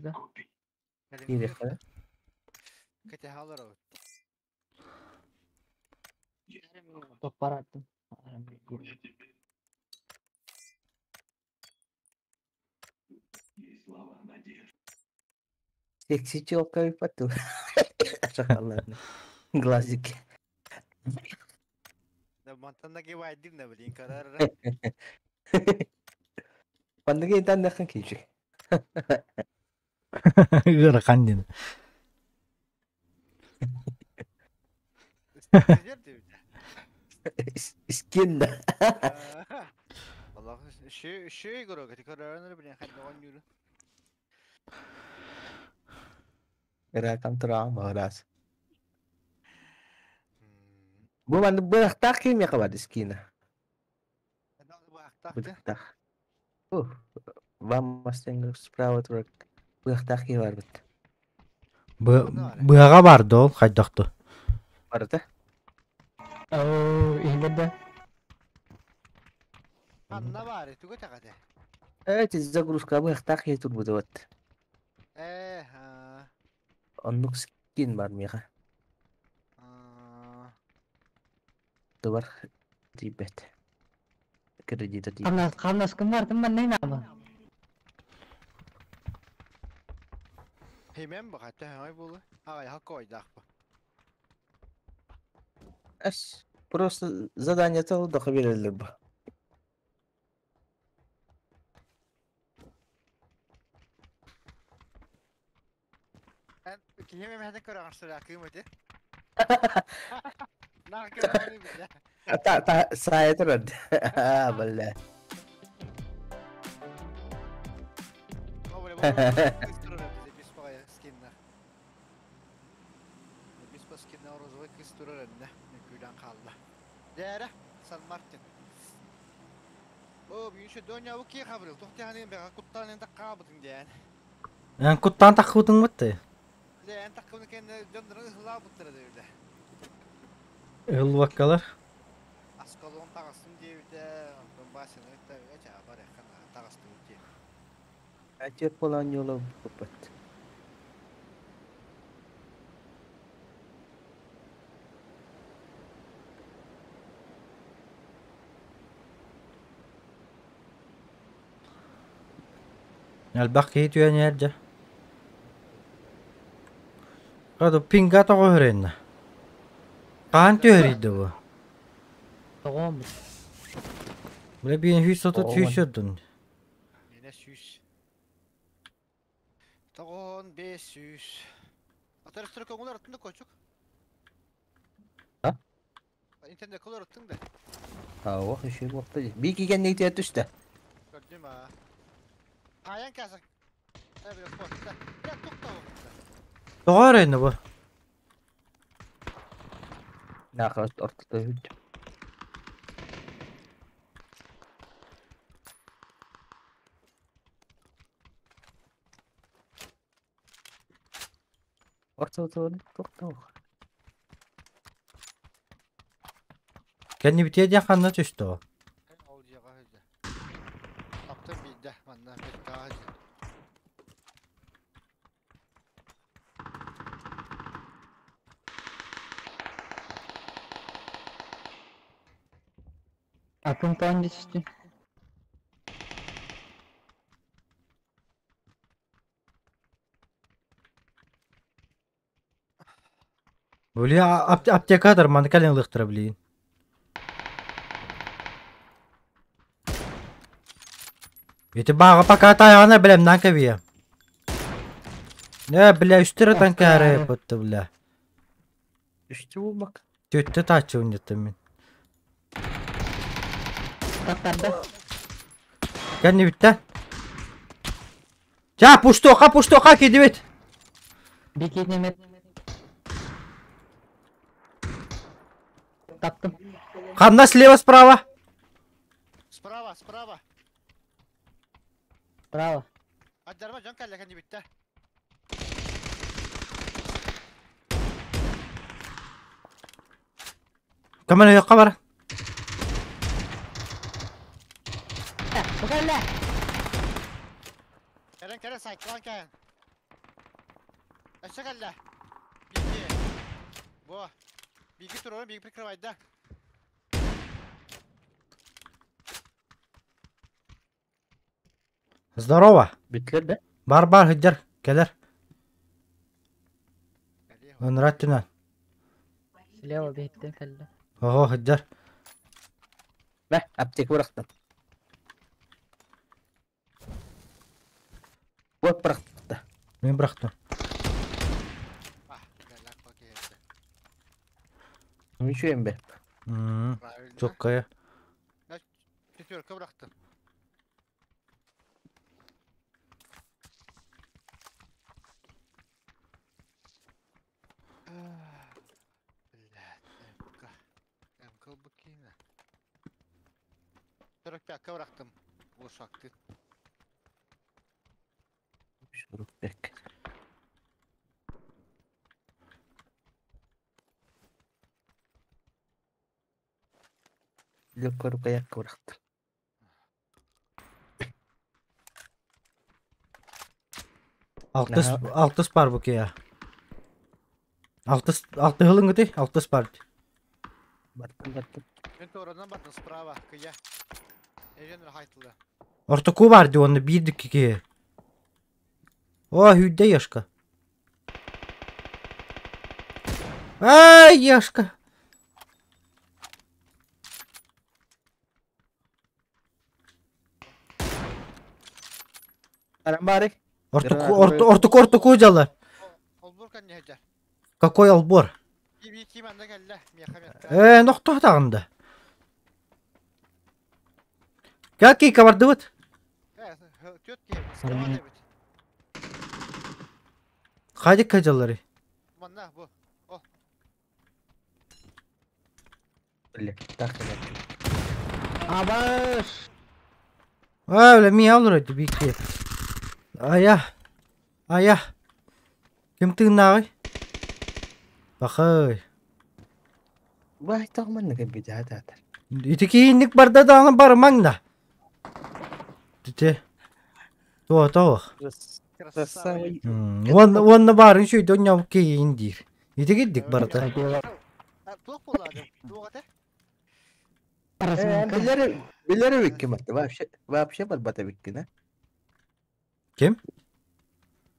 Да. Киириэххэ. Кэтэһэ олоробут. Топпараттым. Секси челка поту. Шоколадный. Глазики. Да мантан да кивайдым да блин карар. Пандыга итаннахын кийчик. Ыарахан диэн. Искин да. Аллах шей көрөг ити көрөрөнөр блин хайдаган юру. Ыракан тураан баҕарас. Бу манны бырахтаах кимиэхэ бар искина. Бырахтаах. Вам мастенгер справа турар быахтаах киһи барбыт. Быаҕа бар да ол хайдахту? Барыта. Оо, иһиллэр да? Анна баары тугу тэҕэтэ? Эти загрузка быахтаах киһи турбута вот. Э, Оннук скин бар миэхэ. Тубар тиийбэт. Кредита тиийбэт. Хамнас хамнаскын бартын манна наама. Химем бахата хай буолу. Агай хаккойдаахпа. Эс, просто задание толдоха береллер бу. Киһи эмэһэтин көрөҕөр кыым эти. Нах көрөҕөр билэ. Та та сайа турар. А, бля. Розовый кыз турар энне күлэн хаалла. Дээрэ Сан Мартин. О, бүгүн донья бу ки хабырыл тохтяханын бэҕэ куттаан таккаабытын диэн. Эн куттаан таххыбытыҥ бытты. Лэ эн таккыбыны кэннэ дьоннорун ыһылаабыттара дэбилэ. Ыһыллыбаккалар. Аскалон таҕастым диэбитэ, онтон Васяны кытта чаабар эххан таҕастыбыт диэн. Отец полонила буппат. Элбэх киһи түһэн иһэр дьэ. Хата пинга тоҕо өһөрөннө? Хаан түһэрийдэ бу? Тоҕоом. Бля биин сүүс сотут сүүс сотун. Миэнэ сүүс. Тоҕон бес сүүс. Атарыстыр көҥүл арыттын да кочук. А? Интернет кылар аттың да. Ау, еще буолта дии. Бии кигэнниги тиэ түстэ. Көрдүм аа. Хаайан кааса. Э, котта. Я тукта. Тоҕо өһөрөннө бу? Наха ортото үт. Ортото тохтоо. Кэннибитиэ диэн ханна түстэ ол? Ол дьиэҕэ сылдьа. Таптым биирдэ манна бэккаҕа сылдьа. Атын тоон түстү. Бля, аптекатор маны кэлин ылыахтара блин. Ити бааҕа пока тайаҕына бэлэмнээн кэбиһиэ. Э, бля, үстэр ытан кээрэйэ бытты, бля. Үстü булмак. Түттэ тааччыбын деттим мин. Таптарда. Кэннибиттэн. Ча, пуштуоха, пуштуоха кидибит. Бикинемет. Таптым. Ханна слева, справа. Справа, справа. Право. Аддарма дьон кэллэ кэннибиттэ. Көмөн өйөххө бар. Бу кэллэ. Кэлэн кэлэн сайкалаан кэлэн. Өссө кэллэ. Биги. Бу. Биги турарын биги прикрывайда. Здорово. Бүттүлэр да? Бар бар сылдьар, кэлэр. Ынырат түнэн. Слева биһиттэн кэллэ. Оһо сылдьар. Бә, аптека бырахтым. Вот бырахта. Мин бырахтым. Үчүгэй бе. Чоккая. Пятерка бырахтым. Блядь, МК. МК букина. 45 бырахтым. Ушакты. 45. Лөккөрүкаяк бырахтым. Алтыс, алтыс бар бу киһи. Алтыс, алтыһылыҥ алтыс бар. Баттым, баттым. Мен туоранан бардым справа, кыя. Эжен хайтылы. Ортоку бар ди онно биирдик киһи. О, хүдде Яшка. Ай, Яшка. Арам бары. Ортоку, орто, ортоку, ортоку дьалар. Олбур кэннэ сылдьар. Какой албор? Киби ким анна кэллэ, миэхэ миэхэ. Э, нохто тағында. Какие кабардыбыт? Э, түөрт киһи, Москваҕа эбит. Хайдик кадьалары. Манна бу. Бля, так Абаш! А, бля, ми алыр бики. Ая. Ая. Ким тыыннааҕый? Бахай. Бай тағман нага бида татар. Ити киинник барда даҕаны барымаҥ да. Тите. Туо тоох. Красава. Уонна уонна баарын шүйдө онньоу киин диир. Ити кирдик барыта. Туох буолла туох этэ? Разминка. Билер билер бикки батты. Вообще вообще барбата бикки на. Ким?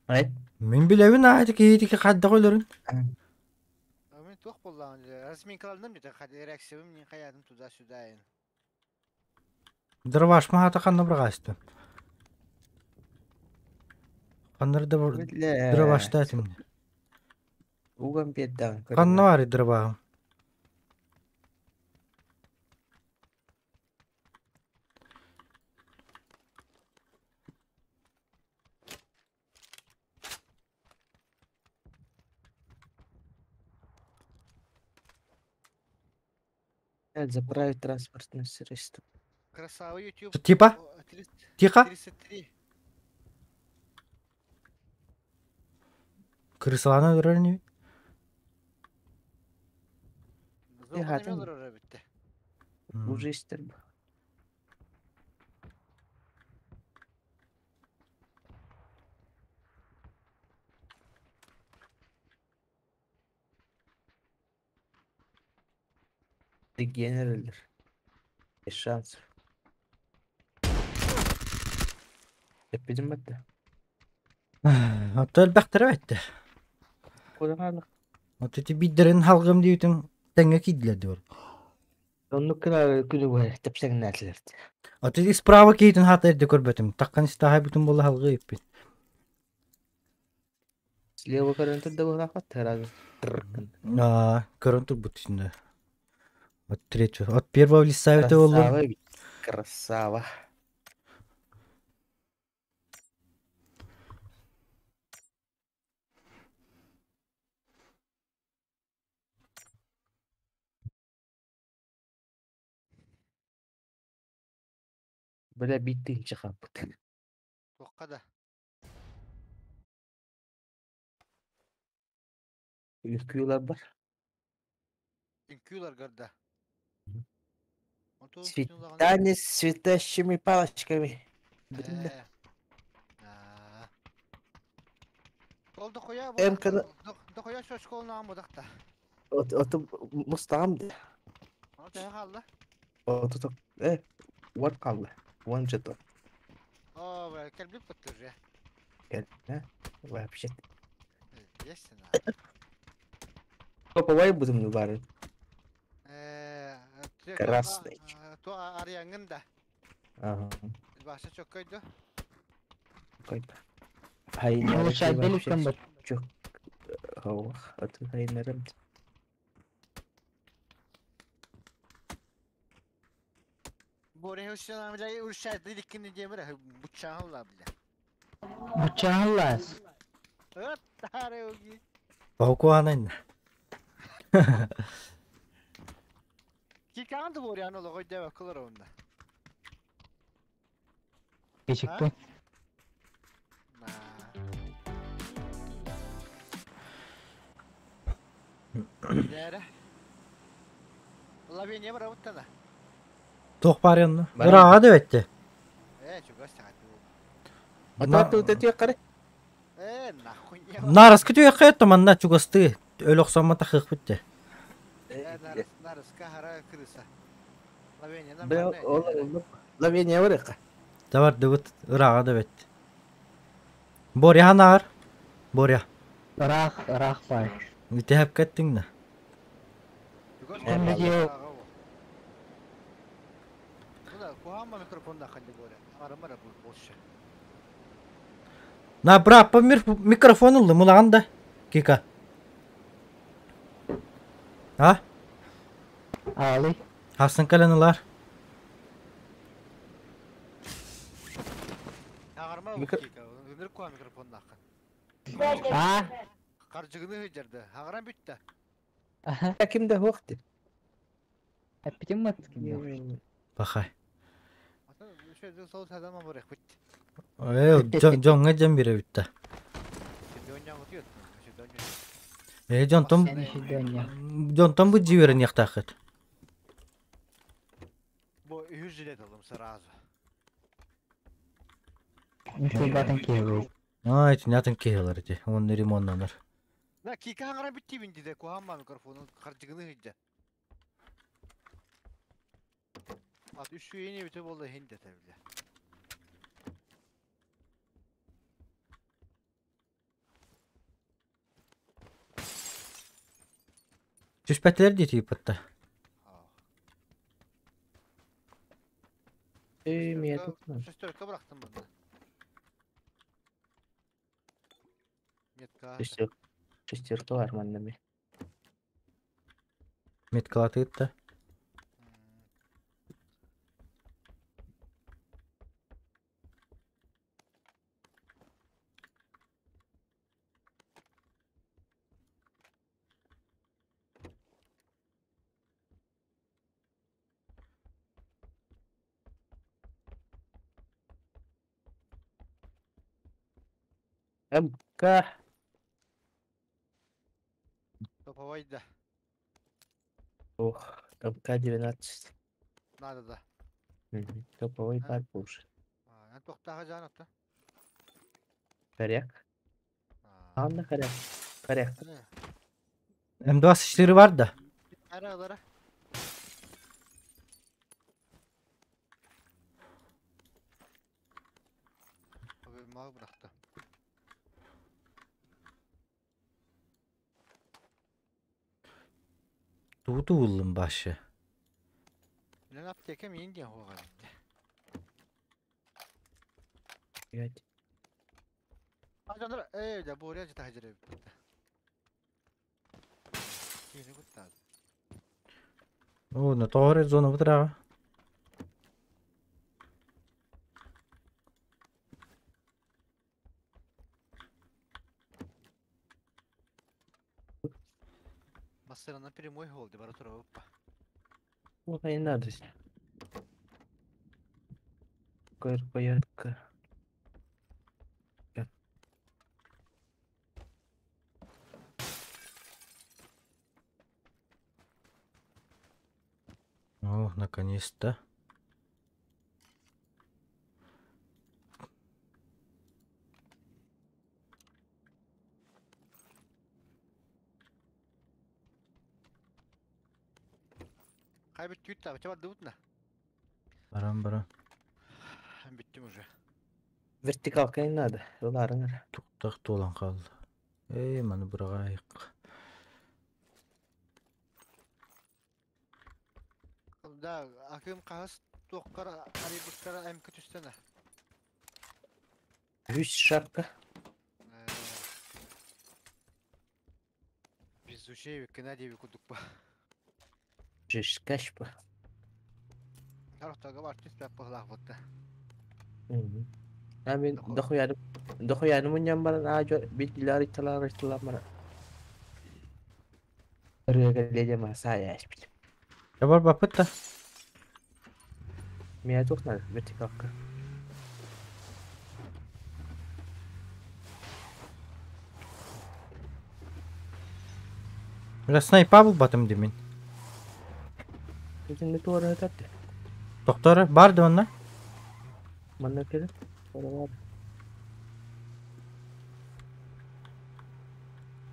Ай. Мин билэбин аа ити киһитики хайдах өлөрүн. Мен туох буолла разминкаларным дете реакциябым не хаядым туда-сюда. Дробаш маата ханна бырҕаастым. Ханнар да Бля. дробашта этим. Уган беддан. Ханна баар дробаҕым. Заправить транспортное средство. Красава YouTube. Типа? Тихо. 33. Крысалана өлөрөр ини. хатын. Битте. Уже истер. Дегенерелер. Без шансов. Эппитим батта. Отто элбэхтэрэ бэттэ. Кудан Отто ити биирдэрин халгым диэбитин тэҥҥэ киирдилэр диор. Оннук кына күнү бу тэпсэҥнээтилэр. Отто ити справа киһитин хаата эрдэ көрбөтүм. Таккан истааһай бүтүн буолла халгыы иппит. Слева көрөн турда буолаахпат сразу. Аа, көрөн турбут итиннэ. От третьего. От первого лица это боллун. Красава бит. Красава. Бля биттин чыхаппыт. Туохха да. Үкүлэр бар. Үҥкүүлэр көрдө. Свидание с светящими палочками. Бүтүн да. Ол дохуя МК-ны дохуя школунаан бодахта. Оту мустаҕым да. Ону төһө хаалла? Оту уон хаалла. Уон жетон. Оо, кэлбит уже. Кэллэ. Вообще. Естественно. Топовай будем бары. Красный. То арыяҥҥын да. Ага. Баша чөккөйдө. Койда. Хайнары Улучшайдел вообще үккэн бут. чөк. Ох, аты хайнарым. Боря бля улучшайды диккини диэмир буччаалла бля. Буччааллаас. Öt тары уги. Паукуанайн. Киканды Боряны логой дева кылыр онда. Кечикпин. На. Дәрі. Лавиния бар ауттана. Туох баарыанна. Бар. Ырааҕа да бэтте. Э, чугас саҕат. Ата тутатыа қара. Э, нахуй не. Нараска түһүөххэ этэ манна чугастыы. Өлөхсөммө тахыахпыт дэ. Э, нарыс, нарыска хара крыса. Лавиния Бля, нормально. ол Лавиния барыха. Табардыбыт ырааҕа да бэтте. Боря ханаар. Боря. Ыраах, ыраах бай. Итэһэп кэттиҥ да. Чугас. Онно Кухамма микрофонда ханды Боря. Арамара бу больше. На браппа микрофон ыллым улаҕан да. Кика. А? Аалы. Хасын кэлэн ылар. Ағарма Микро- кика. Өмір куа микрофонда хан. Аа. Қаржығыны хыджарды. Ағаран бүтті. Аха. Кимде хуакты. Эппитим мат ким. Бахай. Ата үшө сол садама бар бітті. Э, жоңҥа дьон биэрэ бүтте. Дөньяң өтүөт. Э, дьонтон Сен шидөнья. дьонтон бу дьиверин яхтаахыт. Бу үһүс жилет алдым сразу. Кулбатын киһи. Ай, натын киһилэр ити. Онно ремоннанар. На кика аңаран бүтті бинди де кухамма микрофонун қаржығыны хыджа. Ат үш үйіне біте болды хинде тәбіле. Түспэтилэр дии тииппэтта. Э, мен тут. Шестерка bıraktım bunu. Метка. Шестерка. Шестерка бар манна мен. Меткалатыытта. МК. Топовайда. Ох, МК-12. Надо да. Мгм. Топовый А? бар уже. Ан тоқтаға жан атты. Коряк. Анна коряк. Коряк. М24 бар да. Ара алара. Мал bıraktı. Тууту уллум башы. Мен аптека мен де оған. Блядь. Ажандар, эй, да буря жата хажыр. Кені күтті. О, на тоҕо зона бутыраҕа. Масырана прямой голды, бара тура оппа. Вот не надо. Порядка. О, наконец-то. Хай бүттүүт та, бача бардыбыт на. Баран баран. Бүттүм уже. Вертикалка не надо. Ылаарыҥ эрэ. Туктах туолан хаалла. Эй, маны быраҕаайык. Да, акым хаһыс туохкар арыйбыккар эмки түстэнэ. Үс шапка. Бездушевик Геннадьевич курдук ба. Жишкашпа. Тарахтага бар түспэт быһылаах бутта. А мин дохуяны дохуяны мунньан баран аажо билдилэр ытталар ытталар баран. Ырыага ледема саая испит. Бар баппыт да. Мия туох надо вертикалка. Бля, снайпа булбатым димин. Итинни туора ытатты. Доктор, бар да онна? Манна кэлин. Туора бар.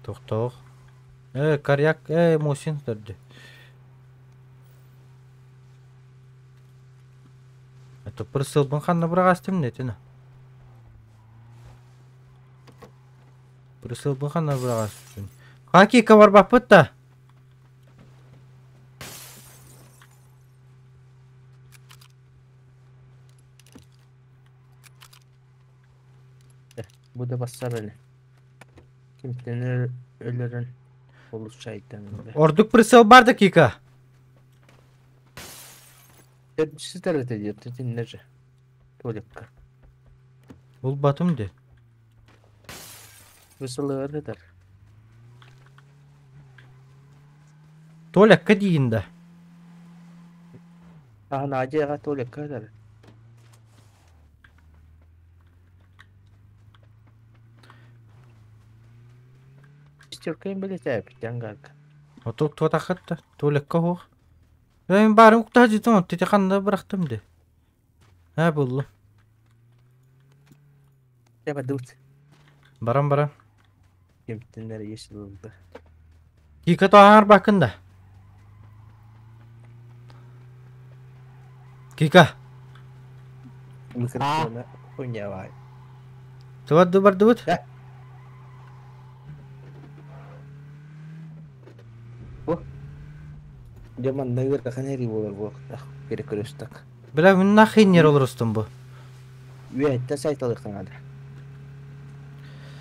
Тохтоох. Э, коряк, э, Мусин төрдү. Это прысылбын ханна бырагастым нетина. Прысылбын ханна бырагастым. Хакика бар баппыт да. Бу да бассар эле. Кимтен өлөрөн олус шайтан. Ордук прысыл бар да Кика. Сиздер это диет, тиннер. Туалекка. Бул батым де. Высылы ыргытар. Туалекка дейін да. Ахан ажыга туалекка дар. Истеркайын билете питангарка. Отук туатахат да. Туалекка хуох. Мен барын уктаа житон, тете ханна бырахтым де. Ха буллу. Жаба дут. Баран баран. Кимтеннер есилди. Кика тоһаар бакын да. Кика. Микрофона хуйня бай. Тубарды бардыбыт. Дьэ манна ыарахан эрий буолар буолуохтаах перекресток. Бля, мин нахрен олорустум бу. Үөһэттэн сайталыахха наада.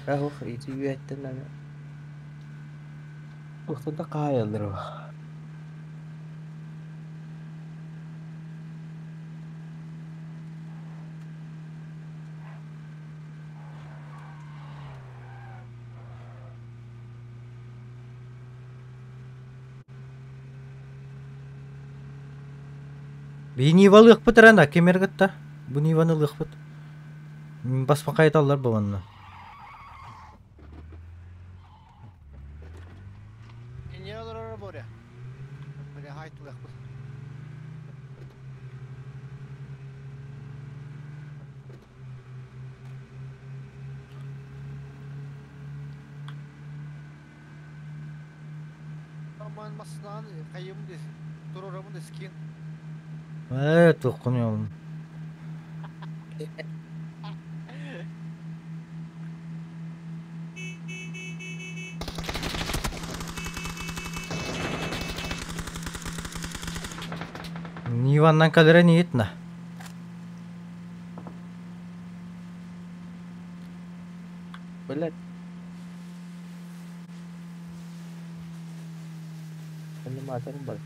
Ах, ити үөһэттэн наада. Туохтан да хаайаллар Би Нива ылыахпыт эрэ ким эргытта? Бу Ниваны ылыахпыт. Басма кайталлар бу манна. Не олорор Боря. Бля, хай тулахпыт. Аман маснан кайым дес. Турорамын да скин. Э, туохкун Ниваннан калера ниетна. Блядь. Онно маатарым бар.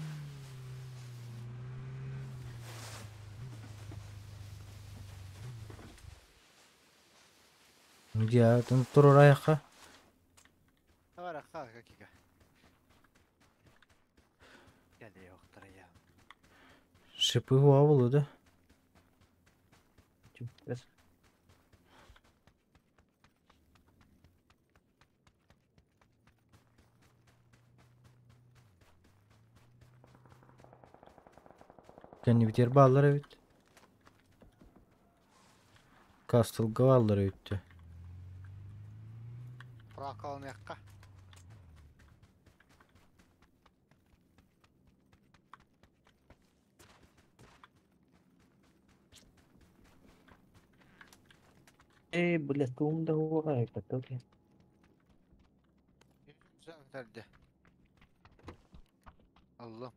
Дия, тын турурайха. Тавара ха какика. Гәле yoктыр я. Шипы хуа да. Түптер. Kendi biter bağlar evet. Castle bağlar evet. Пракалын якка. Э, бля, туум да хуоҕа каток. Сен Allah.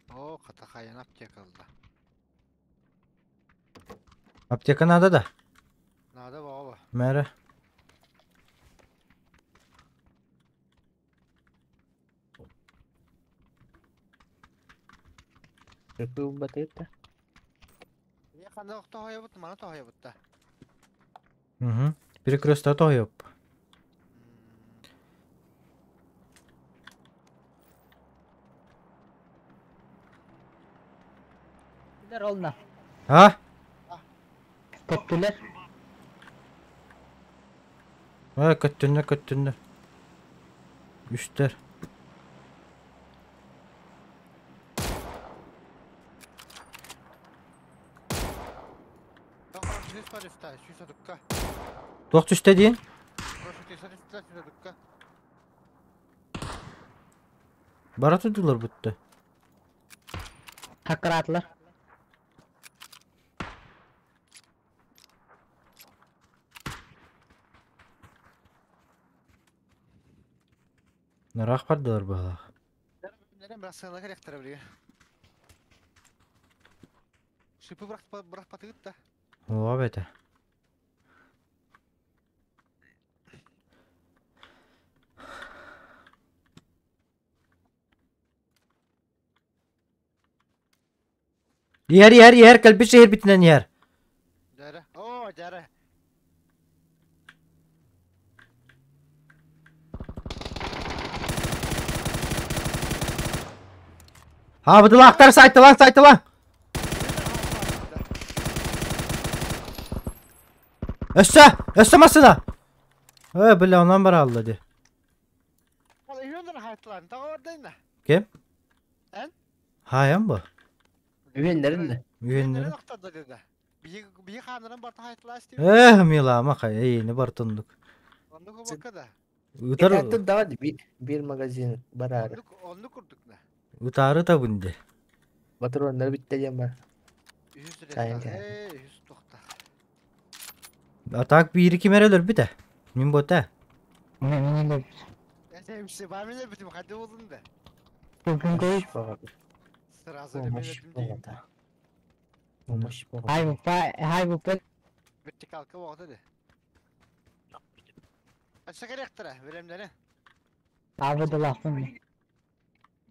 О, хата хайан аптека алла. Аптека надо да? Надо баба. Мэра. Көкүү батыта. Я ханда тоһойобут, мана тоһойобут да. Угу. Перекресток тоһуйуп. Олна. А? Көттүлэр. Ой, көттүннэ, көттүннэ. Үстер. Жүз бар үстә, жүз адыкка. Туох түстэ диин? Прошу, жүз адыкка. Бара турдулар бутта. Хакыраатылар. Нараах бардылар баһалаах. Нерем biraz сığına керек biliyor. Шипы bırak bırak patыгыт да. Оа бэтэ. Иһэр, иһэр, иһэр, кэлбит шehir битинэн иһэр. Дәрі. О, дәрі. Ha быдылаахтар сайтылан, сайтылан. Өссө, өссө масына. Ой, бля, онан бара алла ди. Ал үйөндөр хайтларын тага бардайын да. Ким? Эн? Хайан бу. Үеннерин де. Үйеннери. Ақтарды деді. Бии ханырын барта хайтлар истейм. Эх, милама кай, эйини бартындык. Онды көбөккө да. Ытар, Итаттын давай bir магазин барары. Онды курдук да. ытары табынды. Патроннар битте диэн бар. Жүз Сайын лira. кэ. Эй, жүз токта. А так бири кимер өлөр бите. Мин бота. Мен мен де Эсемси бамилер битим хады болдун да. бүгүн көй. Сразу эле мен Помощь өтүм дейм. боҕото. Помощь Хай боҕото. бупа, хай бупа. Вертикалка болду де. Ача керектир, беремдени. Абыдылаахпын.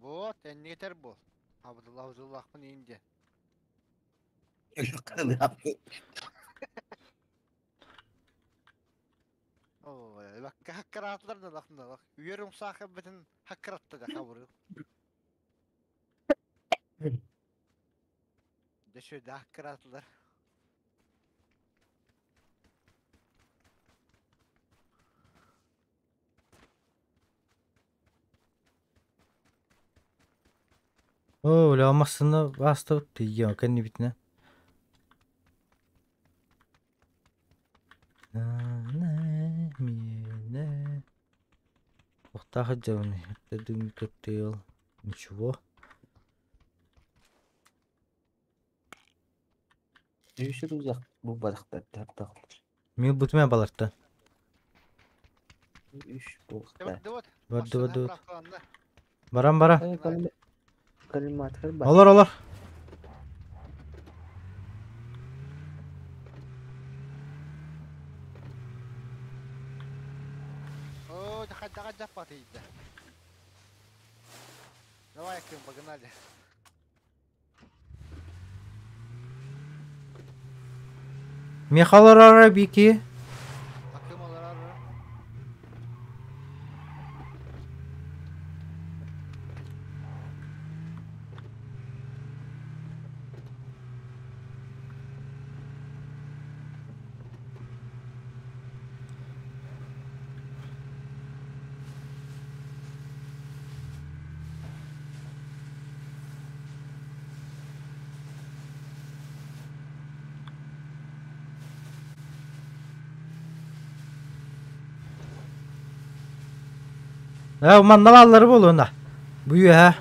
Вот, эннетер бул. Абдулла Абдуллахпын инде. Ой, бак хаккаратлар да лахна бак. Үйөрүң сахы битин хаккаратты да кабыр. Дөшө да хаккаратлар. О, бля, масына басты тиген кэнни битине. На, мине. Охтаха жауны. Это дым коктейл. Ничего. Сүүсүр узак бу барахтар тартак. Мен бутуме баларта. Үш буохта. Вот, вот. Барды, барды. Барам бара. Калиматор бар. Олор, олор. О, хаддага жаппат ийди. Давай, кым, погнали. Мехалар ара бики. Акым алар ары. Э, манналалары болуна. Бую ha.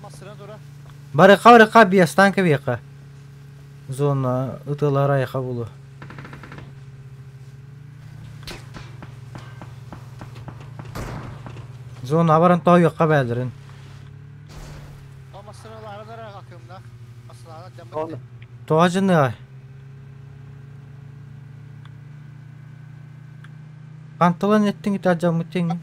Масыран тура. Барыка барыка биястанка бияка. Зона ытылар айха булу. Зона баран тоойуохха бээлэрин. Тоҕо дьыныай? Хантылан эттиҥ ити алдьаммыт тиҥ?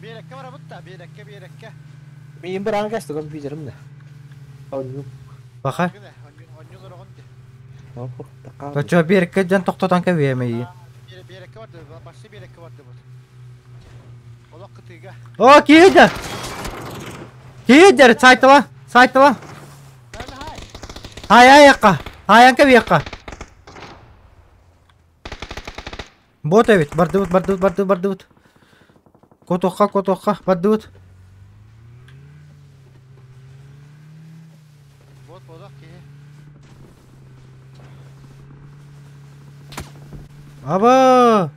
Биэрэккэ барабыт да, биэрэккэ, биэрэккэ. Миин быраан кэстэ компьютерым да. Онньу. Баха. Онньу олороҕун ди. Точо биэрэккэ дьон тохтотон кэбиэмэйи. Биэрэккэ барды, башсы биэрэккэ бардыбыт. Олох кытыыга. О, киирдэ! Киирдэр, сайтала, сайтала. Хай айакка, хайан кэбиэххэ. Бот эбит, бардыбыт, бардыбыт, бардыбыт, бардыбыт. Котуохха, котуохха, бардыбыт. Бот бодох киһи. Аба!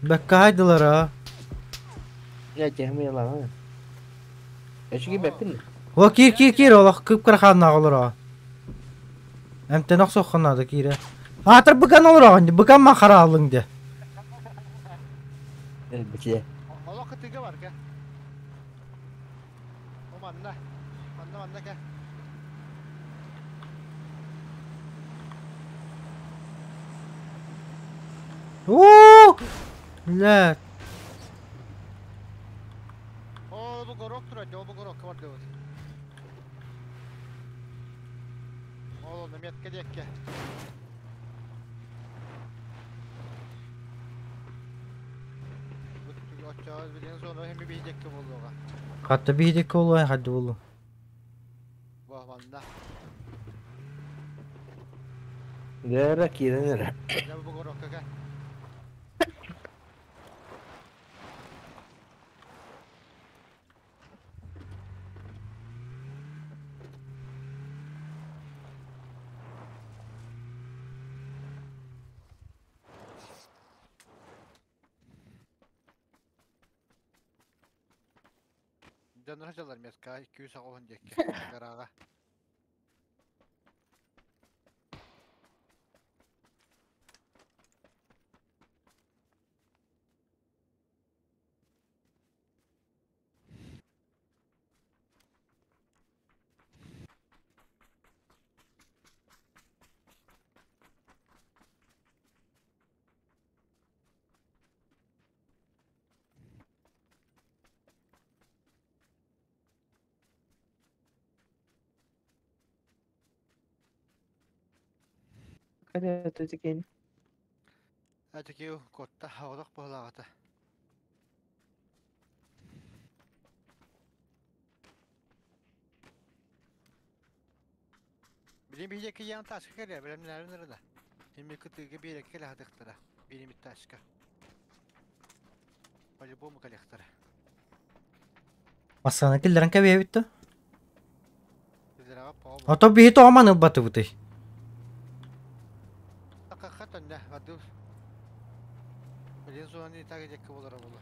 Бэккэ а. Я техмиялаҕа. Эчиги бэппин. О, киир, киир, киир, олох кып-кыра хааннаах олороҕо. Эмтэн охсуохха наада киирэ. Аатыр быган олороҕун, быган ма хараалыҥ де. Элбитие. Олох кытыга бар ке. О манна. Манна манна ке. Уу! Лэ. О, бу горок турар, о бу горокка бардыбыт. Ол онно метка диэкке. Оччо билин зона хеми биһидекке буолуоҕа. Хатта биһидекке буолуо, хадды буолуо. Бу манна. Дээрэ киирэн эрэ. Дьэ бу горокка ке. Дьоннор дьаллар метка 280 диэкке гарага. Хайа төтүкэн. Атикиу котта хаодох буолаҕата. Билин биһиэкки ян тааска кэлэ, бэлэмнээрин ырыла. Химми кытыыга биэрэккэ лаһадыктара, биримит тааска. По-любому кэлиэхтэрэ. Массана киллэрэн кэбиэбит да. Ото биһи тоҕоман ылбатыбытый? Хатанна, бардыбыт. Билин зонаны тага декке болара боло.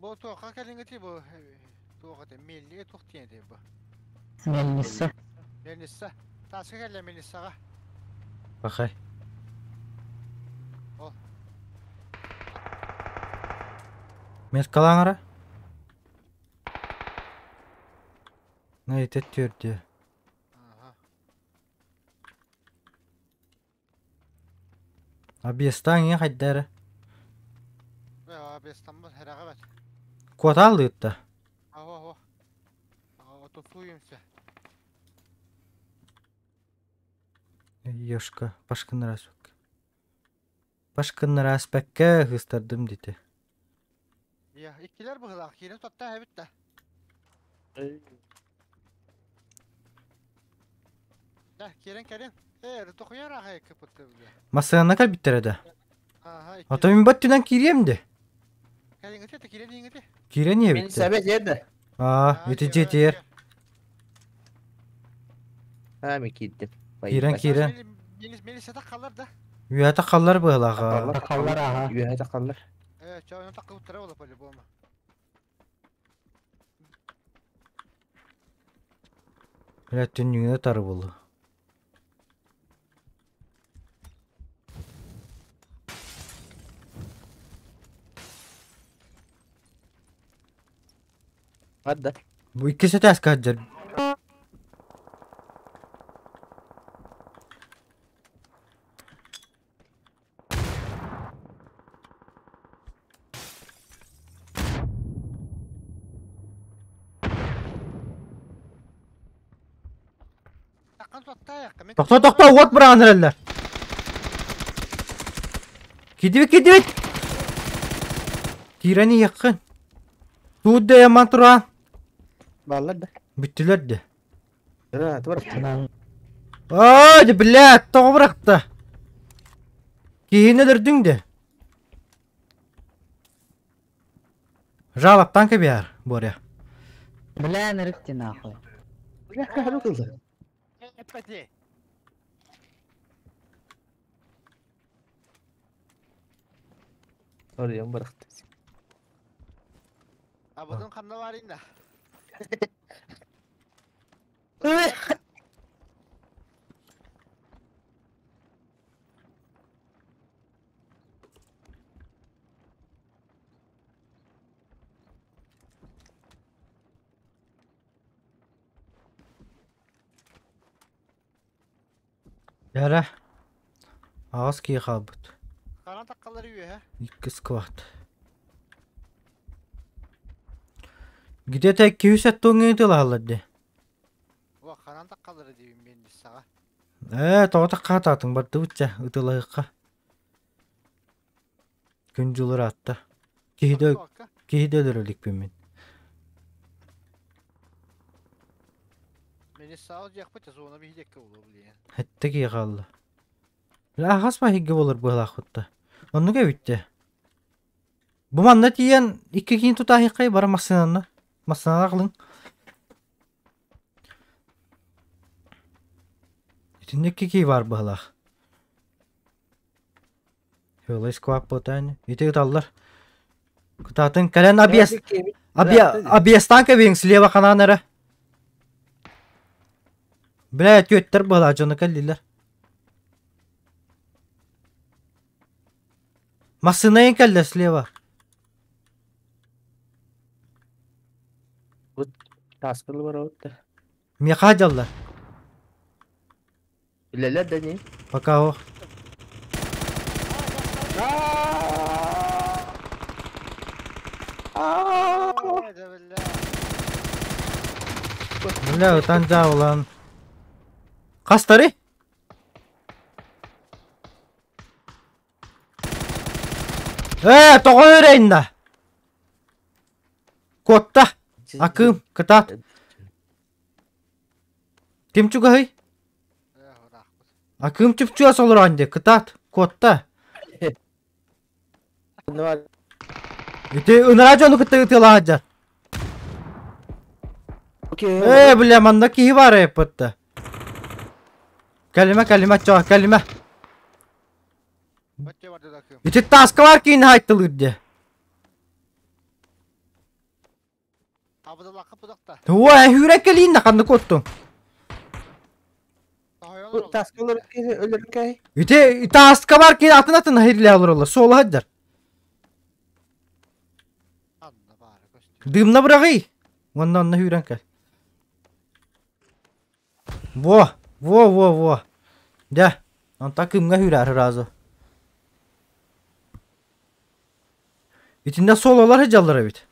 Бу туохха кэлиҥҥити бу туох этэ меллигэ туох диэн этэй бу? Мельница. Мельница. Тааска кэллэ мельницаҕа. Пахай. Ол. Меткалаҥара? Найт түрдү. Ага. Абьестаң иң хайдары. Абьестаммыт хэрэҕэ бэт. Куотааллыытта. Аһо аһо. Отутуйумся. Ёшка, башкыннар аспекке. Башкыннар аспекке хыстардым дите. Я, иккилер быһылаах киирэн тотта эбит да. Да, киирэн кэлин. Массыынаны кэлбиттэрэ да. Ото мин баттынан киириэм де. Киирэн Мин иһэбит. сабе дьиэ Аа, ити дьиэтигэр. Аа, мен киирдим. Киирэн киирэн. Үөһэ таххаллар быһалаах. Тахаллар аха. Үөһэ тахаллар. Бля, түннүгүнэ тары буолла. Барда. Бу иккис этээскэ сылдьар. Тохтоо, тохтоо, уот быраҕан эрэллэр. Киирдибит, киирдибит! Киирэн иһиэххин. Туут да яман тураан. Бааллар да. Бүттүлэр де. Ра, тур. Ой, да блядь, тоҕо бырахта? Киһини өлөрдүҥ де. Жалобтан кэбиһэр, Боря. Бля, нарыкти нахуй. Бля, хаһан ытыллар? Оройон бырахта. Абытын ханна барайын да? Эрэ. Аҕыс киһи хаалбыт. Ханан таккалар үөһэ. Икки сквад. Где-то 270 тылаһаллар дии. О, ханан таккалары диибин мен саҕа. Ээ, тоҕо таккаатаатыҥ бардыбыт чэ, ытылаһыахха. Күн дьыл ыраатта. Киһи да, киһи да өлөр иликпин мин. Мени саал диэхпит зона биһиэккэ буолуо билиэн. Хэттэ киһи хаалла. Аһас баһыйга буолар быһалаахпыт да. Оннук эбит дии. Бу манна тиийэн икки киин тутааһыаххай бары массыынанна. Массыыналаах ылыҥ. Итиннэ икки киһи баар быһалаах. Ылай сквак буотаан ити ыталлар. Кытаатын кэлэн объезд объезтаан кэбиһиҥ слева ханаан эрэ. Бля, түөттэр быһалаах дьоно кэллилэр. Массыынайын кэллэ слева. Тааскылы барабыт да. Миэхэ дьаллар. Үлэлэр да не? Пока ох. Бля, ытан дьаабылан. Хастары? Ээ, тоҕо үрэйин да? Куотта. Акыым, кытаат. Ким чугаһый? Акыым чупчуас олорон дии, кытаат, куотта. Ити ыныраа дьону кытта ытыалаһа сылдьар. Ээ, бля, манна киһи баар эппитта. Кэлимэ, кэлимэ, чоо, кэлимэ. Ити тааска баар киһини хайтылыыр дии. Уа, үүрэн кэлиин да ханнык оттуҥ? Тааска өлөрүн кэһи. Ити тааска бар киһи атын атын иһиллээ олороллор, суола сылдьар. Дымна быраҕый. Уонна онно үүрэн кэл. Во, во, во, во. Дьэ, онтон кымҥа үүрээр сразу. Итиннэ суолалар сылдьаллар эбит.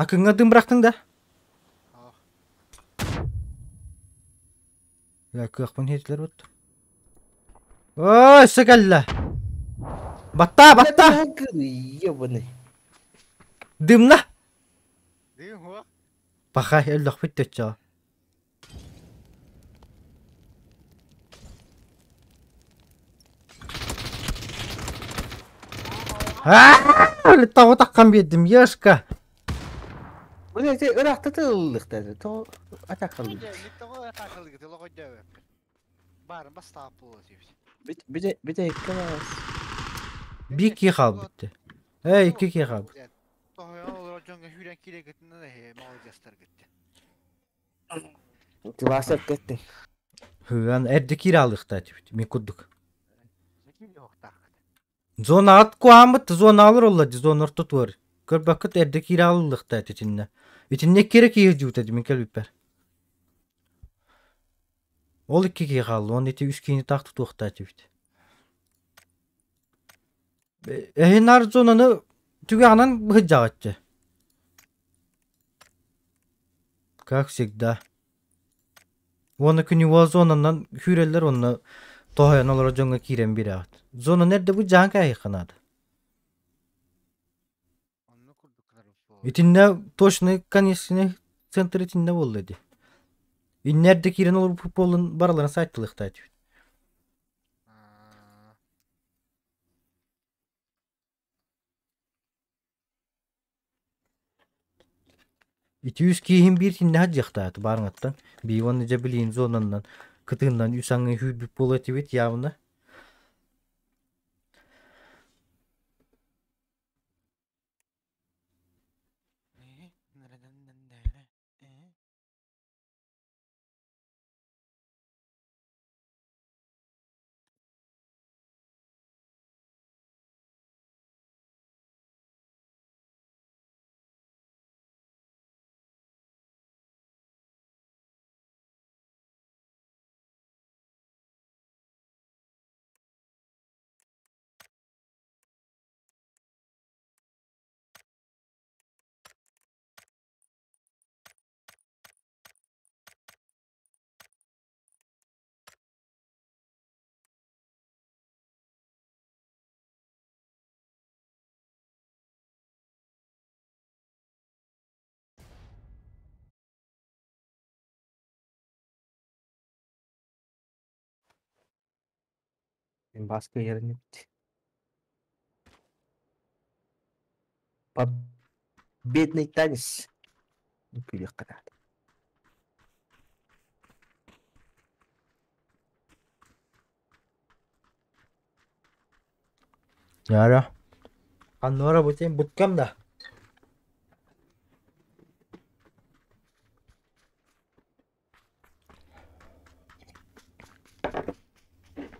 Акыҥҥа дым бырахтыҥ да? Бля, кыахпын иһитилэр бут. Ой, өссө кэллэ. Баттаа, баттаа! Ебаный. Дымна! Дым хуа. Пахай өллөхпүт төччө. Тоҕо таххан биэрдим, Ешка. Бу эти ыраахта тыллыктады. То атакалык. Барын бастаап буолуо диэбит. Бит бит бит экке бас. Биир киһи хаалбыт. Ээ, икки киһи хаалбыт. Тоһойон олорор дьоҥҥо сүүрэн киирэгитинэн эһэ молодецтар гытты. Тыбааса кеттин. Хыан эрдэ киирэ алыахтаа этибит, мин курдук. Зонаҕыт куһааммыт зонаалар олла дии, зона ортотугар. Көрбөккүт эрдэ киирэ алыллыахтаа этэ итиннэ. Итиннэ икки эрэ киһи дьуута дии мин кэлбиппэр. Ол икки киһи хаалла, уонна ити үс киһини таах тутуохтаа этибит. Эһин зонаны түгэҕинэн быһыдьаҕыччы. Как всегда. Уонна күнү зонанан күүрэллэр уонна тоһойон олорор дьоҥҥо киирэн биэрэҕит. Зонаны эрдэ бу дьаһан кээһиэххэ наада. Итиннэ точный конечный центр итиннэ буолла дии. Иннэ эрдэ киирэн олорбут буоллун барыларын сайтылыахтаа этибит. Ити үс киһим биир киннэһэ дьиэхтаата баарыҥаттан биир уонна дьэ билиин зонаннан кытыыннан үс аҥыы сүүрбүт буолуо этибит явно. Baskı yerine bitti. Победный танец. Күлүөххэ Яра. Ханнора бутин буткам да.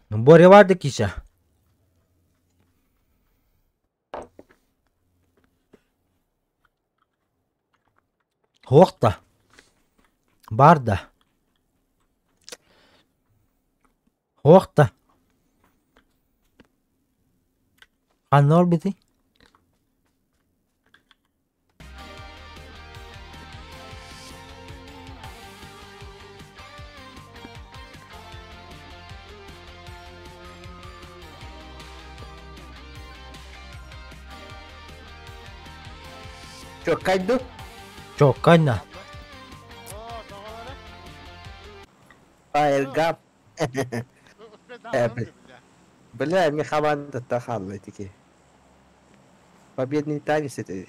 Боря vardı kişi. Хуох да. Бар да. Хуох да. Ханна олбутуй? Чоккай ду? Чоккайна. Фаергап. Бля, мне команда хаалла такие. Победный танец это.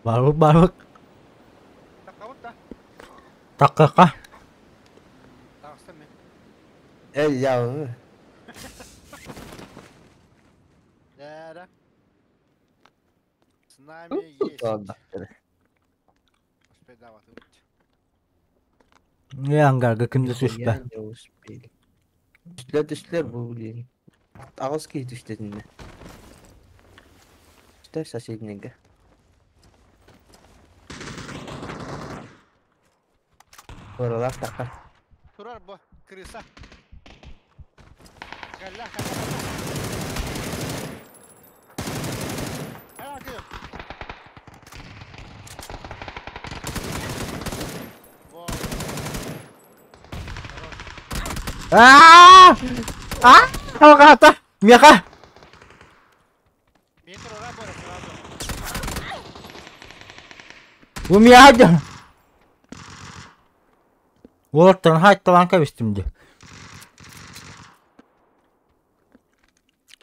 Барбыт барбыт. Таккака. Эй, я. С нами есть. Не ангарга ким да түспэ. Не успели. Түстүлэр түстүлэр бу блин. Аҕыс киһи түстэ итиннэ. Түстэ соседнийга. Туоралаах тахха. Турар бу, крыса. Кэллэ, кэллэ, кэллэ. Хайа Во. Аа! Аа! Алҕаата! Миэхэ! Метр ора бара сразу. Бу миэхэ дьон. Уолаттарын хаайталаан кэбистим дии.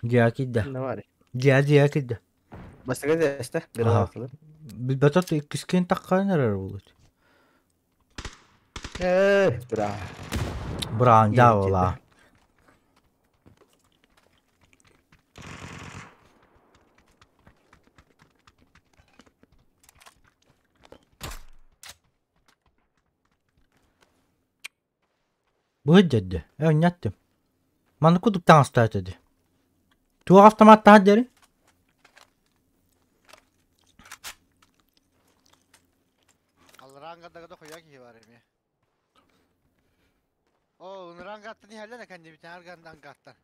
Дьиэ киирдэ. Давай. Дьиэ дьиэ киирдэ. Бастакы тэстэ. Аха. Билбэтэх иккискин таххан эрэр буолут. Э, бра. Браан дьаабылаа. Быһыт дьэрдэ, өҥнөттүм. Маннык курдук таҥастаата дии. Туох автоматтаах диэри? Аллараан гардагада хуя киһи бар эмиэ. О, ыныран гаттан иһэллэр кэннибитин аргандан гаттан.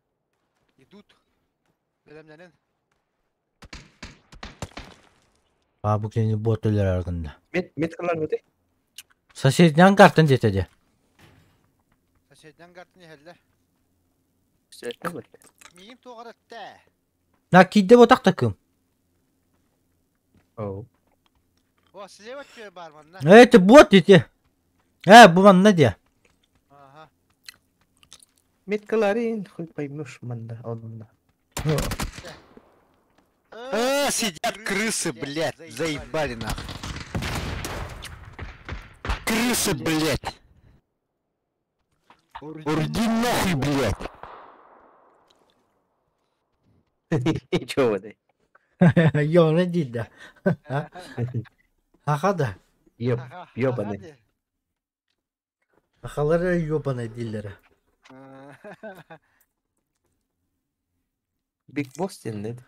Идут. Бэлэмнэнин. А бу кини бот өлөр аргында. Мет мет кылар быты. Соседнян картан диэтэ дии. Соседнян гаттан иһэллэр. Сөттө бут. Миим туоҕар өттэ. На киирдэ ботах такым. Оу. О, слева түө бар манна. Это бот ити. Э, бу манна диэ. Ага. Меткаларын хуй поймешь манда онна. А, сидят крысы, блядь, заебали нахуй. Крысы, блядь! Урди нахуй, блядь! Ничего да. Йоны дида. Аха да. Ёб, ёбаный. Ахалары ёбаный диллere. Big Boss диэн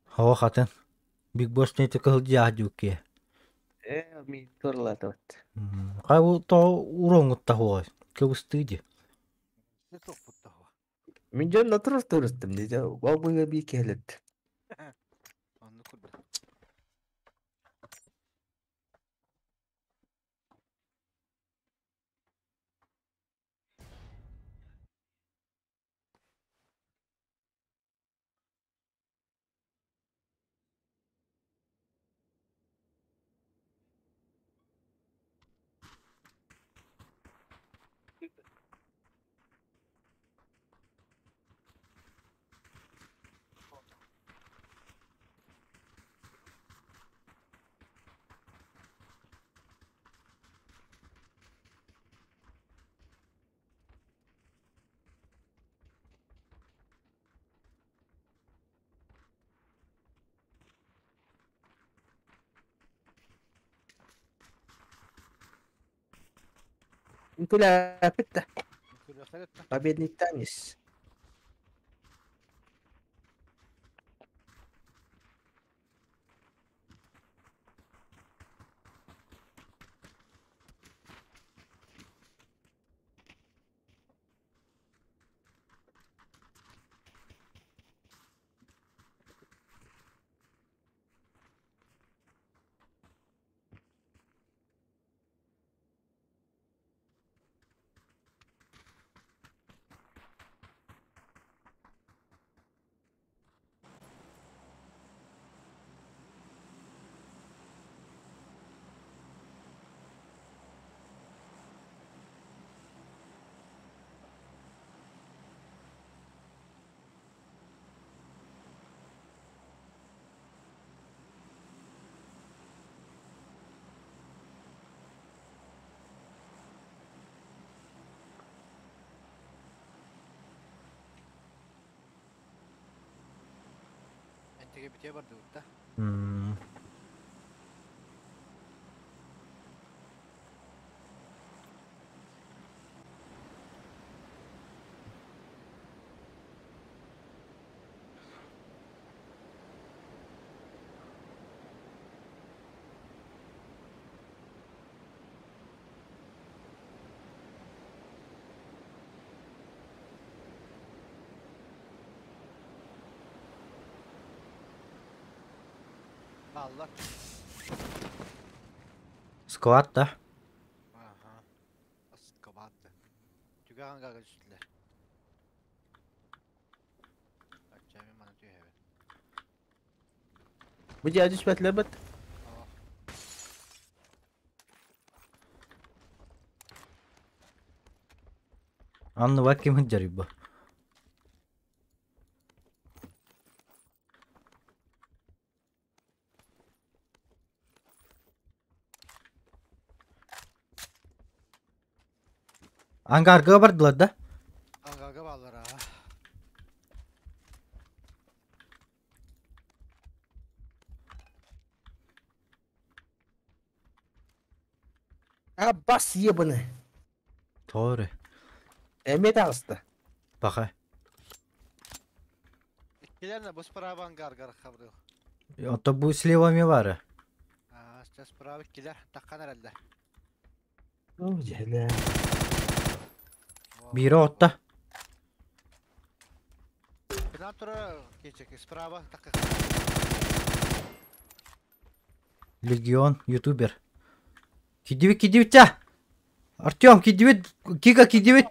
Хава хатын. Big Boss не тыкыл дьаадюке. Э, ми турлатот. Хай бу то уроңутта хуа. Кыбыстыы ди. Мин дьон натурал турустум диде. Ол быга би келет. Инкуля питта. Победный танец. Энтиге битие барды да. Бааллар. Склад да? Аха. Склад. Түгэх ангарга түстүлэр. Ачча мин маны түһэбин. Бу дьиэ түспэтилэр бит. Оо. Анныба ким сылдьарый бу? Ангарга бардылар да? Ангарга бааллар аа. А бас ебаный. Тоҕо эрэ? Эмиэ таҕыста. Паха. Иккилэрне бу справа ангарга хабырыл. Ото бу слева эмиэ баара. Аа, сейчас справа иккилэр таххан эрэллэр. Оо, дьэлэ. Биирэ отта. Пинан тура кечек справа такка. Легион, ютубер. Кидибит, кидибит тя! Артем, кидибит, Кика, кидибит!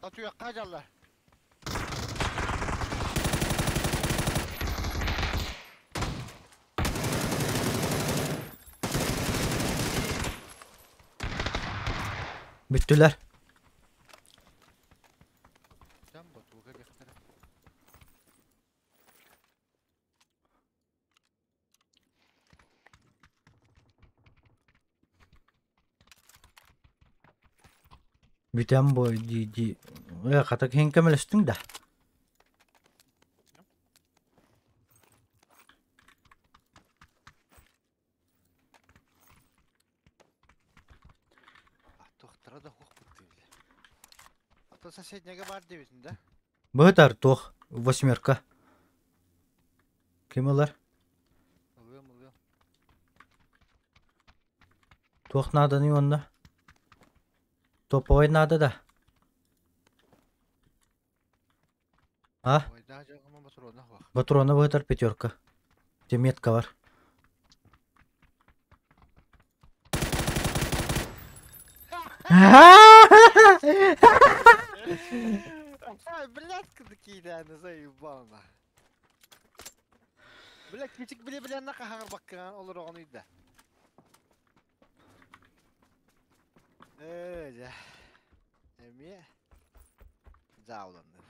Атуякка жаллар. Бүттүлэр. Там ботуга дехтер. Бүтэн бу дии дии. Э, хата киһин көмөлөстүҥ да. Туохтара да хуох быттыы А то соседняга бар дебитин да? Быһытар туох восьмерка. Ким ылар? Ылыам, ылыам. Туох нааданы онно? Топовой наада да? А? Ой, да, жогума батурона хуох. Патрона быһытар пятерка. Те метка бар. Блядь, кидэни заебал на. Бля, кичик биле биле на кахар баккан olur ону да. Э, жа. Эми зауланды.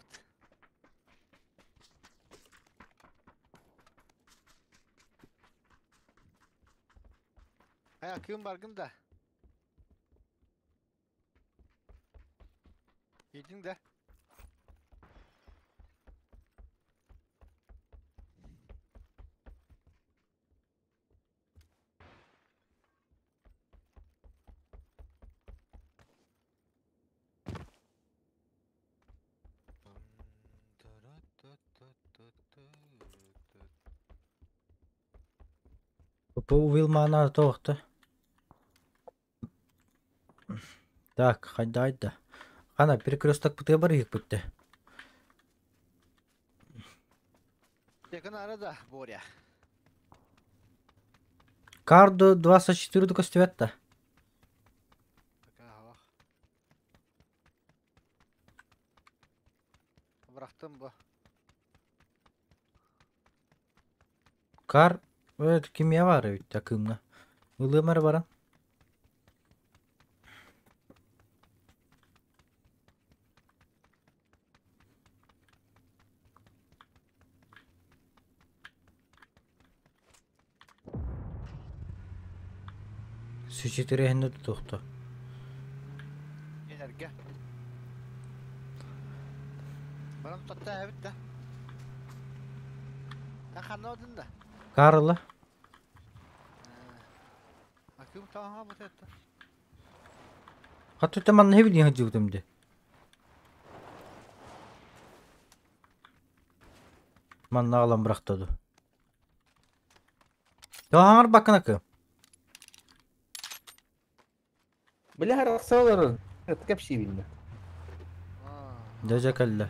Хая кым баргын да? Кийдиң да? Увилмана тоохта. Так, хайда. Хана перекресток пытыа бар бүттэ. Yakın arada Боря. Кардо 24 костюветта. Пока хавах. Bıraktım bu. Кар это кимия бар ведь такымна. Ылымар баран. Сүчетире хэнне тохто. Energe. Bana tutatta evet de. Sen odun da. Карла. Akım tamam ha bu tetta. Хатты манна хебидин хажуутум де. Манна алам бырахтаду. Тохаңар бакынакы. Бля, хараксалар. Кепси билме. Дежа калла.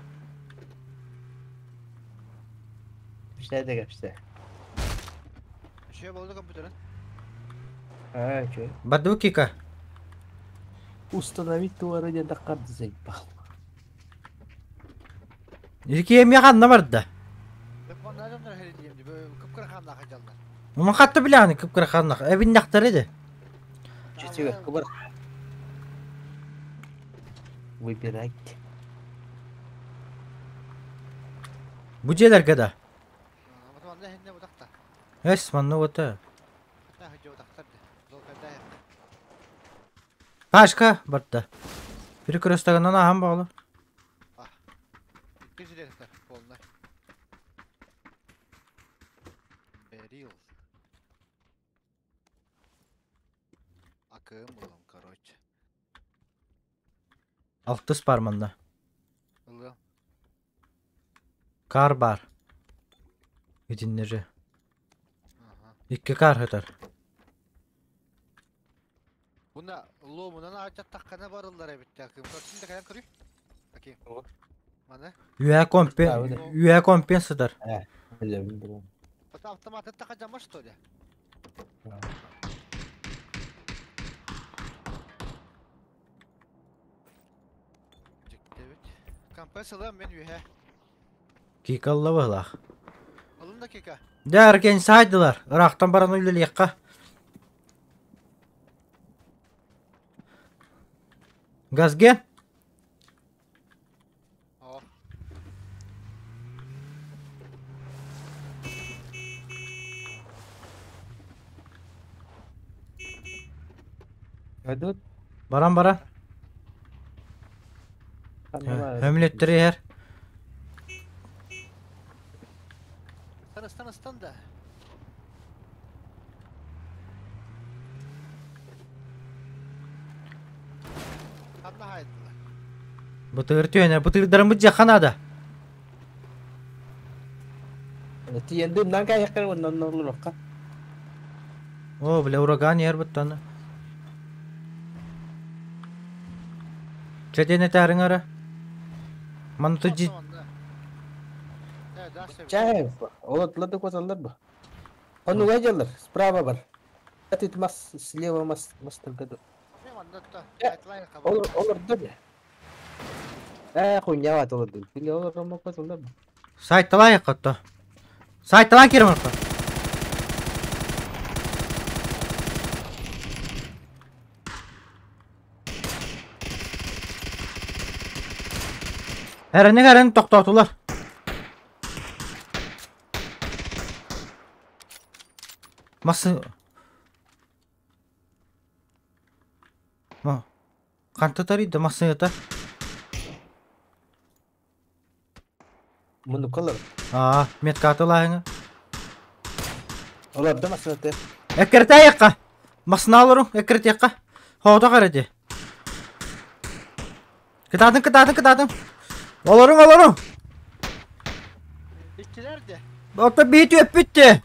Пişler de кепси. Үчүгэй буолла компьютерын. А, чё? Бардыбы Кика. Установить туара диэн таххарды заебал. Икки ханна барда. Ума хатта билэҕин кып-кыра ханнах. Эбиннэхтэрэ де. Чүчүгэр кыбар. Выбирайте. Бу дьиэлэргэ да. Эс манна ота. Пашка барда. Перекрестогынан ахан бағылы. Берил. Акым булам, короче. Алтыс бар манна. Ылыам. Кар бар. Итиннери. Ага. Икки кар хытар. Буна ломунан ачаттаххана барыллар эбит. Акым көрсүн да кэлэн көрүй. Аким. О. Маны. Үө компен, үө компен сытар. Билем, билем. Ото автоматы тахадьама что ли? Дьиктебит. Компресс ылыам мен үһэ. Кикалла быһылаах. Ылын да Кика. Дэ аркен сайдылар. Ыраахтан баран үлэлиэххэ. Газге? О. Пойдут? Баран баран. Hömlettiri her. Ыстан ыстан ыстан да. Ханна хайдылар. Бытыр түйенер, бытырдарымыт жаханада. Тиендим нан кайяққар оннан олорохха. О, бля, ураган ер буттаны. Чедене тәрің ара. Манты жи... Чай, олотлар да козалар бу. Онуга жалар, справа бар. Этот мас слева мас мас только. Олор олор да. Э, хуйня ват олор. Били олор мо козалар бу. Сайтталай қатты. Сайтталан керім арқа. Әріне әрін тоқтатулар. Масы... Ма... Қанта тариды масы ята. Муну колор. Аа, метка атылайыңы. Олор да мас ата. Эккерте аяққа. Масына алырың, эккерте аяққа. Хода қарады. Кытадың, кытадың, кытадың. Олорун, олорун. Иккилер де. Отта бит өппүтті.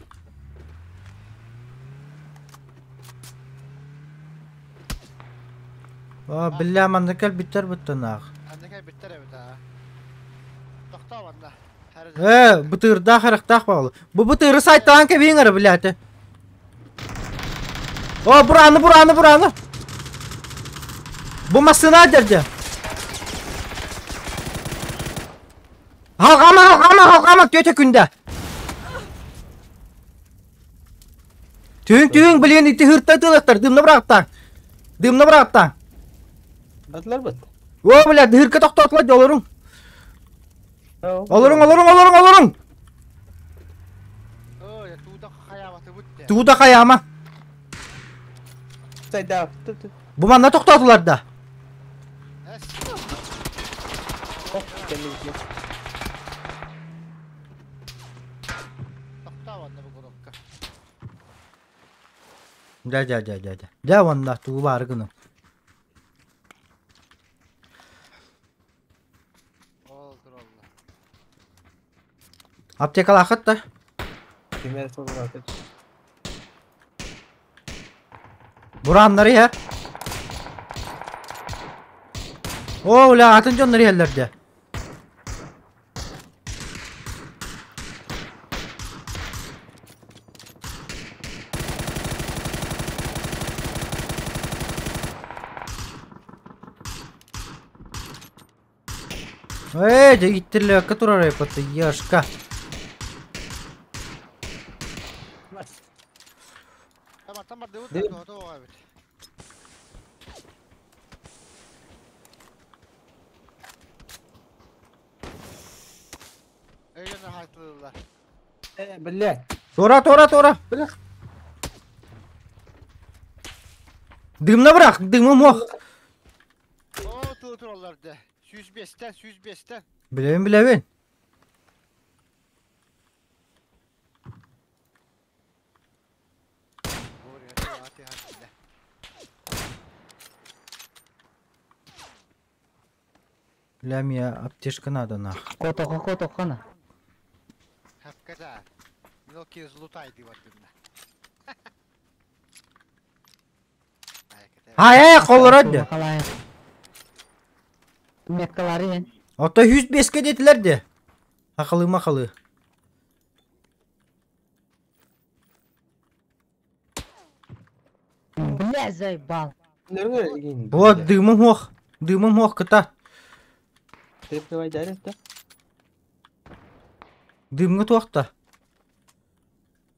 А, билля манна кел биттер буттан ақ. Аннакай биттер эбит аа. Тохтоо манна. Э, бытырда характах бағылы. Бу бытыры сайттан кебиң ары билляты. О, бураны, бураны, бураны. Бу масына дерде. Халгама, халгама, халгама төте күндә. Түйін, түйін, білен ити хыртта тылықтар, дымны бұрақтан. Дымны бұрақтан. Батлар бат. О, бля, хырка тоқтатыла олорун. Олорун, олорун, олорун, олорун. Ой, тууда хаябаты бутте. Тууда хаяма. Сайда. Бу манна тоқтатылар да. Дя, дя, дя, дя, дя. Дя онна туу бар гыны. Аптекалахыт да. Кимер солар. Бураннары ya. О, уля, атын жоннары еллерде. Ээ, дьэ ииттиллибэккэ турар эппит, ешка. Тамартан бардыбыт, Дым. тоҕо тоҕо эбит. Өйөн аһатылылар. Блядь. Туора, туора, туора. Бля. Дымна бырах, дымым ох. Оо, тыл тураллар да. 105-тен, 105-тен. Билэбин, билэбин. Бля, мне аптечка надо нах. Котоха котоха на. Хапката. Мелкие злутай ты вот Ай, ай, холлород де. Халай. Меткалары ен. Ото 105-ке диэтилэр де. Хахалы махалы. Бля, заебал. Вот дымым ох. Дымым ох кыта. Давай да? Дымҥа туохта.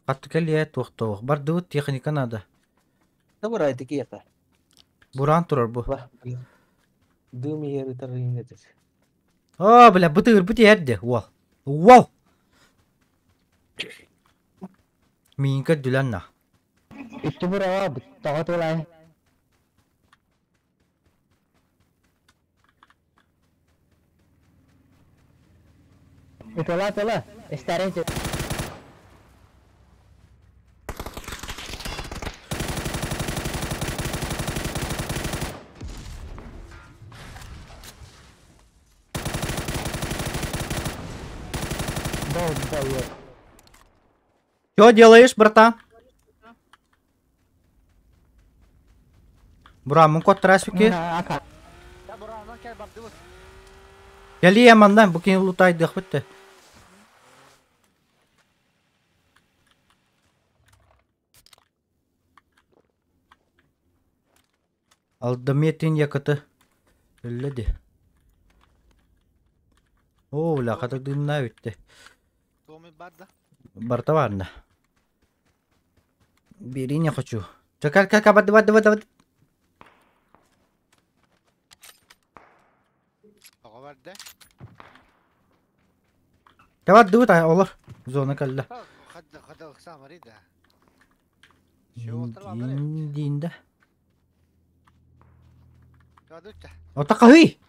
Хатты кэлиэ туохта ох. Бардыбыт техника надо. Давай такие это. Буран турар бу. Дым ери тарыйын. О, бля, бытыгыр быт иһэрде. Уол. Уол! Миин көрдүлэн на. Үттү бураға тоға тулай. Ытыла тыла. Эстәрен. Долбоёб. Что делаешь, братан? Бурамын коттырасыки. Ака. Кэлиэ мандан бу кини лутайдыах битте. Алдометин якыты. Өлледи. О, бля, хата дымна битте. Барта барна. Бери не хочу. Чакар как барды барды барды барды. Давай дыбыт олар. Зона калла. Динде. Ота кахый.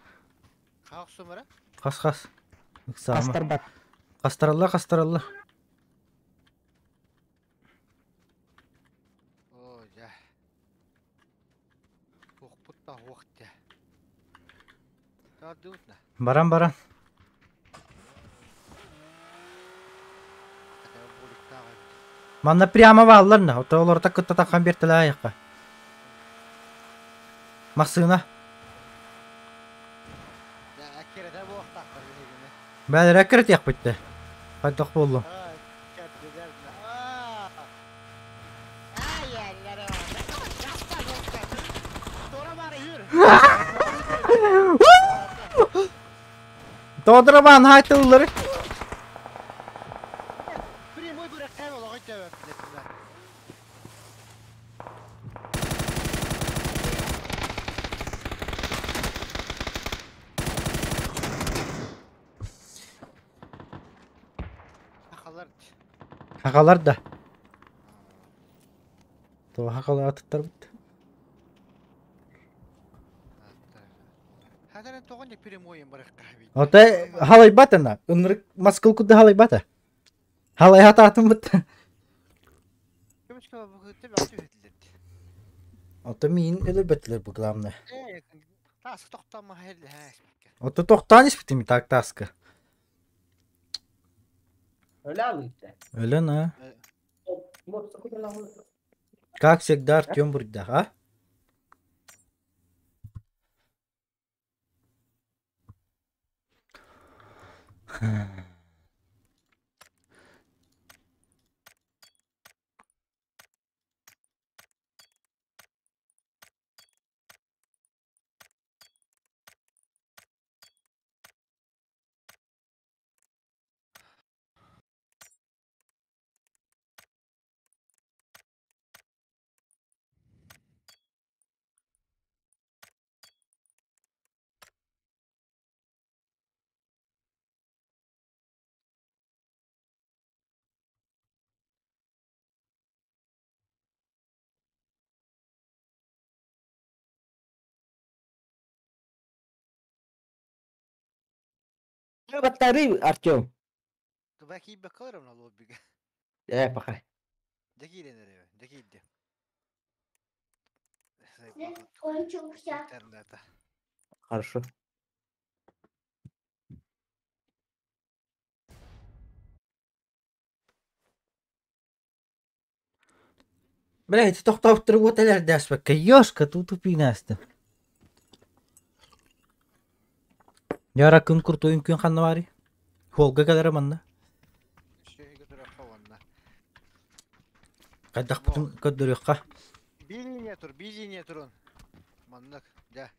Хас хас. Кастарбат. Кастаралла кастаралла. Баран баран. Манна прямо валларна. Ота олар так кытта тахан бертеле аяққа. Масына. Бәлер әкірет яқ бітті. Қайдақ болу. Тодырабан хайтылары. Хақалар да. То хақалар атыттар бітті. Ота халай батана. Ынырык маскыл куды халай бата. Халай хататын бітті. Ота миин өлөр бөттүлөр бу главное. Ота тоқтан испитим так таска. Өлөн а. Как всегда Артем бурда, а? Баттары, Артем. Тубай киирбэккэ олоробун лоббига. Пока. Дьэ киирэн эрэбин, дьэ киирдим. Кончился. Интернета. Хорошо. Блять, тохтоохтор уот элэрдээспэккэ, ёшка, туу тупинаастым. Яра күн куртуйун күн ханна баарый? Хуолга кэлэрэ манна. Үчүгэйгэ турар уонна. Хайдахпытын көрдөрүөххэ. Биир линия тур, биир линия турун. Маннык, дьэ.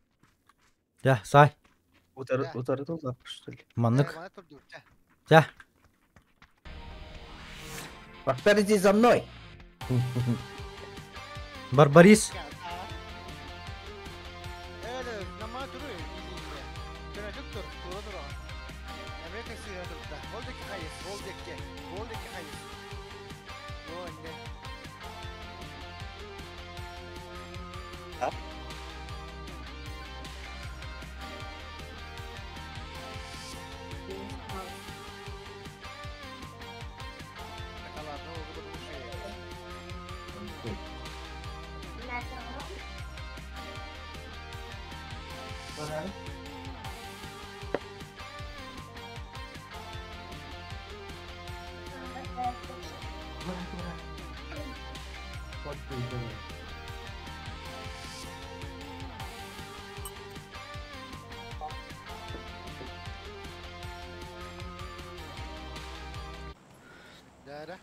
Дьэ, саай. Утары, утары туллап, что ли? Маннык. Манна турдук, дьэ. Дьэ. Бахтар, иди за мной. Барбарис. Намаа туру биир линия. Көнөтүк тур, тура тура. Америка сыыһа турда. Ол диэки хайыс, ол диэки. Ол диэки хайыс. О, инне. Такалаатын ол потому что Дара.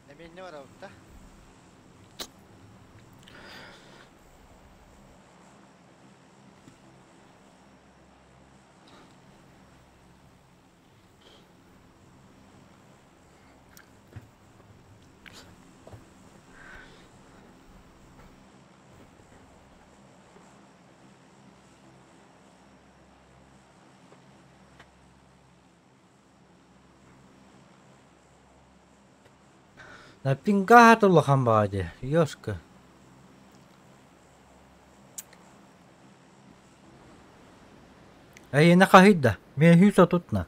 Эмиэнне барабыт да. На пинга улахан баҕайы, ёшка. Эйиэнэ хаһый да, миэхэ 130 на.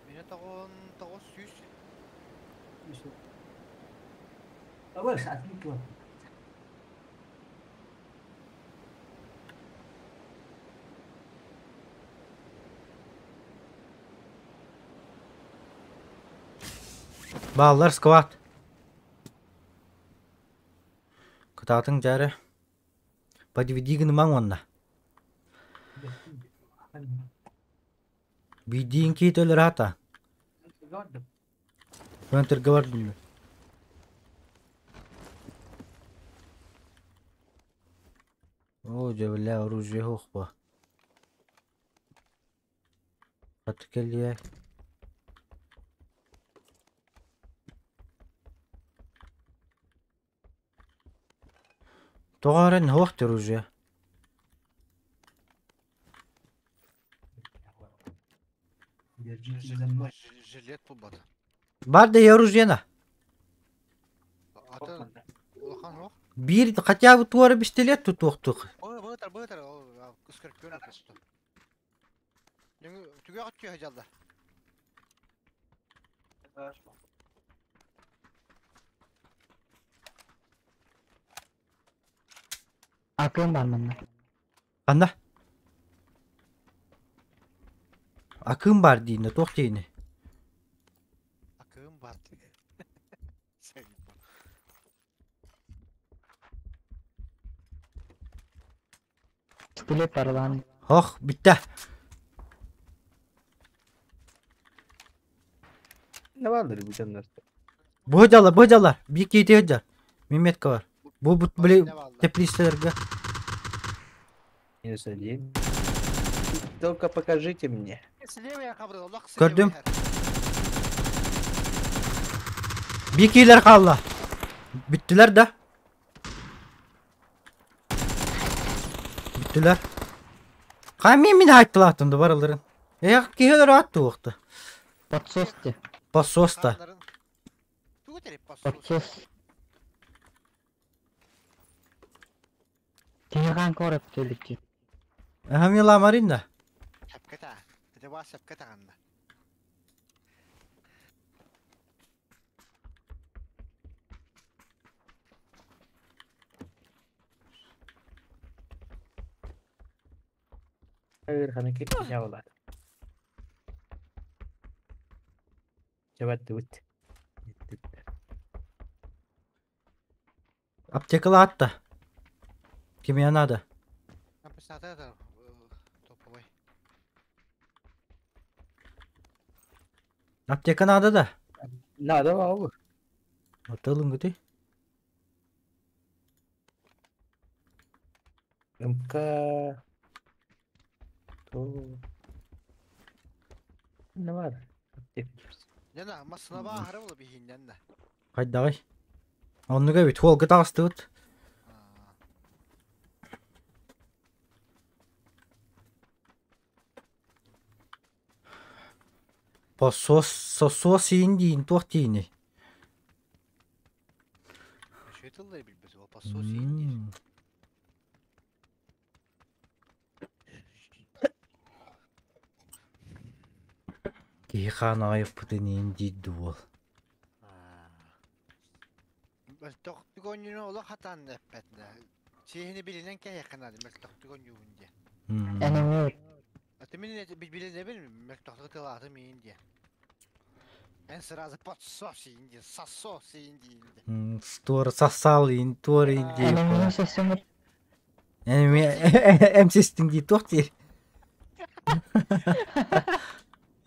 Миэнэ тоҕун тоҕус сүүс. Давай, отметила. Бааллар сквад. Кытаатыҥ дьээрэ. Подведи гынымаҥ уонна. Биирдиин киһи өлөр аата. Центрга бардым. Оо, дьэ, бля, оружие суох буо. Хата кэлиэ. Тоҕо эрэ суох оружие. Держите за мной. Жилет булбата. Бар да оружие на. Атын улахан суох. Биир хотя бы туора пистолет тутуохтук. Ой, быытар, быытар, ол скорпион көстө. Түгэх өттүө дьаллар. Акыым бар манна. Ханна? Акыым баар диинэ, туох диэни? Акыым бар. Пистолет бар лан. Ох, бүттэ. Ne vardır bu canlar? Бу дьаллар, бу дьаллар. Биир киһи сылдьар. Миметка бар. Бу били теплицэлэргэ. Минус один. Только покажите мне. Слева хабыр, Аллах Көрдүм. Биир киһилэр хаалла. Бүттүлэр да? Бүттүлэр. Хаамыы мин хаайтылаатым да барыларын. Эх, киһилэр аат туохта. Подсос ти. Подсоста. Тугу тереп Подсос. Киһи хаан кореп төлүттү. Аха мила маринда. Хапката. Это васапка таҕынна. Ыараханы кирпича буолар. Чабаттыбыт. Аптекалаатта. Кимиэ надо? Написата это топовой. Аптека надо да? Надо ол. Атылынгыты. МК. То. Не бар. Аптека. Яна массына баахара була биһиннэн да. Хайдагай. Оннуга бит хуолга таҕыстыбыт. Посос сосуо сиин диин туох дииний? Үчүгэй тыллары билбэт ол посос иин диир. Киһи хаан аҕай ыппытын иин диир дуол. Мөлтөхтүк оонньууну олох хатаан эппэтинэ. Чиэһини билинэн кэһиэххэ наада мөлтөхтүк оонньуубун диэн. Энеми А ты мин билинэбин мөлтөхтүк тылаатым иин диэн. Эн сразу подсос иин диэн, сосос иин диин диэн. Туора сассаал иин туора иин диир. Энемини сессиңир Эми эмсистиң дии туох диир.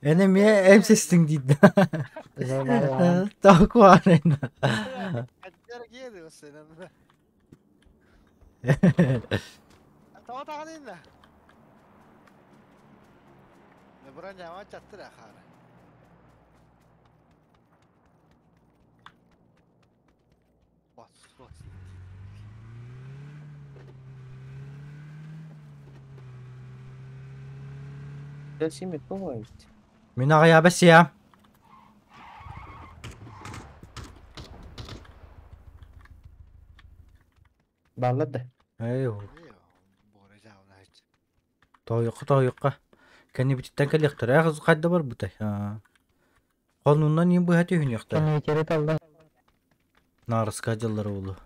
Энеми эмсистиң диир. Займалаан. Таакуарена. Каддер киэди осенен. Тоҕо таҕанынна. Броняма чаттыра хаара. Подсос. Симет помоете. Мин аҕыйаба сиэм. Баллар да. Эй, Буора жаабына тоойуққа тоойуққа. Кэннибититтэн кэлиэхтэрэ хайда барбытай. Холнунан иин быһа түһүнүөхтэрэ. Кэннибитери талла. Наарыска дьыллары улу.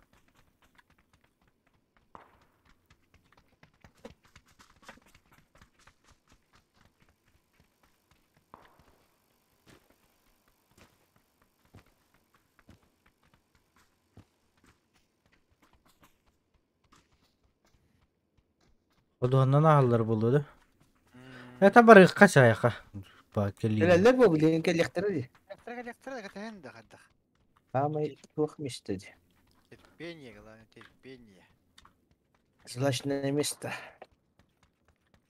Одуһаннан аһаллар буолуо да. Это барыахха чайха. Ба кэлиин. Кэлэллэр бу билигин кэлиэхтэрэ дии. Электро кэтэһэн да хаддах. Саамай туох место дии. Терпение, главное, терпение. Злачное место.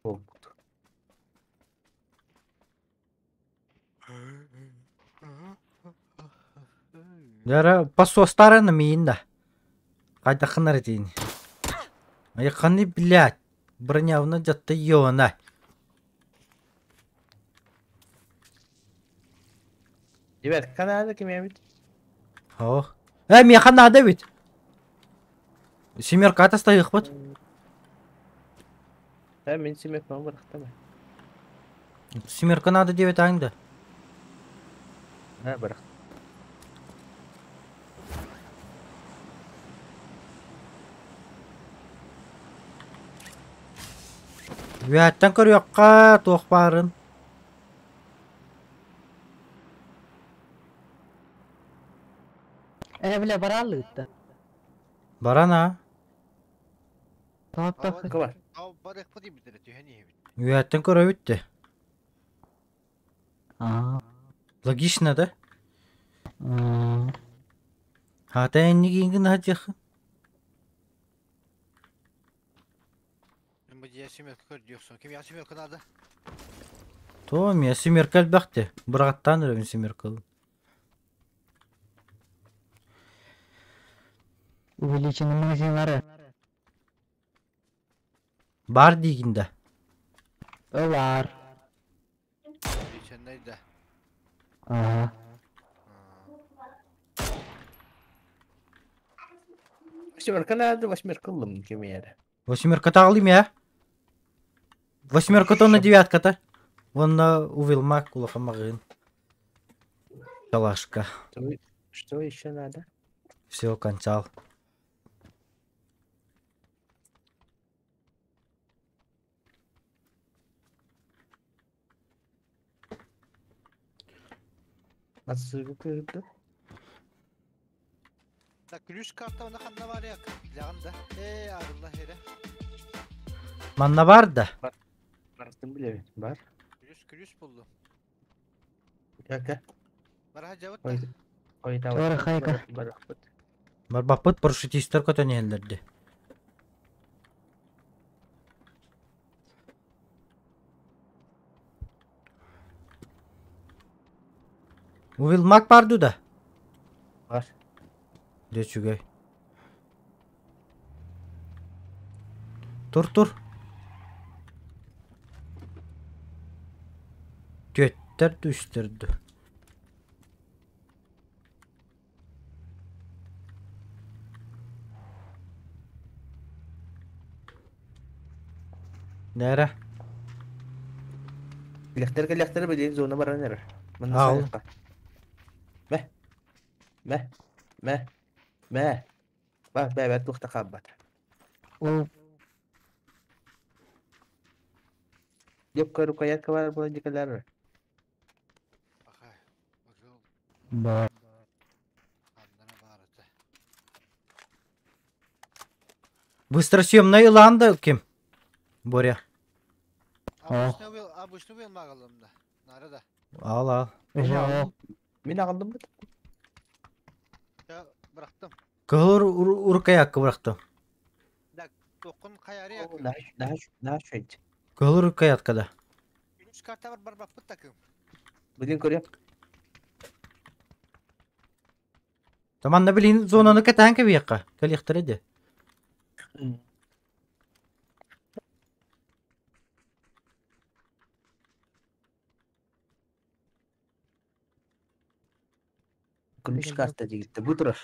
Буолбут. Яра посостарана миин да. Хайдахынар этиин. Айханы блядь. Бронявна дьатта ёна. Ребят, Канада ким эбит? Ох. Э, миэхэ наада эбит. Семерка атастаһыахпыт. Да, мин семерка бырахтым. Семерка надо диэбит ааҥ да. Да, бырах. Үөһэттэн көрүөххэ туох баарын. Э бля бараалыытта. Баран аа. Топтох. Кыбар. Барыахпыт диэбиттэрэ түһэн иһэбит. Үөһэттэн көрөбүт де. Аа. Логично да? Хаата эннигиингин хаджах. Мен бу дьиэ семерка көрдүөхсүн. Ким я семерка надо? То мия семерка элбэхте. Бырағаттаан өрөбүн семерка. Увеличены магазинлары. Бар диигин да. Ылар. Увеличенный да. Аа. Восьмерка надо, восьмерка ыллым ким эрэ. Восьмерка таҕалым я. Восьмерка тонна девятка-то. Уонна Увилмак улахан маҕаһыын. Шалашка. Что, что еще надо? Все, кончал. Отсылку кыырды. Да ключ карта оны ханна бар як. Билэҕин да. Ээ, арылла эрэ. Манна бар да. Барытын билэбин. Бар. Ключ ключ буллум. Кака. Бараха дьабыт да. Ой. Ой, Чора хайка. Барахпыт. Барбаппыт парашютистар көтөн иһэллэрди. Увилмак бар дуу да? Бар. Дьэ үчүгэй. Тур тур. Түөттэр дуу, үстэр дуу. Нэрэ. Лехтер кэллэхтэрэ билигин зона баран эрэр. Манна Аал. сайыахха. Мэ. Мэ. Мэ. Мэ. Ба, бэ, бэ, туох да хаалбат. Ол Лепка рукоятка баар буолан дьикэлэр. Аха. Бакыл бар. ханнана баар этэ. Быстросъемный ылаан да ким? Боря. Обычный вил, обычный вил магалым да. Нара да. Ал ал. Уже ол. Мин аҕаллым быт. Я бырахтым. Кыһыл рукоятка бырахтым. Тоххун хайаары як. Наһаа үчүгэй. Кыһыл рукоятка да. Ключ карта бар барбаппыт такым. Билин көрүөм. Таманна билин зонаны кэтээн кэбиэххэ. Кэлиэхтэрэ дии. Ключ карта диэбитте. Бу турар.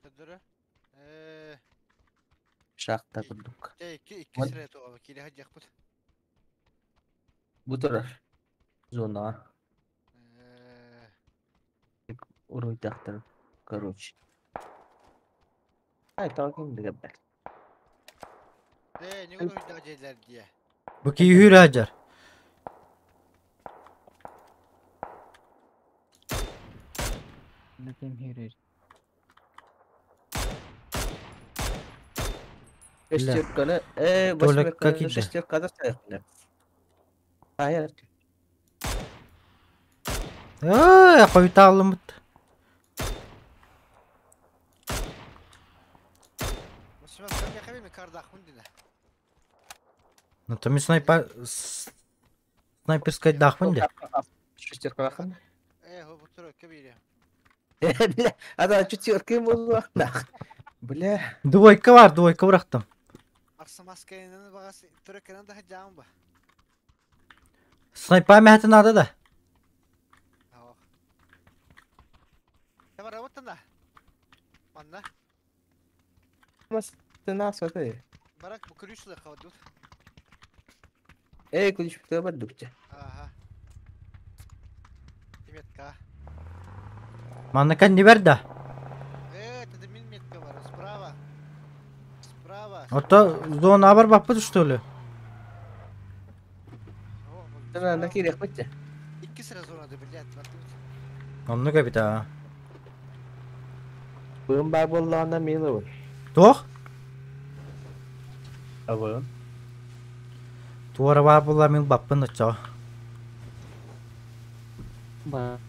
Төдөрө. Ээ, Шахта курдук. те икки икки Ман- сирэ тоҕо киирэ сылдьыахпыт. Бу турар. Зона. Ээ, Уруйдахтар. Короче. Ай, талкин дегеббет. Ээ, не уруйда дьиэлэр дии. Бу киһи сылдьар. Ким хирер. Шестерканы, э, Толя, восьмерканы, как иди? шестерканы ставь. Хайа. Ээ, хойутаалымыт. Мусульман кам яхабы кардахмын дина. Ну то снайпер снайперскай дахмын де. Шестерка хан. Ээ, хо бу тура кебире. Бля, ада четверка буолла. Бля, Двойка бар, двойка бырахтым. Арса маскайнын багасы тура кенен да жаам ба. Снайпа мәхәтін надо да. Оо. Та барабыттан да. Манна. мас ты смотри. Барак бу ключ хавдут. Эй, ключ бар дукча. Ага. Метка. Манна кәнни бер да. Э, это мин метка бар. Справа. Справа. Ото зона бар баппыт что ли? О, Ты на кирек битте. Икки сыра зонада, блядь, бардыбыт. Онну кэбит а. Быын бар боллаана милы. Туох? Абы. Туара бар була мин баппын очо. Бар.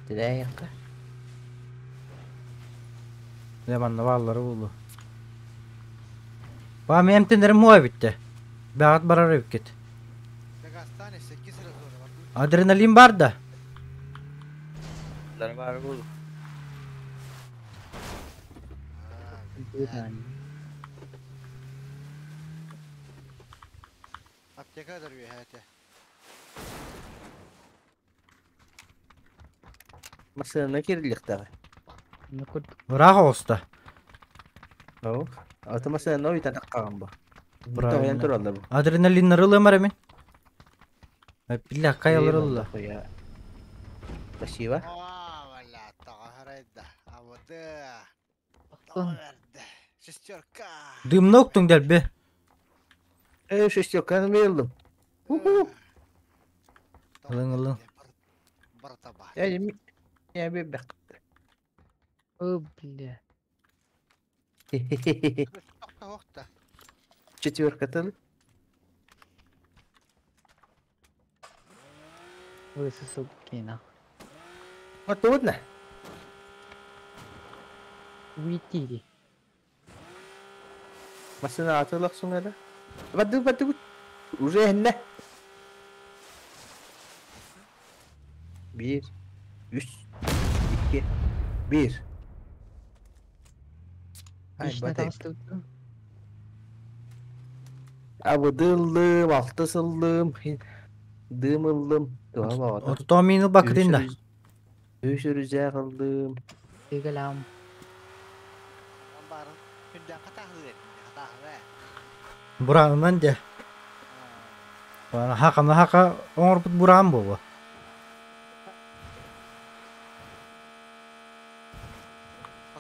Тилэйэххэ. Не манна бааллары булу. Ба мен эмтенерим муа битте. Бәгат барар эбиккет. Дагастане икки сыра зона бардыбыт. Адреналин бар да. Бар бул. А, блядь. Аптека дөрү хәте. Массыына кирилиэхтэҕэ. Ну курдук. Ыраах оҕуста. Ол. Аты массыына уйтан таххаҕын бу. Правильно. Тоһуйан тураллар бу. Адреналиннары ылыам эрэ мин. Биллэ хайалар ылла. Хуя. Спасибо. О, бля, тоҕо А вот Охтон. Шестерка. Дымна уктуҥ дэлби. Шестерканы бердим. Уху. Ылыҥ, ылыҥ. Братаба. Я я бек. О, бля. Охта. Четверка тыл. Высосал кина. Вот трудно. Уйти. Массыына атылах суңада. Бады бады. Уже хенне. 1 3 2 1. Ай, Ишне батай. таҕыстыбыт. Абыдыллым, алты сыллым, дымыллым. Туha бағата. Отутоо миин ылбаккытын да. Үс үрүзэ кылдым. Тыгалам. Барын күндә катахы. Катахы. Бураанынан дьэ. Хака хака оҥорбут бураан буолуо.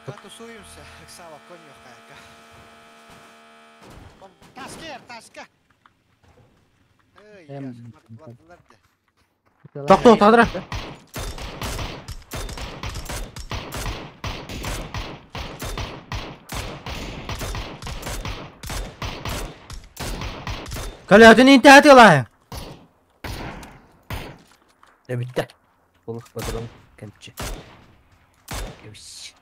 Пока тусуемся, Сава конюха. Таска, таска. Эй, Эм, Тохтоо тадыра. Калятын интихати ылаһын. Ne bitti. Olur patron kentçi. Кебис.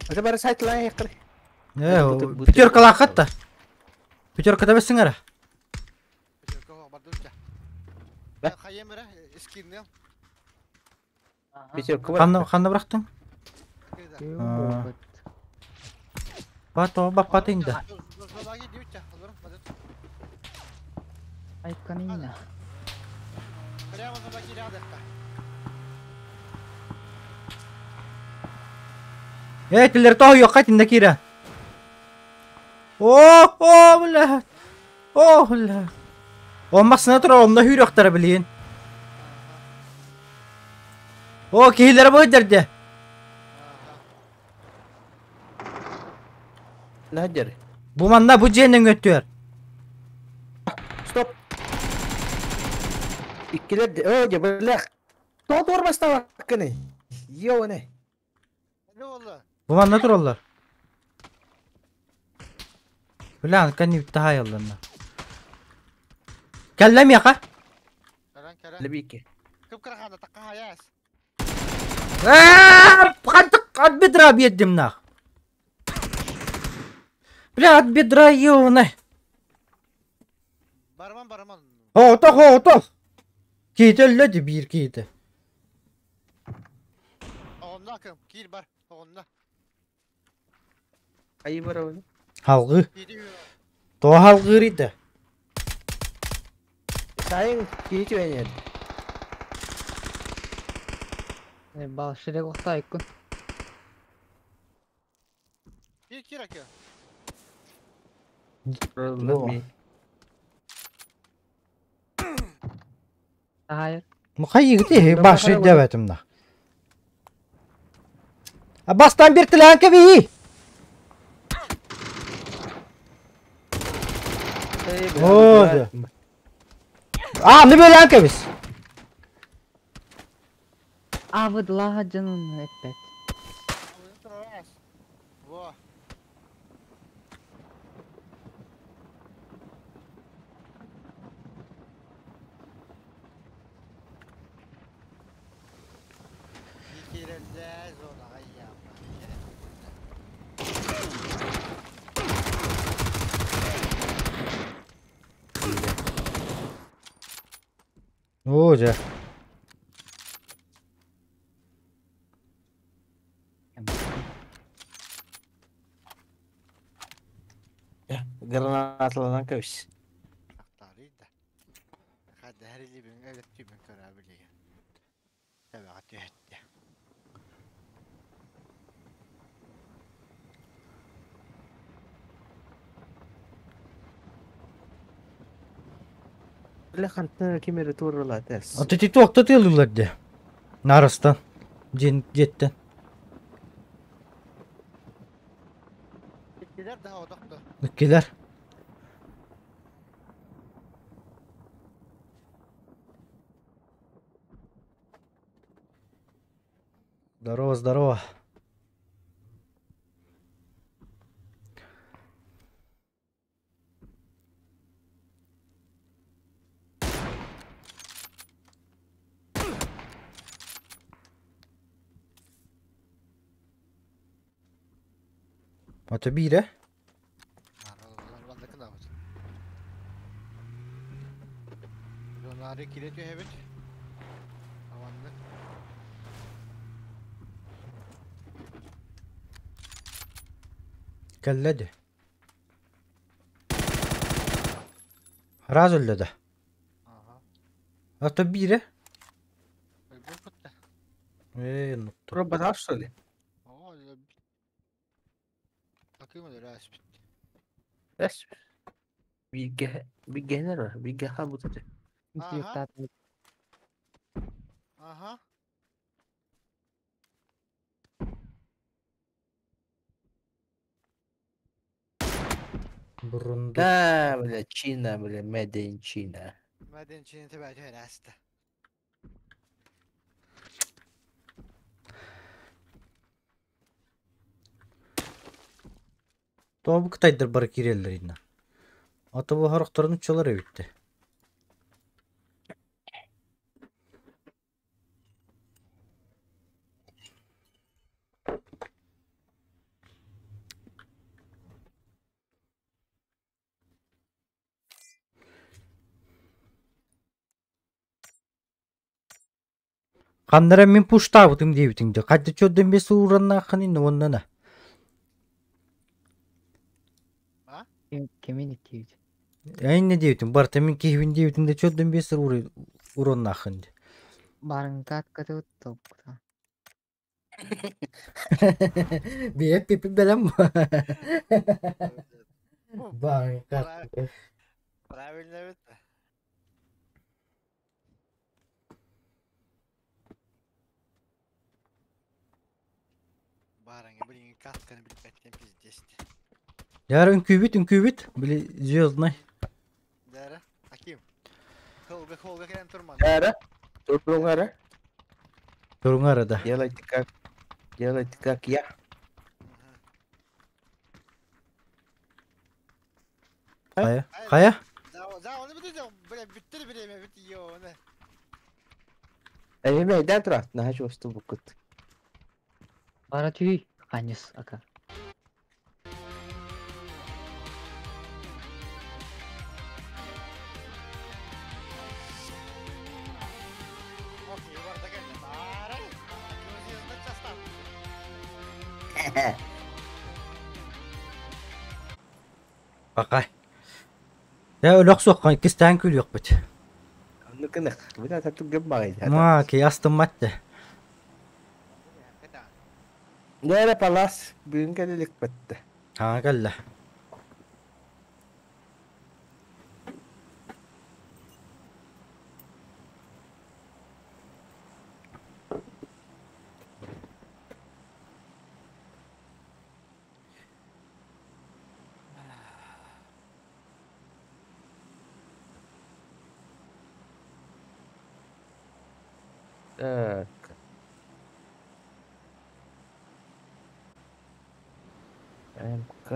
Это бары сайт лай якыр. Э, пятерка лахатта. Пятерка табесиң эрэ. Пятерка бар. Ханна ханна бырахтың? Бато баппатын да. Айканина. Прямо на рядом. Э, тилер тоо йокка тинде кире. О, о, бля. О, бля. Онмасына тура, онна хүрөктөр билин. О, кихилер бу дерде. Надер. Бу манна бу жээнен өттүөр. Стоп. Иккилер де. О, же бля. Тоо бастава кыны. Йо не. Не oldu? Бу манна тураллар. Бля, кани тахайалларна. Кэллэм яка. Каран каран. Лебики. Кып-кырахана такка хаяс. Кантык от бедра бьеддим нах. Бля, от бедра ёбаный. Барман барман. О, то. Кейте өллөдү биир кейте. Оғынна кым, кир бар. Оғынна. Айы бар оны. Халгы. Кири То халгы риде. Сайын кейти венер. Бал ширек охта айкун. Кир кир аке. Ми. Hayır. Мухайы башы дебетим на. А бастан бир тиләнке би. О, да. А, не бөләнке биз. А выдлага жанын эппет. Во. Кирелде зонаға О, же. Гранаталанан кебис. Ақтарыйда. Хадда хәрили бен әлеп түйбен көрә билеген. Тэбэҕэ түһэттэ. Бля, хантан ким эрэ туоралаата. Аты ти туохта тыалыылар дии. Нарастан. Дьиэн дьиэттэн. Иккилэр да одохто. Иккилэр. Здорово, здорово. Ата биирэ. Донары кире түһэбит. Аваннык. Кэллэ дии. Раз өллө да. Ага. Ата биирэ. Өлбүт кутта. Ээ, нукту. Пробовал, что ли? Оо, өлбүт. Такым өлөр ааспыт. Эс. Бигэ бигэһинэр бар. Бигэ хаалбыт этэ. Ага. Ага. Бурунду. Да, бля, Чина, бля, Made in China. Made in China тэбэ түһэр ааста. Тоҕо бу кытайдар бары киирэллэр инна? Ата бу хорохторун уччалар эбиттэ. Ханнара мин пуштаабытым диэбитиҥ дии. Хайда чөрдөн бес уураннааххын инна уоннана. Кимин иккибит. Эйнне диэбитим, барыта мин киһибин диэбитим да чөрдөн бес ураннааххын дии. Барыҥкаат кытыбыт толкута. Биэ пипи бэлэм. Барыҥкаат. Правильно ведь? Барыҥа билигин касканы билбэттэн пиздец. Яр үҥкүүбүт үҥкүүбүт били звездный. Дара, Аким. Холга холга кэлэн турман. Ара. Турдуҥ ара. Туруҥ да. Делайте как я. Хайа. Хайа. За, оны бит бля бүттер время бит ёны. Эми эйден турат, наһаа чугастуу буккут. Бара түй. Анис ака. Окей, барда кэллэ. Бара. Аким звездный состав. Бакай. Я өлөх суохха иккистээн күлүөхпүт. Оннук гынык. Бу да тату гым багай. Маа ки астыммат де. Нere палас бүгүн кэлилик бэтте. Хаҥа кэллэ. Так. МК.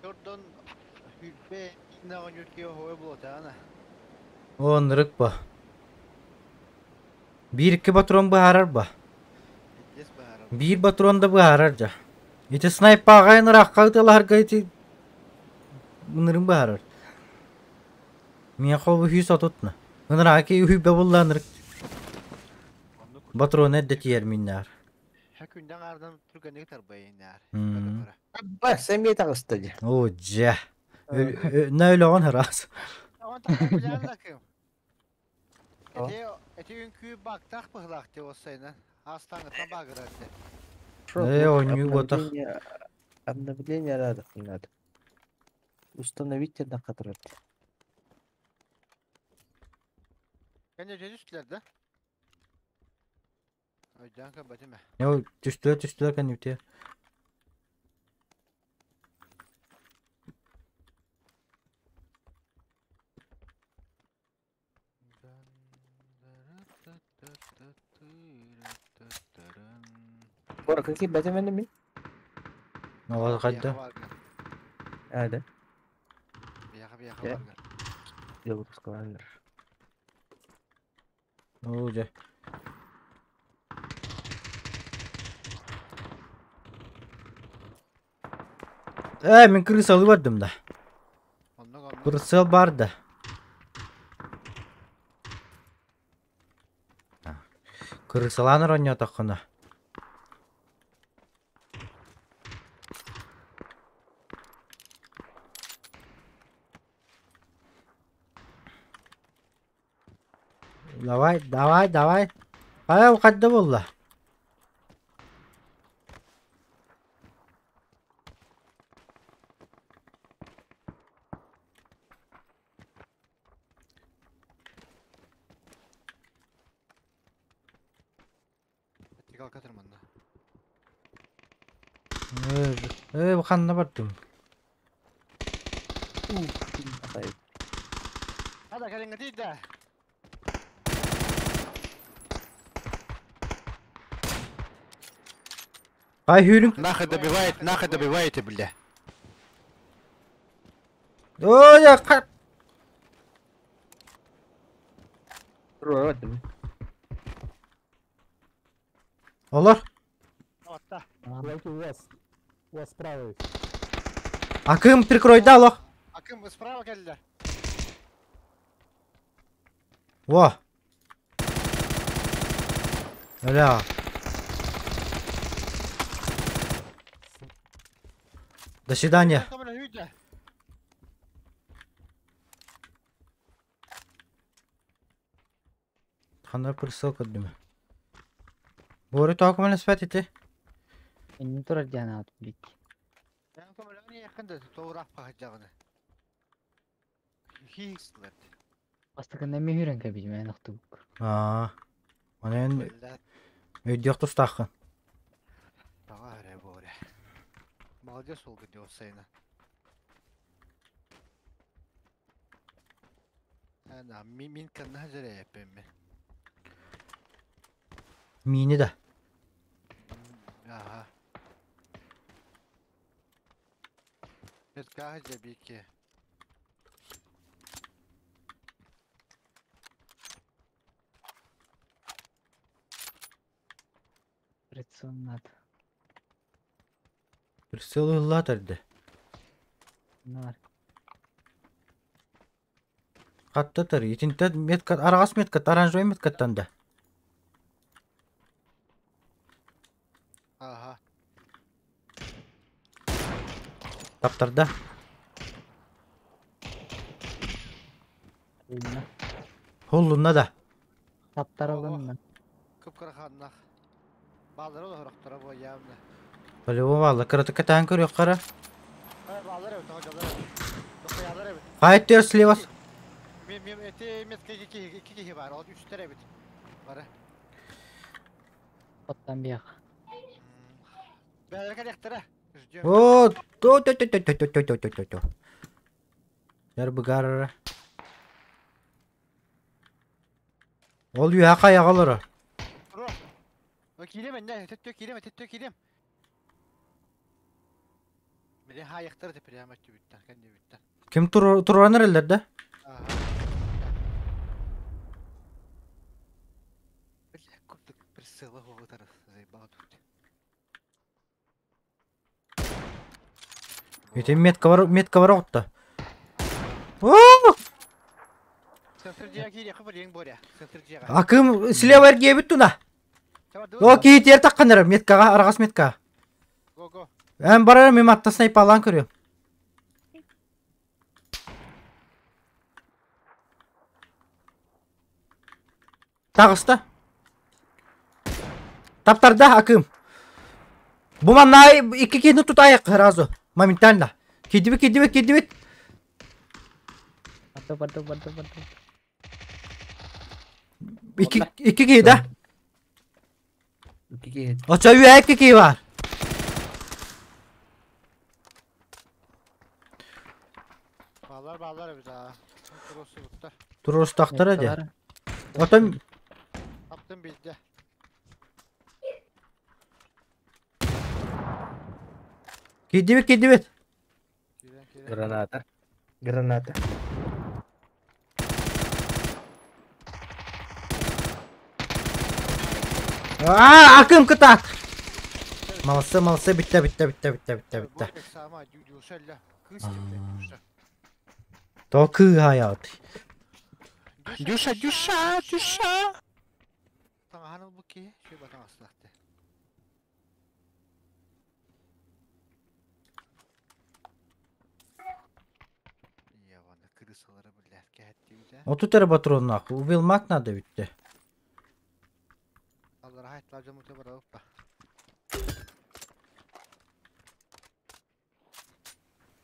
Jordan Hülbe инна оñур кио хой болотаана. Оннук ба. Биир икки патрон быһаарар ба. Пиздец баарар. Биир патрон да быһаарар дьа. Ити снайпаҕа ыраахха ыталаһарга ити ынырын быһаарар. Миэхэ холбу үһүс отутна. Ыныраки үһүйбэ буллаанырык. Патрон эрдэ тиийэр миннээр. Хөкүндэн ардан түргэнник тарбайынаар. Ба, сэмиэ таҕыста дии. Оо дьэ. На өлөҕөн ыраас. Онтон билэн лакым. Эти эти үҥкүү баактаах быһылаах дии уоссайынан. Аастааҥҥыттан баагырар дии. Э, оонньуу буотах. Обновление, обновление надо, надо. Установить на который. Кэннэ дьэ түстүлэр да? Өйдөөн көрбөтүм ээ. Йоо, түстүлэр түстүлэр кэннибитигэр. Бора какие бэтмены ми? Оҕо хайда? А, да. Бияха бияха Э. баргар. Я буду сказать. Оо дьэ. Ээ, мин крысалы бардым да. Оннук оннук. Прицел бар да. Крысалаан оронньоотоххуна. Давай, давай, давай. Хайа хайда буолла? Тигалка тырманна. Ээ, ээ, бу ханна бардым? Hadi кэлиҥҥэ тиийдэ. Хай хүүрүҥ. Нахуй добивает, нахуй добиваете, бля. Ой, я ха- Олор. Отта. Давайте у вас. У вас справа есть. Акым прикройда олох. Акым справа кэллэ. Во. Бля. До свидания. Көмөлөһүйдэ. Ханна прицел көрдүм. Бори тоҕо көмөлөспөт ити. Иннин турар диэн аат бит. Мен көмөлөһүн якында тоураах пахаджагына. Хиикслер. Бастакында мен хүрэн кэбидим эн охтубук. Аа. Онон Бля, өйдүөх тустааххын. таға эрэ буоре. Молодец ол гыди осайна. Ана мин мин канна жере эппемме. Миини да. Аха. Метка жабики. Прицел надо. Прицел ыллаат эрдэ. Нар. Хаттатар. Итинтэн метка араҕас метка оранжевый меткаттан да. Аха. Таптарда. Ылына. Холлунна да. Таптарылынна. Кыпкыра ханнах. Балдары олохтора бу явно. По-любому алла кыратыкка таан көрүөх хара. Ай балдары эбит, ходжалар эбит. Тохоялар эбит. Хайт төр слева. Мен мен эти метка iki iki киһи бар, ол үстер эбит. Бары. Оттан бияқ. Бәлер кэлэхтэрэ. Ждем. О, то то то то то то то то то то. Яр быгарара. Ол үһэ хайаҕалара. Туруо. О киирем энне, төттө киирем, төттө киирем. Били хаайахтар да прямо түбүттэн, кэннибиттэн. Ким тур туруранар эллэр да? Аха. Бля, курдук прицела хоҕутар заебал тут. Ити метка бар метка бар оҕутта. О! Центр дьиэ киириэххэ барыаҥ Боря. Центр дьиэҕэ. Акым слева эргиэбит туна. О киһи тиэр тахханнар меткаҕа араҕас меткаҕа. Го го. Эн барар мин атта снайпалаан көрүөм. Таҕыста. Таптарда Акым. Бу манна икки киһини тутаайык сразу. Моментально. Киирдибит, киирдибит, киирдибит. Барда, барда, барда, барда. Икки, икки киһи да. Икки киһи. Оччо үөһэ икки киһи баар. Баалар баалар эбит аа. Туруорсубуттар. Туруорустахтара дьэ. Отон Таптым билдэ. киирдибит, киирдибит. Киирэн киирэн. Граната. Граната. Аа, Акым кытаат. Молодцы, молодцы, бүттэ, бүттэ, бүттэ, бүттэ, бүттэ, бүттэ. Сама дюшелля. Кыыс кимде? Дюша. То кыыһаайаҕыт. Дюша, Дюша, Дюша! Таҥаһан ылбыт киһи, сүө батаҥастаахты. Ебана крысалары биллэр кэһэттибит Отут эрэ патроннаах. Убилмак надо бүттэ. Аллара хайтлаа дьоммуту баралыппа.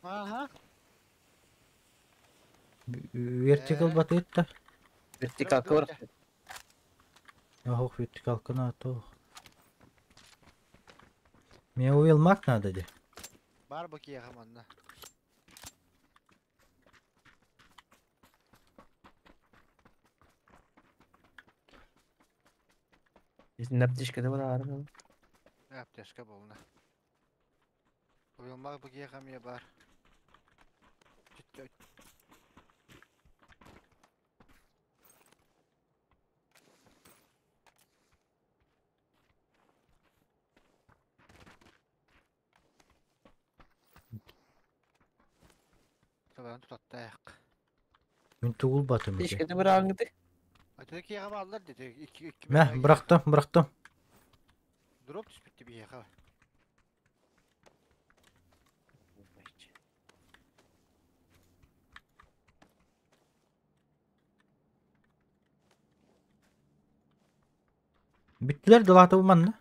Аха. Вертикал батыт да. Вертикалка бар. Ох, вертикалка надо. Мне уилмак надо де. Бар бу киэхэ манна. Итиннэ аптечкада бар аарым. Аптечка болна. Уйулмак бу киэхэ эмиэ бар. Табан тутаттаах. Мин тугул батым. Аптечкада бар аарыңды. Аты киэхэ бааллар деди. Икки икки. Мә, бырахтым, бырахтым. Дроп түспүттү биһиэхэ. Бүттүлэр дылаата бу манна.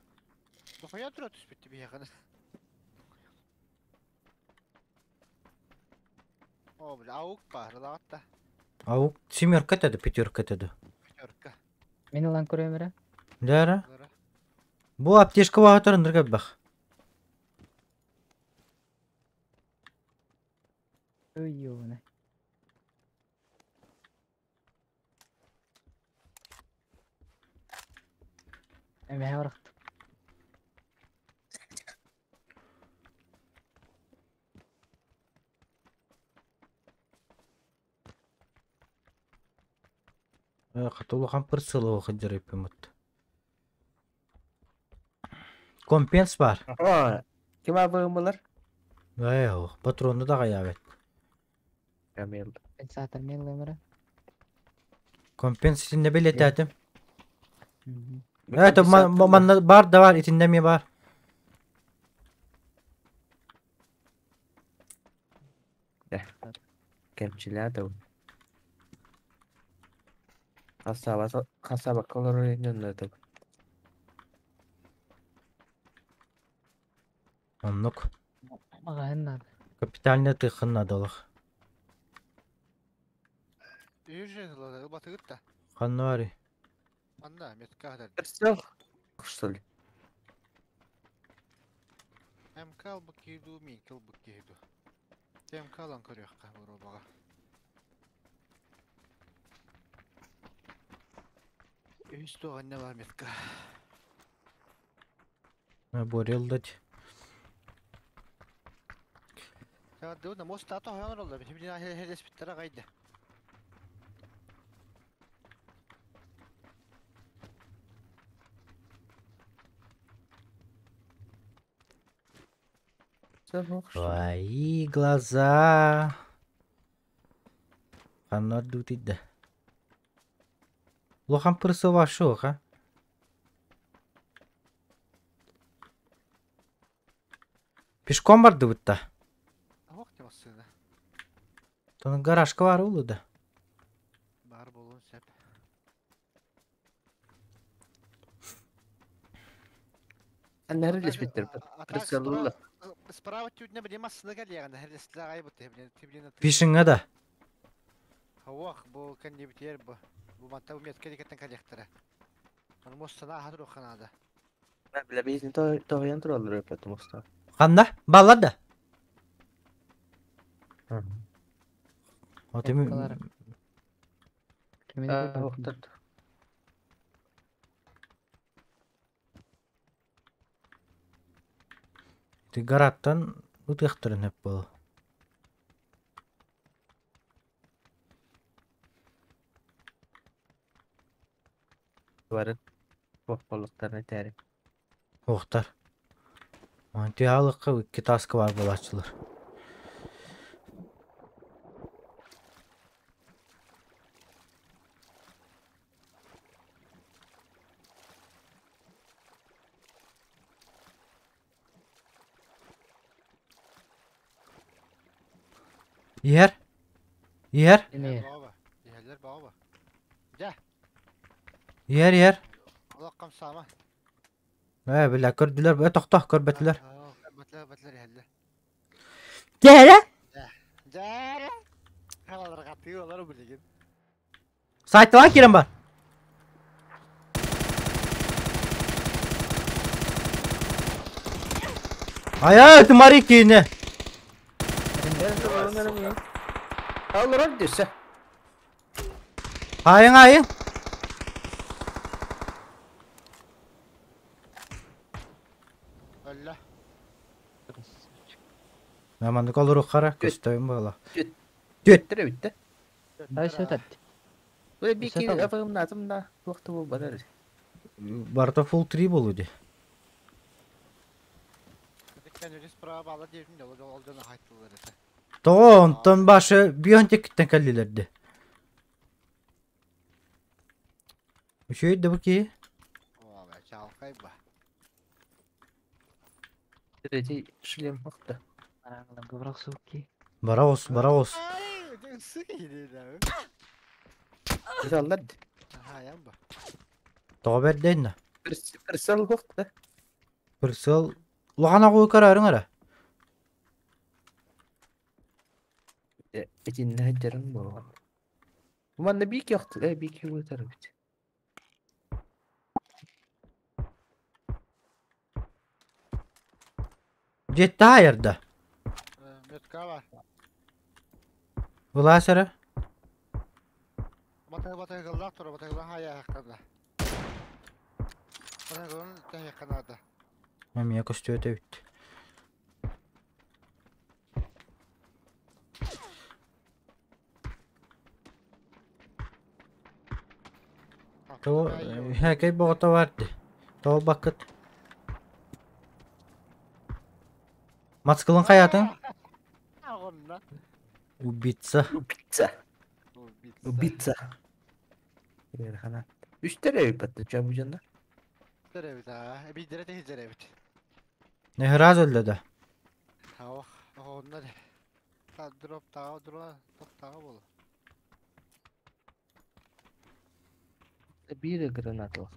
Дохуя дроп түспүттү биһиэхэ. О, бля, аук бар, лаатта. Аук семерка теди, пятерка теди. Пятерка. Мин ылан көрөм эрэ. Дара. Бу аптечка баҕатар ындырга бах. Ой, ёбана. Эмэһэ барахтым. Хатулахан пыр сылы сылдьар эппимут. Компенс бар. Ким абыымылар? Ээ, патрону да гаябет. Камил. Саатар мен ылыам эрэ. Компенс итиннэ билетэтим. Это манна бар да бар, итиннэ эмиэ бар. Кэмчилээ да. Хасабакка олорор иннен Оннук. Маҕаһын наада. Капитальный тыхын надалах. Үйүр батыгыт да. Ханна барый? Манна метка хатар. Что ли? МК албыт киһи мин кылбыт киһи дуу. МК алан көрүөххэ боруобаҕа. Үс туох бар метка. Борел да. Саадды мост тато хонор олла. Бит хелеспиттера кайда. Твои глаза. Ханна дутидда. Улахан пырсыва шоха. Пешком бардыбытта. Ох, темассыына. Тонун гаражка бар улу да. Бар болуун сөп. Нэрилеспиттер. Прицеллылар. Справа түнне биле массына кэлиэҕин херлестилэр аҕай бутты тибилин Фишинга да. Хауах бу кэнни битиэр бу. Бу манта бу метка дикеттен кэлиэхтэрэ. Аны муостана аха туруохха наада. Бля, биһини тоһуйан тураллар өпөт муста. Ханна? Баллар да. О тими Калар. Кимини көрбөппүн. Ити гараттан ытыахтарын сөп буолуо. Бары бопполуктарын этээри. Уохтар. Тыаалыкка икки тааска баар буолааччылар. Иһэр. Иһэр. Эмиэ. Баҕаба. Иһэллэр баҕаба. Дьэ. Иһэр иһэр. Олох хамсаама. Ээ бля көрдүлэр э тохтоо көрбөтүлэр. Батлар батлар иһэллэр. Дьээрэ. Дьээрэ. Халарҕатыы олор билигин. Сайталаан киирэн бар. Айа тымари киинэ. Аллар десе. Айың айың. Өллө. Маннык олоруоххара көстөйүм буола. Түөттөр эбит. Дальше өтөт. Бу бики Өссө табы. апагымнатым да туохта бу барар. Барыта full 3 болу ди. Кэнники справа баала диэбитин дьоло дьол дьоно хайтылар этэ. Тоҕо онтон башы бионтекиттен кэллилэрди. Үчүгэй да бу киһи. Оо, чаалкай ба. Третий шлем хохта. Араҥаларга бырах суки. Бара ос, бара ос. Ай, ысык иһири Аллар. Хаайан ба. Тоҕо бэрдэйнэ. Прицел хохта. Прицел улахан оҕу көрөөрүҥ эрэ. Этинне хаддарын бу. Манна бики хохта, бики бутар бит. Дьиэтте аайарда. Метка бар. Былаас эрэ. Батай батай гыллах тура, батай гыллах хаайа хаккада. Батай гыллах тэһи канада. Эмиэ көстүөтэ эбит. Тоҕо һээкэй боҕото бар дии. Тоҕо баккыт. Мацкылын хайаатыҥ? Аҕынна. Убийца. Убийца. Убийца. Хана. Үстер эбит батта чабужанна. Эбит аа. Эбидere тэһи эбит. Нехраз өллө да. Ох, оҕоннор. Та дроп таа дроп топ таа бол. Бир гранаталах.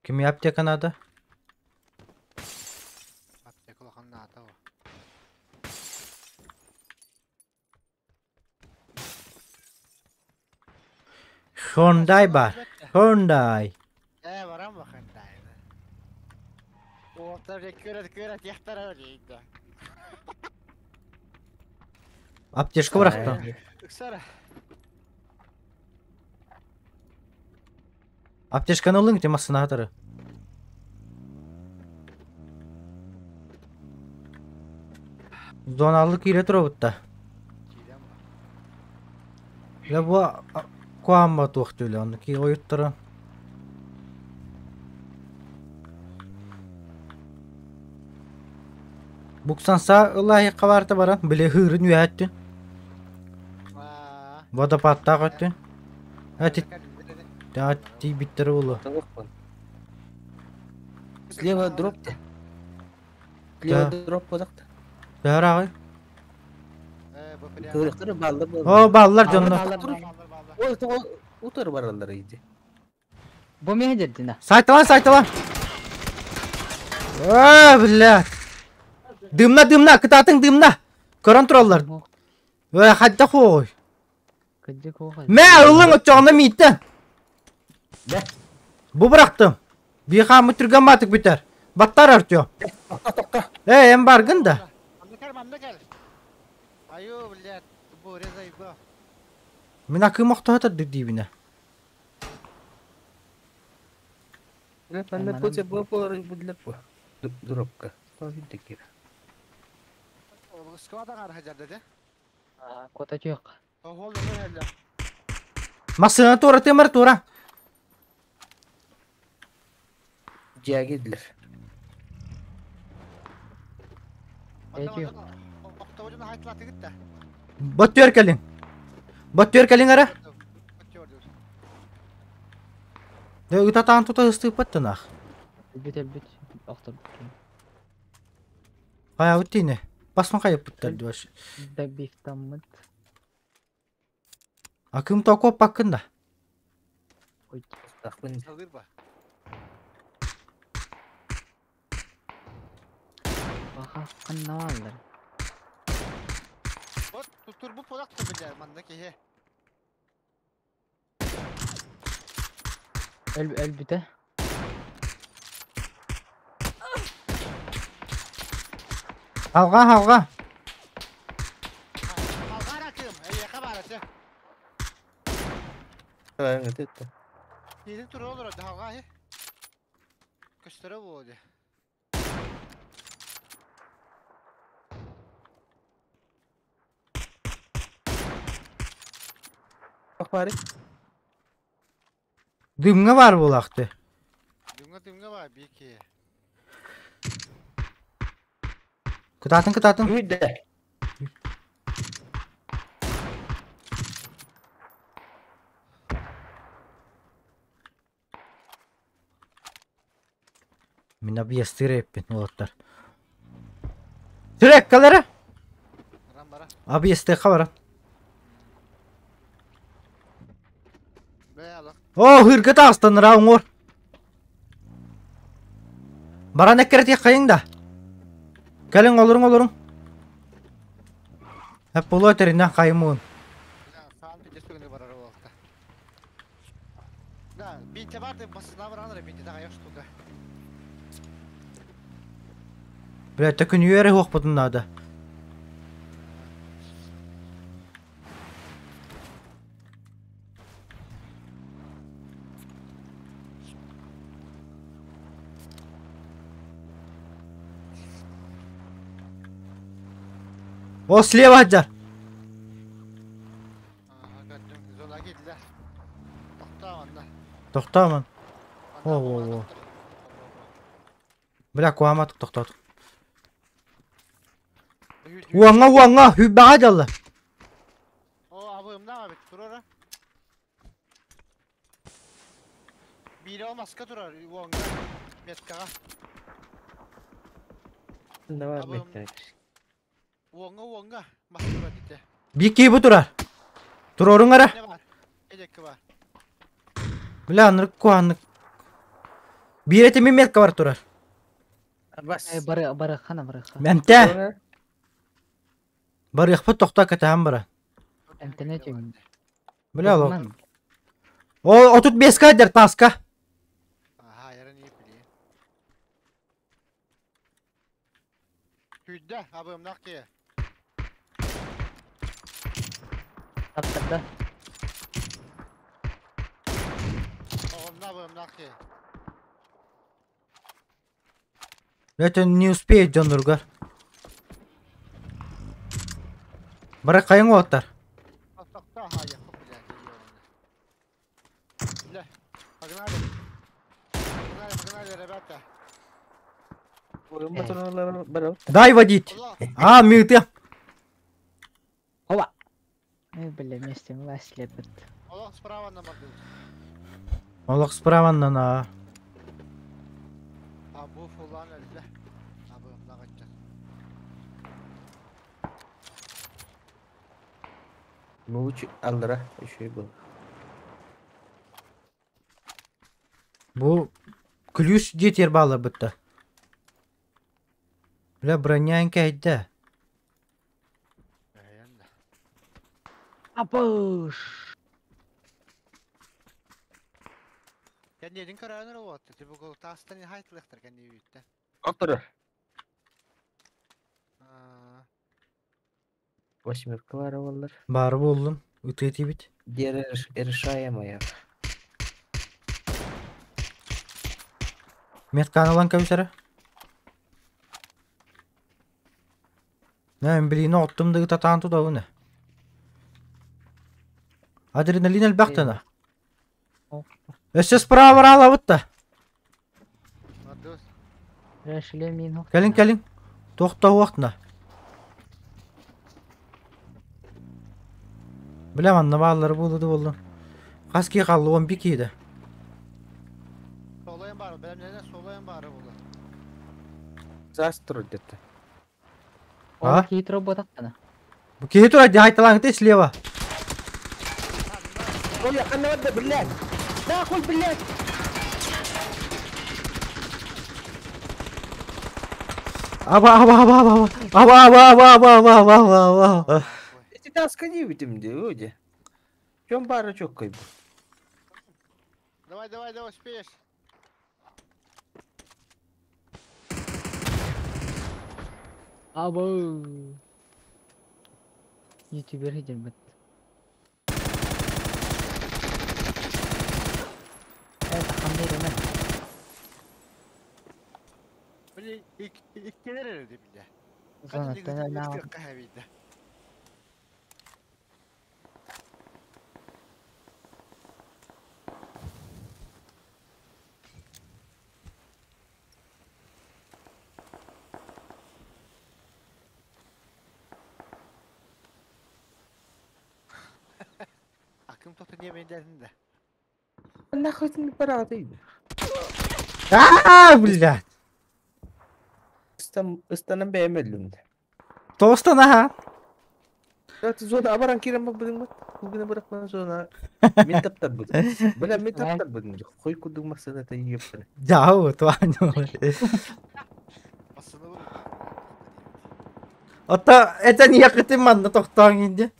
Кими аптека надо? Аптека улахан наата о. Hyundai бар. Hyundai. Ээ, баран ба Hyundai. Уолтар көрөт көрөт яхтара өлейді. Аптечка бырахтым. Ыксара. Аптечканы ылыҥ темасына хатары. Зоналлы киирэ турабытта. Киирэн ба. Я бу куамма туох түлэ онну ки ойуттара. Буксанса ылааһы хабарта баран биле хыырын үөһэттин. Аа. Водопадтаах өттүн. Эти ти биттер болу. Слева дроп те. Слева дроп бодакта. Төһөр аҕай. Ээ, бу. Көрөхтөрө бааллар О, бааллар дьоннор. Бааллар, бааллар. Ой, тоҕо утары бараллар иди. Бу миэхэ дьэрдинэ. Сайталан, сайталан. Э, блядь. Дымна, дымна, кытаатыҥ дымна. Көрөн тураллар. Э, хайдах ой. Кырдьык оҕо. Мэ, ыллыҥ оччоҕуна мииттэн. Бэ. Бу бырахтым. Биихааммыт түргэн маатык бүтэр. Баттар Артем. Тохто, тохто. Э, эн баргын да. Манна кэл, манна кэл. Айуу, блядь, бу резай бу. Мин акыым охтоһо диибинэ. Манна путе бу болар будлар бу. Дробка. Тоһүн кир. Сквада гар хажарды де. Кота чуйық. Хол нөмөр хәллә. Массыына туора тымар туора. Жагидлер. Октавыны хайтлаты гитте. Боттуер кэлиҥ. Боттуер кэлиҥ эрэ. Дэ ытатаан тута ыстыыппаттынах. Өлбүт өлбүт. Охтор. Хайабыт тиine. Басман хайыппыттар дуаш. Да бифтаммыт. Акым токо паккын да. Ой. Тахпын. Салыр ба. Баха канналар. Вот тур бу полак та билер манна ки. Өл өлбүтэ. Алға, алға. Алгар акым, эй хабарасы. Аңа тетте. Дидин тур olur да алга хи. Көстөрө болду. Бак бары. Дымҥа бар буолаахты. Дүнгө дүнгө бар бики. Кытаатын кытаатын. Үйдө. Мин объезд эппин олоттар. Сүрек калара. Рам бара. Объезд хабара. Бе алак. О, хыргы таастаныра оңор. Баран эккерти хайың да. Кэлиҥ олоруҥ олоруҥ. Эп боло теринен хайымуун. Саан пиде сүгүнү барар болта. Да, бинте бар деп басына бараныр бинте дага yok штука. Бля, төкүн үйере хуохпутун наада. О, слева аджар. Ага, gördüm. Zola gittiler. Токтоо анда. Тоқтамын. О, о, о. Бля, куаматык тоқтадық. Уаңа, уаңа, хүббаға жалла. О, абымна бит турара. Бири алмаска турар, уаңга. Меткага. Давай Абым. метка. Уаңга, уаңга. Маска турар дите. Бики бу турар. Туроруң ара. Не бар? Эжекке бар. Бля, анырык куаннык. Бире теми метка бар турар. Бас. Э, бары бары хана бары ха. Мәнтә. Бар яқпы тоқта катаан бара. Интернет юм. Бля, ло. О, отут беска дер таска. Ага, ярын iyi bileyim. Hüdde, abımnak ki. Таптарда. Оғымна абымнак ki. Это не успеет Джон Нургар. Бара кайың оттар. Тоқта, ha, yapıp bile. Bile. Погнали. Погнали, погнали, ребята. Дай водить. А, мыты. Опа. Э, бля, вместе власть лепит. Олох справа на мобил. Олох справа на. А бу фулан өллө. Абымнак атча. Ну лучше аллара еще и был. Бу ключ диэтиэр баалар бытта. Бля, бронян кэйдэ. Эйэн да. Апыш! Кэнниэтин көрөөнөр уотта. Ти бу таастан хайтылыктар кэнни үүттэ. Автора. Восьмерка бар олар. Бары болдун. Ытыы тибит. Где решаемая? Метканы ылан кэбисэрэ. Нэ, билиини оттум да ытатаан тутабын. Адреналин элбэхтана. Өссө справа бараалабыт да. Мадус. Шлем мин хох. Кэлин кэлин. Туохтоһуохтуна. Билем анна бааллары буолуду буоллун. Хас кии қалды 11 кииде. Солайын бары, бәлемнерден солайын бары була. Застро где-то. А? Ол хитро ботақтана. Бу киһи турар дии хайталаҥыта слева. Ой, ханна барда, блядь! Нахуй, блядь! Аба аба аба аба аба аба аба аба аба аба аба аба. Эти таска не видим, где люди. Чем бара чоккой? Давай, давай, давай, успеешь. Абы. Ютубер хидер бит. Это хамдыр эме. Били иккелер эрди биле. Зонаттан өлнаа. Кахабида. Акым тоқты не мен дәдін да. Нахуй ты не пора ты. Аа, блядь. Ыстанан бэймеллүм. Тоостан аха. Это зона абаран кирем бу бу. Бүгүнө быракман зона. Мен таптар бу. Бля, мен таптар бу. Хой кудук максат это епты. Жау, туаню. Басыны бұл. Ата это не якытым манна тохтоон инде.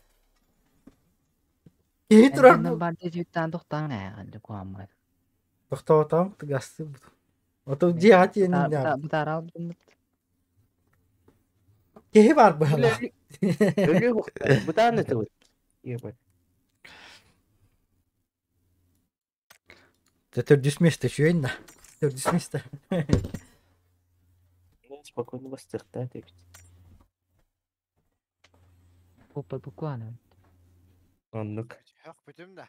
Киһи турар Энтэн бу. бар дежүттан тохтаан ээ куаммар. Тохтоотам тыгасты бу. Ото дии тиэнин да. Бутарал бут. Киһи бар быһала. Өлүү бутааны ты. Ебать. Төрдүс место шүйін да. Төрдүс место. Спокойно бастырта деп. Попа буквально. Оннук. Хақ бүтім да.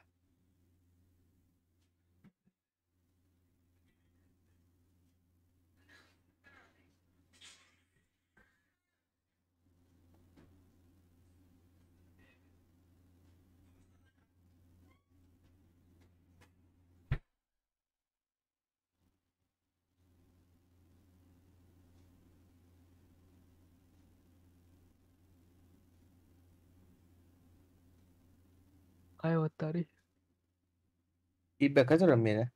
Кай оттары. Ибе катырам мени.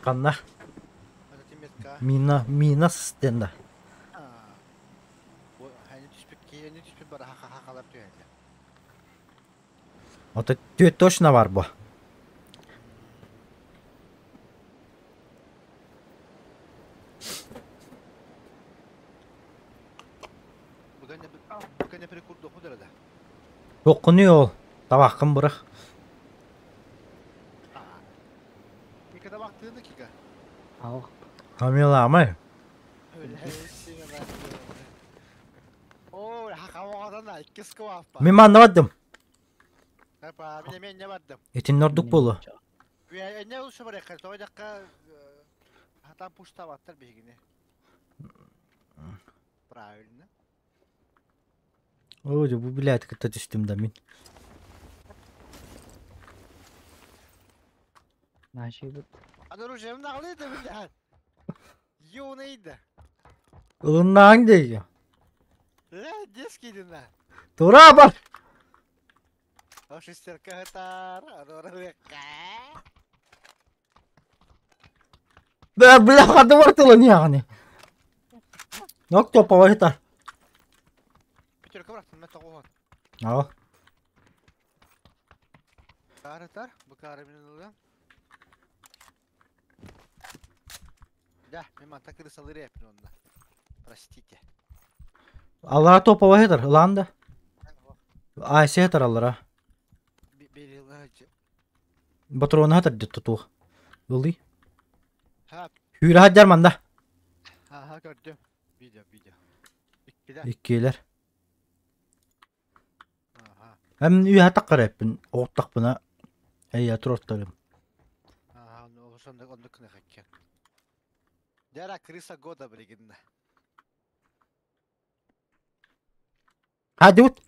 Ханна? Мина, мина стенда. Ото түөт точно бар бу. Туоххунуй ол? Табаххын бырах. Хамилаамай. Мин манна бардым. Итиннэ ордук буолуо. Оо, дьэ бу билээти кытта түстүм да мин. Ылыннааҥ дии. Тура бар. Да, бля, хата бар тылын яғни. Нок топовой это. Ал. Аллара топовой этер, ылан да. Айси этер аллара. Батроны хатар дет тутух. Ылый. Hüyle hadjar manda. Иккилер. Эм үйә таққар әппін, оғыттақпына. Әйя турортарым. Hadi ut.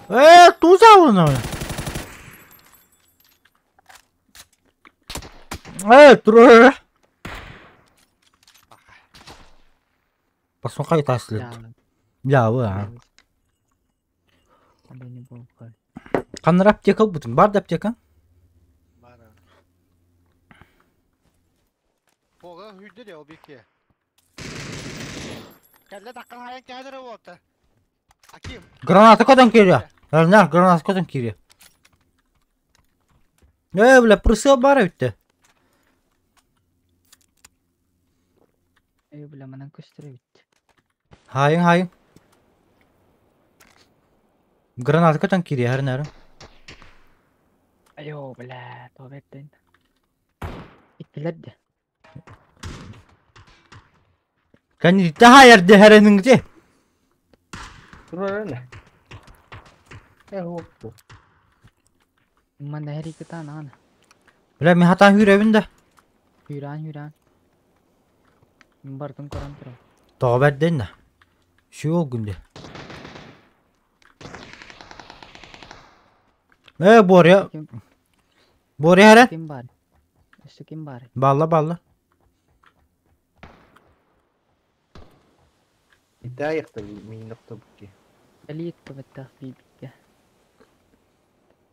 Э, туза оны. Э, тур. Басын қайта слет. Я, вы. Қаныр аптека бұтын? Бар да аптека? Граната көтөн кириэ. Эрнер, граната көтөн кириэ. Э, бля, прысыл бар эбитте. Хайын, хайын. Граната көтөн кириэ, эрнер. Кәни хайыр хәреніңде. Бля, мен хатан хүребин да. Тоға бәрден да. Şu ол күнде. Э, Боря. Боря хәрен. Балла, балла.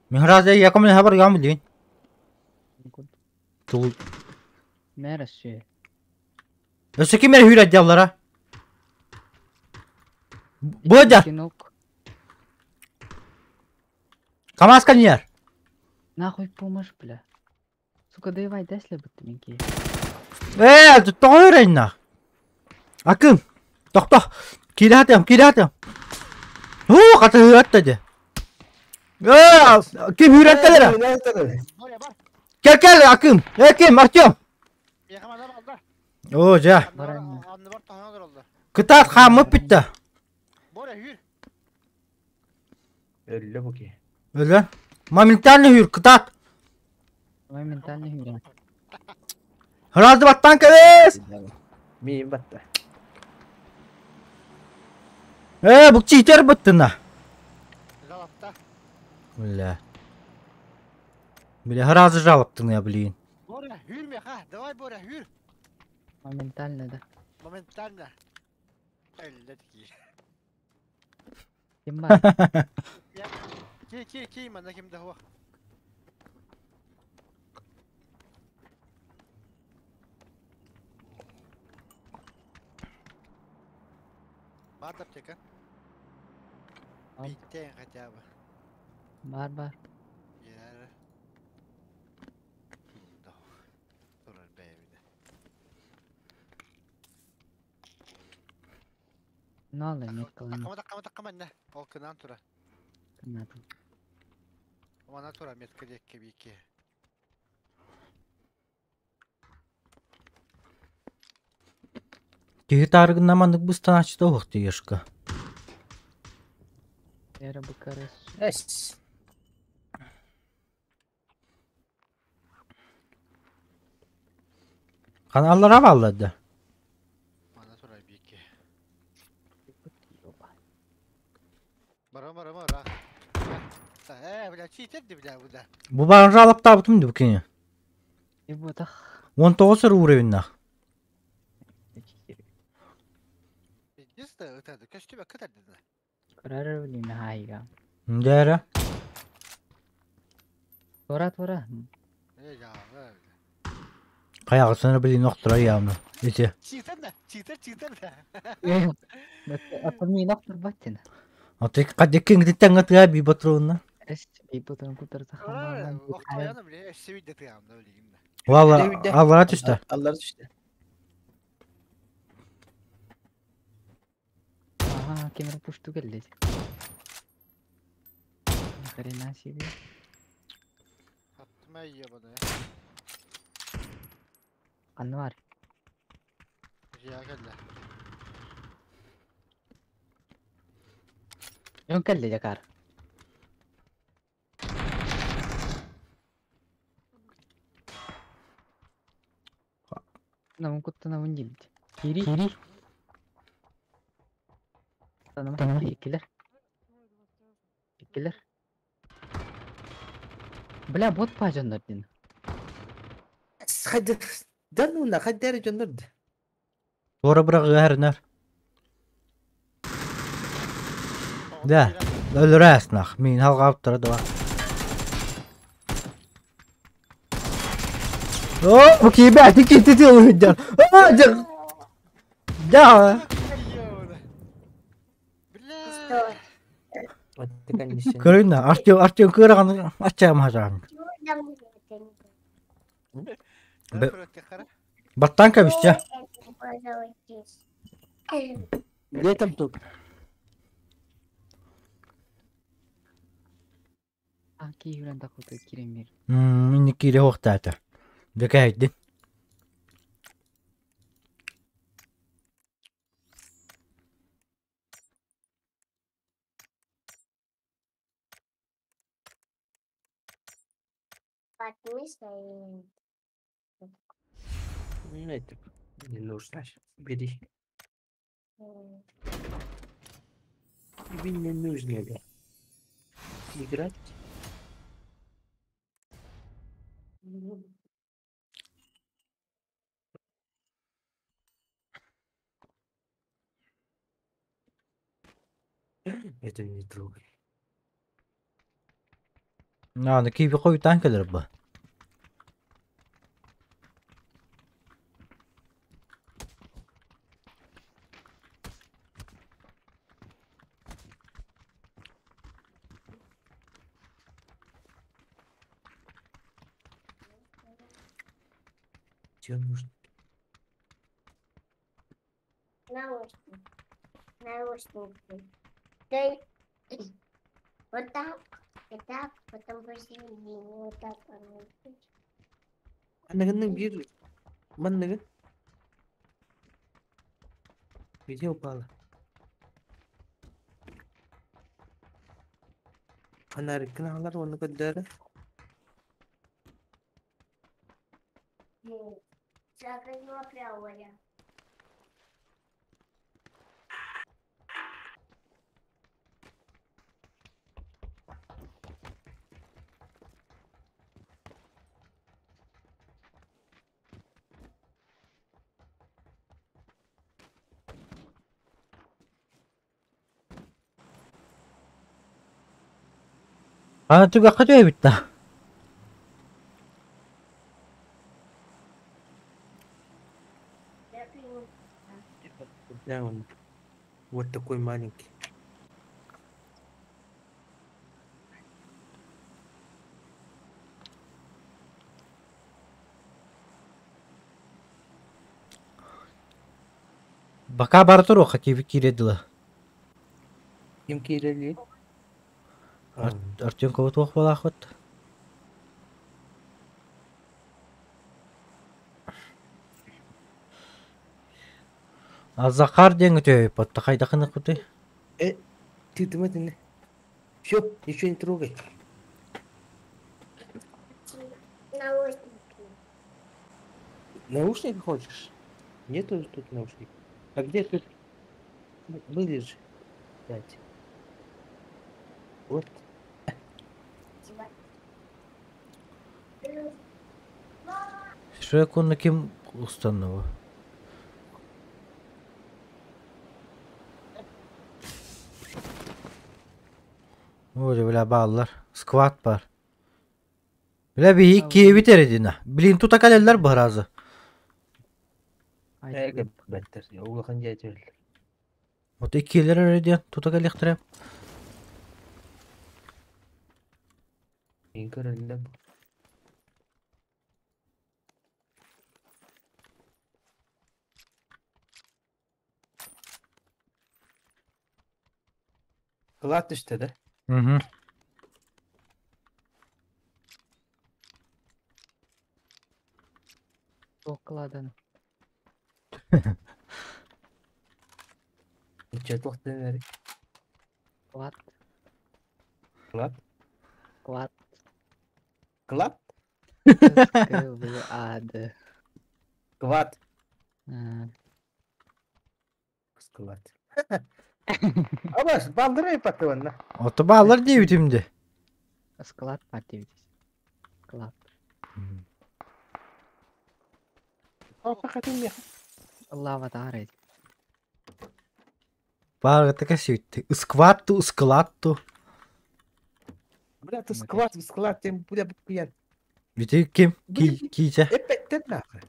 Мен разы яком хабар ям билин. Тул. Өсө ким бер хүрәт яллара? Бодя. КамАЗ каньер. Э, тоҕо Акым. Тохто. Киратым, киратым. Уу, катыһыатта дьэ. Э, ким хүрәттелер? Кел, кел, Акым. Э, ким, Артем. О, жа. Кытаат хааммыт бүттэ. Өлө. Моментально хүр, кытаат. Разы баттан кебес. Э, бу читер быттына. Бля. Бля, разы жалыптың я, блин. Ки ки ки манна ким да хуох. Бар да аптека. Биттен хотя бы. Бар бар. Яра. Да. Турар бэйбиде. Налы меткалын. Такама такама такама инне. Ол кынан тура. Кынатын. Мана тура метка диэкке биики. Киһи таарыгына маннык быстанааччыта уһук тиешка. Эра букарес. Эс. Ханаллара бааллар да. Мана тура биики. Бара бара бара. Бля, читер ди бля буда. Бу баанжа алаптаабытым ди бу кини. Ибутах. 19 ыр уровеннах. Единственное, это көстүбэ кытардыны. Көрөр билин хайга. Дээрэ. Тора тора. Э, я, бля. Хайаҕытын билин охтура явно. Ити. Читер да, читер, читер да. Атымы ноктор баттин. Аты кадекин гиттен тыа би батруна. Эс бибутун кутар сахаман. Охтояны бля, эссе виде тыамда билигин. Валла Виде. аллара түстэ. Аллар түстэ. Ага, кемер пушту келди. Ни хрена себе. Аттыма ебаная. Анвар. Я келди. Жон келди жакар. Намын куттана мын дилди. Кири. Кири. Танама. Танама. Иккилер. Иккилер. Бля, бот пажоннор дин. Хадды. Да ну на хаддары дьоннор. Туора бырагыарынар. Да. Өлөрөөснах. Мин халгаптара да. О, бу кибе тики тити өлүдер. А, да. Да. Бля. Вот ты конечно. Көрүнэ Артем Артем кыраган ачаам хажаан. Баттан кабисча. Где там тут? А, кийгүрен такылты киремир. Мм, инни кире хоктаата. Бекайдин. Ну, это не нужно. Бери. Тебе не нужно, да. Играть. Это не трогай. На, киби койтан келер бу. Тебе нужно. Наушники. Наушники. Ты вот так, и так, потом посередине, вот так оно. Аныгынның бир манныгын. Где упала? Фонарик кыналар оны көддөрө. Закрыла. Аны түгэххэ түһэбит да. Да, он вот такой маленький. Бака бара туруохха киирэ дылы. Ким киирэлиир? Артем кого туох буолаахпыт? А Захар диэн үтүөйпөт хайдахыныхпытый? Э, ты ты Все, ничего не трогай. Наушники. Наушники хочешь? Нету тут наушников. А где тут? Были же. Кстати. Вот. Шрек он ким установа? Ой, бля, бааллар. Сквад бар. Бля, биһи киэбит эрэдина. Блин, тута кэлэллэр быһаразы. Бэттэр. Улахан дьиэтэ. Вот иккилэр эрэ диэн тута кэлиэхтэрэ. Мин көрөллөр. Кылаат түстэ да? Угу. Туох кыладан. Ничего туохтан эрэ. Клад. Клад? Клад. Клад? К, В, А, Д. Квад. А, Склад. Абас, балдырай патронна. Ото бааллар диэбитим де. Склад партия Склад. Опа, хотим я. Лава таарай. Баарга кэсүүттэ. Скватту, склатту. Бля, ты склад, склад, тем, бля, пьян. Бити ким? Ки киичэ. Эппеттен нахуй.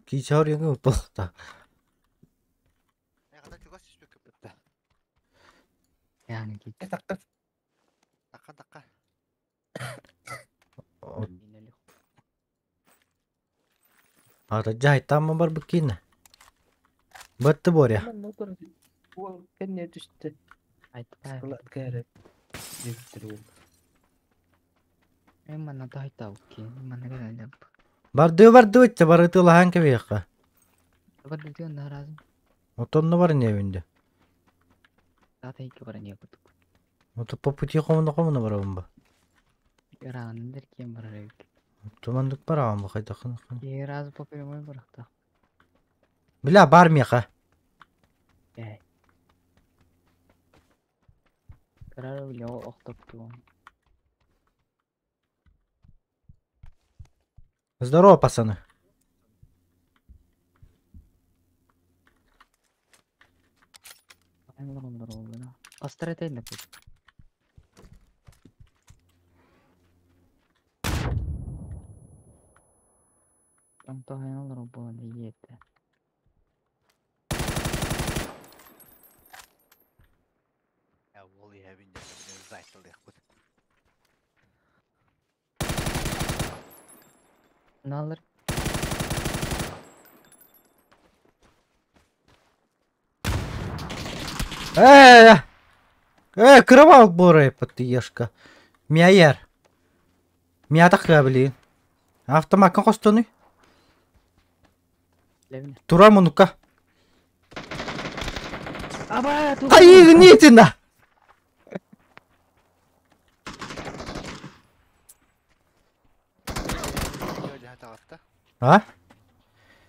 Киичэ хорьяҥы утулта. Мен хата чугас түспүккүн бытта. Яны кит. Э, такка. Такка такка. Ата жайтамма бар букина. Батты боря. Уол кэнне түстэ. Айтпай. Склад кэрэ. Диэбиттэр уол. Мен манна тайтау ки. Манна кэлэлэп. Барды барды өтте барытылахан кебиэхха. Бар дүйөн наразым. Отонно бар не бинде. Тата икки бар не кутук. Ото по пути хомуна хомуна барабын ба. Ыраанын кем бар эбит. Тумандык барабын ба хайдахын. Раз по прямой барахта. Бля, бар меха. Бэй. Карар биле охтопту. Здорово, пацаны. Астра тейн пут. Онто болан иете. Я уол иһэбин дьэ зайтылыахпыт. Налар Э, э, кырабал борай паттыешка. Мияер. Миятах блин. Автомакка хостоны. левин. Тура мунука. Аба, ту. Ай, нитина. Кэлэ таҕатта. А?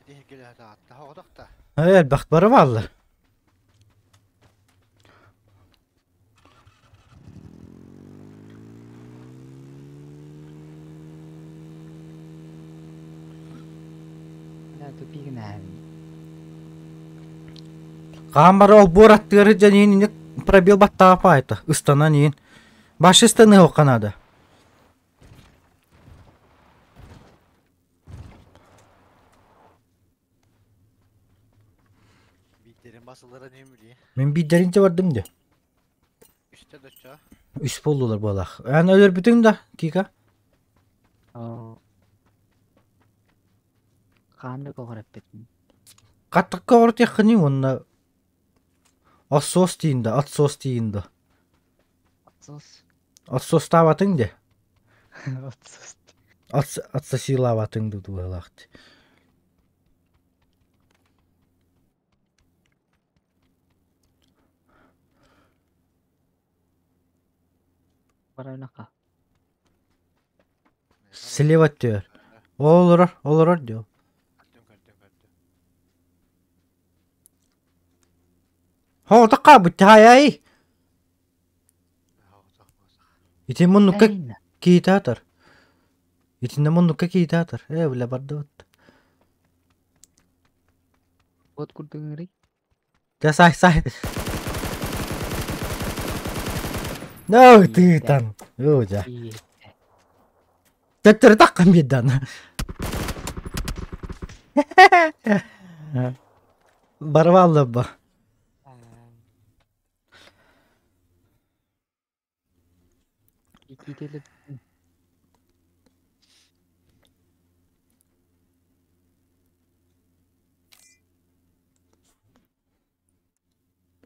Диһи кэлэ таҕатта. Хоҕотохта. Э, бахт бары баллар. Бля, тупигна. Камара ол бораттыры жанин пробил баттаа пайта. Ыстанан ин. Башистаныһыахха наада. Биирдэрин басылара нөмүлү. Мин биирдэрин да бардым дии. Үстэ доччо. Үс буоллулар буолаах. Эн өлөрбүтүҥ да, Кика? Оо. Хааннык оҕор эппитин. Хаттыкка оҕор уонна Отсос тиийин да, отсос тиийин да. Отсос. Отсостаабатыҥ дии. Отсос. Отсосилаабатыҥ дуу быһыылаах дии. Барайнаха. Слева өттүгэр. Олорор, олорор дии ол. Көрдүм, көрдүм, көрдүм. Хоҕотох хаалбыт хаайай. Ити муннукка киитэ атар. Итиннэ муннукка киитэ атар. Ээ, бля бардыбыт. Вот курдук ыҥырый. Дьэ сай сай. No, тыытан. Оо, дьэ. Төттөрү таххан биэрдэ аны. Барыбааллабба. Иккитэлэр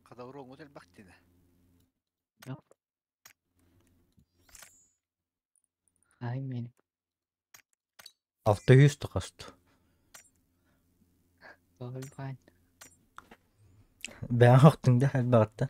Хадавыр оҥут элбэхтинэ. Ай мен. 600 тахаст. Тоҕой Бэйэҥ охтуҥ да элбэҕиттэн.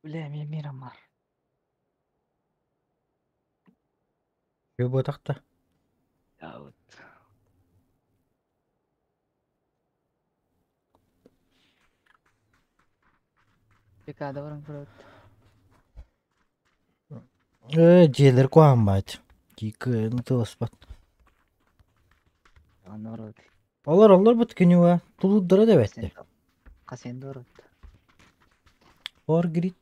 Бля, мен Мирамар. Үө буотахта. Я вот. Пекада баран көрөт. Ээ, дьиэлэр куһаҕан баайт. Киикы тыласпат. Анорот. Олор олор бут күнүгэ тулуурдара да эбэтти. Касендорот. Ор грит.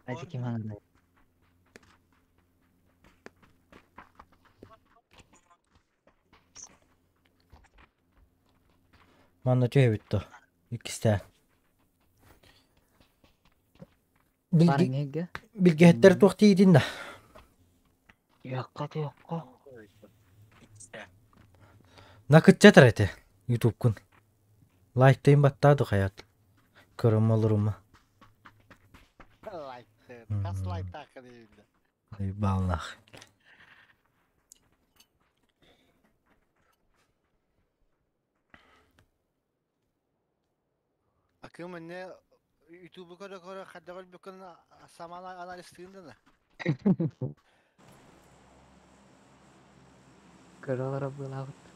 Hadi kim anladı? Манна түһэбит дуо? Иккистээн. Барыҥ Билгэһиттэр туох тиийдин да? Йокко йокко. Накытчатар этэ ютубкун. Лайктайын баттаа хайат. Көрөм олорума. Лайк. Хас лайктаахха диэбиннэ. Бааллаах. Акым инне ютубу көрө көрө хайдах өлбүккүн самаан анализтыын да. Көрө былаабыт.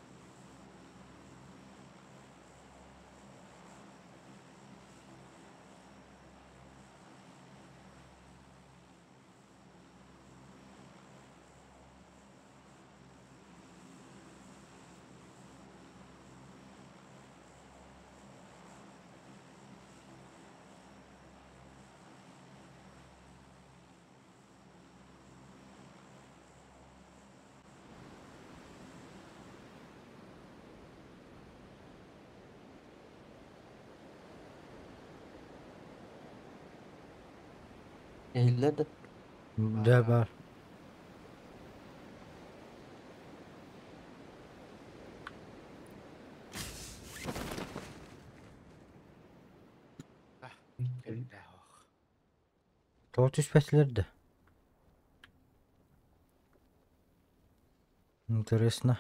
Иһиллэр да? Дьэ баар. Тоҕо түспэтилэр да? Интересно.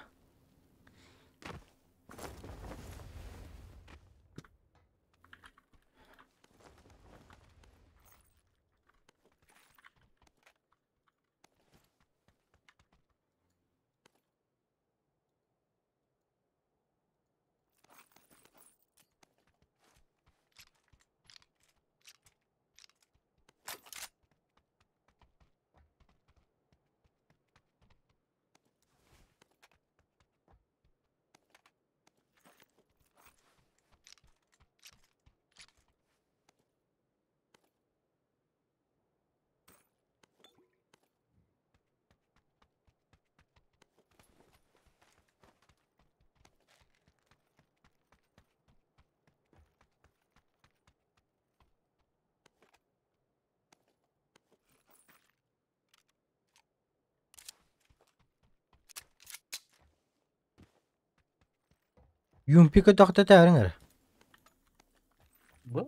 Юмпи көтөхтө тээриҥ эрэ. Бу?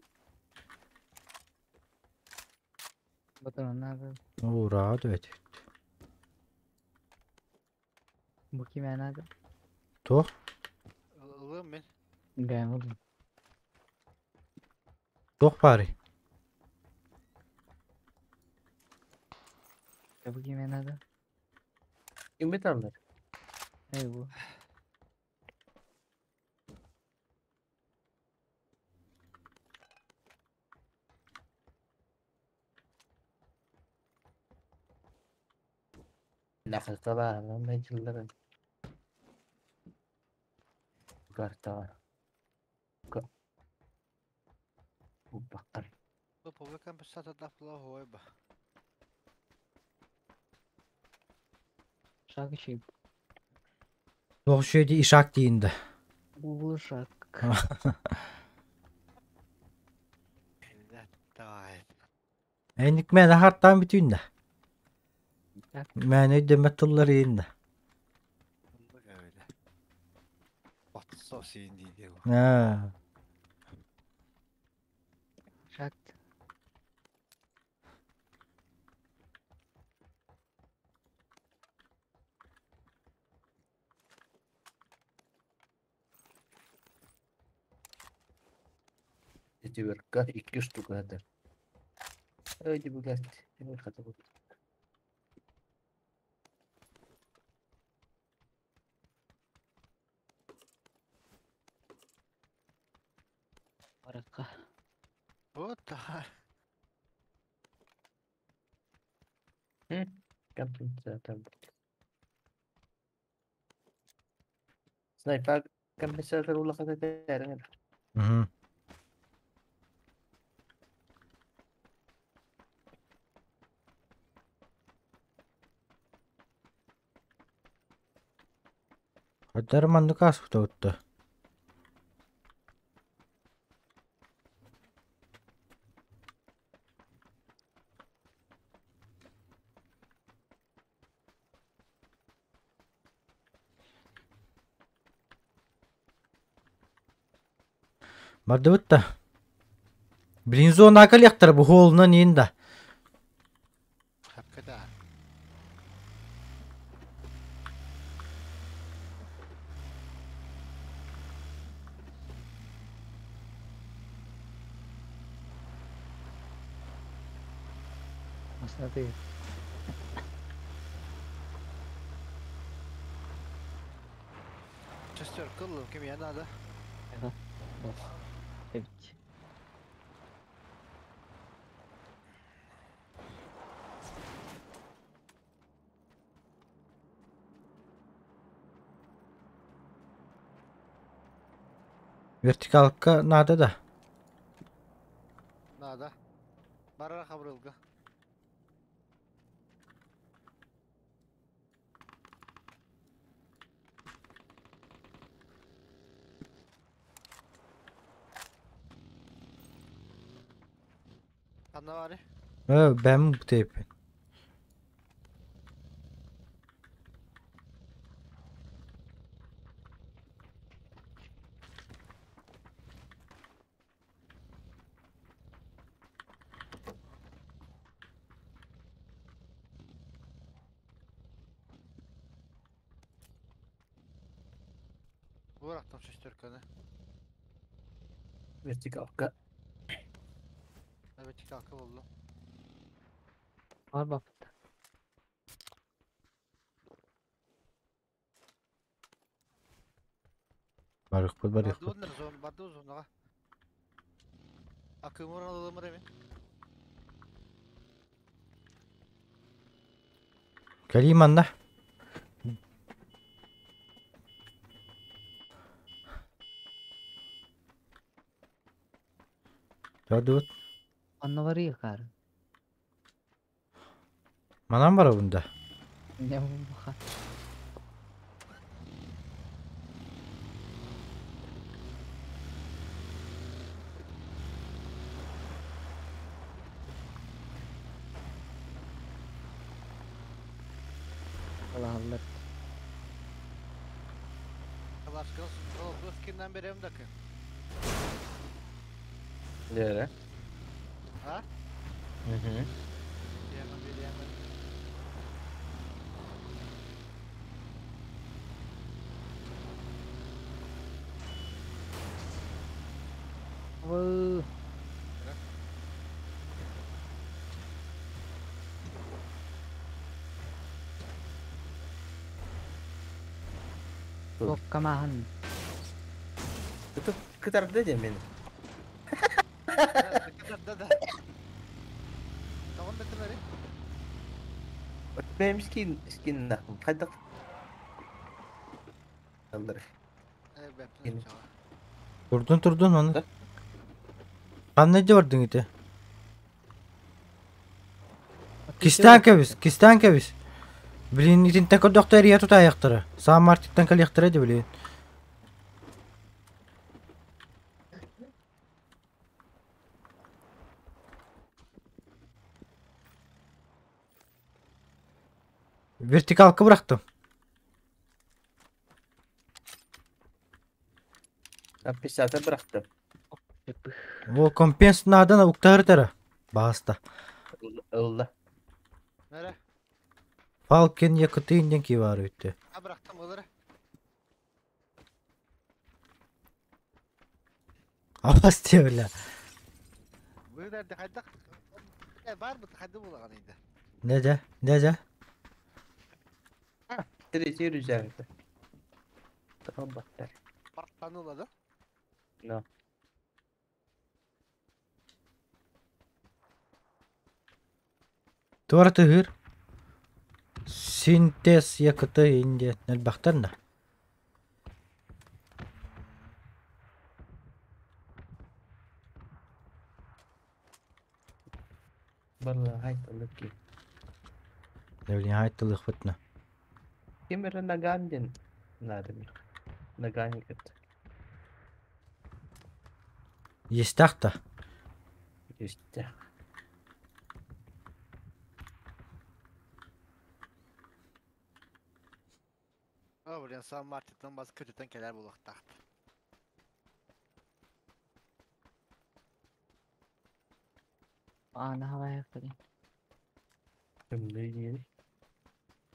Батоннады. Ура, evet. Бу ким надо? Туох? Ылыам мин. Бэйэм ыллым. Туох баарый? Бу ким надо? Ким биталлар? Эй бу. Нахалкалаан дьылларын. Картаҕа. Уппаккар. Бу публикам писата дафла ба. Шаг еще. Туох үчүгэй дии ишак диин да. Бу шаг. Давай. Эник мээнэ хартаан бүтүүн да. Так. Мээнэ өйдөммөт тыллар иин да. Отсо син дии бу. Аа. Шаг. Четверка икки штука это. Ой, блядь, я хотел. Баракка. Вот так. Компенсатор. Снайпер компенсатор улахата тээрин. Мгм. Хаддар маннык ааспыта Бардыбыт да. Блин, зона коллектор бу холунан иин да. Хапката. Смотри. Шестерка ыллым ким я надо. Evet. Вертикалка надо да. Надо. Барара хабрылга. Ханна бары? Бэм бу тейп. Бырахтым шестерканы. Вертикалка. Вертикалка буллум. Бар баппыт. Барыхпыт, барыхпыт. Барды зон, барды зонаға. Акымыр алымыр эми. Кэлии манна. Көрдүбүт. Онно барыах хаарын. Манан барабын да. Не буха. Аллах. Алашкын скиннен берем дакы. Нere? Ha? Hı hı. Diyemem, diyemem. Вы. Токкамахан. Это кытарды де мени. Да, да. Tamam da kınarı. Benim skin skin нахуй. Хайдах. Аллар. Evet, Yine. Турдун турдун оны. Да. Ханна дьэ бардыҥ ити? Кистээн кэбис, кистээн кэбис. Билин итинтэн көрдөхтө эрийэ тутаайахтара. Саам Мартиттан кэлиэхтэрэ дии билигин. Вертикалка бырахтым. Писата бырахтым. О, компенс наадан уктаһыртара. Бааста. Ылла. Nere? Falcon yakıtı инден ки бар үттü. Ha bıraktım olur. Абас диэбилэ. Bu nerede haydak? Var mı? Hadi bulan indi. Не дэ? Не дэ? Третий рюкзак. Tamam bak. Partlanıladı. No. Туора тыһыыр. Синтез yakıtı инден элбэхтэр да. Барла хайта лыки. Билин хайттылыхпытна. Кемера наганден надо мне. Наганик это. Естах-та. Есть. Ha buraya San Martin'den bazı kötüden keler bulak taht. Аана хавайахтары. Кымды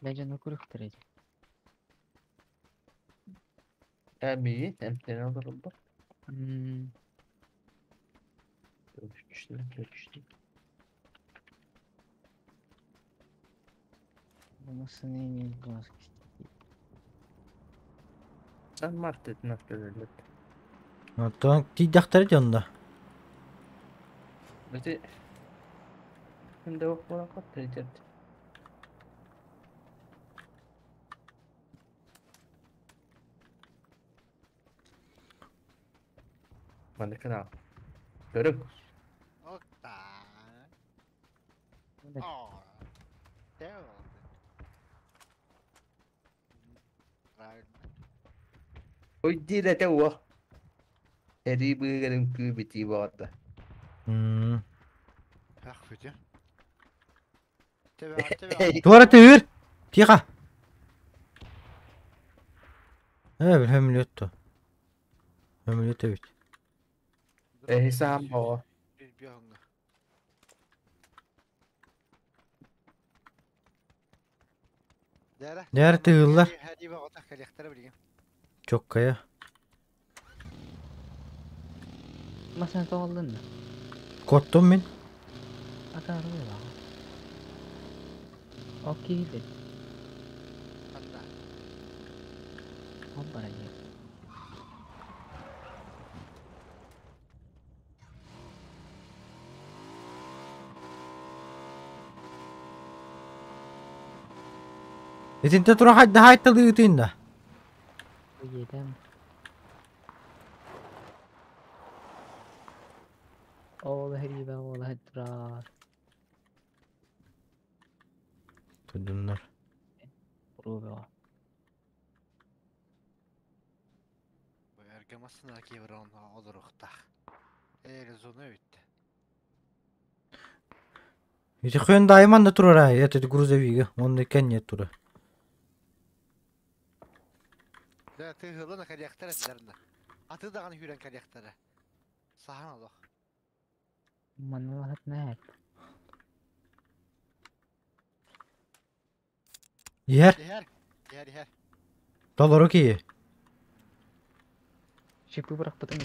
Бэжэн укурухтары. Әми, әмтен алырым ба. М. Üçlü, üçlü. Бумасыны не глаз. Сан Мартин автолет. Оттон тиийдэхтэрэ дии онно. Бити Şimdi bak bana kat Манна канал. Көрүк. Okta. Да. Aa. Ne oldu? Правильно. Ой дире уо. Эри быгарын күбити баата. М. Ах, бүтүн. Тебе, тебе. Туора тыһыыр. Тихо. Э, бил хөмүлүөт Хөмүлүөт эбит. Эһи саам боо. Bir bir hanga. Дәрә. Дәрә тыгыллар. Хәди багата калехтара билген. Чоккая. Масына тоҕоллун да. Коттум мин. Атаарыл ылаҕа. Ол киһи Ханна? Ол баран иһэр. Итинтэ тура хайдаһа айталыытын да. Уедем. Ол эһириибэ ол турар. Турдуннар. Буруо Эргэ массыына киэбирэн олоруохтаах. Эр зона бүттэ. Ити Hyundai манна турара, это грузовига, он кэнне тура. Дэ тыһылын кэлиэхтэрэ этилэрнэ. Аты даҕаны сүүрэн кэлиэхтэрэ. Саһан олох. Манылаһыт нэһэт. Иһэр. Иһэр. Иһэр иһэр. Толору киһи. Шипы бырахпытым.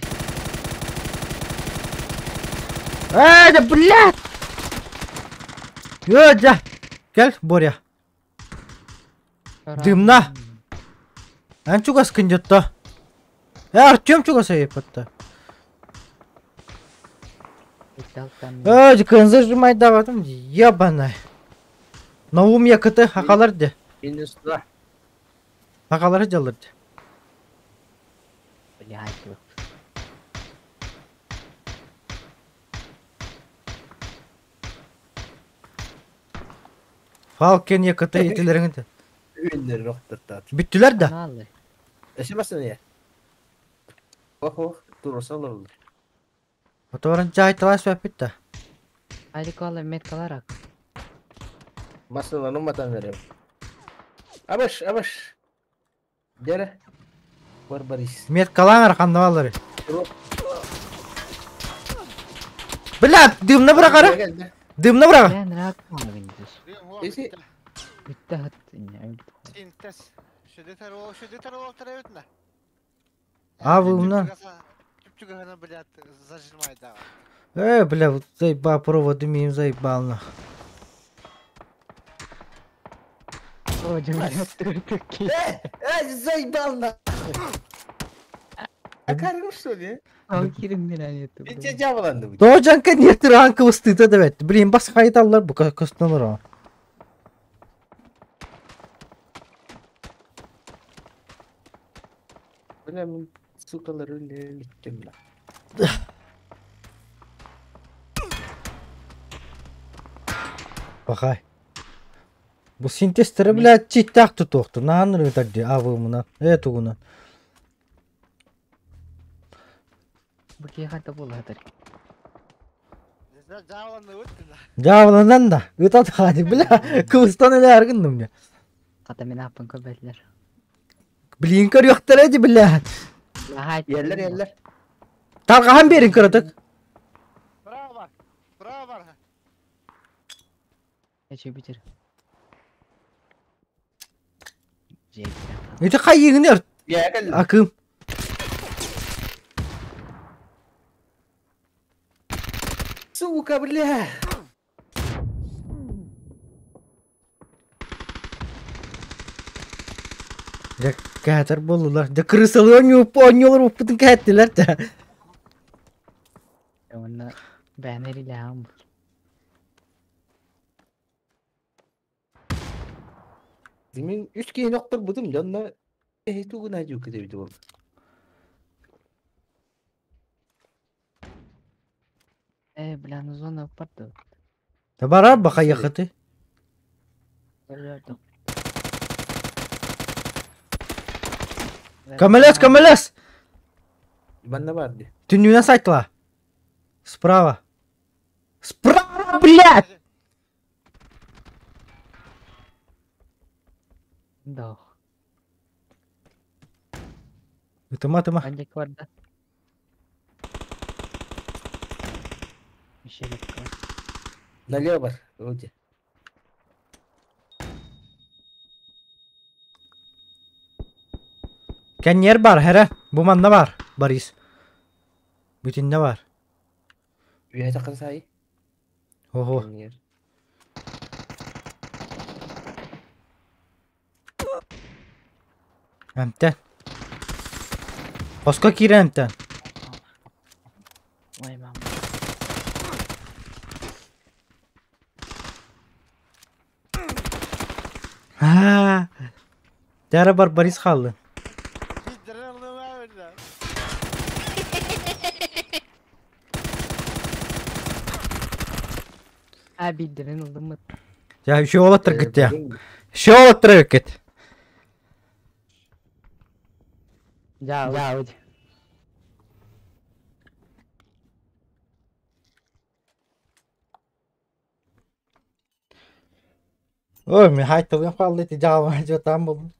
Э, да блядь! Э, да! Кэл, Боря. Дымна. Эн чугаскын дьотто. Э, Артем чугас айыппатта. Э, кэнзэ жимайдаватым, ебаный. Наум якыты хакалар де. Минус два. Хакалары дьаллар де. Блядь. Фалкен якыты итилериҥ де. Үүннэр рохтортаат. Бүттүлэр да. Анааллы. Эси масына я. Ох ох, туруса олороллор. Моторун чай талас өппүт да. Айдикалар меткаларак. Масыналарын уматан берем. Абаш, абаш. Дere. Барбарис. Меткалаан арханнаваллары. Бля, дымна бырахара. Дымна быраха. Бля, нрак маңгындыс. Эси Бүтті хат. Синтез. Шөдетер ол, шөдетер ол тарабытна. А вы умна. Түптүгөһөнө блядь зажимай да. Э, бля, вот заебал проводы им заебал нах. О, жаман Э, э, заебал нахуй. А карым что ли? Ал кириңдер ани Мен жабыланды бу. Тоожанка нетир анкы ыстыта дебет. Блин, бас хайдаллар бу көстөнөр. Бля, мен сукалар өлө бүттүм ла. Бахай. Бу синтезтері, блядь, читтак тутуохту. Наан рытарди авымынан, э тугунан. Бу киһи буолар. Жабыланды өттү. Жабыланан да. Ытат хани, бля, кыбыстан эле аргынным мне. Хата мен аппын көбәлләр. Блин, көрүөхтэрэ ди, блядь. Ерлер, ерлер. Таргахан берин көрөтөк. Браво бар. Браво бар. Эче битер. Ити хайыгын Я кел. Акым. Сука, бля. Дьэ, кээтэр буоллулар. Дьэ, крысалыы оонньуулар уппутун кээттилэр да. Онна бээнэр илэһэм. Мен үч киһини охторбутум дьонно эһи тугуна дьука дебити бол. Э, бля, ну зона барды. Да барар бахайахыты. Көмөлөс, көмөлөс! Манна бар ди. Түннүнэн сайтла. Справа. Справа, блядь! Да. Ытыма, ытыма. Анжак барда. Еще бар. Налево бар. Вроде. Кэнниэр бар, хэрэ. Бу манна бар, Борис. Бүтүннэ бар. Үөһэ таххан саайы. Ого. Кэннигэр. Эмтэн. Хоско киирэн эмтэн. Ой, мама. Аа. Дара Барбарис хааллын. А билдирин ылдыммыт. Я еще олаттыр я. Еще олаттыр кет. Жа, жа. Ой, мен хайтылган қалды ти жаалма жатам болдум.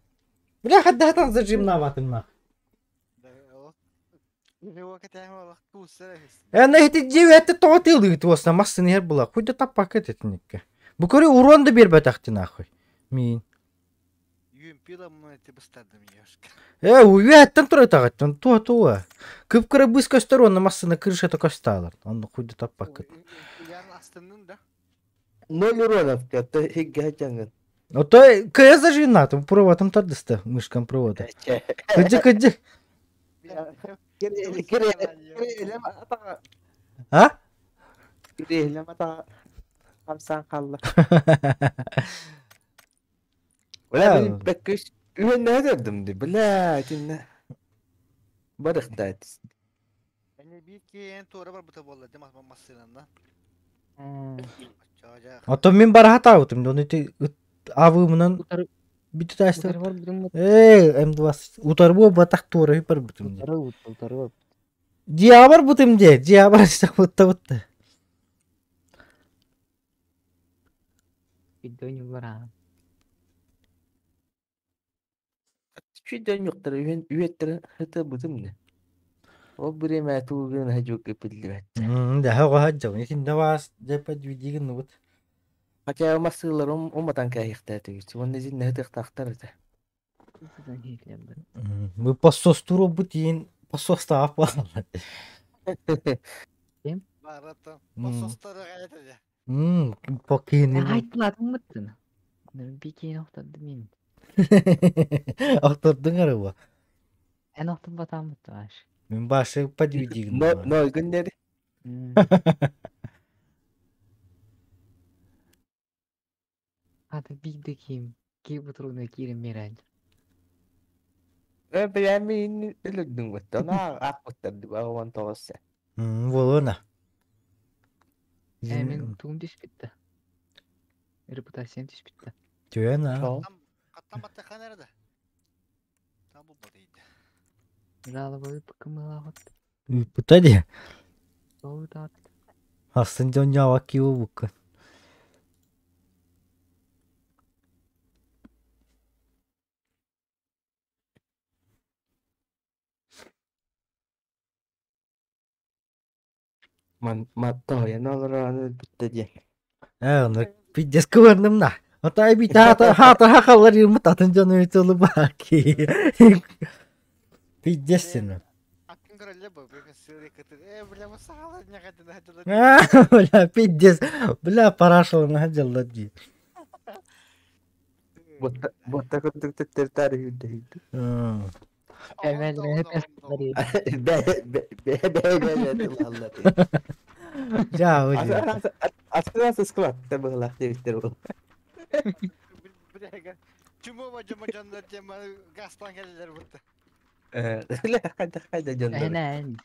Бля, хаддатан зажимнаватын ма. Э, эти девять то тылы туосна массын ер була. Хуйда таппак этетникке. Бу көрі урон да бербетахты нахуй. Мин. Э, уяттан тура тагаттан туа туа. Кып кыра быс көстөр онна массына крыша то косталар. Онно хуйда таппак. Ноль уронов, то хигге хачангын. Ото кая зажина, там проводом тардыста, мышкам провода. Кыджы кыджы. А? Хамсан қалла. Бля, мен бәккеш үйен нәдердім ди. Бля, тинне. Барыхта. Ото мен барахата аутым, оны ти авымынан битү таста. Э, М2 утарбу батак тура хипер бутым. Диабар бутым де, диабар бутта бутта. Чүйден юктар үйен үйеттер хыты бутым не. Ол биреме тугын хажук пилдибет. Да хага хаджа, нитин давас депа дигин нубут. Хотя масылар уматан кайыкта тегис. Онны зин хытык тактар это. Мы посостуру бутин, посостав Покини. Айтладым мыттын. Бикейин оқтады мен. Охтордың арыба. Эн оқтын батам мытты баш. Мен башы подвидигин. Ноль күннери. Аты бигді киім. Киіп отыруына киірім мерәл. Э, бля, мен өлөрдүң бутта. Ана ак буттар дип аган тогысы. Болона. Э, мен туым түспетті. Репутациям түспетті. Түйен а. Пута ди. Асын жон жава киу букка. Ман матто яналар аны бутта ди. Э, оны пиздец кыбырным на. Ата бит хата хата хакалар йырмыт атын жон өйтөлү баки. Пиздец сен. Бля, пиздец. Бля, парашыл на жалла ди. Ботта ботта көтүктөр тары хүдө. Бе бе бе бе бе Allah. Ja, oye. Асты склад та дебиттер бул. Э, кайда кайда жондар. Энен.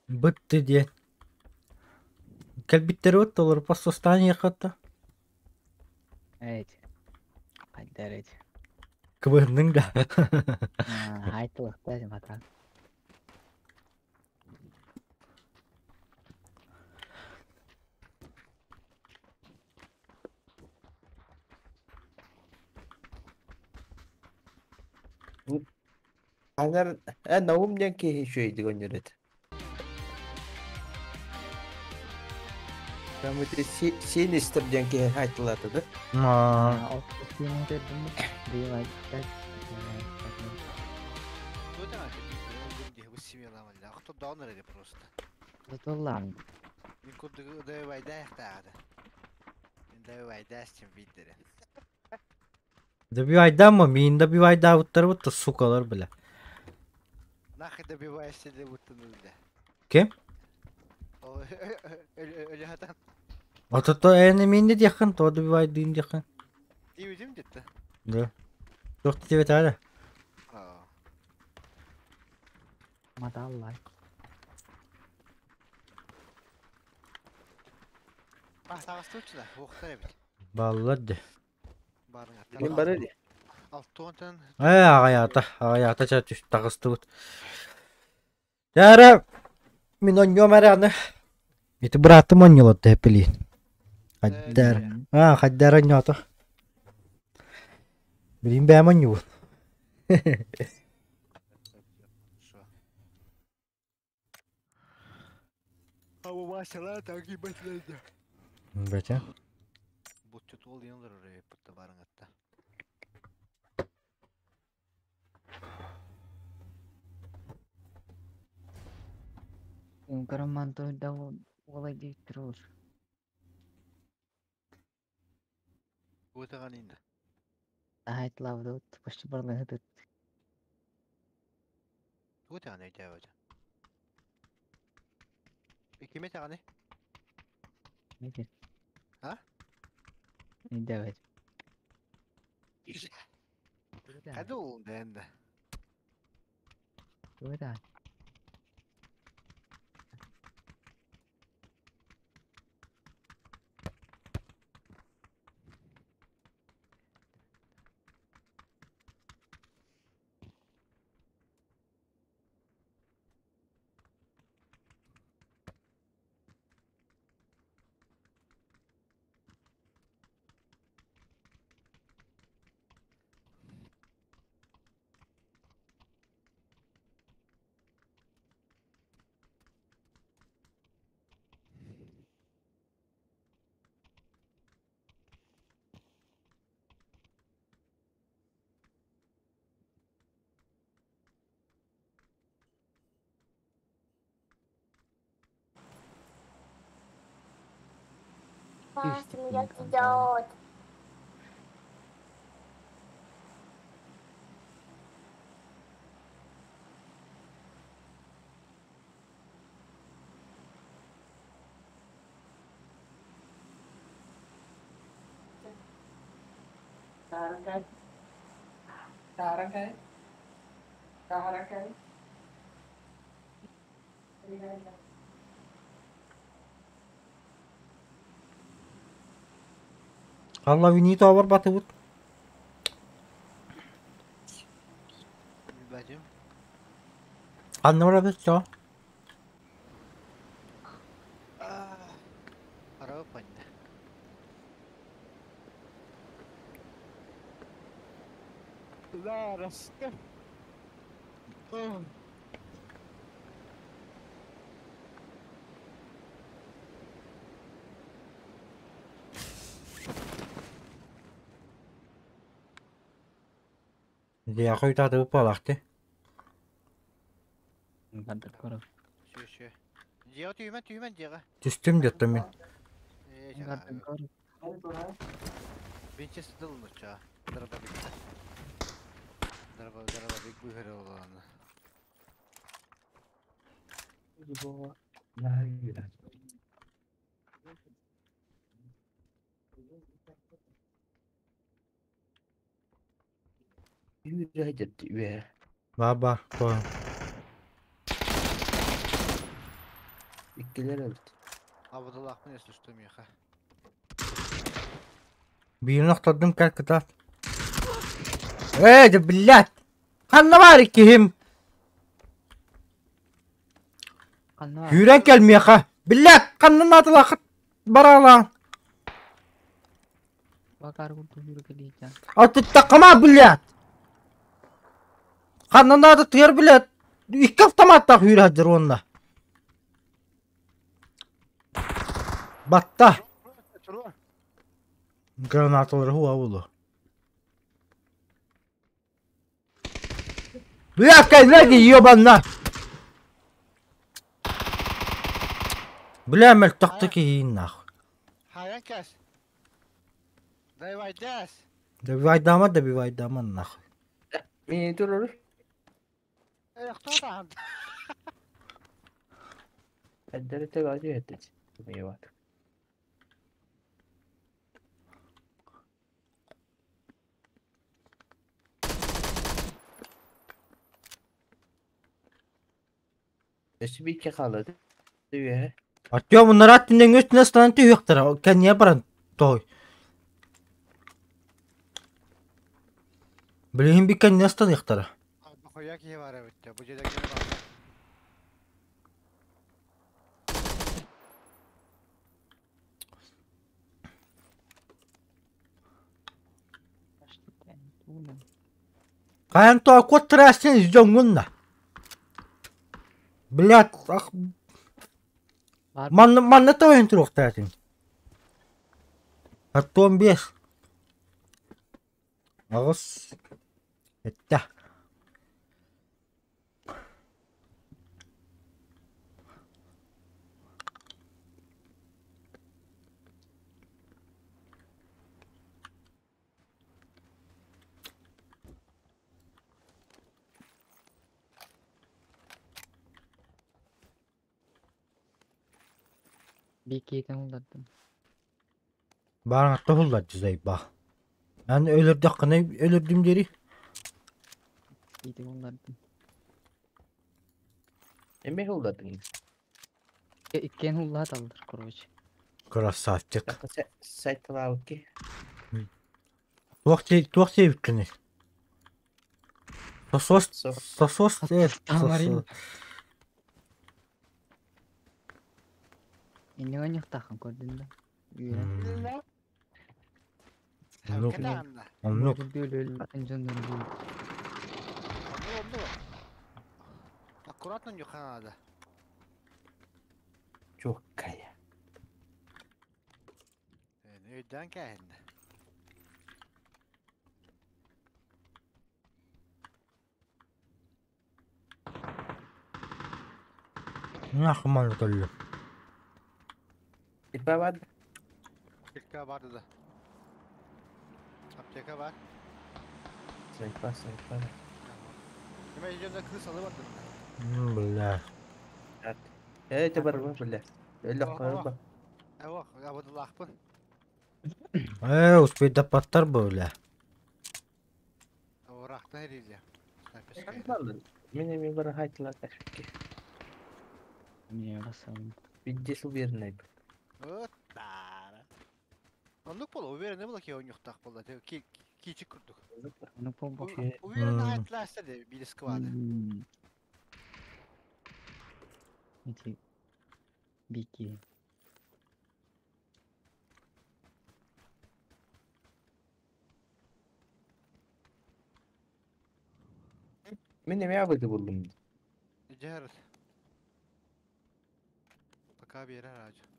Бытты де. Кәлбиттер өт, олар пассостане хатта. Эйт. Кайдар эйт. Кыбырның да. Айтылықта мата. Анар э наум ден ки шөйдү гөнөрөт. Там это синистр ден ки айтылаты да. Аа. Tutullan. Добивайдама, мин добивайдаабыттар бутта сукалар бля. Нахуй добиваешься для будто ну бля. Кем? Ото эни минни диэххин, то добивайдыын диэххин. Дивидим где-то. Да. Туох диэбит Маталлай. Баллар де. Мин барар дии. Ээ, аҕайаата, аҕайаата ча түс таҕыстыбыт. Дьэ, мин онньуом эрэ аны. Ити быраатым онньулар тэппилиин. Хайдар, аа, хайдар онньоото. Билин бэйэм онньубун. Бача. Смеется идет. Алла винито бар батыбыт. Анна барабыт чо. Дия хойта палахты. Түстүм деттім мен. Ба-ба, по. Биир охтордум кэл кытаат. Ээ, да блядь! Ханна баар киһим? Күүрэн кэл миэхэ. Блядь, ханна наатылаахыт бараалаан. Аттыттаххама, блядь! Ханна наада тыар, блядь! Икки автоматтаах үүрэ сылдьар уонна. Батта. Гранаталары хуа булу. Бля, кэллэ ебана! Бля, мөлтөхтө киһиин нахуй. Хайан кэс. Давай дас. Добивайдама, добивайдама нахуй. Мин турur. Охтоо Эддери төгөдү этти. Мейват. Өссө биир хааллады. Үөһэ. Артем bunları attığından üstüne stanı tüyüktür. Kendine baran той. Билигин би кэнниэ станыахтара. Бохуя киһи баар эбит дьэ. Бу дьиэдэ кини баар. Хайан тоҕо куоттараастын дьоҥҥун да. Блядь, ах, манна манна тоҕойон туруохтаатын. Артем 5. Аҕыс. Эттэ. Биир улардым. Баарыҥ тоһуллар дьизайба. Эн өлөрдөххүнэ өлөрдүм диэри. Биитин улардым. Эме hulladın. Иккиэн уллаат аллар, короче. Красавчик. Такы сайталаабыт ки. Туох туох диэбиккиний? Сосос Со. сосос Тамарин. Инньэ оонньуохтааххын көрдүн да. Үөрэн. Оннук. Кэтаанна. Оннук. Өлөл атын дьоннору бул. Онну онну. Аккуратно нюха надо. Чуоккая. Өйдөөн кээһиннэ. Нахман кэллим. Ипа бар. Килка бар да. Аптека бар. Сайпа сайпа. Эме дьонно кыыс алы бардым. Бля. Э, те бар бар бля. Өлө кайба. Эва, абыдылаахпын. Э, успейдаппаттар бу бля. Ораахтан эрилиэ. Мен эми бар хайтла ташки. Эмиэ басабын. Бидде уверенный. Ыттаара. Оннук буолуо, уверенный буола киһи оонньуохтаах буолла. Киичик курдук. Ону буолбакка. Уверенно хайтлаasta де биир сквады. Ити бики. Мен эми абыды булдум. Дьэр. Пока биэрэр аадьы.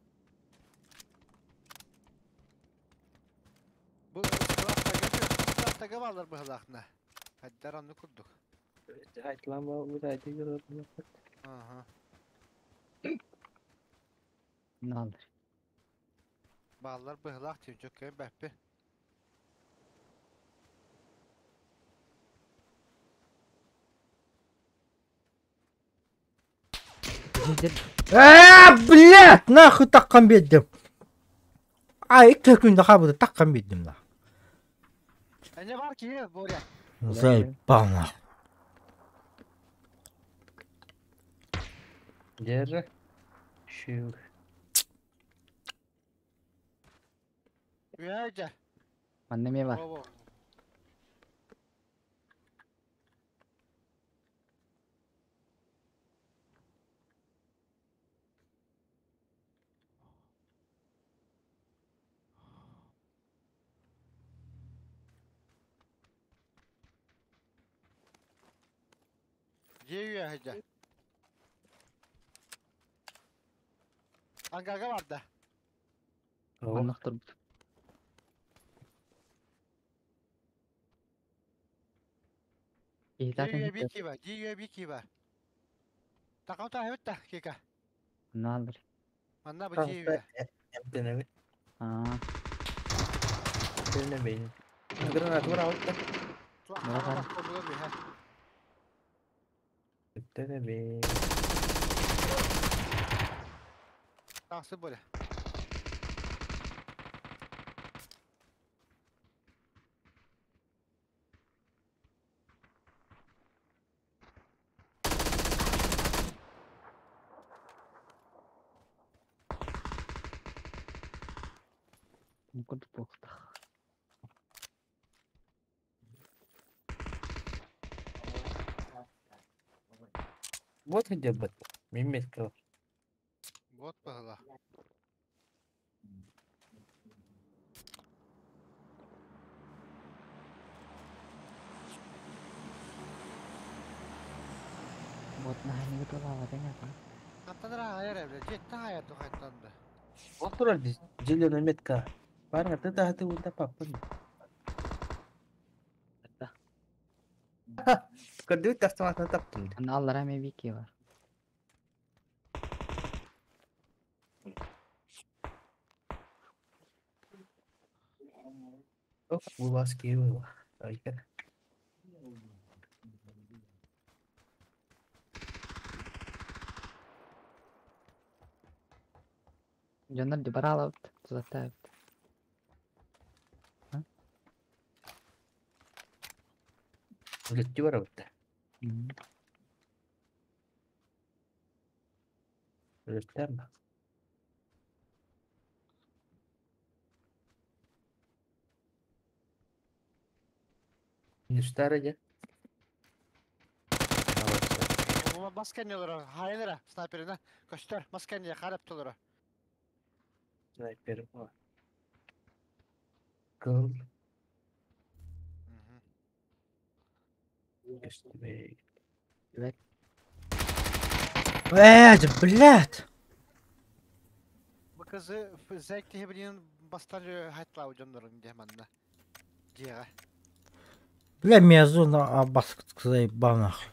Бу склад баалар быһалаахна. Хайдар оннук курдук. Хайтлама бу да Аха. Наалар. Баалар быһалаах тиим чөккөйн бэппи. Э, блядь, нахуй таккан биэрдим. А, икки күндэ хаабыты таккан биэрдим на. Эне бар киһи Боря. Заебал нахуй. Держи. Шил. Үөдэ. Манна эмиэ бар. Во-во. Дьиэ үөһэ. Ангага барда. Манна турбут. Киһитэ Дьиэ үө киба, дьиэ үө киба. Такаута хэвитта кика. Наалыр. Манна бу дьиэ үө. Эмтэнэбит. Аа. Эмтэнэбин. Гранат быраҕытта. Быраҕар. Эмтэнэбин. Тахсы боле. Курдук буолуохтаах. Вот где бот. Мимметка. Вот быһыла. Вот наһаа тулаабатын ата. Аттан ра хайар эбиле. Жеттен хайар тухайттанды. Вот турар зеленая метка. Парня, ты да, ты вот папа. Да. Көрдүбүт автоматына таптым. Аны аллара эме бики бар. Булас киева. Айка. Дьоннор дебаралабыт, тузаттаабыт. Үлөттү барабытта. Үлөттәм. Минустара же. Масканелара, хайнера, снайперина. Көстөр, масканея харап толора. Снайпер. Кыл. Көстүбэй. Э, блядь! Бу кызы зәк билин бастар хайтлау дьоннорун диэ манна. Дьиэҕэ. Бля, меня зона баскы заебал нахуй.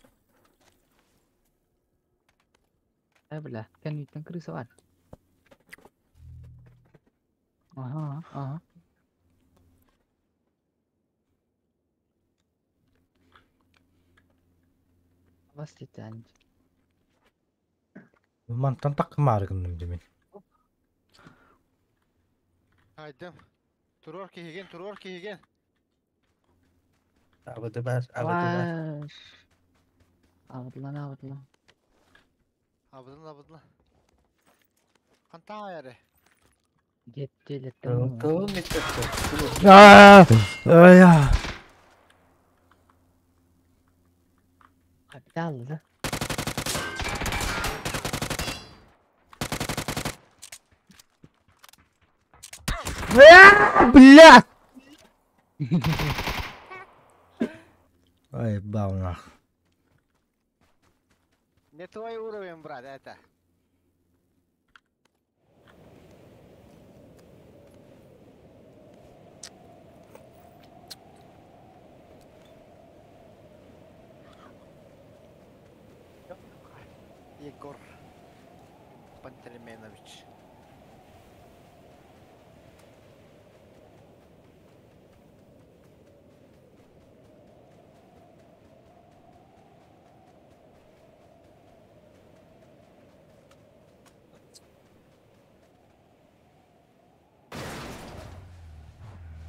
Э, бля, кэнниттэн крыса бар. Ага, ага. Бас титан. Мантан такмары гынным демин. Хайдым. Турор киһиген, турор киһиген. Абыды бар, абыды бар. Ваш. Абыдлан, абыдлан. Абыдын, абыдын. Хантан аяры. Дет делеттен. Кыл меткасы. Аа, ая. Капитал, да? Блядь! Ай, бал нахуй. Не твой уровень, брат, это. Егор Пантелеймонович.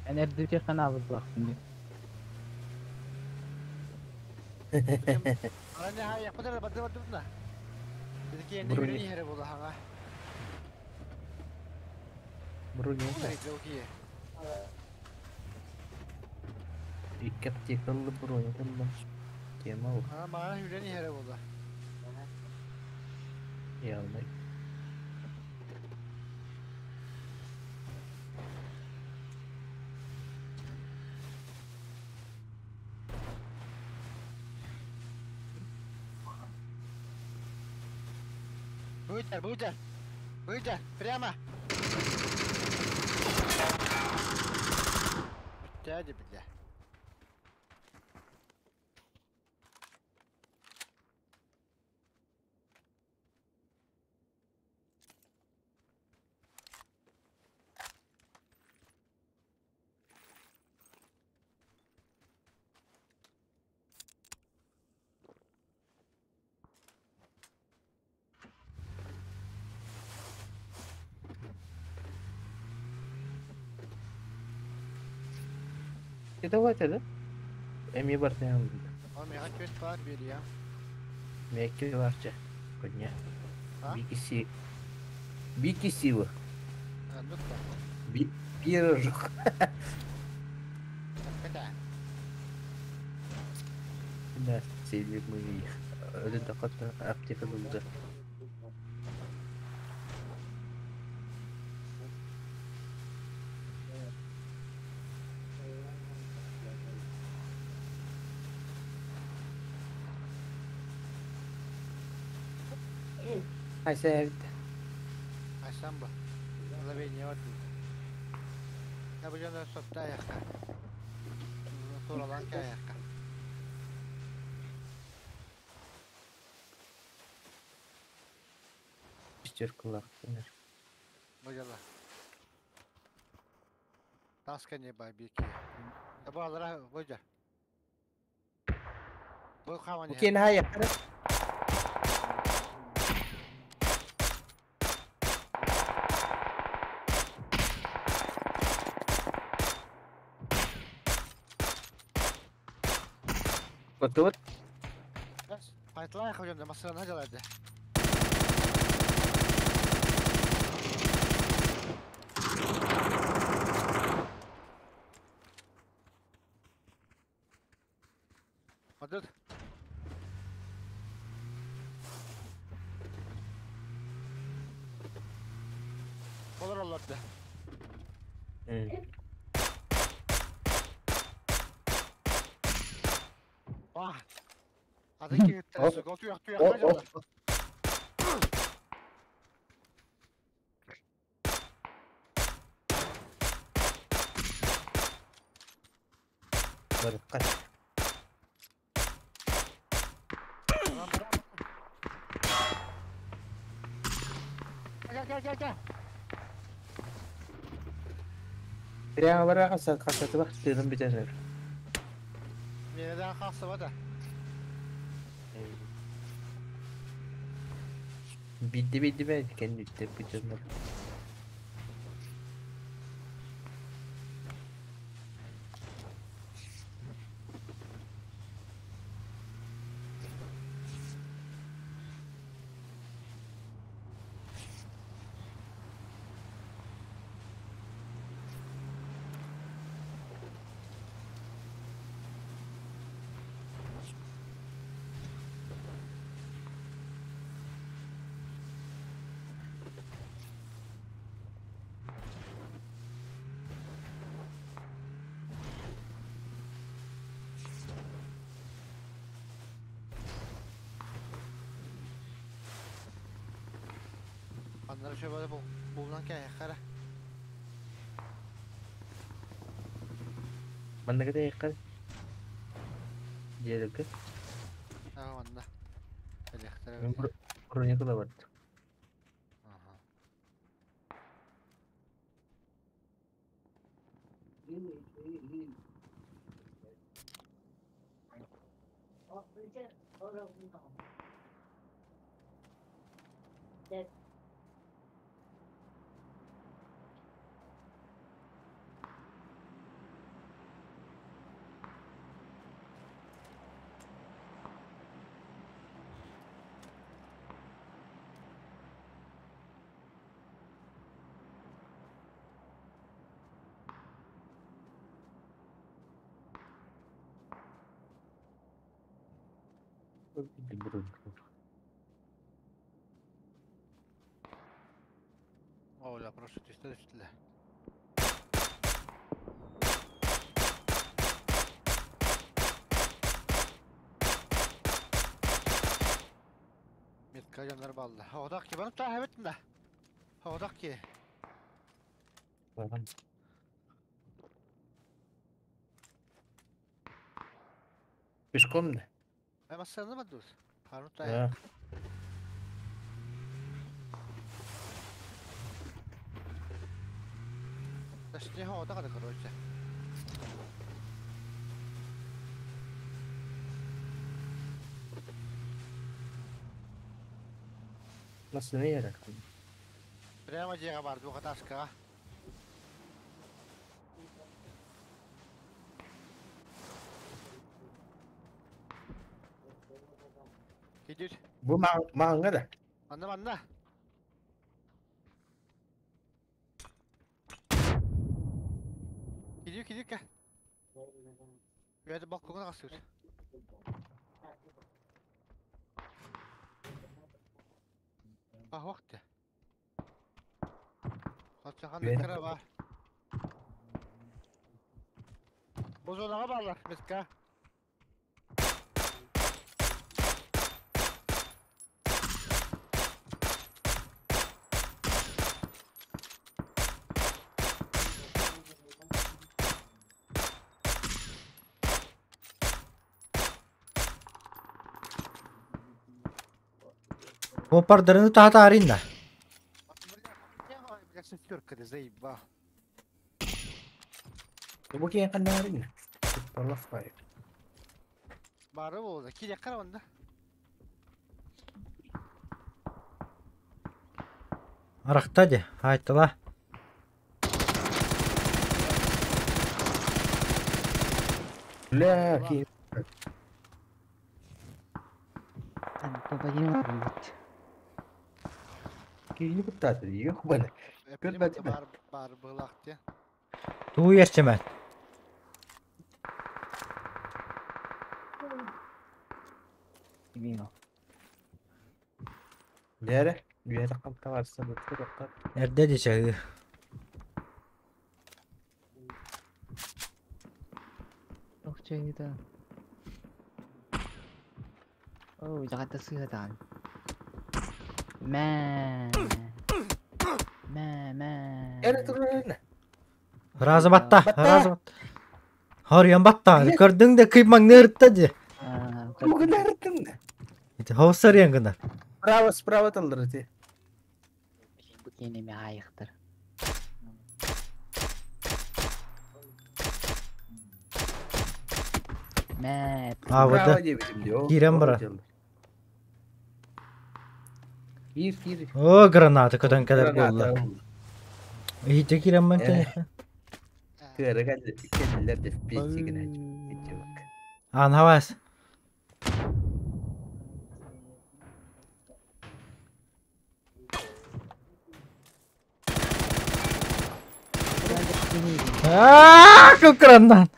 Эн эрдүүтэ хана абыдлаахпын дии. Аны хай япыдыр бады бады бына. Бидики енді Брони. үйрен хере болу хаңа. Броня. Жолки. Икки аптекалы броня там. Тема ол. Ана маған үйрен хере болу. Явно. Быйтар, быйтар. Быйтар, прямо. Дядя, бля. Это да? Эми бартын. Ол мега чөт бар берия. Мекке барча. Коня. А? Бикиси. Бикиси. Аннык ба. Би пирожок. Ката. Да, сели мы их. Это такая аптека была. Айса бит. Айсан ба. Лавения бар. Я бу жана сотта аякка. Туралан аякка. Пятерку. Бу жала. Таска не бабики. Табалара бу жа. Бу хамани. Кен хая. Вот. Айтылай хожам масырана жалады. Мадыт. Олар оларды. Вah. Ады кириттер гол туяк туяк жалады. Барыкка. Gel gel gel gel. Прямо бараха сат бак тыгын битер. Мереден kalksa bada. Bitti bitti ben kendi bitti bitirdim. Anları şöyle böyle bulunan ki ayaklara. Манныгы да якка. Дедек. Ha anda. Ayaklara. Мен броня бар. Aha. Оля, прошу түстө түстүлө. Метка жандар балды. Одак ки банып та хабеттин да. Одак ки. Барган. Пешком да? Ай масырны ба дур. Харут та. Да. Точнее, одак да короче. Nasıl ne yarar? Прямо жега барды бу каташка. Кидир. Бу маҥҥа да. Манна манна. Кидир кидир ка. Үөдэ балкоҥҥа тахсыбыт. Аһуох да. Хаччаханнык кыра баар. Бу зонаҕа бааллар, Миска. Оппардарыны таһатаарин да. Бля, шестерка, да заебал. Бу киһи ханнаарин? Тутталах бай. Бары буолла. Кириэххэ эрэ онно. Арахта дии, хаайтала. Бля, киһи Попадем блядь. киһини куттаата дии. Yok bana. Көрбөтүм. Баар баар быһылаах дии. Туу ерчемет. Вино. Дээрэ, үөрэх хамтаҕарса бытты. Эрдэ дии чаһыы. Ох, чайда. Оо, дьаҕата сыһатаан. Мэ. Мэ, мэ. Эрэ турарына. Разы батта, Батта. разы батта. Хорйон батта. Көрдүҥ да кый маҥнырытта дии. Аа, Тугунарытын. Ити хоусарыан гынар. Справа, справа таллар ити. Бу киэнэми аайыктар. Мэ. А, вот Справа да. диэбитим дии. Киирэн барар. Киир, киир. О, граната көтөн кэлэр буолла. Граната. Иһитэ киирэн Э. Кыара кэллилэр деп пиэтигин ачып. Аан хавас. Аа, кукраннан.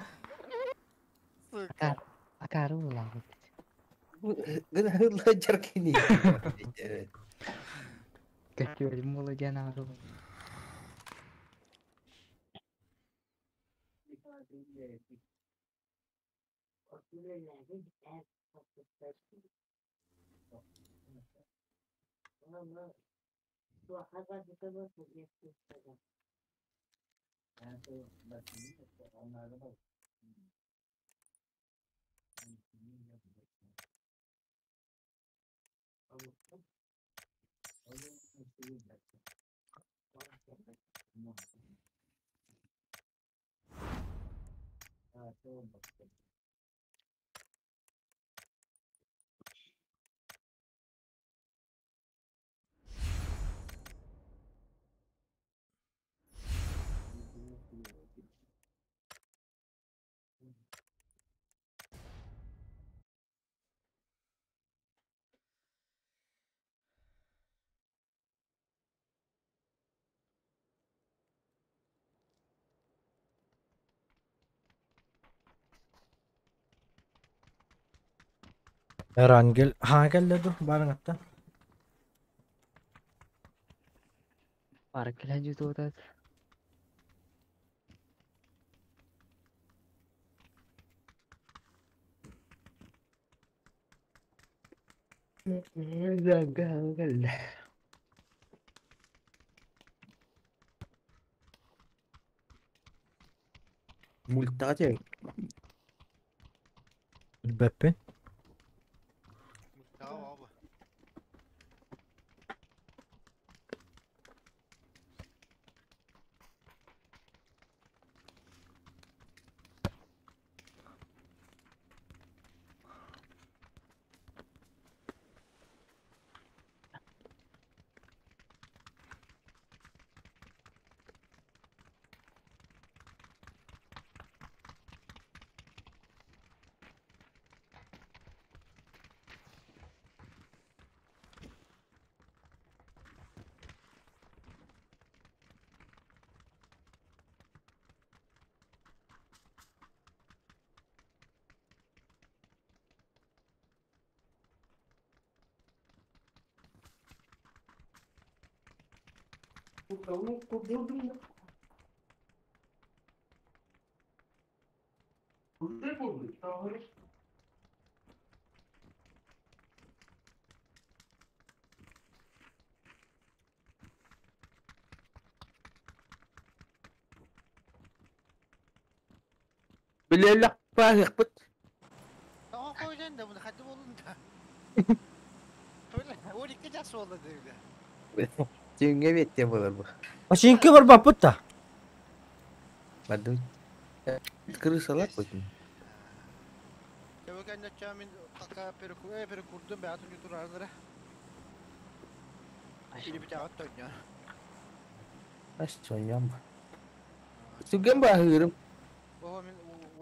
Сука. Акары булаабыт. Гына хылла кини. Көтүөрүм буола диэн ааҕы. Эрангел ха кэллэ ду барыңатта. Бары кэлэн дьутуотат. Мультаҕа дьэ. Билбэппин. Мультаҕа оҕо. Билэллэх бааһыахпыт. Тоҕо қойдun да bunu hadi olun da. Öyle 12 час oldu dedi. Түүҥҥэ биэттиэ буолар бу. Починки барбаппыт да. Бардым. Крысалар бутун. Кебекенне чамин така перекурдum be atın yutur Или битэ оттонньо. Ас сонньом. Сүгэн бааһыырым. Оһо мин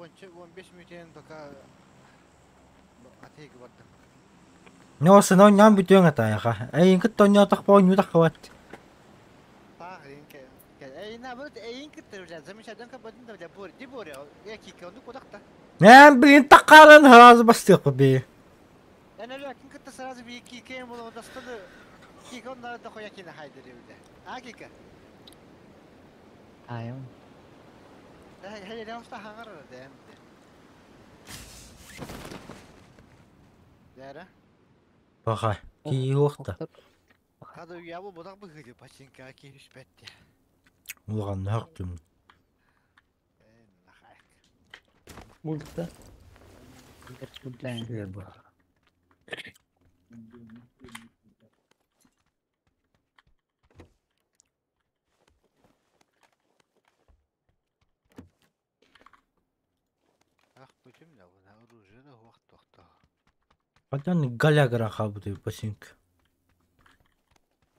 15 мүтен пока атыгы бардым. Не сына ням бүтүөҥ атайаха. Эйин кытта онньоотох оонньуутах хабат. Таах инке. Эй наоборот эйин кыттыр бля замечательно кабатын да бля бор ди боря я кика онду кодакта. Нэм билин таккаран харазы бастык би. Мен эле кин кытта сразу би кика эм боло дастаны кика оннара да хоя кина хайдыр бля. А кика. Айым. Хей не уста хаңар да. Дәрә. Баха. Ки уақта. Хады я бу бодак быгы пачинка кириш бетти. Улган хактым. Мульта. Билэн. бу. Ах бүтүм да буна оружие да вакыт тохто. Кадан галягара хабды починк.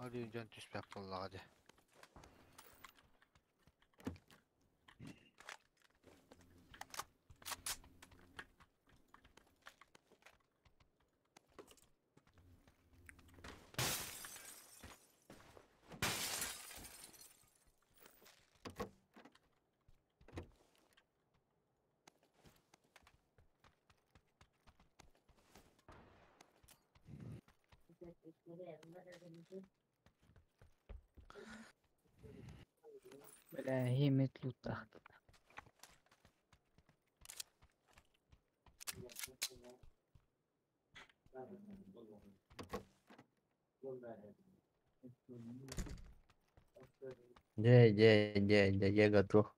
Али жан түспәп боллага де. Бля, химит лутахт. Дьэ, дьэ, дьэ, дьэ, я готов.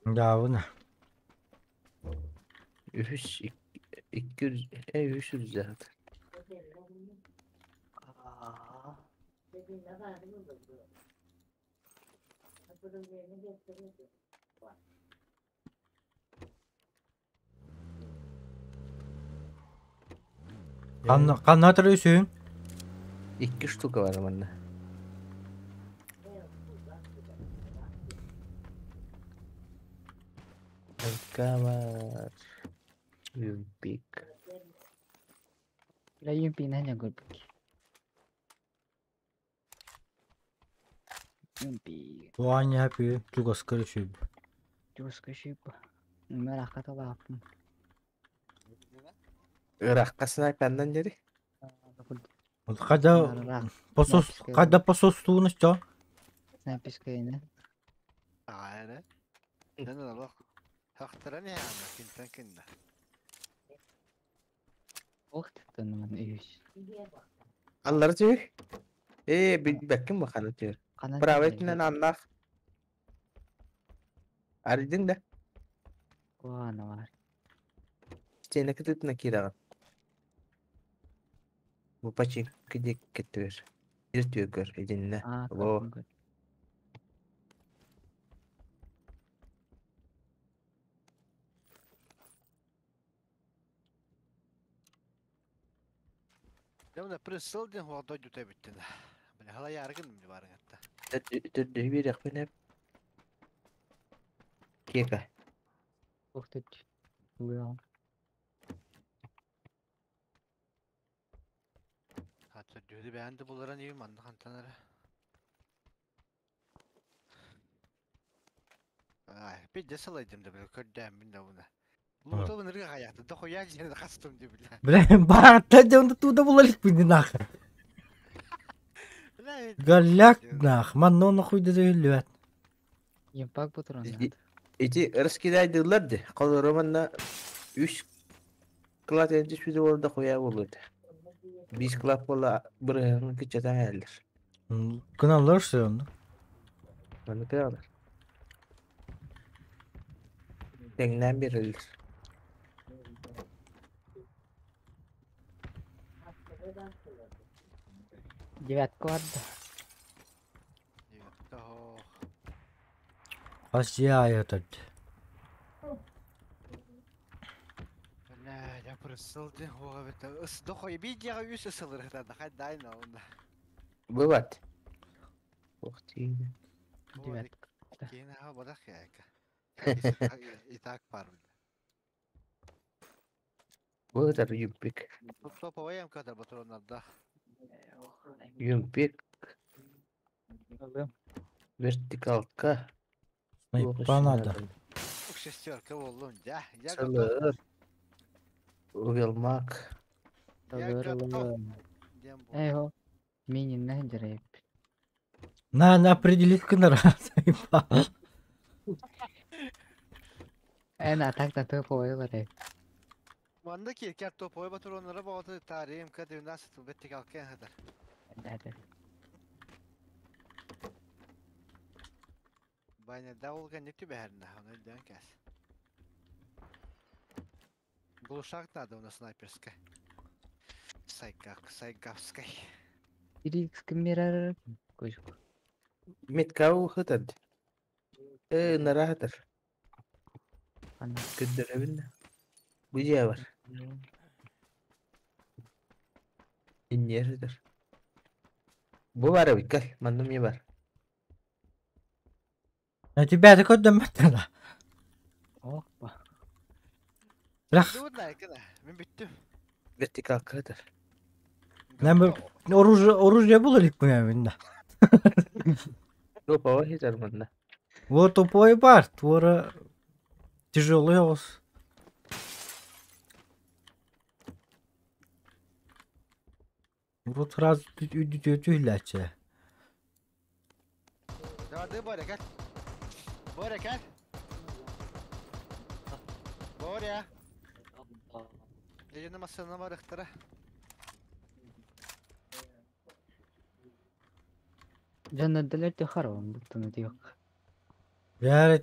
Да, Үһүс икки үс жүз Канна канна үсүн. Икки штука бар манна. ЛК бар. Юмпик. Бля, юмпи наня көрбүк. Юмпи. Туаня пи чугаскар үсү. Жуска шип. Мэр акаталааппын. Ыраққа снайпердан дери. Када посос када посос туунус чо. Снайперская, Аара. Дән алах. Хактыран я кинтен киндә. Ох, тын үс. Аллар түйür. Э, билбеккин баханы түйür. Канан Право этинен аннах. Аридин да. Куана бар. Стена кытытына кираган. Бу пачинка дек кеттир. Бир түйөр эдинне. А, Во. көрдүм, көрдүм. Дәмдә пресыл дин хуа дойду биттин. Бля хала яргын ми барың атта. Төрдө бир якпен Кека. Ох, төт. Уян. Хатта дүдү бәнде буларан ийим анда хантанара. Ай, бир де салайдым да бил көрдәм мин да буна. Лута бунырга хаятты да хоя жерде кастым дип била. Бля, баратта жонда туда булалык бинди нахер. Голяк нах, манна оны хуйда дөйүллүбэт. Емпак патрон. Ити раскидайдылар де. Колороманна 3 клад энчи сүдө болда хуя болду. 5 клад бола бырыһын кычатан элдер. Кыналлар все онно. Маны кыалар. Тэҥнээн берилер. Девятка барда. Девятка ох. Хас дьиэ аайы төрдө. Бля, я просил ден хуга бит. Ыс дохой би дига үс ысылыр да хайдай на онда. Бывает. Ох ты. Девятка. Кейин ха бодах яка. И так пар. Бывает юмпик. Топовая МК патроннарда. Юмпик. Алым. Вертикалка. Снайпа надо. Шестерка болдум. Я, я готов. Сылыр. Увелмак. Я Алыр, готов. алыр. Дем бу. Эй, хо. Мини нахджарайп. На, определить кынара. Снайпа. Эн атак топовый ларай. Манна ки кер топовой патроннара багаты тарим МК 12 вертикалка хатар. Да, да. Баня да олган не түбәрнә, аны дән кәс. Глушак надо у нас снайперская. Сайгак, сайгавской. Ирикс камера. Кошку. Меткау хытад. Наратор. Ана. Көддөрөбүн. Бу дьиэ бар. Иннер. Бу бар эбит кэл. Манна эмиэ бар. На тебя такой дөммөттө. Опа. Бирах Дудна кына, мин бүттүм. Вертикалка хытар. Мен оружие булар илик мен да. Топовой хытар манна. Вот тупой бар, твора тяжелый ос. Вот сразу үдүтү Давай, ды Боря, кел. Боря, кел. Боря. Дегенде машина бар ыктыра. Жаннадалар төхар он буттуну диок. Бәрі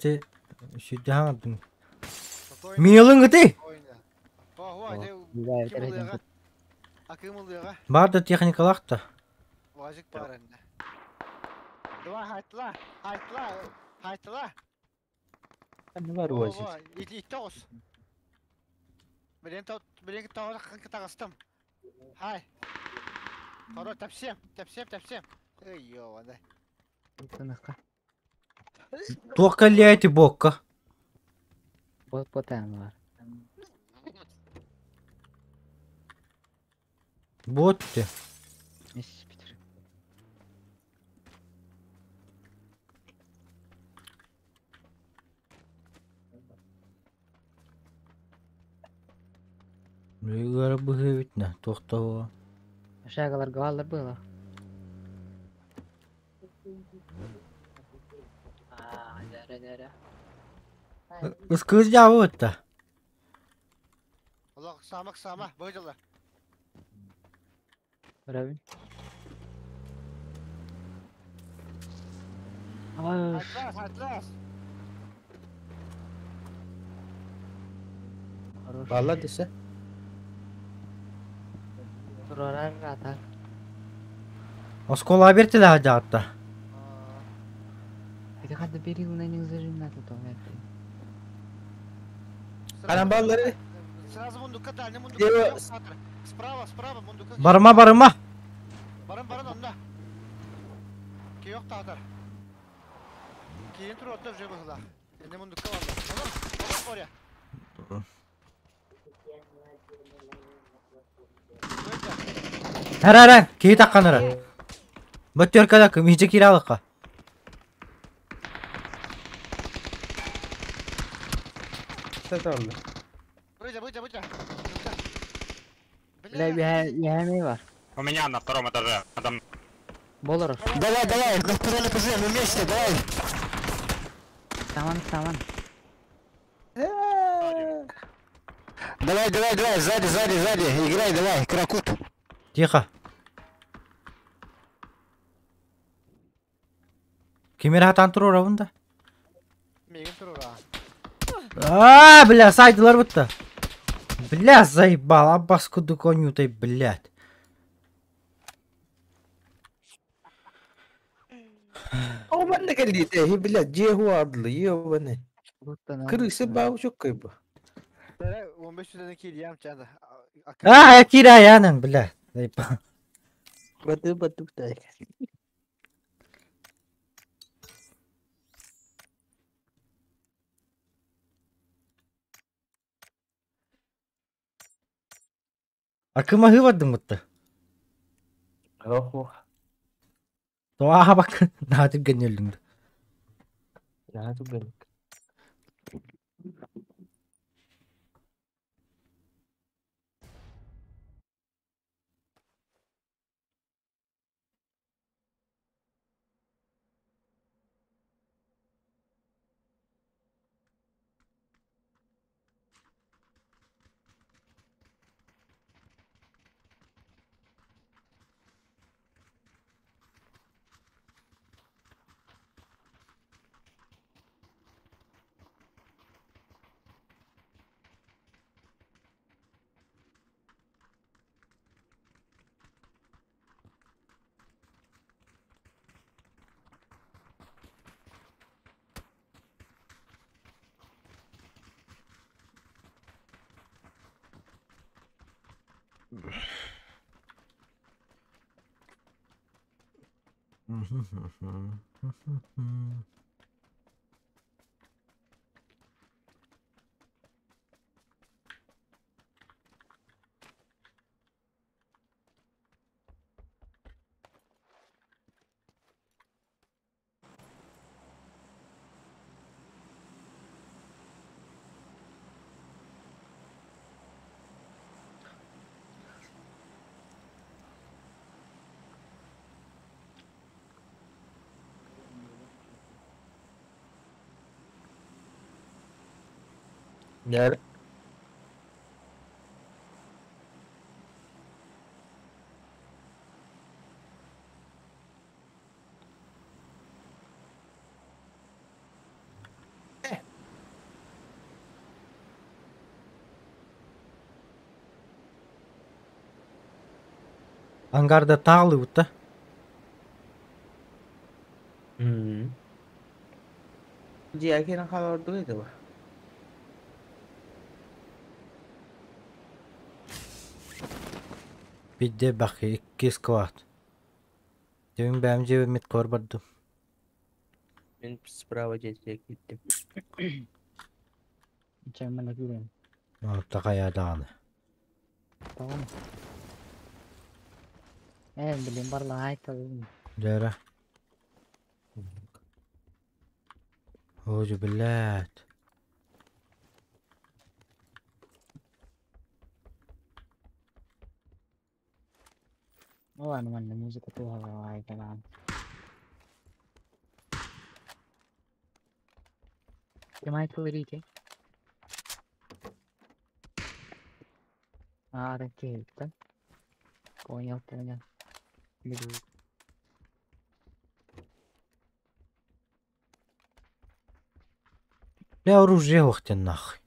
сүдді. Спокойно. Милың гыты. Спокойно. О, о, де Да, ким ылыга? Акым ылыга. Бар да техникалақ та. Важик бар энде. Давай, хайтла, хайтла, хайтла. Ханна бар уазик. Ит ит тоғыз. Билен тау, билен тауға тағыстым. Хай. Хоро тәпсем, тәпсем, тәпсем. Эй, ё, Буттунака. Туаққа ләйті бокка. Бот ботан бар. Бот те. Иш битир. Үйгәрі бұғы бітні. Тоқтауға. Шагалар галар было. А, дара дара. Ыскыз жабы бітті. Аллах, самак сама, быжыла. Барабин. Ай, Хайтлас, хайтлас. хорош. Балла десе. Турарар атар. Оскола берті да жағатта. Это хадда берил на них зажимнат то это. Анам баллары. Сразу мундука дальний мундука. Дева- Справа, справа мундука. Барыма барыма. Барым барым онда. Киок тағдар. Кейін тур отта уже быһыла. Энде мундука бар. Олор, олор Боря. Быйда. Әр әр Кейі таққан ара. Бөттөркада кымыжы киралыққа. Саталды. Быйда, быйда, быйда. Бля, я я не бар. У меня на втором этаже. Надо мной. Болоров. Давай, давай, на втором этаже, мы вместе, давай. Таман, таман. Давай, давай, давай, сзади, сзади, сзади, играй, давай, Кракут. Тихо. Кимир хатан турар да. Мегин турура. А, бля, сайдылар бутта. Бля, заебал, аббас куду конютай, блядь. О, манна кэллиитэ, хи, блядь, дьиэ хуадлы, ебаный. Крысы бау чуккай бу. Бere 15 yüzden килиям чада. А, кира янан, бля. Заебал. Баты баты баты. А кыма хывардың бутта. Ох, ох. Тоаха бак, наатып генелдиң. Наатып ген. Gel. Ангарда тағлы бутта. Дьиэ киирэн хаалар еді ба? Бидде бақы, икки склад. Дебин бәм жебе мет кор бардым. Мен справа жетсе кеттим. Чаймана кирем. Тақая дағаны. Tamam. Э, блин, барла айта. Дәрі. Ожу, блядь. О, нормально, музыка туга айта. Кем айтылыр? А, да? Понял, понял. Бегу. Бля, оружие вақтен нахуй.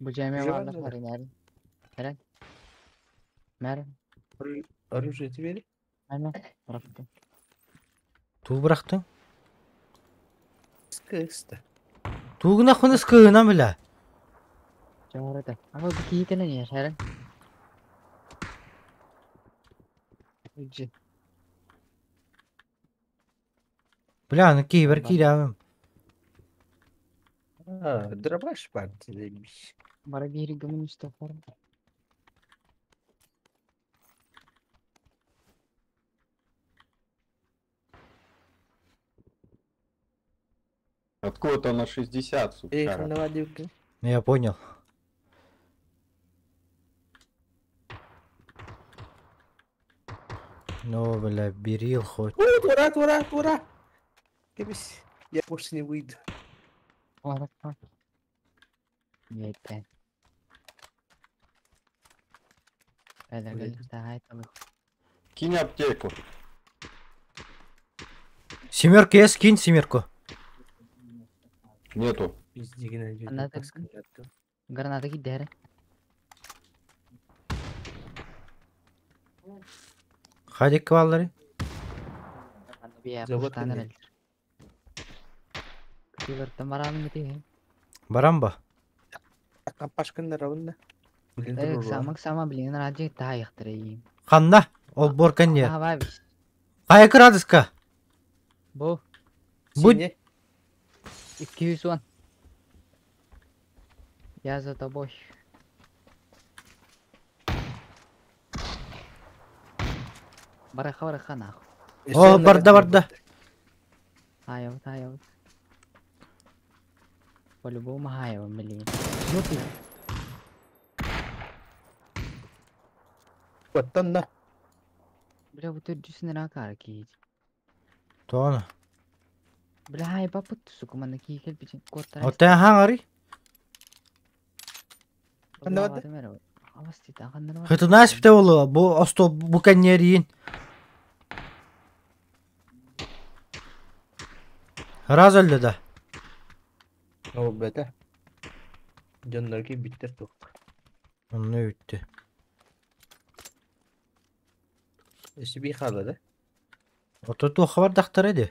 Бу жайме Уже бар бар да нәрин. Нәрин. Нәрин. Оружие тебе? Әне, бырактым. Туу бырақтың? Скыста. Туугуна хуныс кыына бля. Жауыр Ама бу кийителен я, нәрин. Үджи. Бля, аны кейбір киремім. А, дробаш бар demiş. Бара бери гымын үстө бар. Откуда-то на 60, Эй, сучара. ханава девки. Я понял. Ну, бля, берил хоть. О, тура, тура, тура. Кэбис. Я больше не выйду. Yeter. Кинь аптеку. Семерка есть, кинь семерку. Нету. Пиздигин Она так- Граната кидер. Хадик кваллары. Завод кэннэ. Барамба. Компашканнар алынна. Блин, туруруа. Самак сама блин раджи таайыктырайым. Ханна. Олбор кэнне. Давай бис. Хайа кырадыска. Бу Будь. Сине. 210. Я за тобой. Бараха бараха нахуй. О, барда, барда. Хаев, хаев. По-любому хаев, блин. Ну ты. Оттон да. Бля, вот тут действительно ракар киить. Тона. Бля, хай бапут, сука, мана кийкел бичин коттар. Оттан хаңари. Ханна барды? Хытынаас бите болу. Бу осто бу кэннерийин. Раз өлдө да. О, бета. Дьоннор киирбиттэр туох. Онно үттү. Өссө биир хаалла да? Ото туохха бардахтара ди.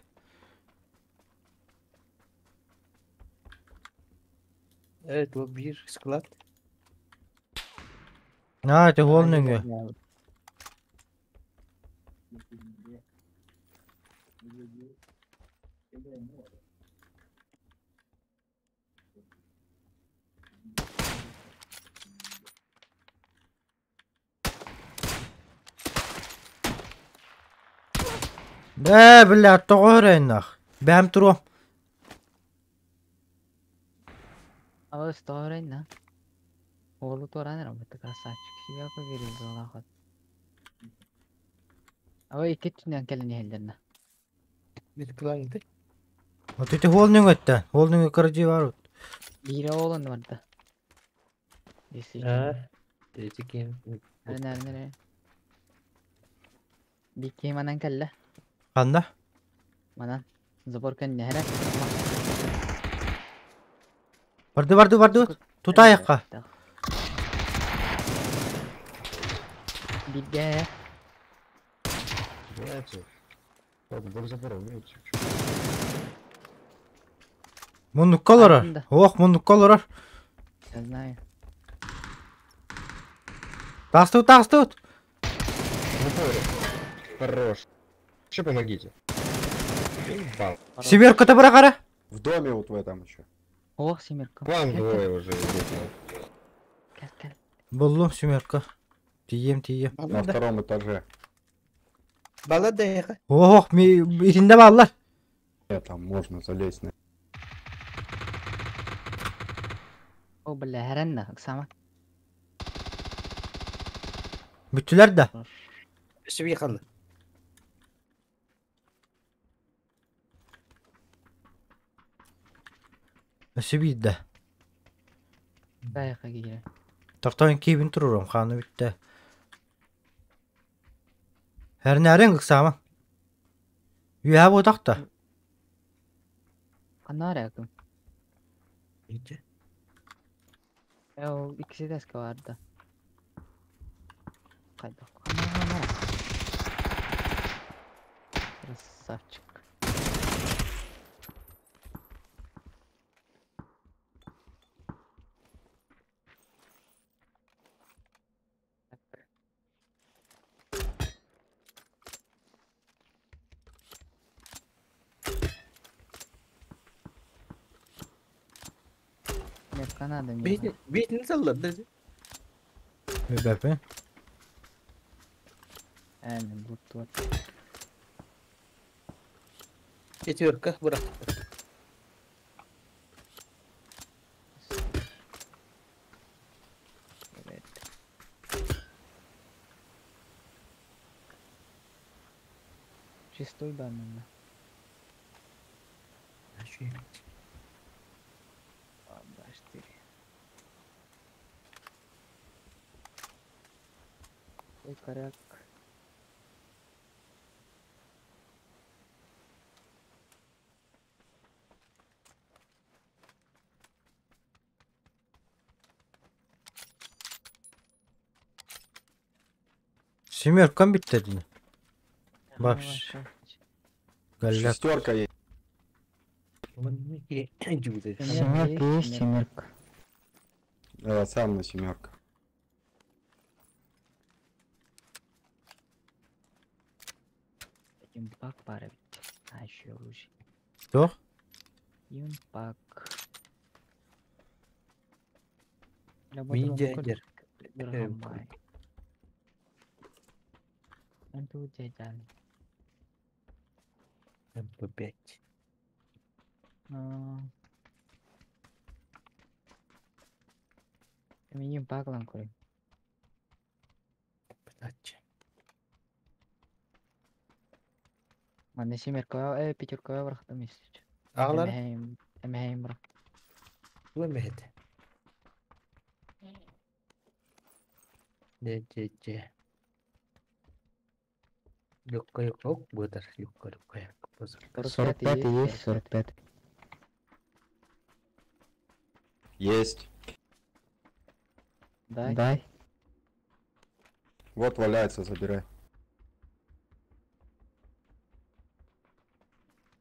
Э, туох биир склад. Аа, ти хуол нөҥүө. Ээ, бля, тоҕо өрөйнөх. Бэм туруом. Алыс тоорайна. Оолу туораан эрэ бытты красавчик. Себя поверил буолаахат. Ой, икки түнэн кэлэн иһэллэрнэ. Бит кылаҥды. Ото ити хуол нөҥөттэн. Хуол нөҥө кырдьыы бар ут. Биирэ оолун барда. Действительно. Аа. Эти ким. Эрэ эрэ. Бикки манан кэллэ. Ханна? Манан. Забор кэннэ эрэ. Барды барды барды. Тутаайахха. Бигэ. Давайте. Ладно, вдоль забора умеете. Муннукка олорор. Артында. Ох, муннукка олорор. Я знаю. Таастыбыт, таастыбыт. Хорош. Еще помогите. Ебал. Семерката бырахара. В доме вот в этом еще. Ох, семерка. К вам двое уже идут. Кэл кэл. Буллум семерка. Тием, тием. На Баллада. втором этаже. Баллада эҕэ. Ох, ми итинде бааллар. Э, Там можно залезть на. О, бля, хэрэннэ, Оксана. Бүттүлэр да. Өссө биир хаалла. Өссө биирдэ. Байха киирэ. Тохтоон киибин турурум хааны бүттэ. Хэрнээриҥ ыксаама. Үөһэ буотах да. Ханна эрэ Ити. Э, иккиси тэскэ барда. Хайдах. Ханна ханна. Красавчик. Нет, Канада не. Биитин биитин саллар да. Бэпэ. Эми бут вот. Четверка бырах. Evet. Шестой банана. Два, четыре. Ой, коряк. Семеркам bitti. Баш. Галляк. Шестерка есть. Семерка есть, семерка. Да, сам на семерка. Импак пара ведь. А еще лучше. Что? Импак. Мидядер. МП5. Импак ланкуры. Пытача. Манна семерка, пятерка вархтам есть. Ағалар? Эмэхэйм бра. Бу эмэхэт. Де. Юкка юкка быдар юкка юкка. 45 есть, 45. Есть. Дай. Дай. Вот валяется, забирай.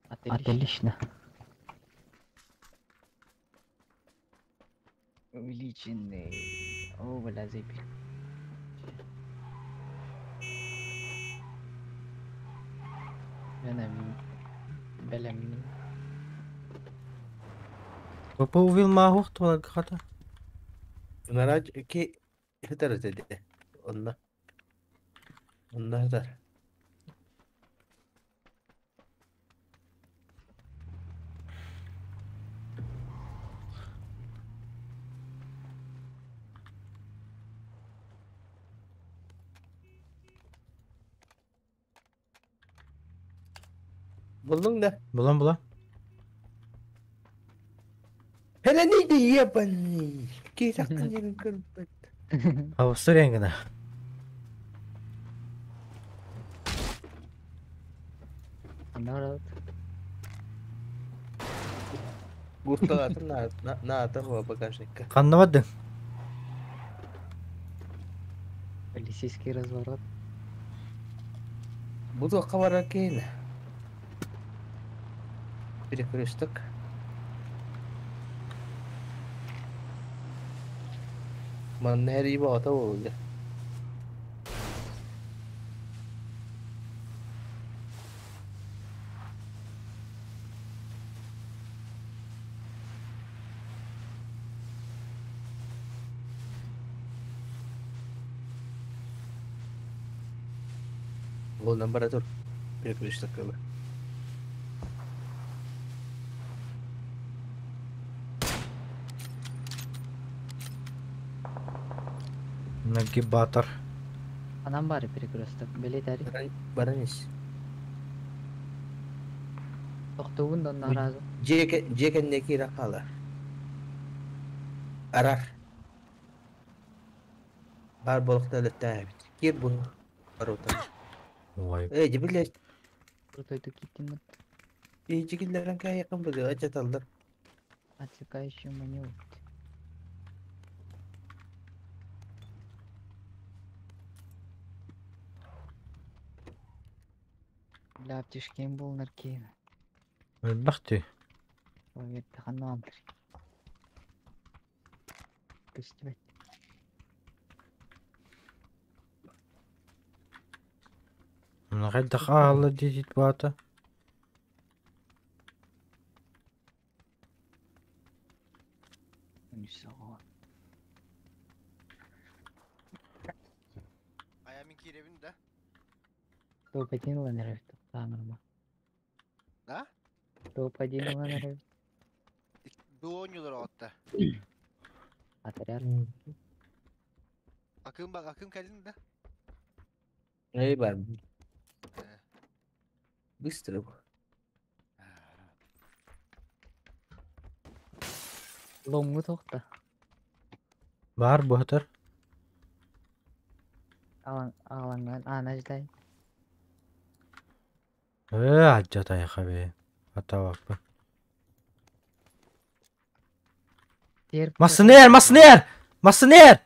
Отлично. Увеличенный. О, бля, заебись. Бля, Папа увил махух твоя хата. Нарач ки хитар dedi. Онна. Онна хитар. Buldun da. Булан була. Hele neydi yapan? Ki sakın yerin kırpıt. Австрия rengine. Народ. Gurtalatın na na na bu bagajnikka. Каннабадын. Полицейский разворот. Буду каваракейна. Перекресток. Манна her iyi bağta oldu. Ondan bara dur. Перекресток кылы. Нагибатор. Анам бары перекресток. Билетари. Баранис. Тоқтуын да наразы. Жекен неки рақала. Арар. Бар болықта лөттәбит. Кир бу. Барутан. Ой. Эй, жибиле. Крутой киттин. Эй, жигиллерин кай якын бу. Ачаталдар. Отсекающий маневр. Бля, аптечкем был наркин. Бахты. Ой, это ханам. Көстүбэт. Хайдах аалла диэт баата. Аямин киребин да. Топ-1 ланеров, да, нормально. Да? Топ-1 ланеров. Ду oynuyorlar o hatta. Отряд. Akım bak akım geldin de. Ey бар. Быстро. Лоҥҥу тохта. Бар быһытыр. Аҕалаҥҥан аана ждай. Ээ, алдьат айха бээ. Атабаппын. Массынер, массынер! Массынер!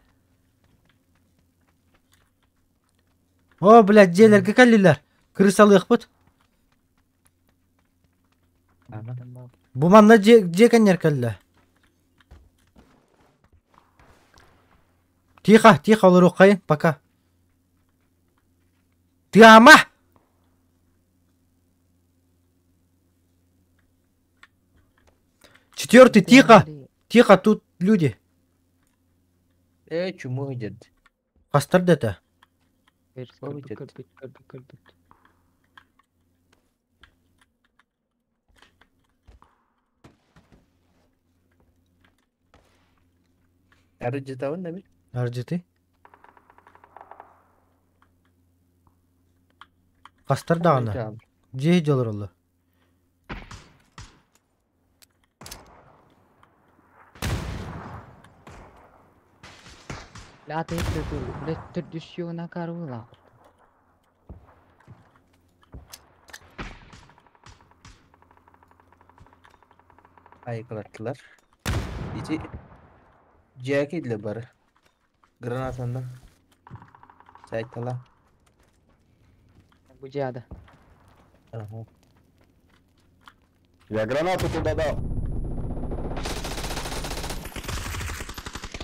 О, блядь, дьиэлэргэ кэллилэр. Крысалыахпыт. Бу манна дьиэ, дьиэ кэннэр кэллэ. Тихо, тихо олоруоххайын, пока. Тыама! Четвертый, тихо! Тихо, тут люди. Э, чуму дед. Хастар дэтэ? Көрбүт, көрбүт, көрбүт. Арыдьытабын да бит. Ардьыты. Хастар даҕаны. Дьиэ дьолороллор. Бля, төрдүс карвыла. Айкалаттылар. Ити дьээки бары. Гранатанна. Сайтала. Бу дьиада. Ага. Я гранату туда дал.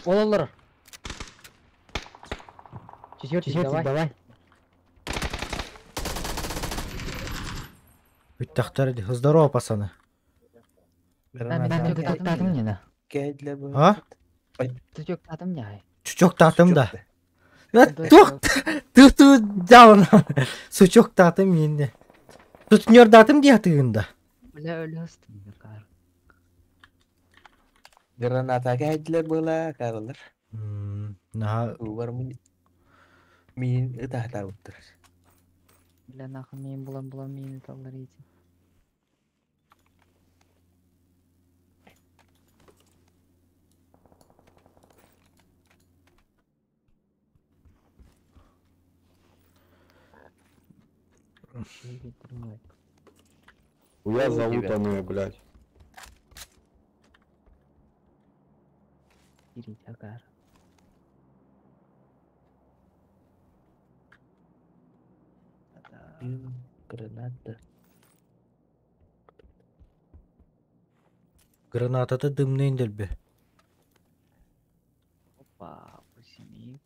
Ололор. Четвертый, давай. давай. Бүттахтар Здорово, пацаны. А? Чучок татым да. Тух ты ты даун. Сучок татым енді. Сутнер датым диятыгында. Бля, өлөстüm. Граната кәйдлер была каралар. Наха. Бар мин ытахтабыттыр. Бля, нахуй мин булам булам мин таллар ити. Я залутанные, блядь. Граната. Граната дымный индельбе. Опа, 8х.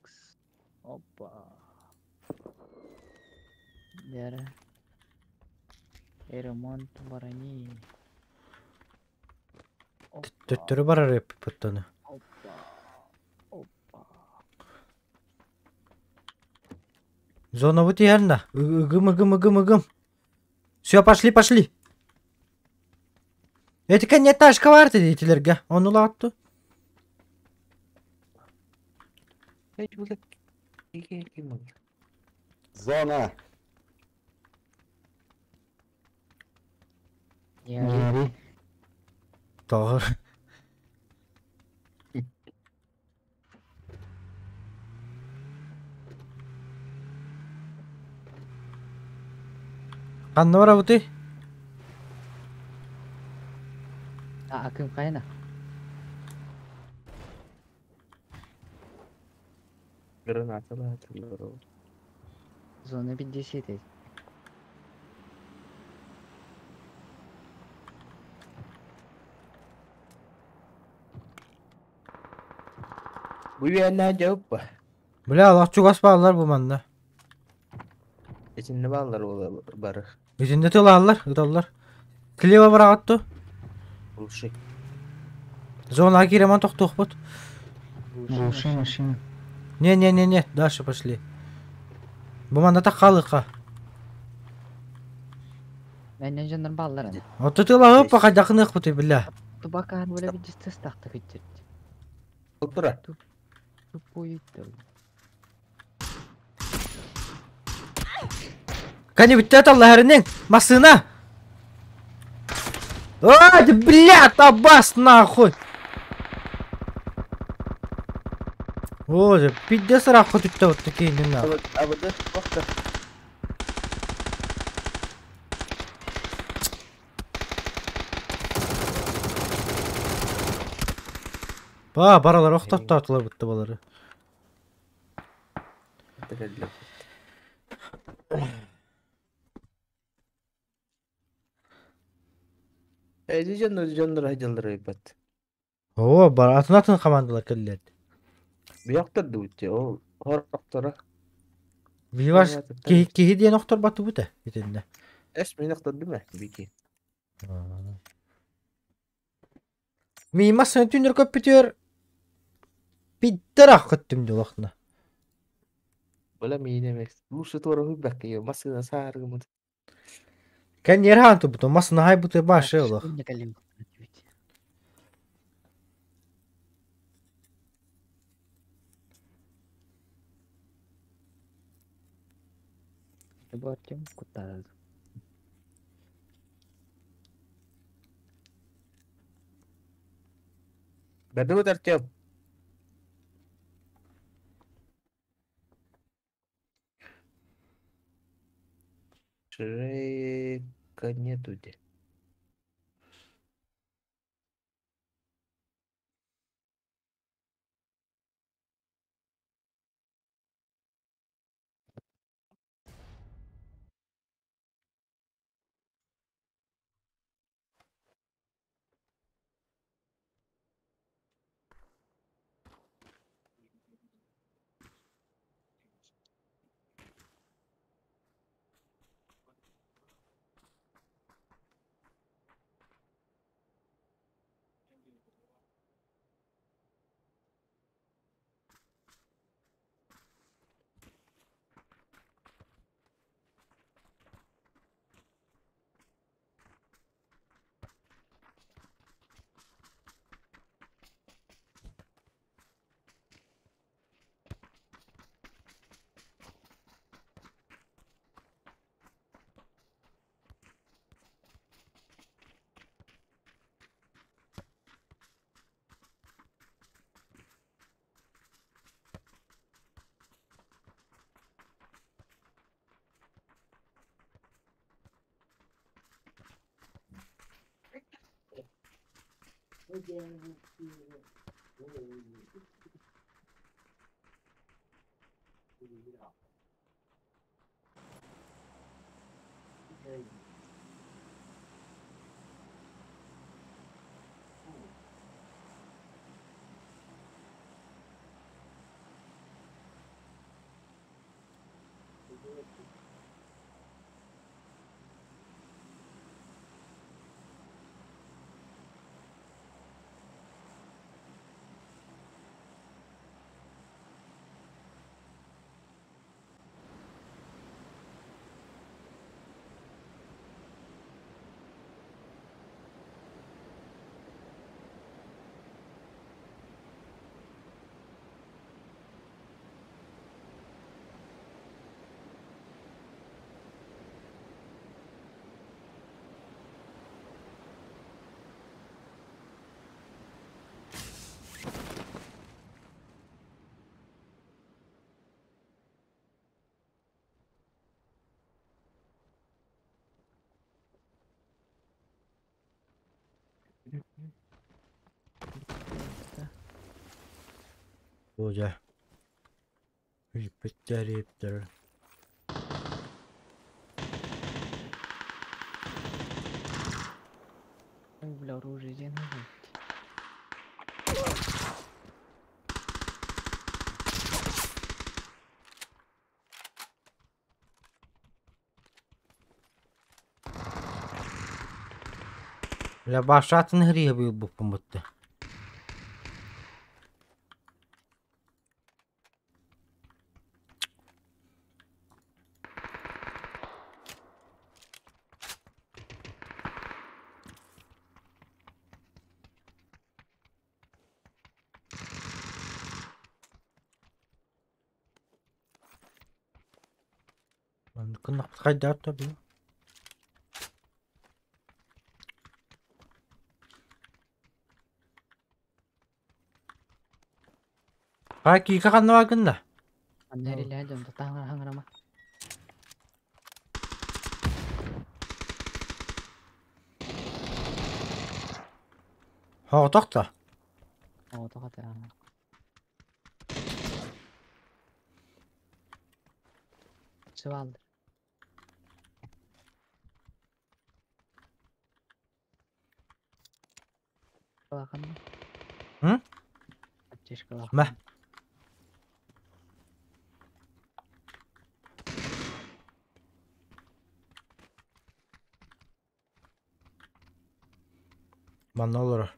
Опа. Бері. Ремонт брони. Төттөрү барар эппиттаны. Опа. Опа. Зона вот ярна. Ыгым, ыгым, ыгым, ыгым. Все, пошли, пошли. Эти коньяташка варты дейтилерге. Оны латту. Зона. Не Тоғыр. Ханна бар абыты? А, кім қайна? Граната Зона 50. Бу үйәннән жауып ба. Бля, алақ чугас бағалар бу манна. Ичинде баллар ола бары. Итинде тылалар, ыталлар. Слева барагатту. Лучше. Зона киреман тоқтуқпыт. Глуши машину. Не-не-не-не, дальше пошли. Бу манна таққалыққа. Менен жандар баллар ана. Отты тылағы пақайдақын ықпыты, бля. Тубакар бөле bir cıstıs taktı hüccet. Тура. Тупой. Кани бүтте таллаһарының массына. А, ты, блядь, Аббас, нахуй. О, пиздец раху тут вот такие не надо. Абыды, охта. Ба, баралар охтоттоотулар бутта балары. Эди дьоннор дьоннор айдаллар айбат. Оо, бар атын атын командалар кэллиэт. Бияктар дубутте, ол хорохтора. Биваш киһи киһи диэн охторбатыбыта итиннэ. Эс мен охтордум э, бики. Мима сын түннер көппүтүөр биттер ахыттым дулахна. Бала миин эмес. Лучше туора хуббакка масына сааргымыт. Кэн ерхан тубуту масына хай буту башы олох. Артем куда? Бәрді Артем. Шрека нету де. Боже. Риппеттер. Ой, бля, оружие где нужно? Бля, башатын хриге бу буппумутта. Хайдах да бу. Ха киика ханна бар гынна? Анна эрилэһэ дьон тутаһаҥара хаҥарама. Соҕотох да? Оҕотох этэ. Сыбаалдыр. М? Мэ. Манна олорор.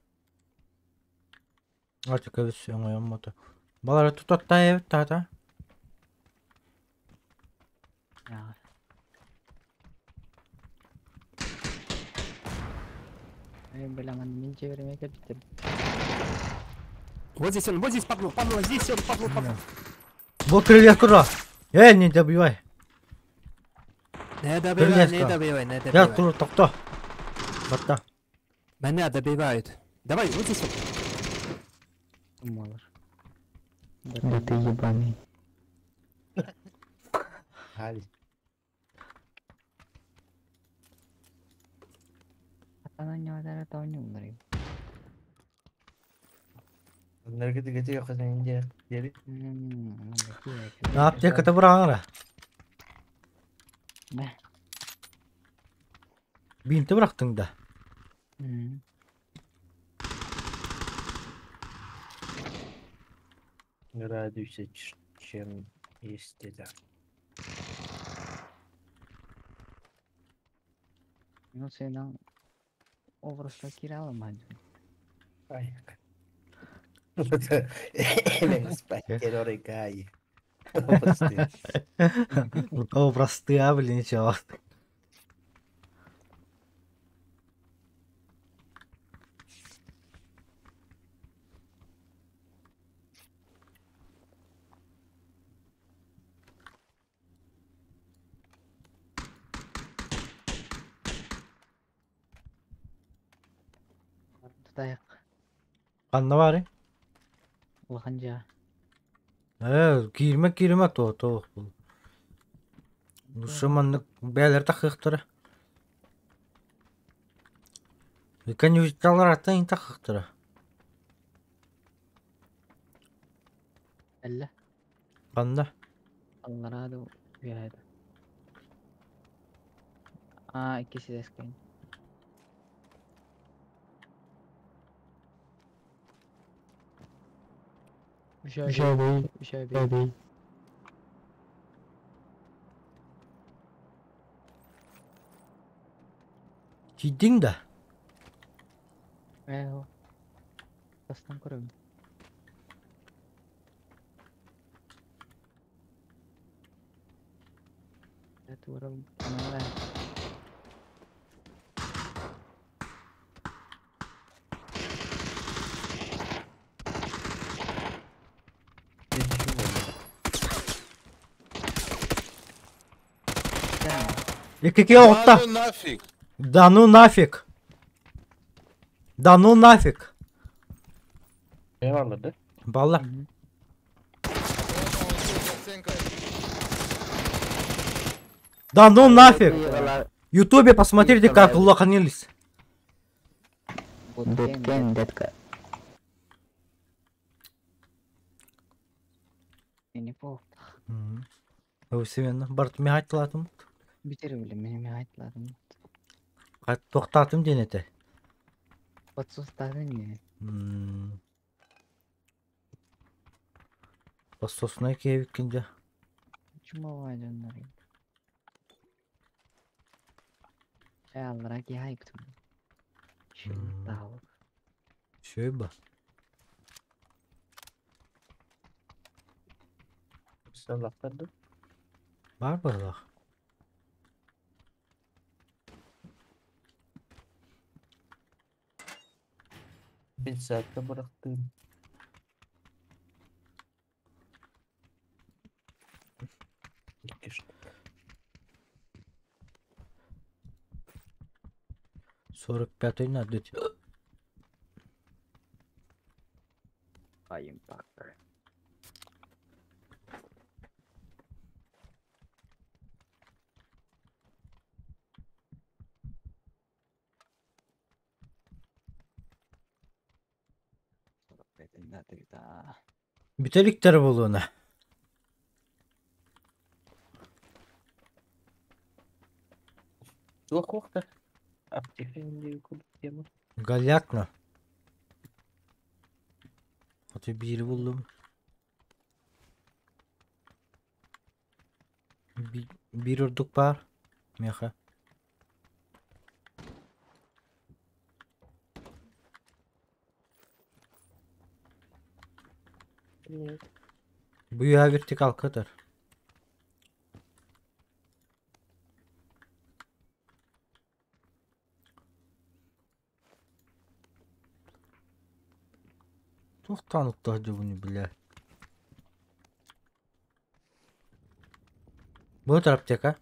Ача көбүс өҥөйөммото. Балары тутаттаа эбит таата. Вот здесь он, вот здесь падла, падла, здесь он, падла, падла. Бу крылья кура. Эй, не добивай. Не добивай, не добивай, не Я добивай. тур тохто. Батта. Меня добивают. Давай, вот здесь вот. Да ты ебаный. Hadi. Аптеката быраҕаҥара. Бинти бырахтыҥ да? Радуйся, чем есть это. Ну сен Ay. Спасибо, Просты. О, просты, а, блин, ничего. Ханна баарый? Ээ, киирмэ киирмэ туох туох бул. Лучше маннык бэйэлэр тахыахтара. Конюшнялар аттан тахыахтара. Ханна? Тиийдиҥ да? Икки оҕутта. Да ну нафиг! Да ну нафиг! Да ну нафиг! Eyvallah da. Балла. Да ну нафиг! В Ютубе посмотрите, как лоханились. Буткемп, детка. Барт михайтылатым. Тоқтатым ден ete. Подсосной кебиккинде. Шөй ба. Salaklardı. Бар барлах. Bir saatte bıraktım. İki штук. 45-й надо. Айым пак. 45 надо да. Бүтэликтэр буолуона. Туох уохта? Аптека диэн курдук тема. Галякна. Аты биири буллум. Биир ордук баар. Миэхэ. Бу үөһэ вертикалка ытар. Туохтаан укта сылдьабыный бля. Бу ытар аптека.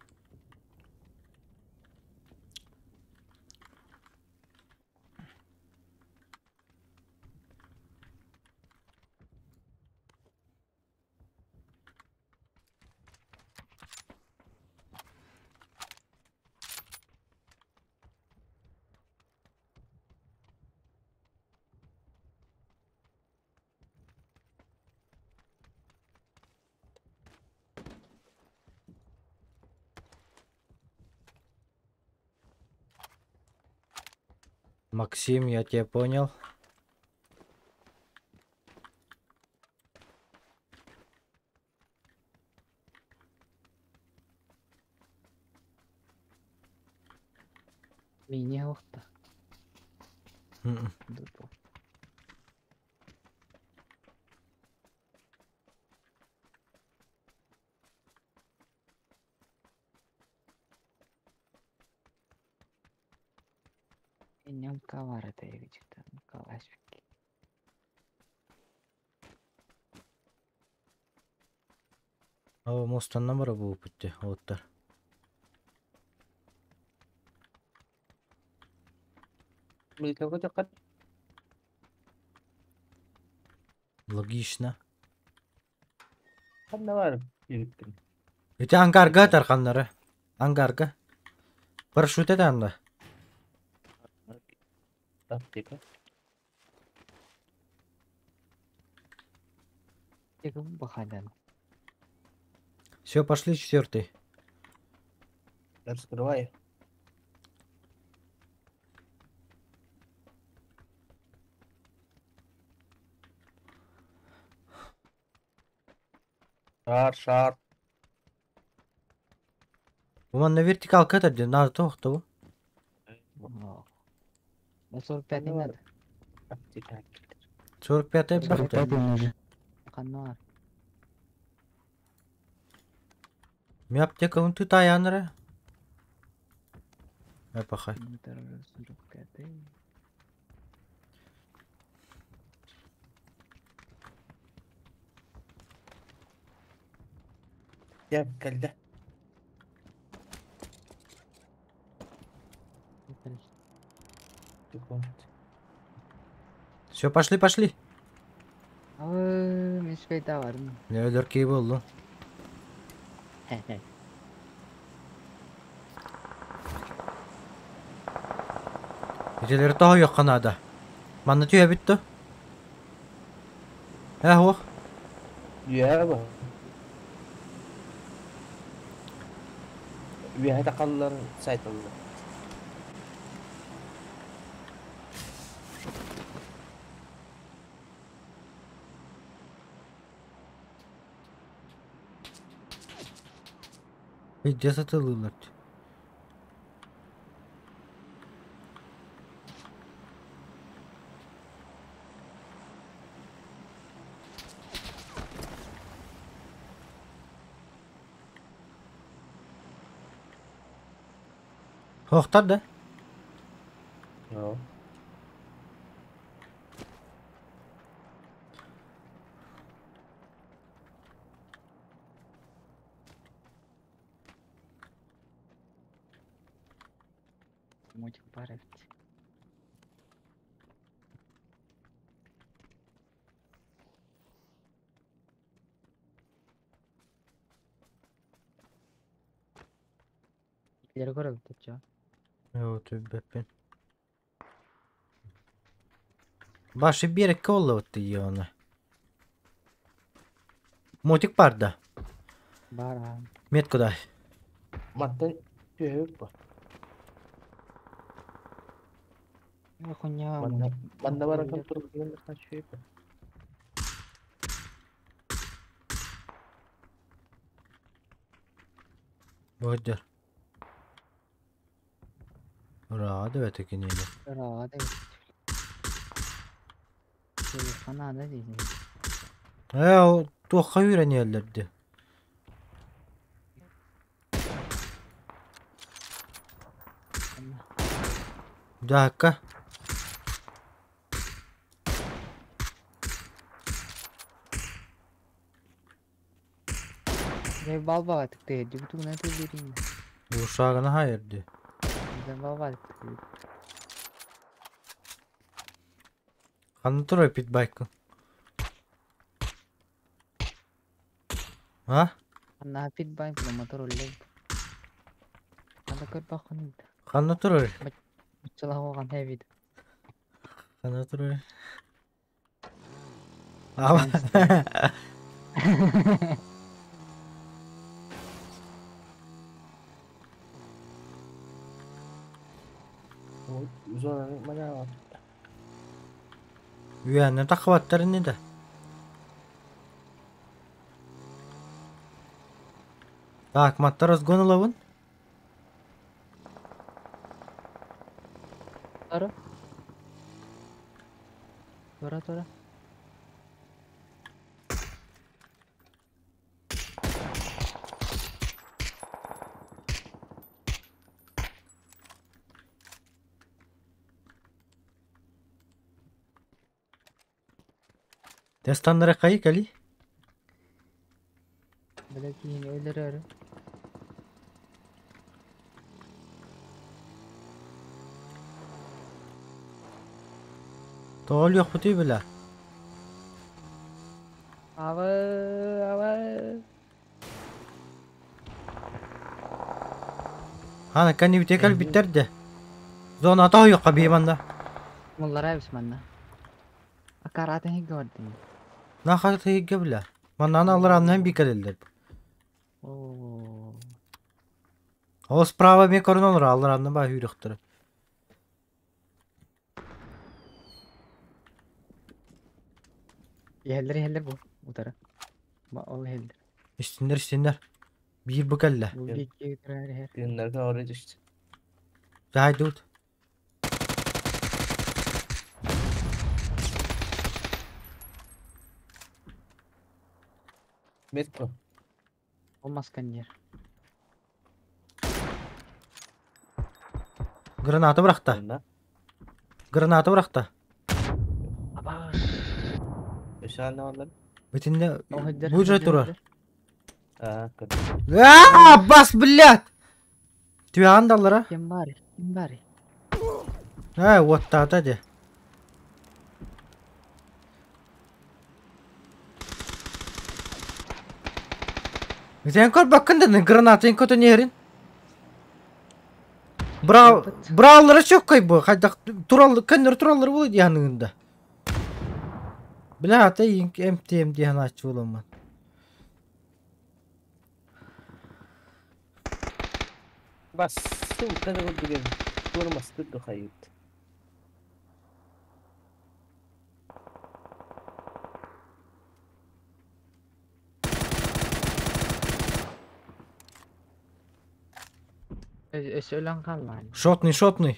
Максим, я тебя понял. Мини охта. М-м. Иннем кавара тайгичиктан калашпик. О, мостанна бара бу путте, оттар. Мылька тақат. Логично. Ханна бар yürüttüm. Ити ангарга тарханнары. Ангарга. Парашют это анда. Аптека. Тегім бахадан. Все, пошли четвертый. Раскрывай. Шар, шар. У на вертикалка это где надо то, кто? На 45 не надо. Аптека. 45-й бахта. Канар. Ми аптека он ты таянра. Эпаха. 45. Я калда. Секунд. Все, пошли, пошли. Мешкайта барым. Не өлөркей болду. Ителер того yok канада. Манна түйе битти. Э, ох. Я ба. Үөһэ тақаллар сайталлар. Где сатылылар? Хохтар да? No. Мультик барып. Илери көрөбүт оччо. Оо, түбэппин. Башы биэрэккэ буоллабыт дии оны. Мотик бар да. Бар аа. Метку дай. Мантан түһэбит бу. Хуйня. Манна манна баран турбутун түһэбит. Бодьор. Ура, да кинини. Ыраҕа да Телефон наада диигин. Ээ, ол туохха үүрэн дии. Дьаакка. Дьэ балбаҕа тыктыһырдыы бутугунан тыллыырын. Ушагына хайырды. Дьэ балбаҕа тыктыһыр. Ханна турар питбайкын? А? Ханна питбайк мотор үллэй. Ханна көрбөххүн. Ханна турар? Баччалаах оҕон хэбит. Ханна турар? Ама. Зонаны манаабат. Үөннэн таххыбаттар ини да. Так, маттар разгон ылабын. Тора. Тора тора. Дестаннара кайы кали. Бile кийин өлөрөр. Тоҕо өлүөхпүтүй бile. Абы абы. Хана кани бите кал биттер де. Зона тоһуйукка бии манна. Муллара эбис манна. Акаратын хигге бардым. Наха тыйгы биле. Маннан алыр аннан бикелелер. Оо. Ол справа мен көрүн олор алыр аннан ба хүрөхтөр. Иһэллэр иһэллэр бу. Утара. Ба ол иһэллэр. Истиннер истиннер. Биир бу кэллэ. Бу биикки турар иһэр. Тыыннарга орой түстү. Жайдут. Метро. Ол масканьер. Граната бырахта. Онна. Граната бырахта. Аба. Өсө анна олар. Бүтүнне Ол хыддар. бу же турар. Аа, көр. Аа, бас блядь. Түян даллара. Ким бар? Ким бар? Э, вот тата де. Сен көр баккын граната ин көтө нерин. Бра брааллара чөк кай бу. Хайда турал көннөр тураллар бу яныңында. Бля ата МТМ диһан ачы боламан. Бас, сука да курдук Туормастык да хайыт. Өсө өлөн калман. Шотный, шотный.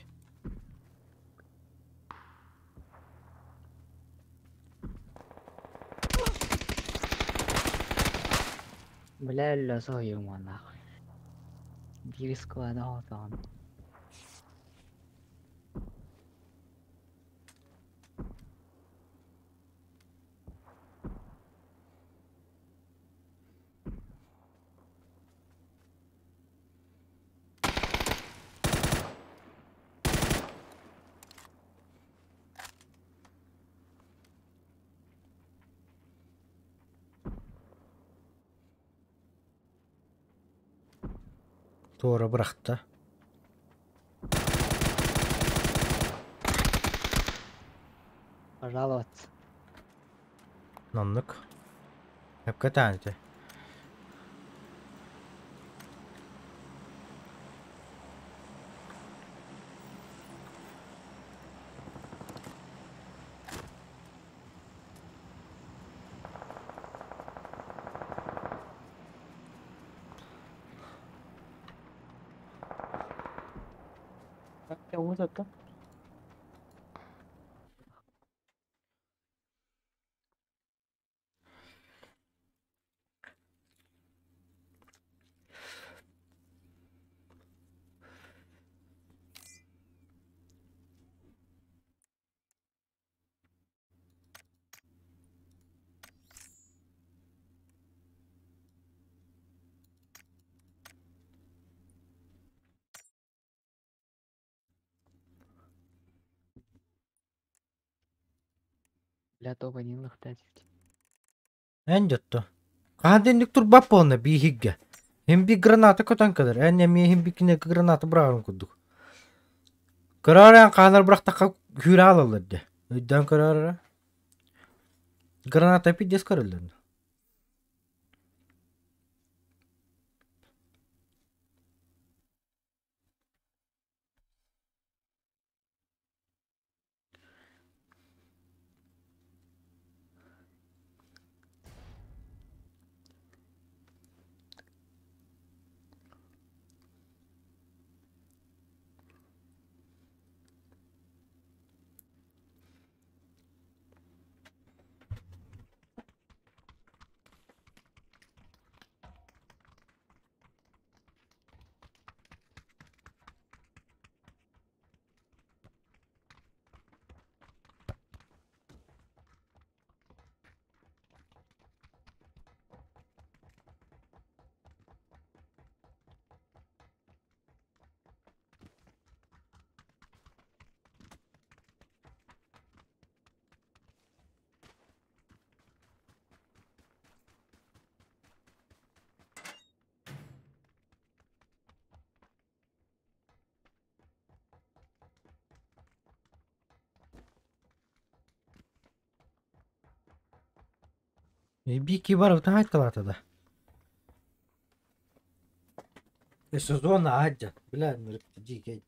Бля өллө союм нахуй. Биир склада отон. Туора бырахта. Жаловаться. Оннук. Сөпкө этээҥ ити. Уот оттон. Бля, тоба не лыхтать. Эн дьотто. Хаһан да инник турбат буолна бииһиггэ. Иһин биир граната көтөн кэлэр, эн эмиэ иһин биир кинигэ граната быраҕарын курдук. Көрөөр эн хаанар бырахтахха күүрэ аалаллар дии. Өйдөөн көрөөр эрэ. Граната пиздец көрөллөр. Бики барыбытын айткалаата да. Сезон аадьан. Бля, дикий.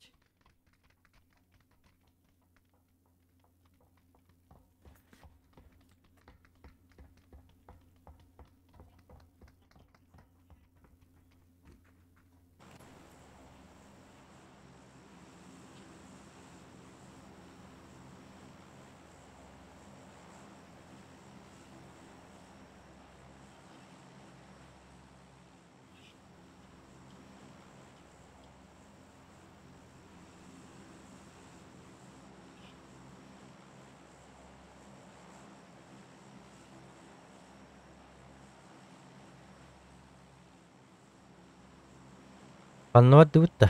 Ханна бардыбыт да?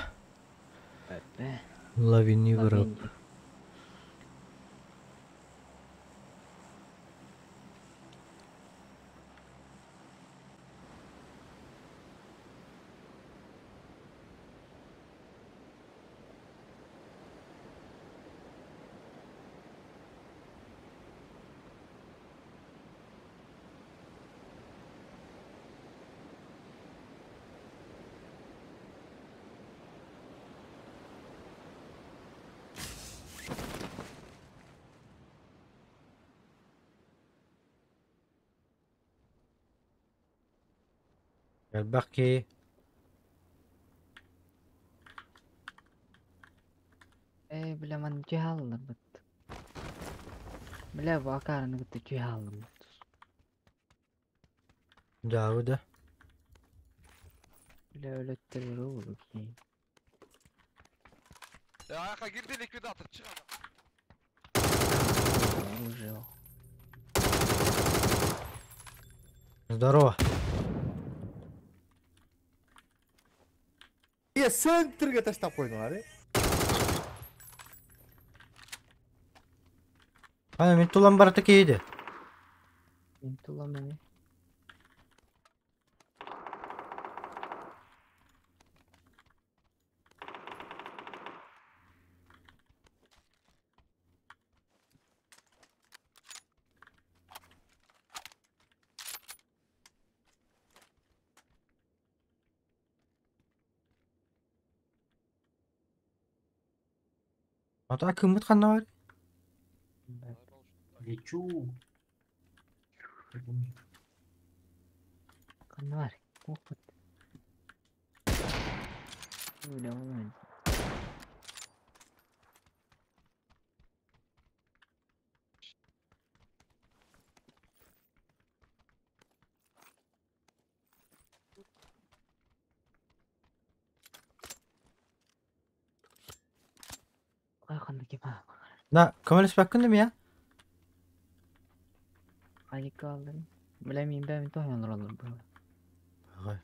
Лавини бырап. Элбэх киһи. Эй, бля, ман чыһаалларбыт. Бля, бу акаарыны кытта чыһаалларбыт. Дьаабы да. Бля, өлөттөрөр уолу киһи. Ayak'a girdi likvidatör çık adam. Оружие. Здорово. Я центрге таштап койдуң ари. Ана мен тулам барата кейди. Мин тулам эми. Ата кыммыт ханна бар? Лечу. Ханна бар? Опыт. Öyle olmadı. На, көмөлөспөккүн дemi ya? Айыкка алдым. Билемейм бэйэм тоһуйан олороллор быһыылаах. Аҕай.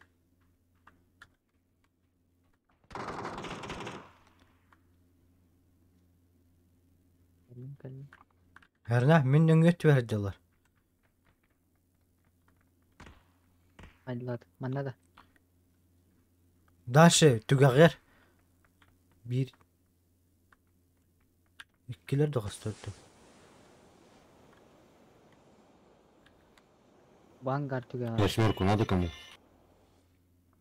Кэллим кэллим. Эрнэ, мин нөҥүө түбэһэр дьаллар. Айдылаат. Манна да. Дальше түгэҕэр. Биир Иккилэр да хостортум. Бу ангар түгэҕэр. Восьмерку надо кому?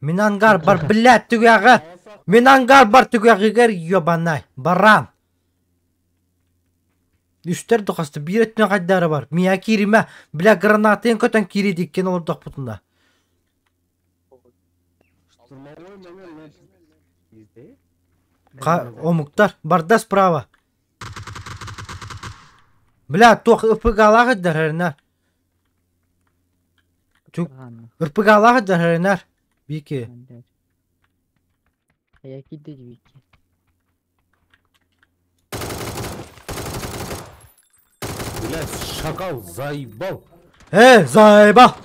Мин ангар бар, блядь, түгэҕэр! Мин ангар бар түгэҕигэр, ёбанай, баран! Үстэр да хосто, биир өттүнэн хайдара бар. Миа кииримэ, бля, гранатын көтөн киири диккен олордохпутуна. Омуктар, барда справа. Бля, туох РПГ-лаах эрдэрэринэр. РПГ-лаах эрдэрэринэр. Бики. Я кидде бики. Блядь, шакал заебал. Э, заебал!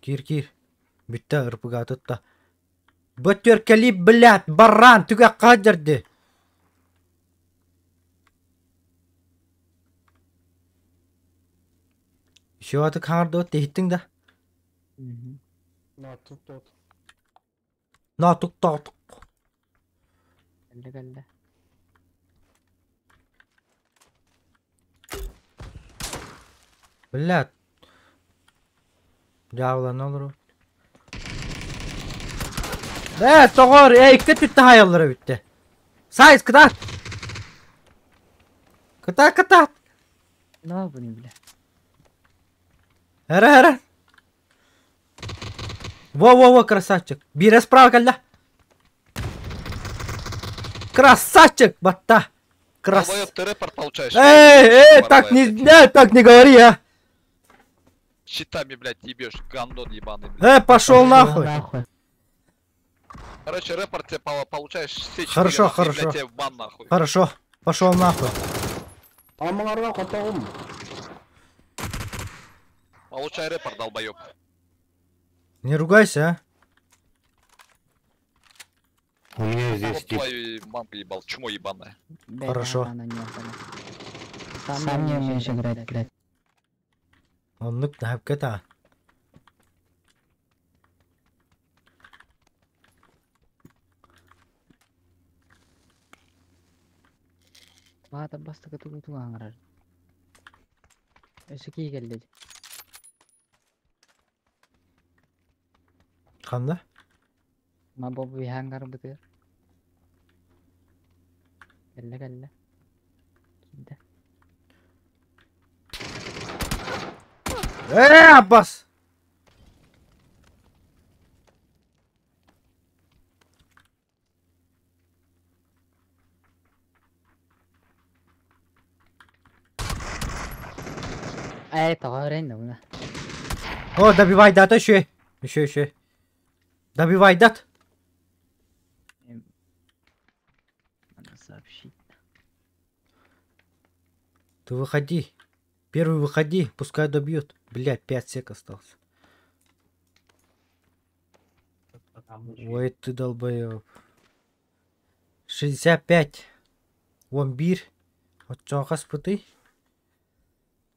Киир, киир. Бүттэ РПГ тутта. Бөтүөркэлии, блядь, бараан, түгэххэ дьэрди. Еще аты хаҥардыбыт иһиттиҥ да? Наатук тоотук. Кэллэ кэллэ. Блядь. Дьаабылана олорор. Ээ, тоҕоор, ээ, икки өттүттэн хаайаллара бүттэ. Сайс, кытаат! Кытаат, кытаат! Ne bunu bile. Эрэ, эрэ! Во-во-во, красавчик! Биирэ справа кэллэ! Красавчик, батта! Крас... Долбоёб, ты репорт получаешь. Эй, эй, так не, не, так не говори, а! Щитами, блядь, ебешь, гандон ебаный, блядь. Э, пошел нахуй! Короче, репорт тебе получаешь все четыре, Хорошо, нахуй, и, хорошо. блядь, тебе в бан, нахуй. Хорошо, пошел нахуй. Получай репорт, долбоёб. Не ругайся, а. У меня здесь Вот тип. твою мамку ебал, чмо ебаное. Хорошо. Сам не умеешь играть, блядь. Оннук наһапка Баата бастакы тугу тугу аҥарар. Өссө кии кэллэ Ханна? Ма бобу иһаангар бытыар. Кэллэ кэллэ. Киирдэ. Э, Аббас! Ээ тоҕо өрөйн да буна. О, добивай дат еще. Еще, еще. Добивай дат. Надо сообщить. Ты выходи. Первый выходи, пускай добьет. Блядь, 5 сек осталось. Ой, ты долбоеб. 65. Он бир. Оччоҕо хаспытый?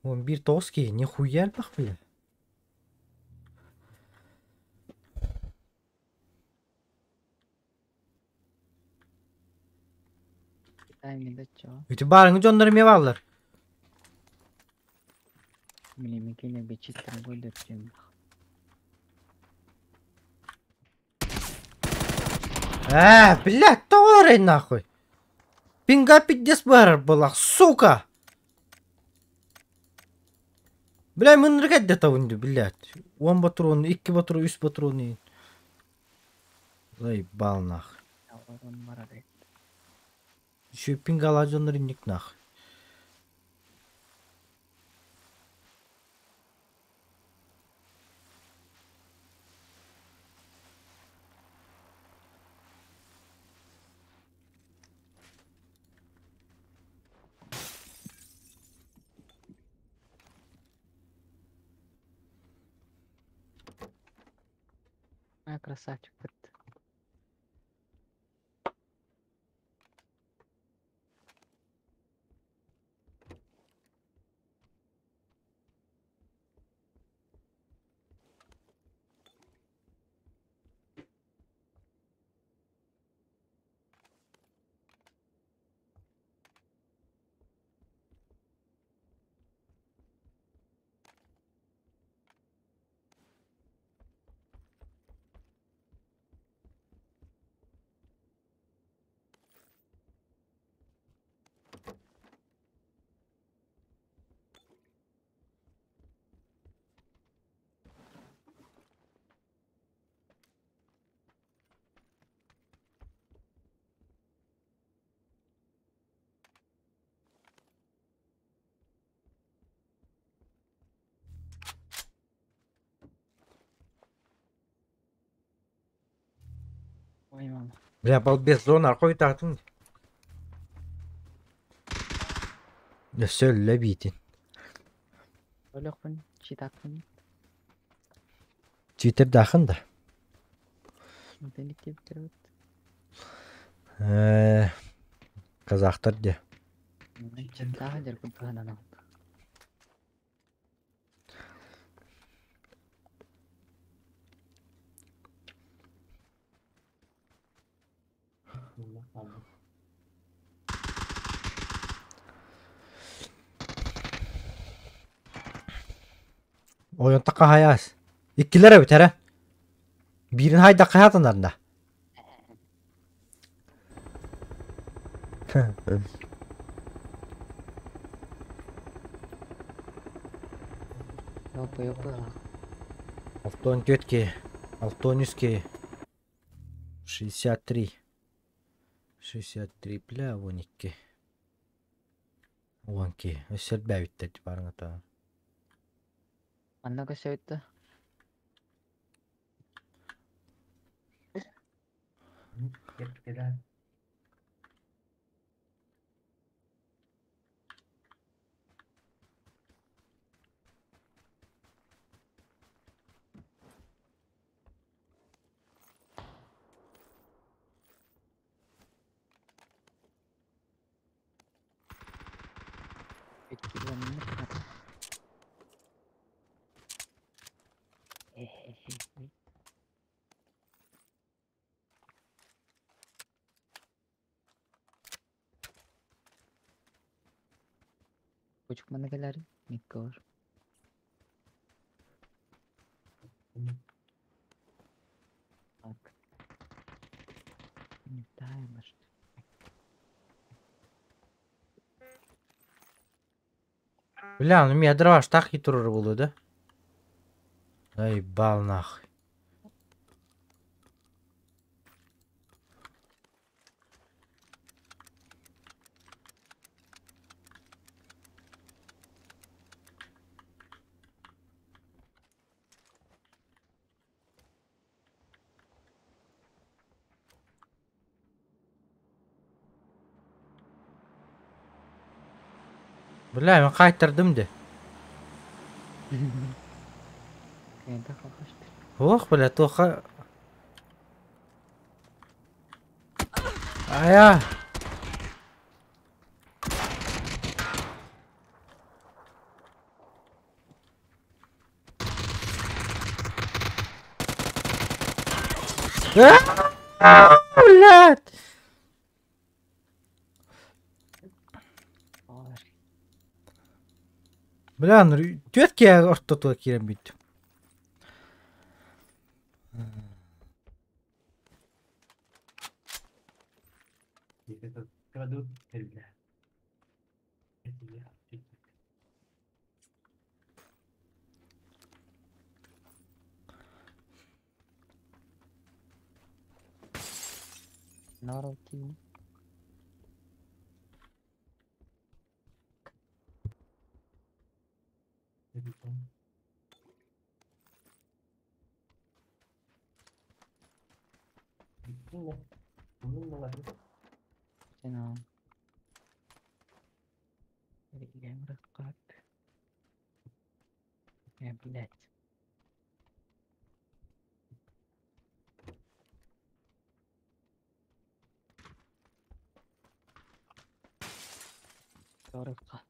Он бир тоски. Нихуя элбэх бля. Тайминг да чё? Үтү барыңы дьоннор эмиэ бааллар. Милимикине бичиттен гөлдөрчүм. Ээ, блядь, тоҕо эрэй нахуй? Пинга пиздец быһарар буоллах, сука! Бля, мынырык эрдэ табын дии, блядь. Уон ботуруону, икки ботуруон, үс ботуруону. Заебал нах. Еще пингала дьоннор инник нах. А, красавчик. Ой, мама. Бля, балбес зона аркой таатын. Өссө өллө биитин. Өлөхпүн, читаппын. Читер дахын да. Мантан икки Э, казахтар де. Читаха дер курдук Ойон такка хаяс. Иккилер эбит эрэ. Биирин хайдахха хатанарна. Опа, опа. Алтон тетки. Алтонюски. 63. 63 бля, вон икки. Уон ки. Өссө элбээбиттэр барыҥата. Манна көсөйттө. Buçuk mana kelar Mikor. Так. Не таймер. Бля, ну меня дрова штах и турur булу да? Заебал нахуй. Бля, мен кайтардым де. Кайда kalmıştır. Ох, бля, тоха. Ая. А, Блядь. Бля, ну тетки ортотуга киирэн бүттүм. Крадут кэллэ. Народ. Блять. Дорога.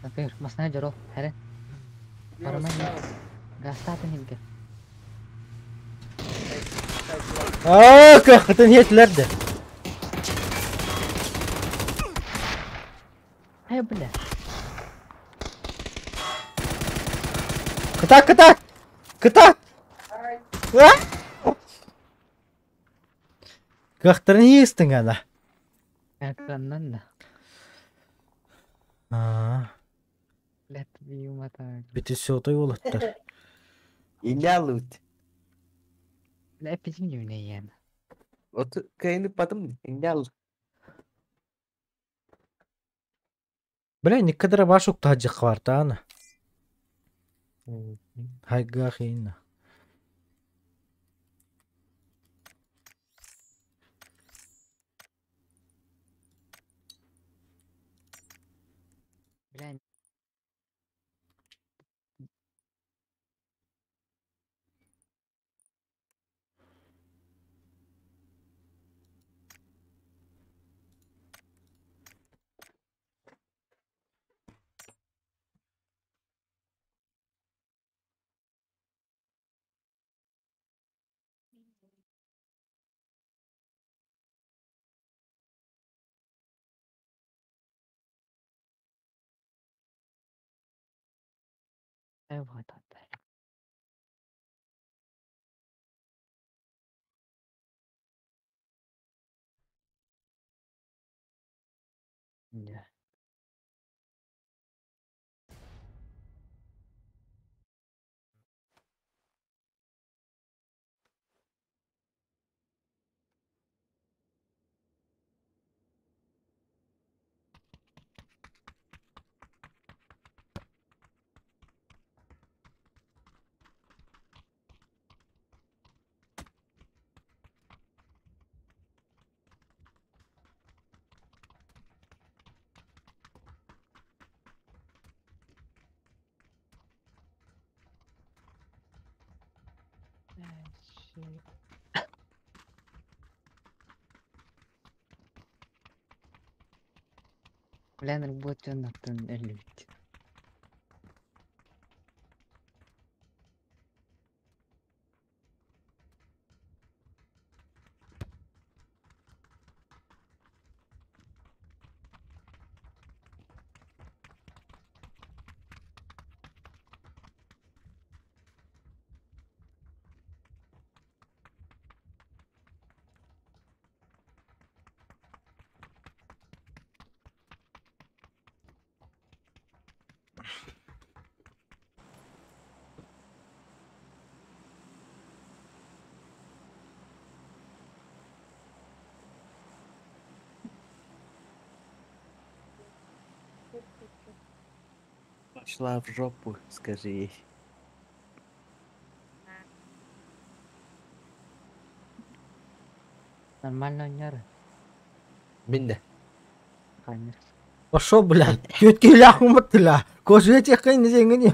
Снайпер, масна жорол, хәрен. Бармай. Гастатын хилге. Аа, кахтын хетлерде. Ай, бля. Кытак, кытак. Кытак. Кахтарын хестин ана. Каннан да. Аа. Блядь, юмата. Бити сотой болаттар. Инялут. Бля, пизим юнейен. От кайны потом инял. Бля, никадра башук таджи квартана. Хайга хина. Бля. Вот это. Да. Бля, работаю на тоннеле. Пошла в жопу, скажи ей. Нормально ойнар. Мин да. Ханныр. Пошел, блядь. Тетки ляху матыля. Кожу тех не зенгни.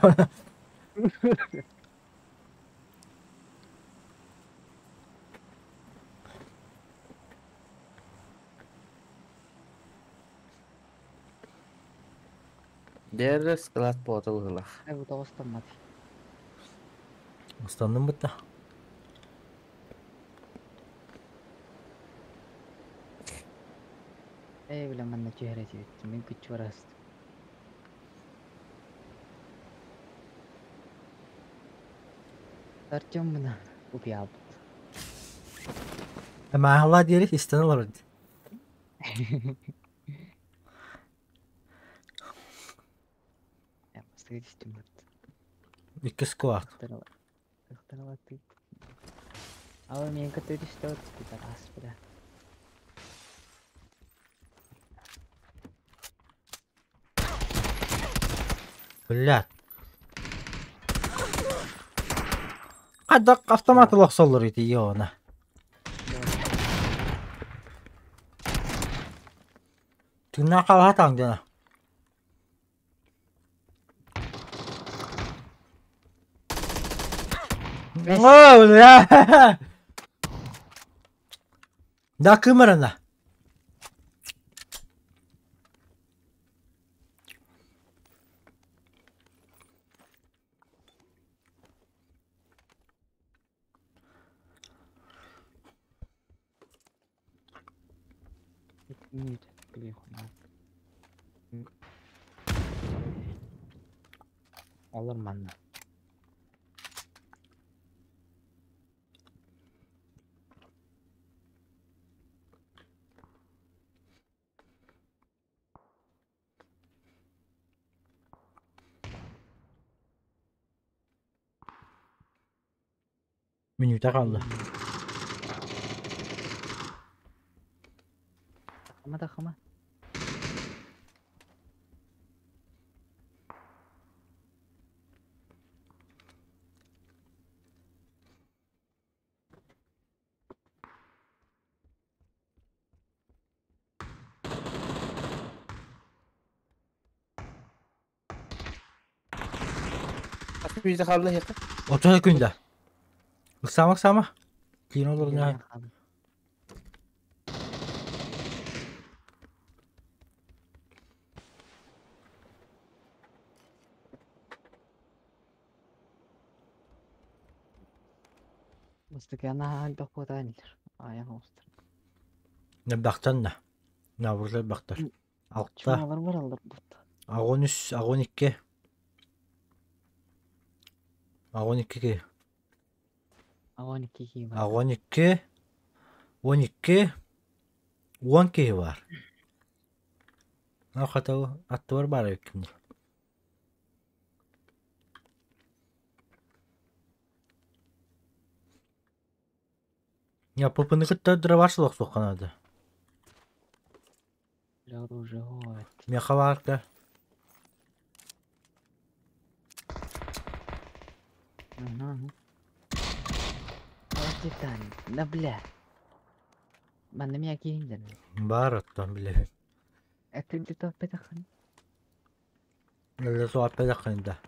Дэр склад буота быһыылаах. Ай бу тоҕустаммат. Останным бытта. Эй бля манна түһэр этибит. Мин күччү барастым. Артем мына убьябыт. Махалла диэри истэн олорор. Бастыгы түстүм бут. Икки склад. Ыхтаралатык. Ала мен кытта түстэ от пидорас бля. Блядь. Хайдах автомат олохсоллор ити йоона. Тыыннаах хаалаатаҥ дьоно. О, бля! Да кымарана. Олор манна. Мүнүүтэ хаалла. Тахыма тахыма. Биирдэ хаалла эһиэхэ. Отон күндэ. Ыксаама ыксаама. Киин олорун Бастакы элбэх куотаан илэр. Айан оҕустар. Небахтан да. Набырлар бахтар. Алта. Чумалар бараллар бут. Аҕон үс, аҕон икки. Аҕон икки ки. Аҕон икки киһи бар. Аҕон икки. Уон икки. Уон киһи бар. Хата аттыбар баар эбиккин. Я папаны кытта дроваш лохсуохха наада. Бля оружие вот. Миэхэ баарга. Ага. Вот Титаник. Да бля. Манна мия киһинден. Баар оттон билэбин. Это где-то петахан. Эллэ суаппедаххын да.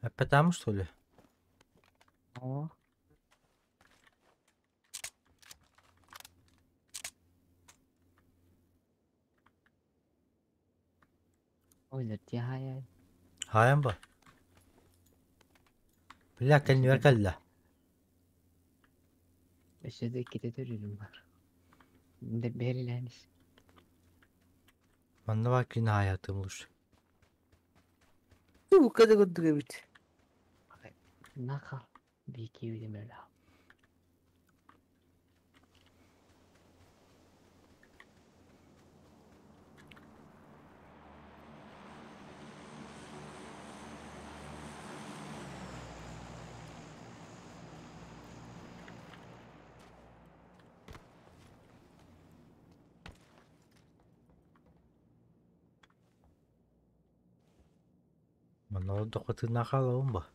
Эппэтаамы что ли? О. Ой, дьэ Хаайан ба. Бля кэннибэр кэллэ. Өссө да иккитэ төрүүрүм бар. Бэрилээнис. Манна баар кини хаайаатым лучше. Туукка да курдук эбит. Наха бики үдемелэ. Манна олордоххо тыыннаах хаалабын ба?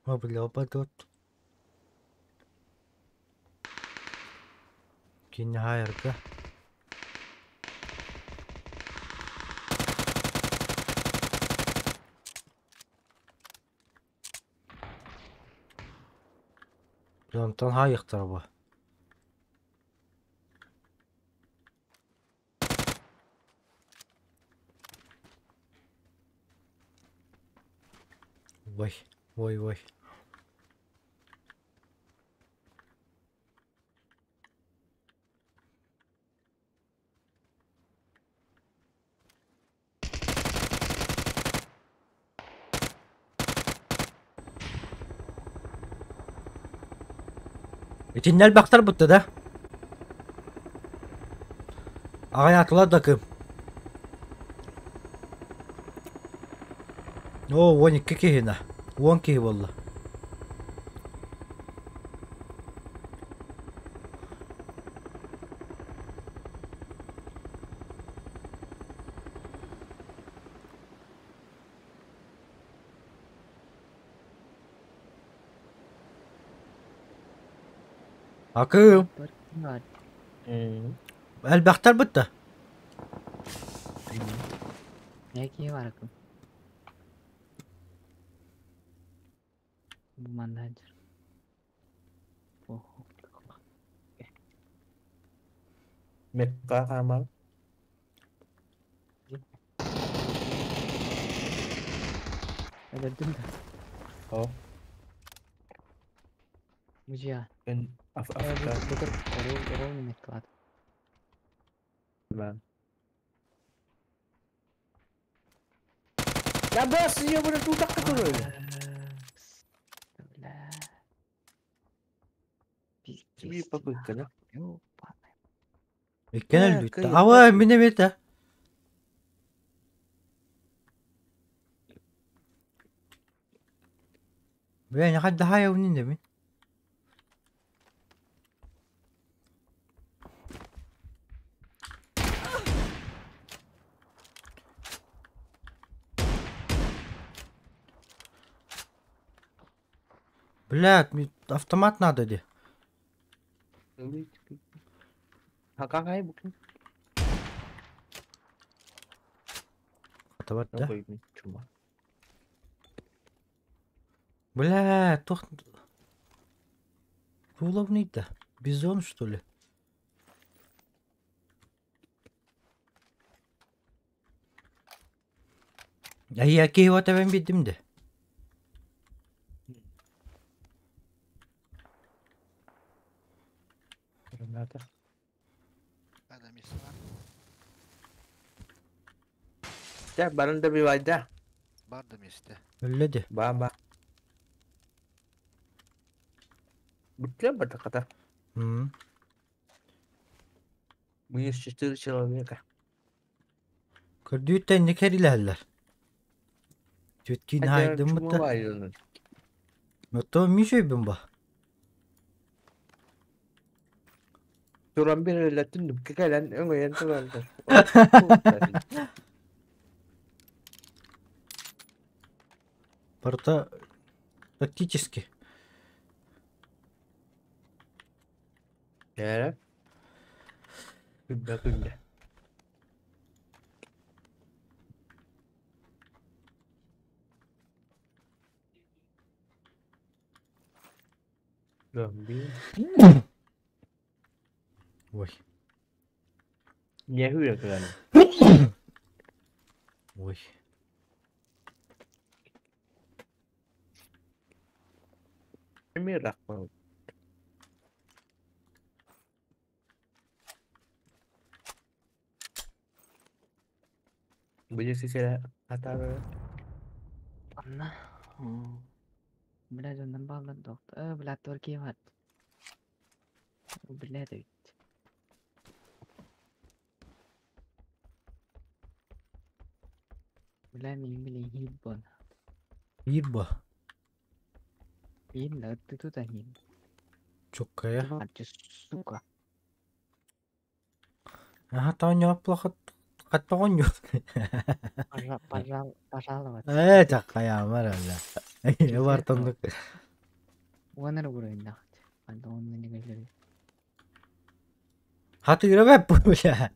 О, бля, упадет. Кинь хаайарга. Онтон хаайыахтара бу. Ой, ой, ой. Итиннэ элбэхтэр бутта да? Аҕыйаатылар да кым. Оо, 12 киһинэ. 10 киһи буолла. Акыы. Элбэхтэр бытта. Киһи бар акым. Бу манна сылдьар. Мекка хаамал. Өлөрдүм да. О. Мужья. Мен аф афка. Орол мекка. Ben. Ya bas ya bunu tutak öyle. Бля. Тебе попытка, да? Иккен өлбүттэ. Аwa мин эмиэ Бля, хайда хаайабын мин. Блядь, мне автомат надо де. Какая буква? Автомат, да? Бля, тух... Уловный-то. Бизон, что ли? А я киһи тэбэн биэрдим де. Граната. Надо место. Да, баран добивай, да. Бар да месте. Өллө де. Ба, ба. Бүттэ батаката. Мы есть 4 человека. Көрдүүттэн не кэрилэһэллэр. Түткин Хотя хаайдым чума бытта. вайдын. Ото мишөйбүн ба. Туран bir элеттин дүпкө кэлэн өҥөйөн тураллар. Барыта тактически. Ээ. Күндэ күндэ. Зомби. Ой. Не hur кэлэн. Ой. Эми рахмал. Бу сисere хата Анна. Бля, дьоннор бааллар доктор. Бля, Турция бар. Бля, да ведь. Бля, мин билин хиит буон. Биир бо. Биир да ытты тута хиит. Чуккая. Тварь, сука. Аха тоонньоох плохо хаттоҕонньу. Пожаловаться. Ээ чаккайаамар эле. Бартоннук. Уонар уруйнахт. Анда онны нигелери. Хатыыра бэп бля.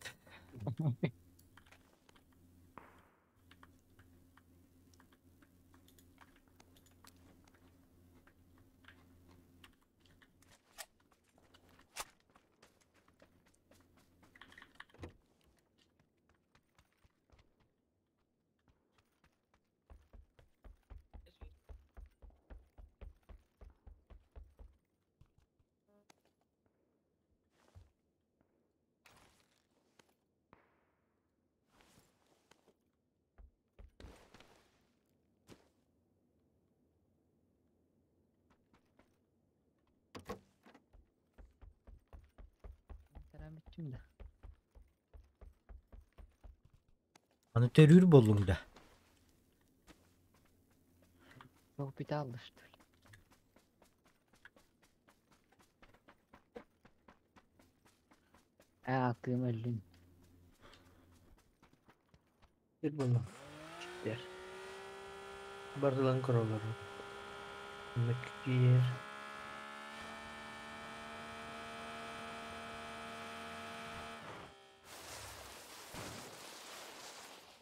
Тарамиччим да. Аны төрүүр буоллуҥ да. Упитал, что ли? Аа, кым өллүн. Bir bunu. Der. Барылан короллар. Меккир.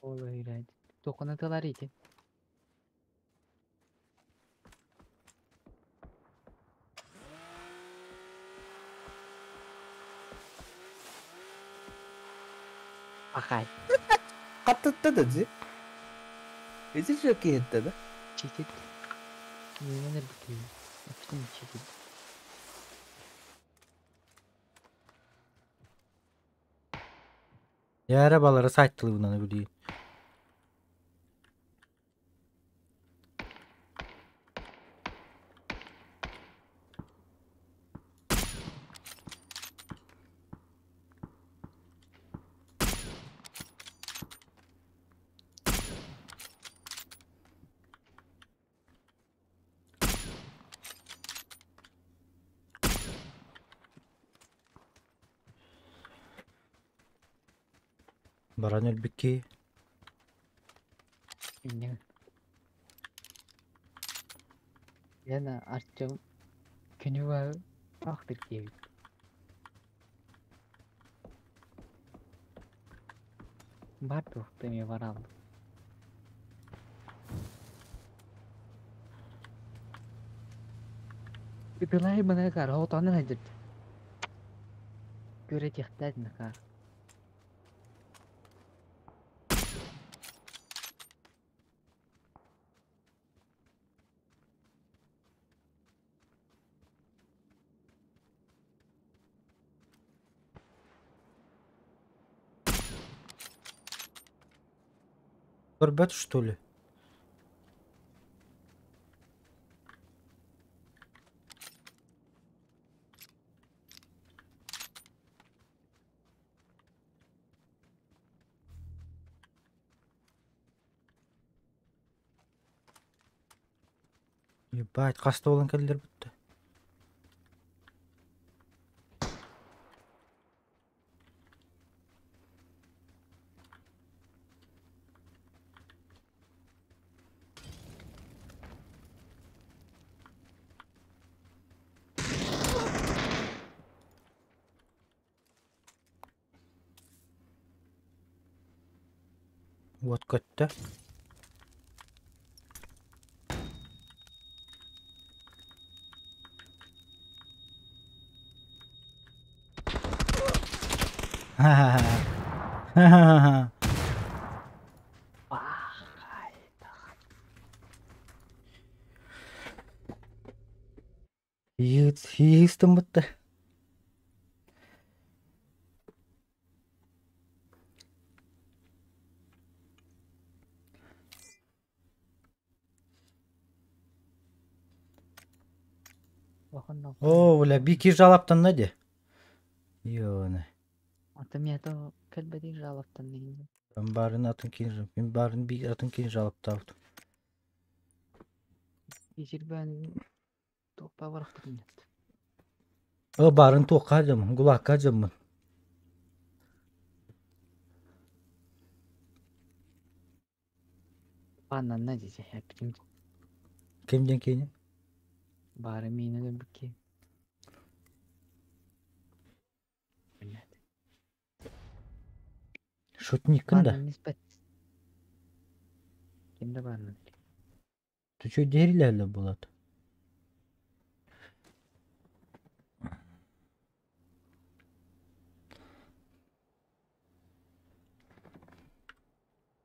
Ол өйрәд. Токунатылар ити. Ахай. Каттытта да зи. Эти же кетті да. Читит. Ненер битүү. Өптүн читит. Яра балары сайттылыбынан билии. Баран өлбүкки. Инне. Яна Артем күнү ахтыр диэбит. Бар туохтами барал. Ытылай мына кар, отонун хадыр. Көрө тихтәдин кар. Көрбөт что ли? Ебать, хаста болан кэллэр бүтті. Вот көттө. Ха-ха-ха. Хийстэн бутта. О, бля, бики жалаптан наде. Ёны. Ата мето кэлбэдик жалаптан дегенде. Ben баарын атын кинжал, мен баарын биир атын кинжалыптаабытым. Кичирбен туохпа барахпытын нет. О баарын туохха дьаммын, гулаакка дьаммын. Баннанна дии эппитим. Ким диэн киини? Баары миинэ өлбүкки. Блядь. Шутниккын да. Баннан испэт. Ким да баннан. Түчөй дэһирилээллэр буолат.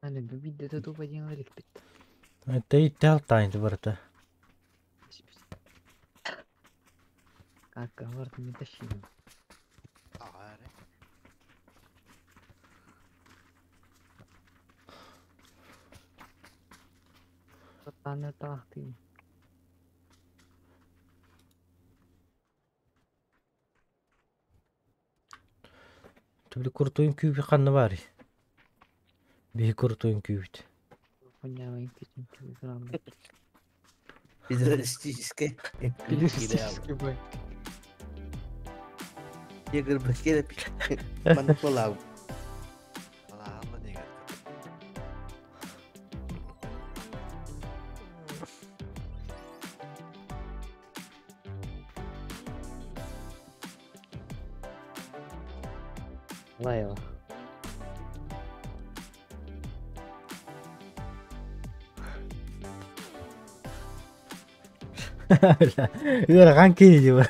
Аны бу бидде тупа диэн иликпит. Это итте алтайынты барыта. Как говорит, не тащи. Аҕа эрэ. Аны таахтыым. Түбүлү куртуйун күүбү ханна баарый? Биһи куртуйун күүбүт. Хуйня кичим телеграмма. Федералистическая. Федералистический бой. Егор Бакиров. Манполау. Балаҕан диэн. Лайла. Ыарахан киһи дии бу.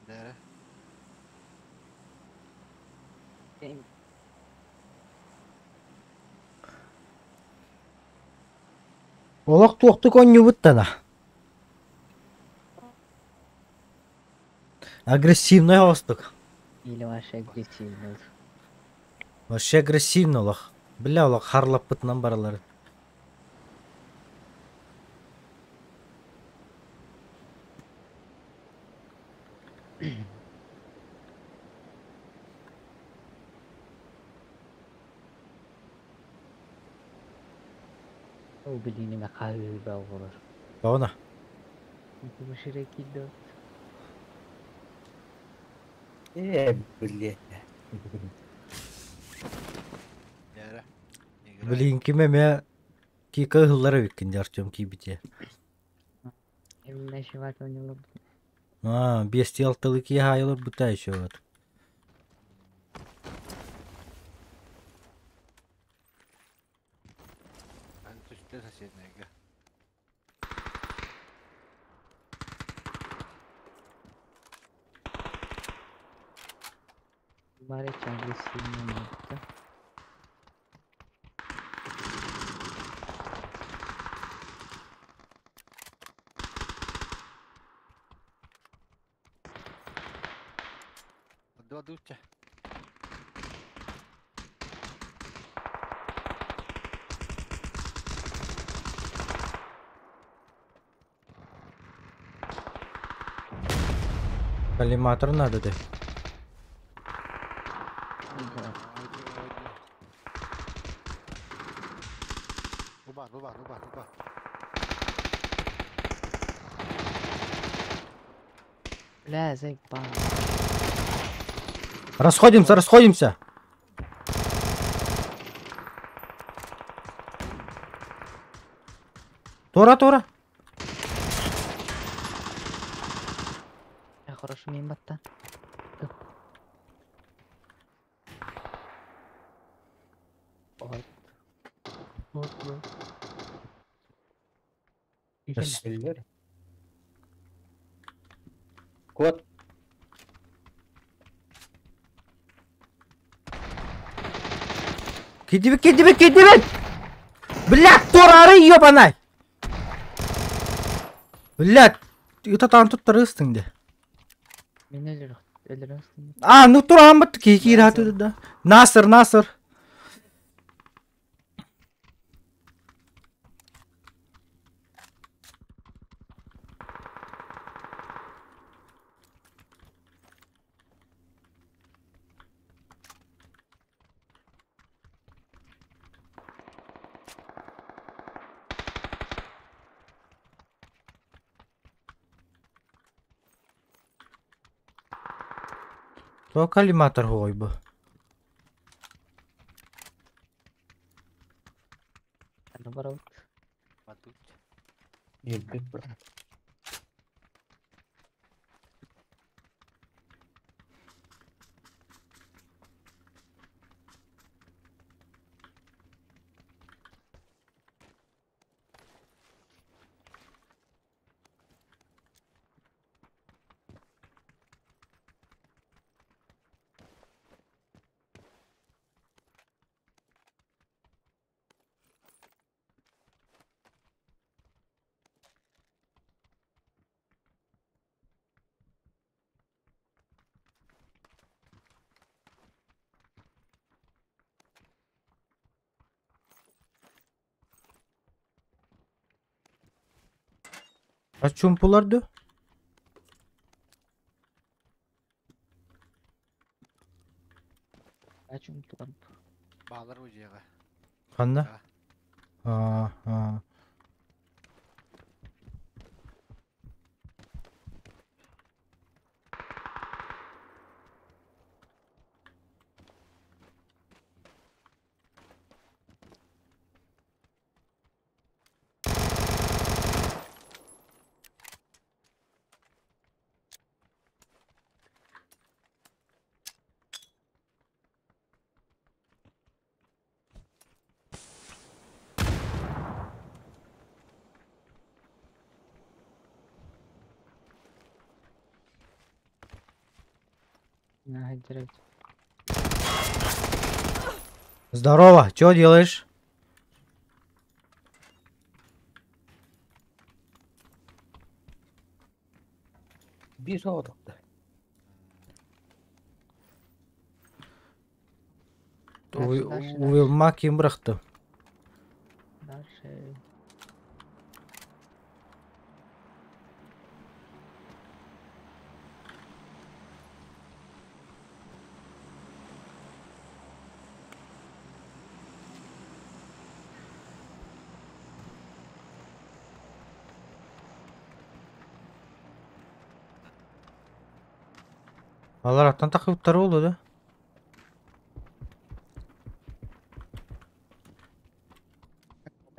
Дэрэ. Олох туохтук онньубуттана. Агрессивный хостук. Или вообще агрессивный. Вообще агрессивный олох. Бля олох харлаппытынан баралар. Ол билиниме хаһыы болор. Тоҕуна. Бу шире кидо. Бля. Дэрэ. Играй. Блин ким эмэ кика ыһыллара бүккин Артем киибите. Эмне шиват ойнолор. А, бести алтылы ки хайылыр бута еще вот. Аны түстэ соседнайга. Бары агрессивный болду. Два дуча. Коллиматор надо ты. Бу бар, бу бар, бу бар, бу бар. Бля, заебал. Расходимся, расходимся. Тора, Тора. Я хорошо мен батта. Вот. Вот, вот. Кот. Кидибит, кидибит, кидибит! Блядь, Тора, ары, ёбаный! Блядь, это там тут рыстың де. Мен өлөр өлөрөстүм. А, ну Тора амбат ки ки да. Насыр, Насыр. То коллиматор хуой бу. Наоборот. Өлбүт брат. А чумпулар ду? А чумпулар? Баалар удьуга. Ханна? А, а. Здорово, чё делаешь? Биир соҕотохто. Уилма ким бырахты? Дальше. Алар аттан тахыбыттар буолуо да?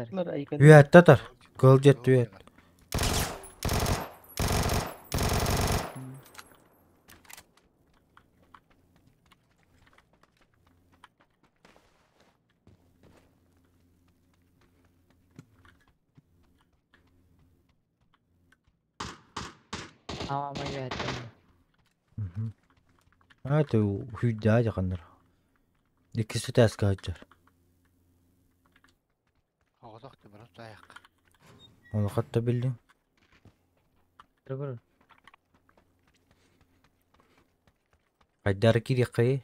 Үөттэ атар. Кыл дьэт үөт. Аама үөттэ. А ты хүйдää дьаханнар. Иккис этээскэ сылдьар. Оҕотох түмэрэ тайах. Ону хатта биллиҥ? Тур Хайдары киириэххэй?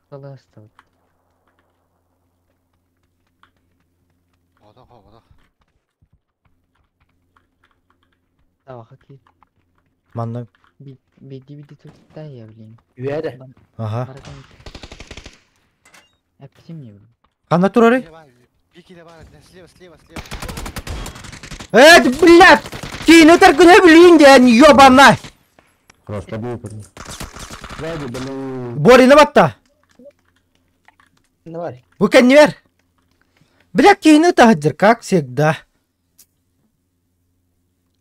Кылаастабыт. Оҕотох оҕотох. Табаха киир. Манна Биирдии биирдии туртаа я блин. Үөрэ. Аха. Барытын Эппитим не блин. Ханна турарый? Бики бар, слева, слева, слева. Э, блядь! Киини таргына билин диэн, ёбана! Просто был. Сзади, блин. Борина батта. Давай. Бу кэннибэр. Бля, киини таһыддыр, как всегда.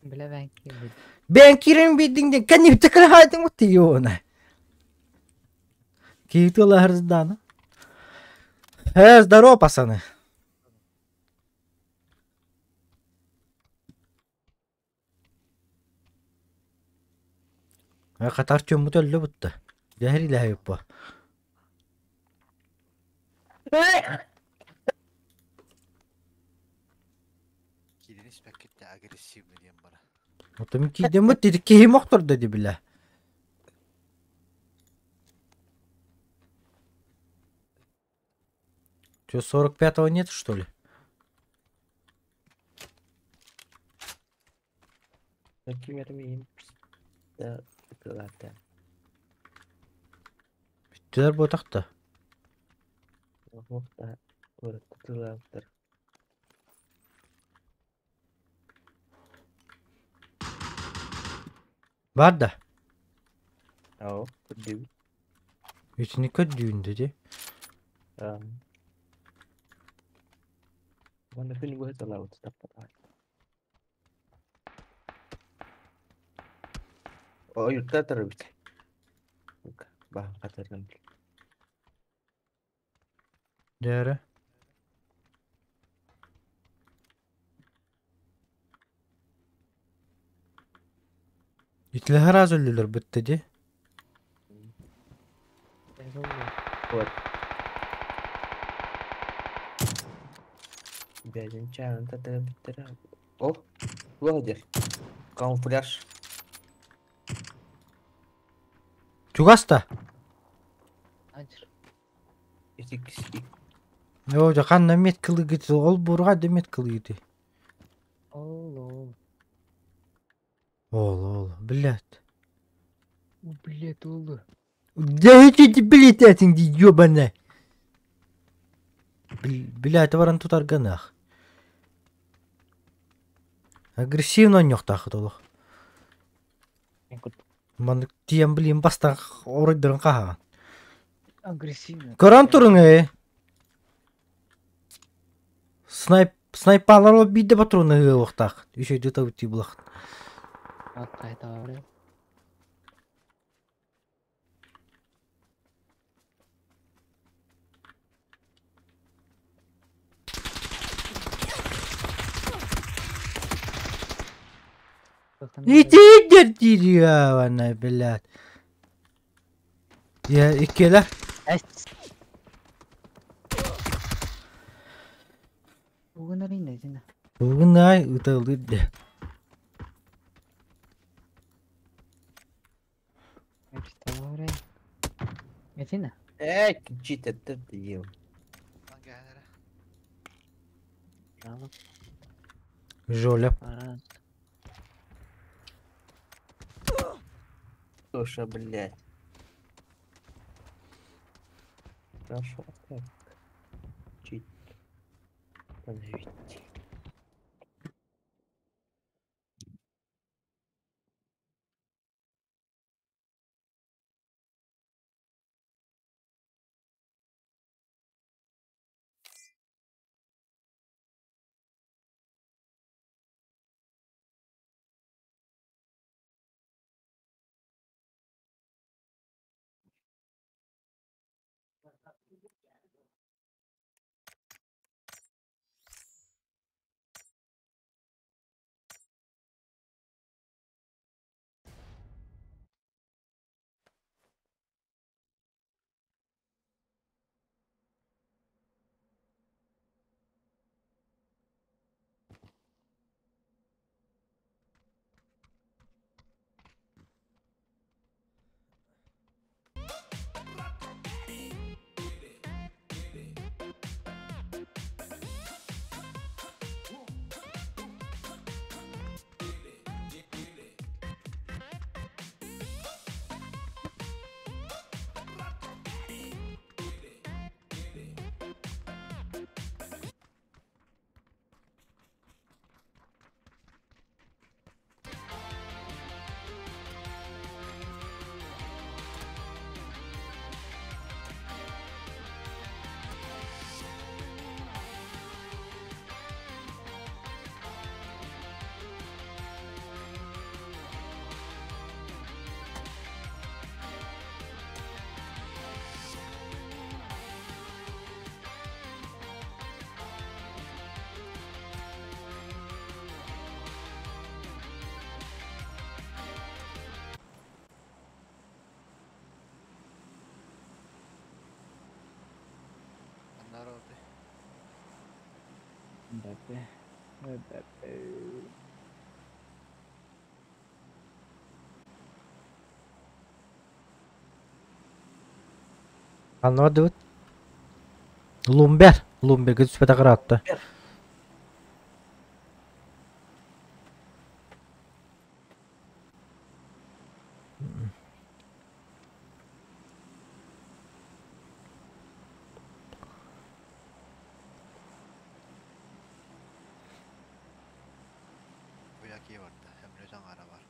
Бля бэн киирбит. Бэйэн киирэн биирдиҥ диэн кэннибитэ кыраһаатыҥ вот ёна. Киһи тылаһардаана. Э, здорово, пацаны. Э, хатар чөммүт өллө бутта. Дьэһэр илэһэйиппа. Киирин испэккитте агрессивный диэн бара. Отом киирдим бут диди киһим охтордо ди бile. Че, 45-го нет, что ли? Бүттүлэр буотахта. Бар да? Оо, көрдүүбүт. Итини көрдүүн дии. Уонна күнү быһа талаабыт таппатаҕай. Ойуттаа тарабыт. Баһан хатардан бил. Дээрэ. Итилэһэр аз өллүлэр бытта дии. Вот. Бэйдин чаанын татыган бүттэрэ. О, туох дэр? Камуфляж. Чугас да? Ажыр. Ити Оо, дьэ ханна меткалыгыт ол буурҕа да меткалыгыты. Ол ол. Ол ол, блядь. У, блядь, олу. Да эти блядь, этиң дии ёбаная. Блядь, баран тутарганах. Агрессивно онньохтаахыт олох. Маннык тиийэн блин бастан оройдорун хаһаҕын. Агрессивно. Көрөн туруҥ ээ. Снайп снайпалар ол биирдэ патроны ыһыахтаах. Үчүгэйдик табытыы булахын. Аккайтаары. Итиидэр диир блядь. Я иккиэлэр. Угунарин дайсына. Угунай ыталыр де. Эпстаары. Этина. Э, читеттер дием. Браво. Жоля. Пара. Тоша, блядь. Хорошо, так. Чит. Подождите. Народы. Бэпэ. Бэпэ. Ханна бардыбыт? Лумбер. Лумберге түспэтэх ыраатта. Буяки барда. Эмле жаңара бар.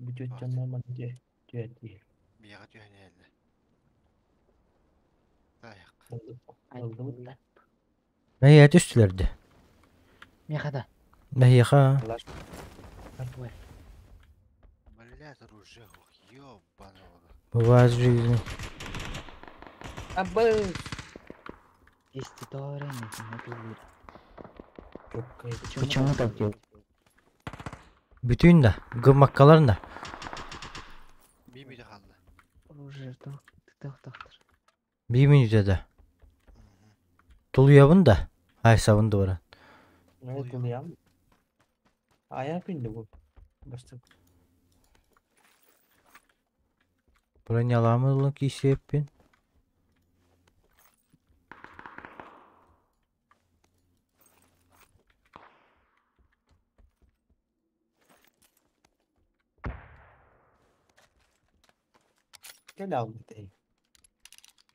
Бүтүөттэн ман дьэ түһэрдии. Биэҕэ түһэн иһэллэр. Таайах. Ылдыбыт да. Мэйэ түстүлэрди. Миэхэ да. Мэйиэхэ. Блядь, оружие, ёбаного. Бывает в жизни. Абы! Иститория не Почему так делают? Бүтүн да, гыммаккаларын да. Bir bir kaldı. Оружие тохтохтор. Bir минута да. Тулуйабын да. Айсабын да баран. Ne тулуйам? Аяк күндü bu. Бастык. Бронялама кисеппин. Gel aldı ey.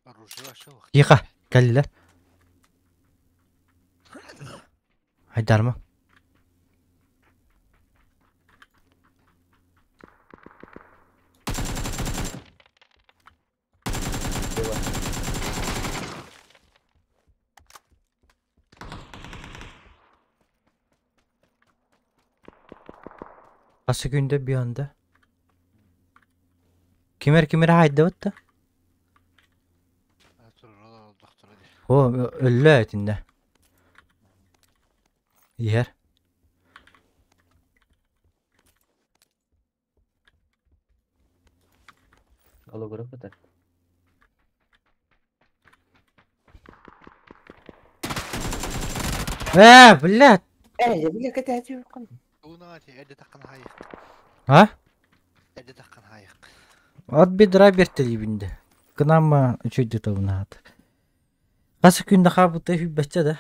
Оружие вообще Тихо, кэллилэр. Айдарма. Асы күндө bir anda. Кимер кимер хайдабытта. О, өллө этинде. Иһэр. Алыгыры кытар. Блядь. Э, бile кэтээти кан. А? От бедра бертелибинде. Кынама үчөйдү табынаат. Касы күндө хабыта хүббәчче да.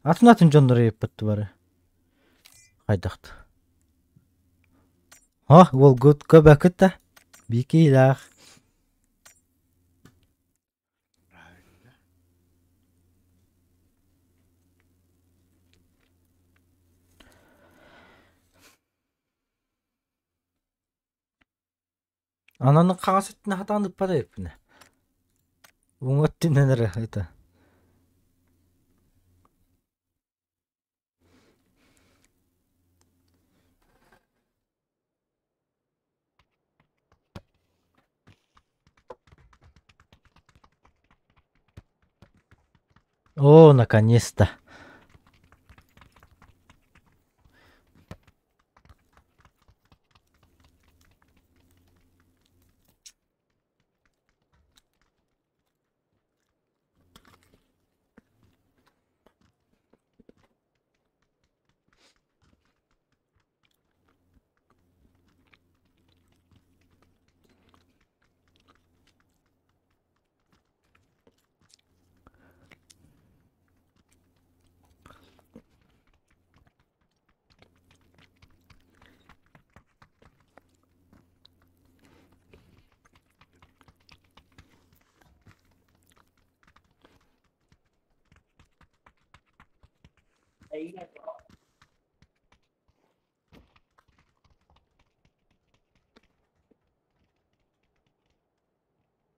Атын атын жондор еппетти бары. Хайдакты. Ха, ол гуд көбөкүт да. Бикилах. Ананы қағаз үттіне хатанып бара еппіне. Уңаттинен эрэ это. О, наконец-то.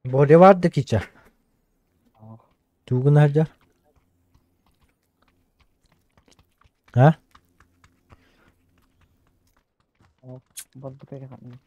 Боре барды кича. Тугун харжар. А? Борду перехатны.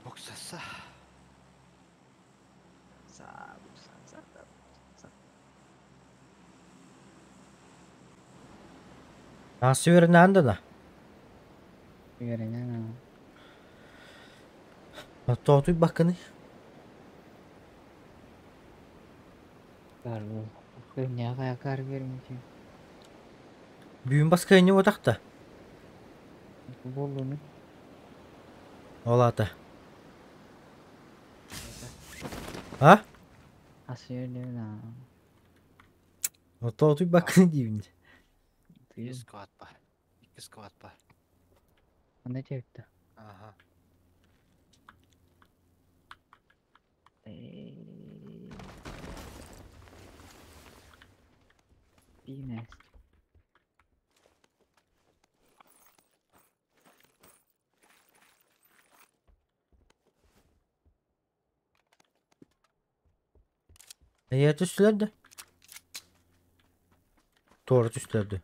Буксаса. Са, букса, са, са. Асы үөрэнээн да Үөрэнэн Тоотуй баккыны. Бар бу. Кыһняга кар бермичи. Бүгүн баскайны отақта. Боллуну. Ол ата. А? Асы үөрэнэн. Тоотуй баккыны деймин. Биир сквад бар. Икки сквад бар. Анда чепти. Ага. Be next. Эйе түстүлэр да. Туора түстүлэр да.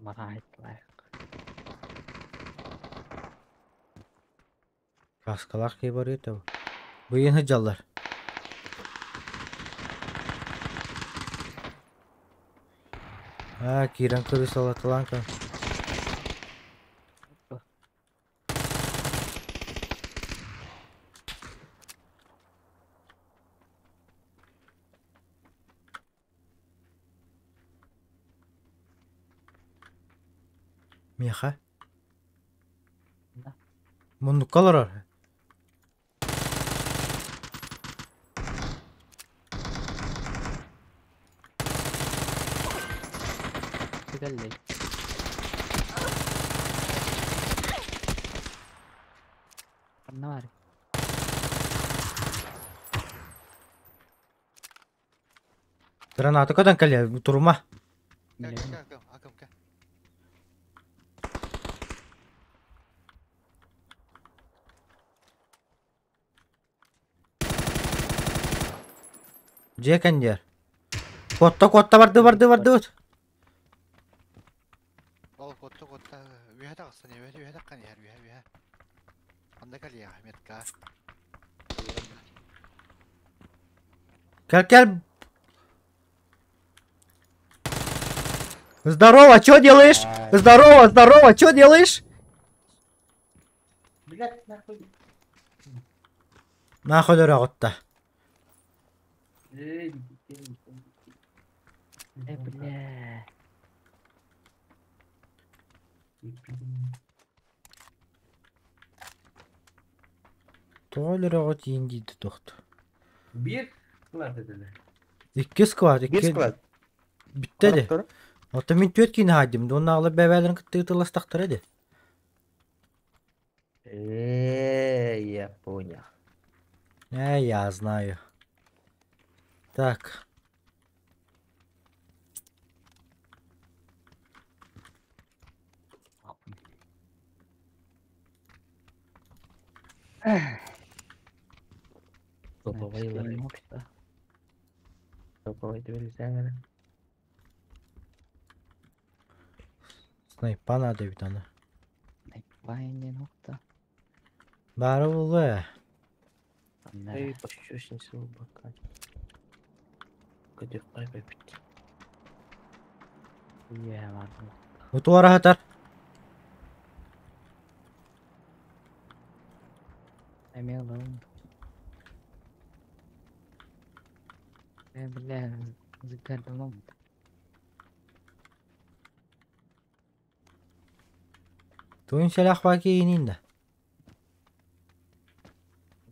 Марайт лайк. Каскалах кей бар ете. Быйын хыджаллар. А, киран крысалатыланка. Меха. Да. Муннукка олорор. Түгеллей. Анна бар. Граната көтөн кэлиэ турума. Кэ, Билем. кэ, кэ, акым, кэ. Дьиэ кэнниэр. Куотта куотта барды барды барды. Ол котта котта үһэ тахсан үһэ үһэ таххан иһэр үһэ үһэ. Анда кэлиэ метка. Кэл кэл. Здорово, чё делаешь? Здорово, здорово, чё делаешь? Блядь, нахуй. Нахуй дөрөҕүттэ. Эй, Э, бля. Тоҕо өлөрөҕүт иин диidi тохту. Биир склад этилер. Икки склад, Биир икки склад. бүттэ де. Тура. Оттон мин түөрт киини хаайдым, уонна бэбээлэрин кытта ытылластахтара де. Я понял. Я знаю. Так. Топовый Мокта. Топовый ты Снайпа надо ведь ана. Найпайнен хокта. Бары булла. Анна. Эй, пощечница бока. Кадыр кай бит. Үе бар. Утуара хатар. Эме алым. Э, бля, зыгардым. Туын сэлэх баки иинин да.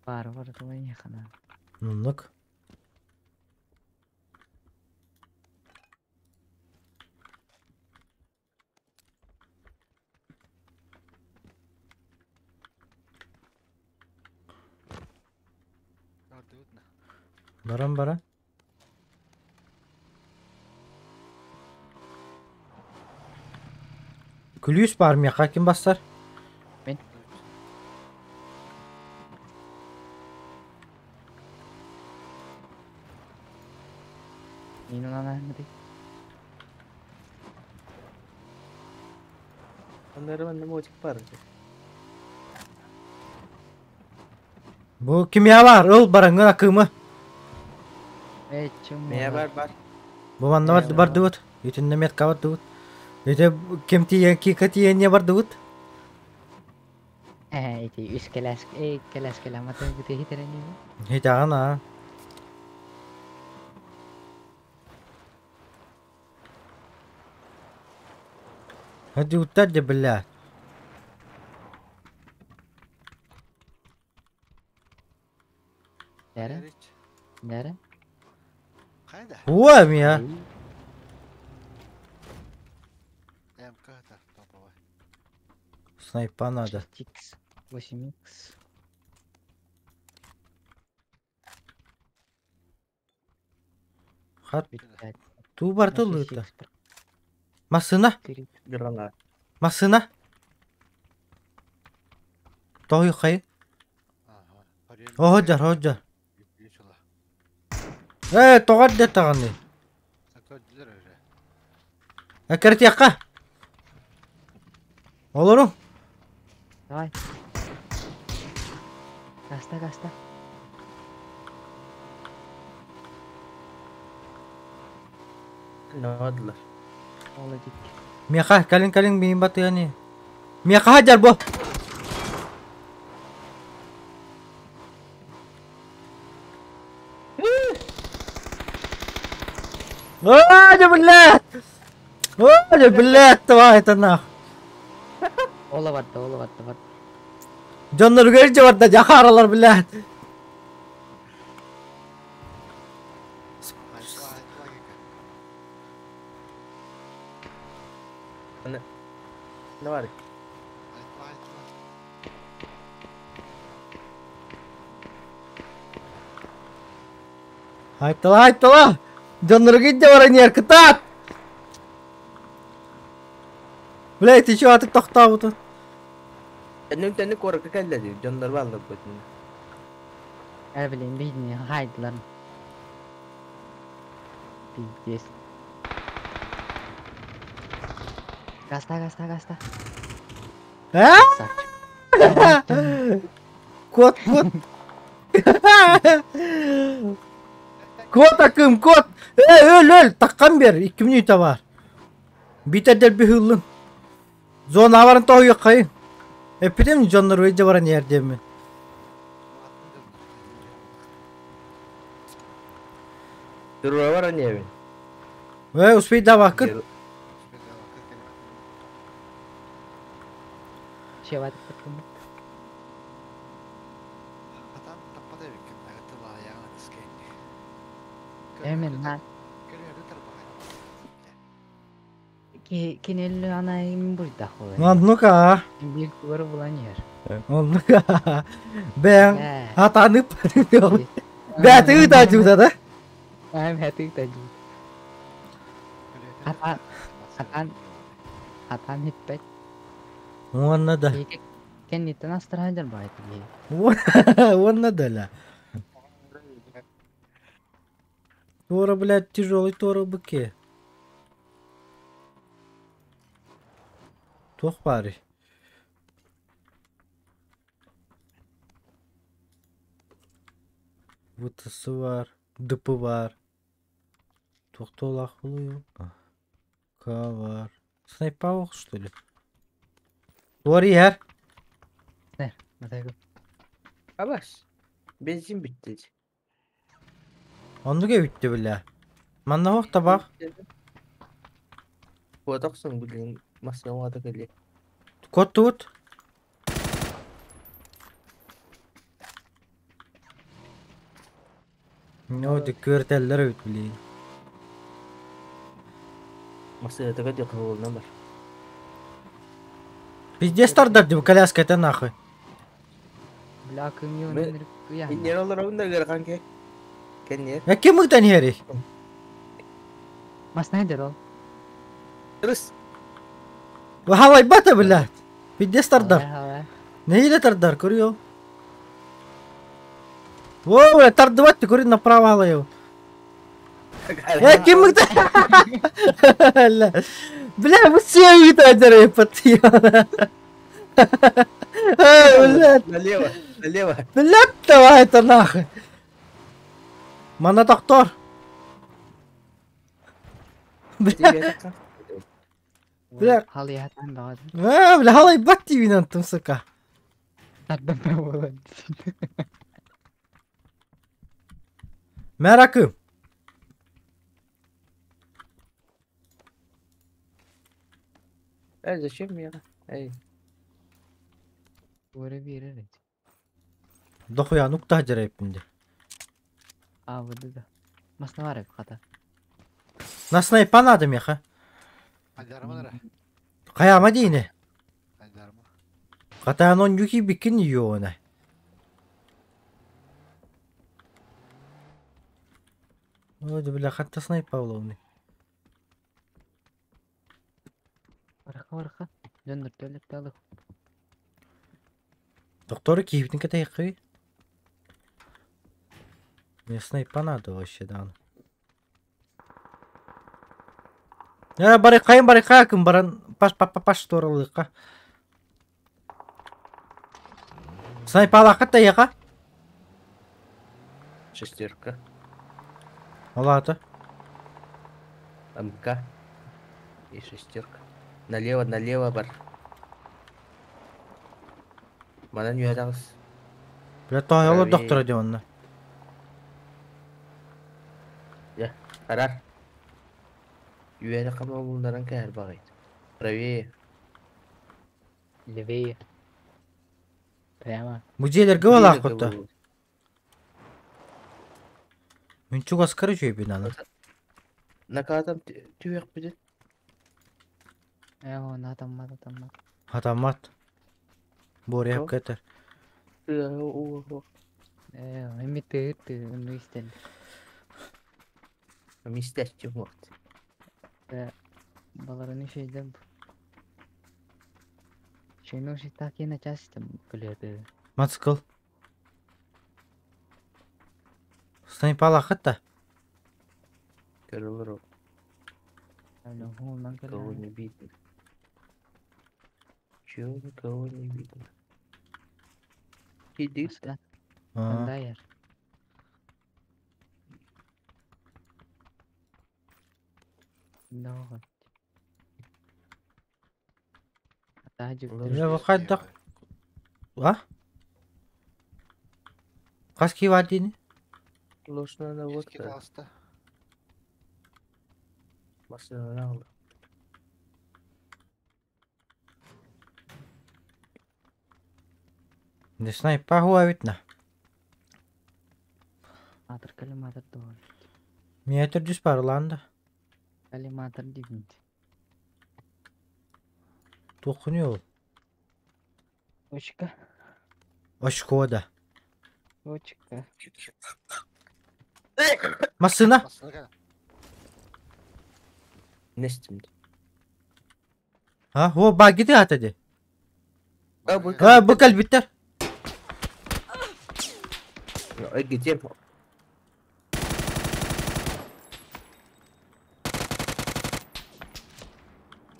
Бар бар туын яхана. Нуннук. Баран баран. Күлүүс баар миэхэ ким бассар? Мин. Мин уланаһыммытый. Оннары манна мотик бар. Бу кимиэ бар? Ыл бараҥҥын акыымы. Миэ бар бар. Бу манна бар бардыбыт. Итиннэ метка бардыбыт. Ити ким тиийэн кика тиийэн бардыбыт. Ээ, ити үс кэлээс э кэлээс кэлэмматын бити хитэрэниби. Хитаҕын аа. Хадьууттар дьэ бля. Нэрэ? Нэрэ? Хайда? Уа мия. МК топовый. Снайпа надо. 6х, 8х. Хат туу барда ылыыта. Массыына. Гранат. Массыына. Тоҕуй хайы. Оһодьар, оһодьар. Ээ, тоҕо эрдэ таҕаны. Эккирэтиэххэ. Олоруҥ. Давай. Гаста, гаста. Наадылар. Молодик. Миэхэ, кэлин кэлин миин батыаны. Миэхэ сылдьар бу. Оо, да блядь! Оо, да блядь, давай это нах. Ола барда, ола барда, барда. Дьонноругар илдьэ барда, дьахаралар, блядь. Ne var? Айттала, айттала! Дьонноругар илдьэ баран иһэр, кытаат! Блядь, ты чё, атык тохтообутун? Төннүк төннүк куоракка кэллэ дии, дьоннор бааллар бытын. Э, блин, видение хайдылар. Пиздец. Гаста, гаста, гаста. А? Кот, кот. Кот акым, кот. Эй, өл, өл, таккан бер, 2 минута бар. Битер бихыллын. Зона баран тоһуйаххайын. Эппитим дьоннор өйдө баран иһэр диэммин. Турура баран иһэбин. Ээ, успейдаабаккын. Кинелли анайым бурдах Оннук-а. Биир тугары булан иһэр. Оннук-а. Бэйэҥ атанып бэйэтэ ыытааччыбыта да? Аа бэйэтэ ыытааччыбыт. Атаан атаан атаан хиппэт. Уонна да. Кэнниттэн астара сылдьар баҕайы киһи. Уонна да ля. Туора, блядь, тяжелый туора быке. Туох баарый? ВТС бар, ДП бар. Туох туолаах буолуой К бар. Снайпа что ли? Туор иһэр. Абас. Бензин бүттэ. Оннук эбитте бля. Манна ох табах. Куотахсың билин массыына кэлиэ. Куоттубут. Ну, күөртэллэр эбит билигин. Массыыната кэлиэ буолна бар. Пиздец тардар дии коляската нахуй. Бля, кым Иннер олоробун да ыарахан кэ. Кэнниэр. Ким ыытан иһэрий? Масна дер ол. Рыс. Халайбата, блядь. Пиздец тардар. Халай. Нэһиилэ тардар, көрүө. О, бля, тардыбат, көрү направо халайыл. Э, ким ыытан? Бля, бу все ыытан дьарайпат. Блядь. Налево, налево. Блядь, давай это нахуй. Мана доктор. Бля. Бля. Халыйатан баҕар. А, бля, халайбат диибин онтум, сука. Тардан да буолан. Мэракы. Эй, зачем мне? Эй. Уора биэрэр эти. Дохуя, ну кта дьарайпын де. А, вот да. Масна бар эбит хата. На снайпа надо меха. Хайама диини. Хата он юки бикин юона. Ой, бля, хатта снайпа уловный. Бараха бараха. Дьоннор төлөп Доктор киһибитин кэтэһиэххий. Мне снайпа надо вообще, да. Э, барыхайын барыхаа баран паш па па паш туоралыыкка. Снайпалаахха тайаха. Шестерка. Алаата. МК. И шестерка. Налево, налево бар. Манан үөрэҕис. Бля, тоойоло доктора дии онно. Дьэ, арар. Үөрэ хама булларан кэһэр баҕайыт. Правее. Левее. Прямо. Бу дьиэлэргэ балаахпыт Мин чугаскар үчүгэйбин аны. Накаатам түһүөхпүтүн. Ээ, оны атаммат, атаммат. Атаммат. Буоруйап кэтэр. Ээ, эми тыыр тыы, онну истэн. Мистеччи вот. Э, баларыны шейдем. Шейну так и на час там көлөтө. Мотоцикл. Снайпалаахыт да. Көрөлөр. Никого не видно. Чего никого не видно? Иди. Дайер. No. Бля, хайдах. А? Хас киһи диини? Ложная наводка. Машина Не снайпа хуа видно. Матер коллиматор дуо. Метр жүз барлаан да. Коллиматор диибин. Туоххунуй ол? Очка. Очко да. Очка. Массыына. Нестим. А, о, багиты ата ди. А, бу кэлбиттэр. Где?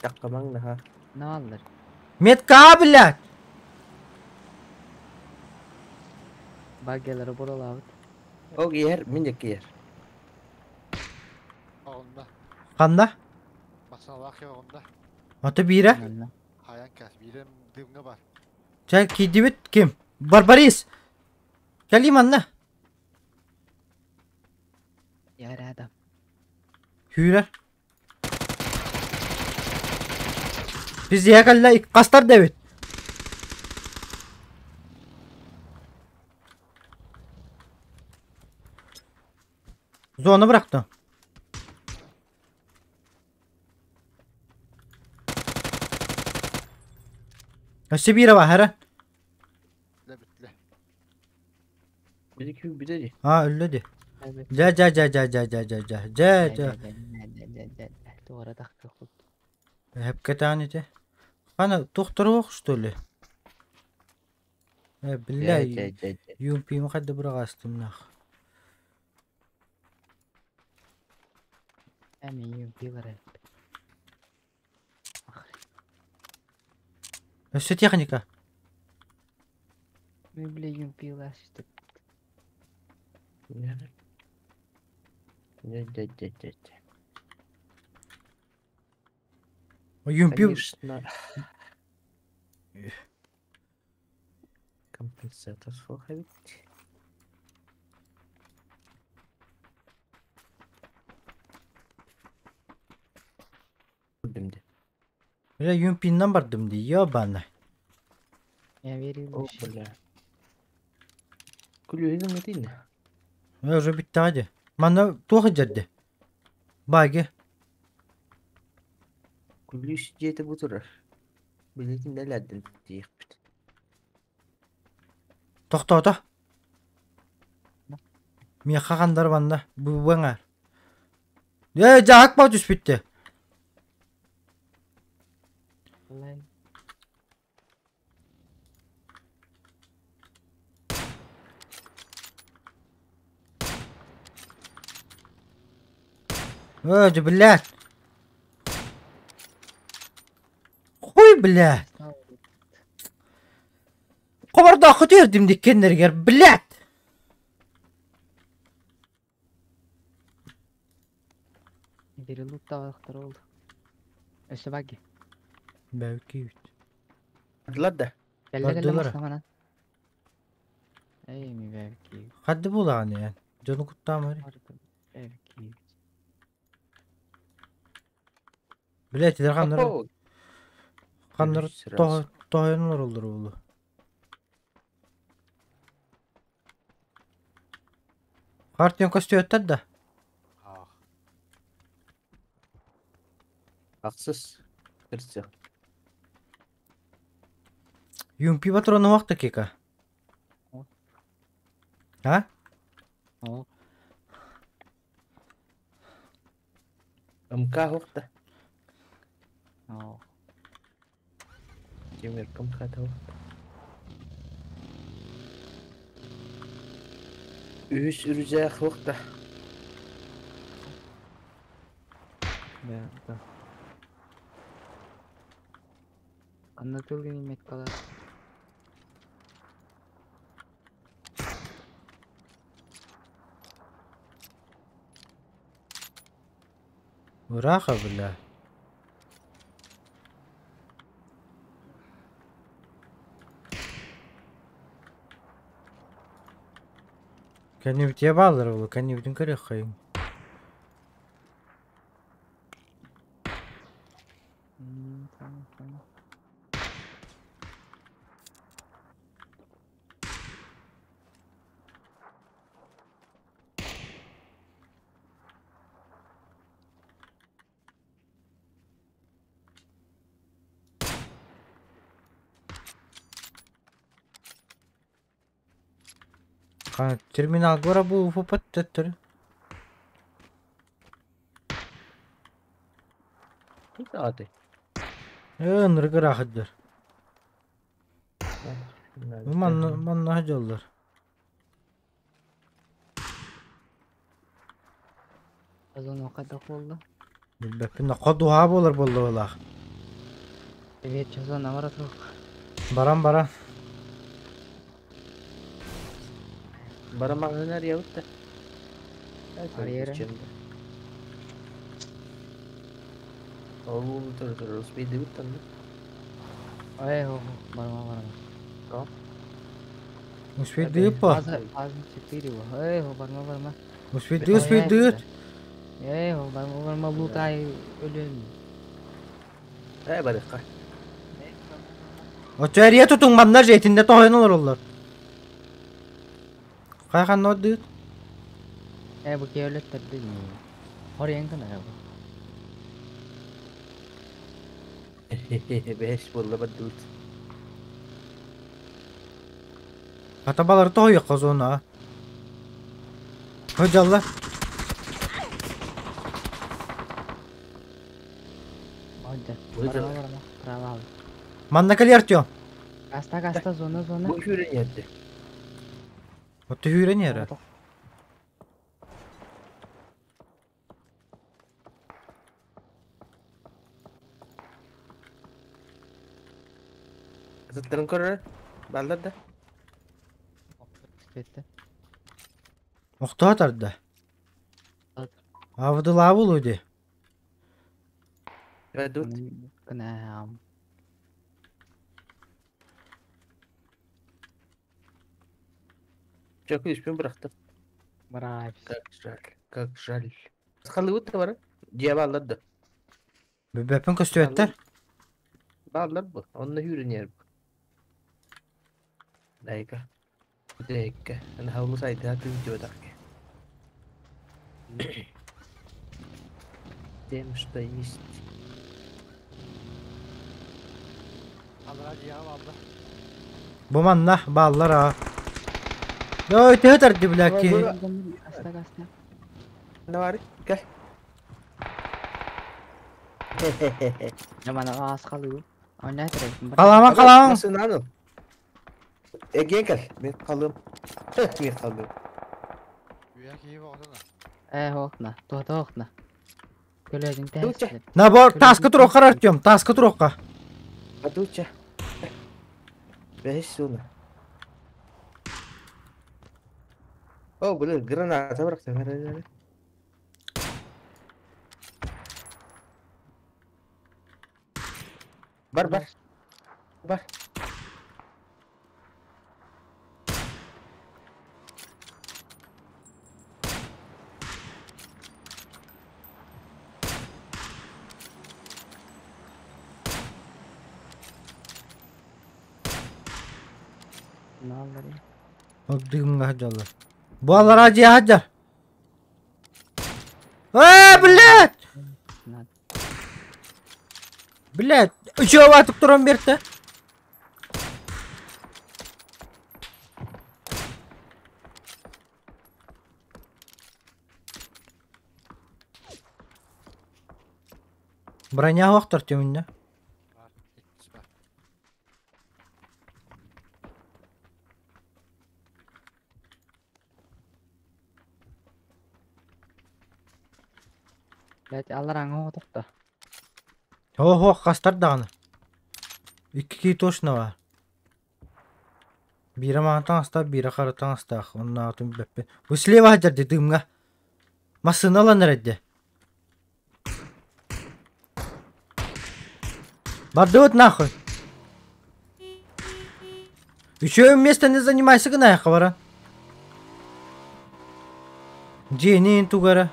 Таккамаң наха. Нааллар. Метка, блядь! Багелары буралаабыт. Ол иһэр, мин диэки иһэр. Ханна? Ата биирэ? Чэ, киирдибит ким? Барбарис! Кэлиим манна. Я рядом. Сүүрэр. Пиздиэ кэллэ, хастар да эбит. Зона бырахтым. Өссө биирэ баһара. Бири күү билери. А, өллө ди. Дьэ дьэ дьэ дьэ дьэ дьэ дьэ дьэ дьэ дьэ. Дьэ дьэ дьэ туора тахсыахпыт. Эпкэтаан ити. Хана тухтаруох что ли? Э, бля, Дьэ дьэ дьэ. юмпима хайда быраҕаастымнаах. Эми юмпилар. Өссө техника. Ми бля юмпилар что Дьэ дьэ дьэ дьэ дьэ. Юмпи Конечно. Компенсатор суох эбит. Көрдүм дии. Бля, юмпиннан бардым дии, ёбана. Я верил. О, бля. Күлүһүн ытын. Э, уже бүттэҕэ дии. Манна туох дьэрдэ? Баги. Күлүс дьиэтэ бу турар. Билигин дэлэрдин диэхпит. Тохтоото. Миэхэ хандар манна. Бу бу эҥээр. Э, дьаһак ба түспүттэ. Э, блядь. Хуй, блядь. Хобордооххо түһэрдим диккеннэригэр, блядь. Бери луттаахтар ол. Өссө баги. Бәүкүйүт. Бардылар да. Кэллэ кэллэ Бардылар. массамана. Эй ми бәки. Хадды булааны ян. Дьону куттаамары. Бәки. Блядь, тилер ханнар Опо! ханнар Күлүс сразу. тоһойонолор оллор булу. Хартион көстүөттэр да. Ахсыс. Кырсык. Юмпи патрону вакта кека. А? О, МК хуохта. о. Тимир МК хуохта. Үһүс үрүзээх хуохта. Да, да. Анна тылгын меткалар. Ураха, бля. Кэннибитиэ бааллар булу, кэннибитин көрүөххэйиҥ. Tamam, tamam. Терминал гора бу уфупат төттөрү. Аты. Э, ныргыр ахыдыр. Манна манна хажаллар. Азон оқада болды. Билбеппин ходуха болар болду булах. Привет, чазон амара тур. Баран баран. Барамағынар явытта. Арьера. Ол тур тур успейді буттан. Ай, хо, барма барма. Успейді па. База, база 4 во. Эй, хо, барма барма. Успейді успейді. Эй, хо, барма барма лутай өлөн. Э барыққа. Очерия тутуң манна жетинде тохойнолор оллар. Кайхан ноддыт? Э, бу кеөлөттөрдү. Хорьян кына бу. Беш болла бардыбыт. Атабалар тохой казона. Hocallar. Манна кэлиэ Артем. Каста каста зона зона. Бу сүүрэн иһэрдэ. Отто сүүрэн иһэрэ. Атыттарын көрөр. Баллар да. Охтоо тарда. Авдылаабыл уди. Ведут. Кынам. Чөкү үспүн бырахтым. Браво. Как жаль, как жаль. Халыбыт да бара. Дьиэ бааллар да. Бөппүн көстүбэттэр. Бааллар бу. Онно үүрүнэр бу. Дайка. Дайка. Ана хаулу сайда түнтү Тем, что есть. Аллара дьиэҕэ бааллар. Бу манна бааллар аа. Ой, төһө тарды бля киһи. Аста аста. Ne var? Gel. Жаман аас қалыы. Ойнай тұрайын. Қаламан қаламан. Nasıl anıl? Ege gel. Men kalım. Men kalım. Үөһэ киһи боҕотуна. Э, хоқна. Туата хоқна. Көлөдүн Дуча. тәһәстер. Набор таска туруохха Артем, таска туруохха. Адуча. Beş sonu. O bunu granata bıraktım herhalde. Бар бар. Бар. Наллары. Дыгымга хаджаллар. Бу аллара дьиэ хаджар. Э, блядь! Блядь, үчүө атып туран берді. Броня уақтар төмінне. Бар. Иккис бар. Блядь, аллараҥа оҕотохто. Ого, қастар дағаны. Икки кии точно бар. Бире маған аста, бире қаратан астақ. Оның атын бәппе. Бу слева хаджар дедімға. Масына алан әрәдде. Барды вот нахуй. Еще место не занимайся гына хабара. Дженин тугара.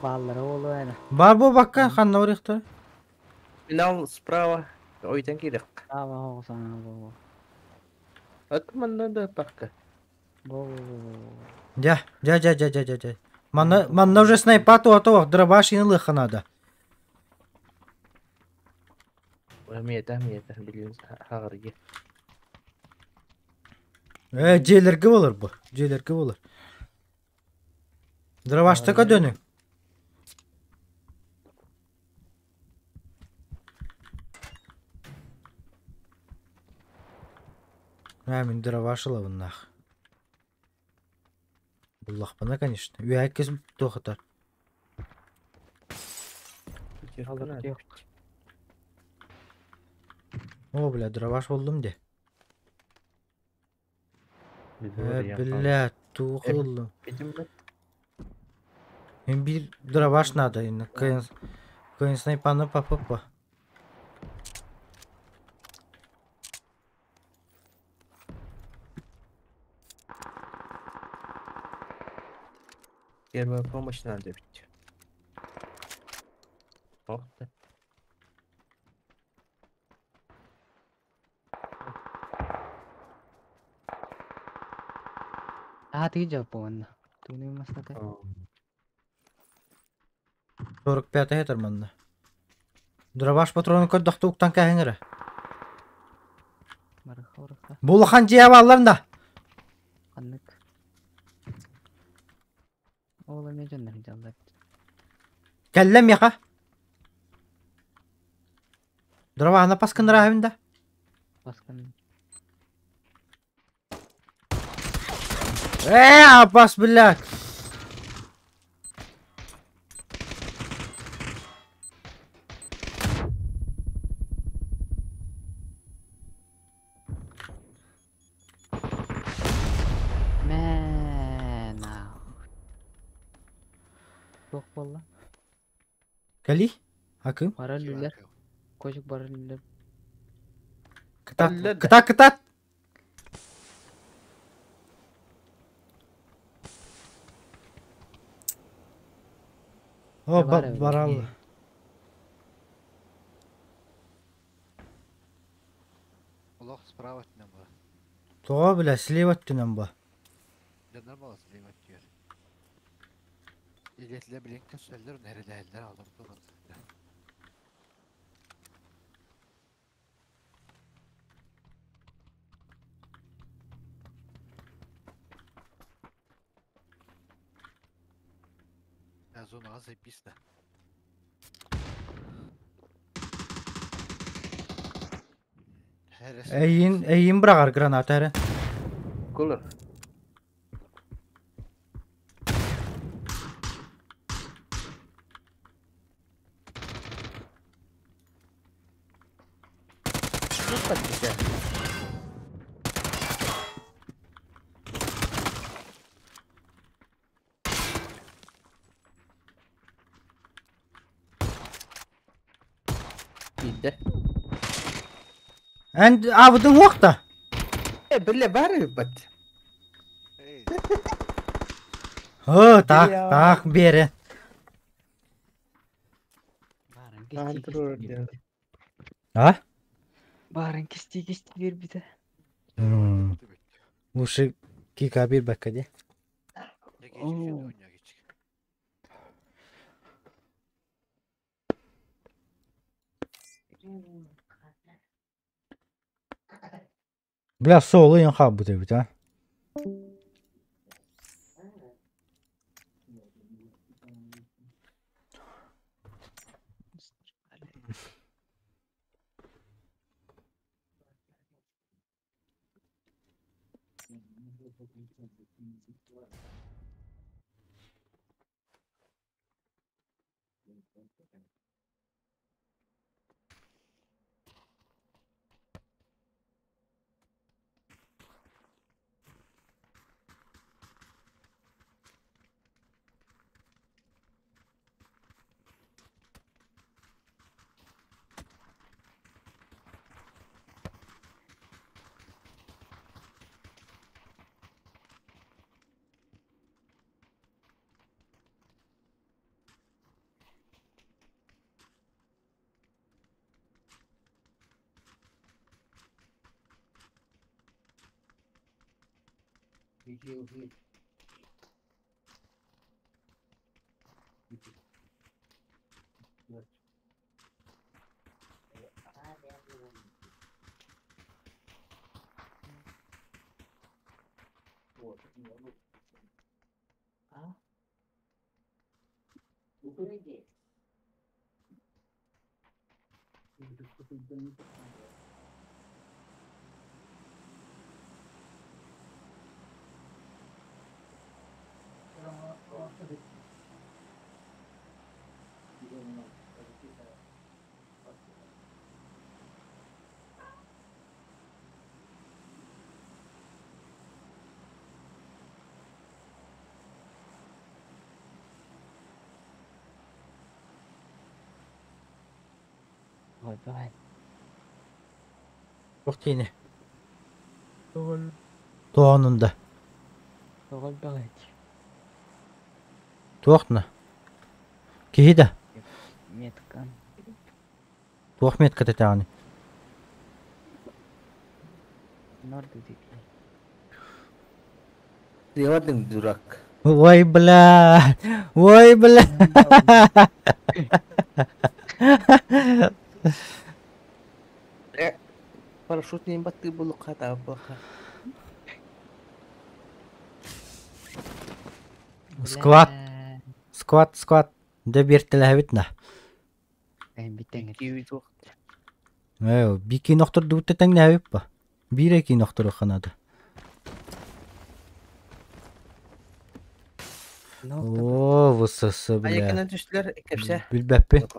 Бааллара оолу эна. Бар бу бакка ханна орыхта. Финал справа. Ойтан кирек. Ава хоғсана бу. Атманна да бакка. Бу бу бу. Я, я, я, я, я, я, я. Манна, манна уже снайпа то то дробаш и лыха надо. Мета, мета, билин хагырги. Э, желерге болар бу. Желерге болар. Дробаш така дөнү. Ә, мин дробаш алабын нах. Буллахпана, конечно. Үәккес тохотар. О, бля, дробаш болдум де. Э, бля, тух болдум. Мен бир дробаш надо, инна. Кыйын, кыйын снайпаны папапа. Первая помощь надо ведь. Ох ты. Аа тigi жаппуонна. Туни мастата. 45 метр манна. Дробаш патронун көрдөхтө уктан кәһиңere. Барыха, барыха. Бу улахан дьиэ бааллар да. Ханнык. Ол эмиэ дьоннор дьаллар. Кэллэ миэхэ. Дрована паскынраахын да. Баскын. Апас, блядь. Мэ, нахуй. Туох буолла? Кали? Акым? Барар үллэр. Кожук барар үллэр. Кытат, кытат, кытат! О, барал. Олох справа өттүнэн ба. Тоҕо бля, слева өттүнэн ба. Дьоннор буола слева өттүгэр. Илиэтилэр билин көрсөллөр, нэрэлэһэллэр, олор туран. Зонаҕа заебись да. Эйин, эйин быраҕар граната эрэ. Кулар. Биирдэ. Эн аабытыҥ уох да? Э, бile бар бат. О, таах, таах биэрэ. Баарын кистии А? Баарын кистии кистии биэрбитэ. Лучше кика биэрбэккэ дии. Бля, соло ыйан хаалбыт эбит а. Ой, давай. Туох тиини? Туоҕунун да. Тоҕол баҕай. Туохна? Киһи да? Меткан. Туох метка тэтэҕиний? Норду диэки. Делать дурак. Ой, бля! Ой, бля! Парашют нейин баттыы булукка тааппакка. Сквад, сквад, сквад. Дэ биэртэлэһэбит на. Ээ, бикин охтордубут тэҥнээбит ба. Биир экин охторуохха наада. Оо, ВСС, бля. Айакынан түстүлэр, кэпсэ. Билбэппин.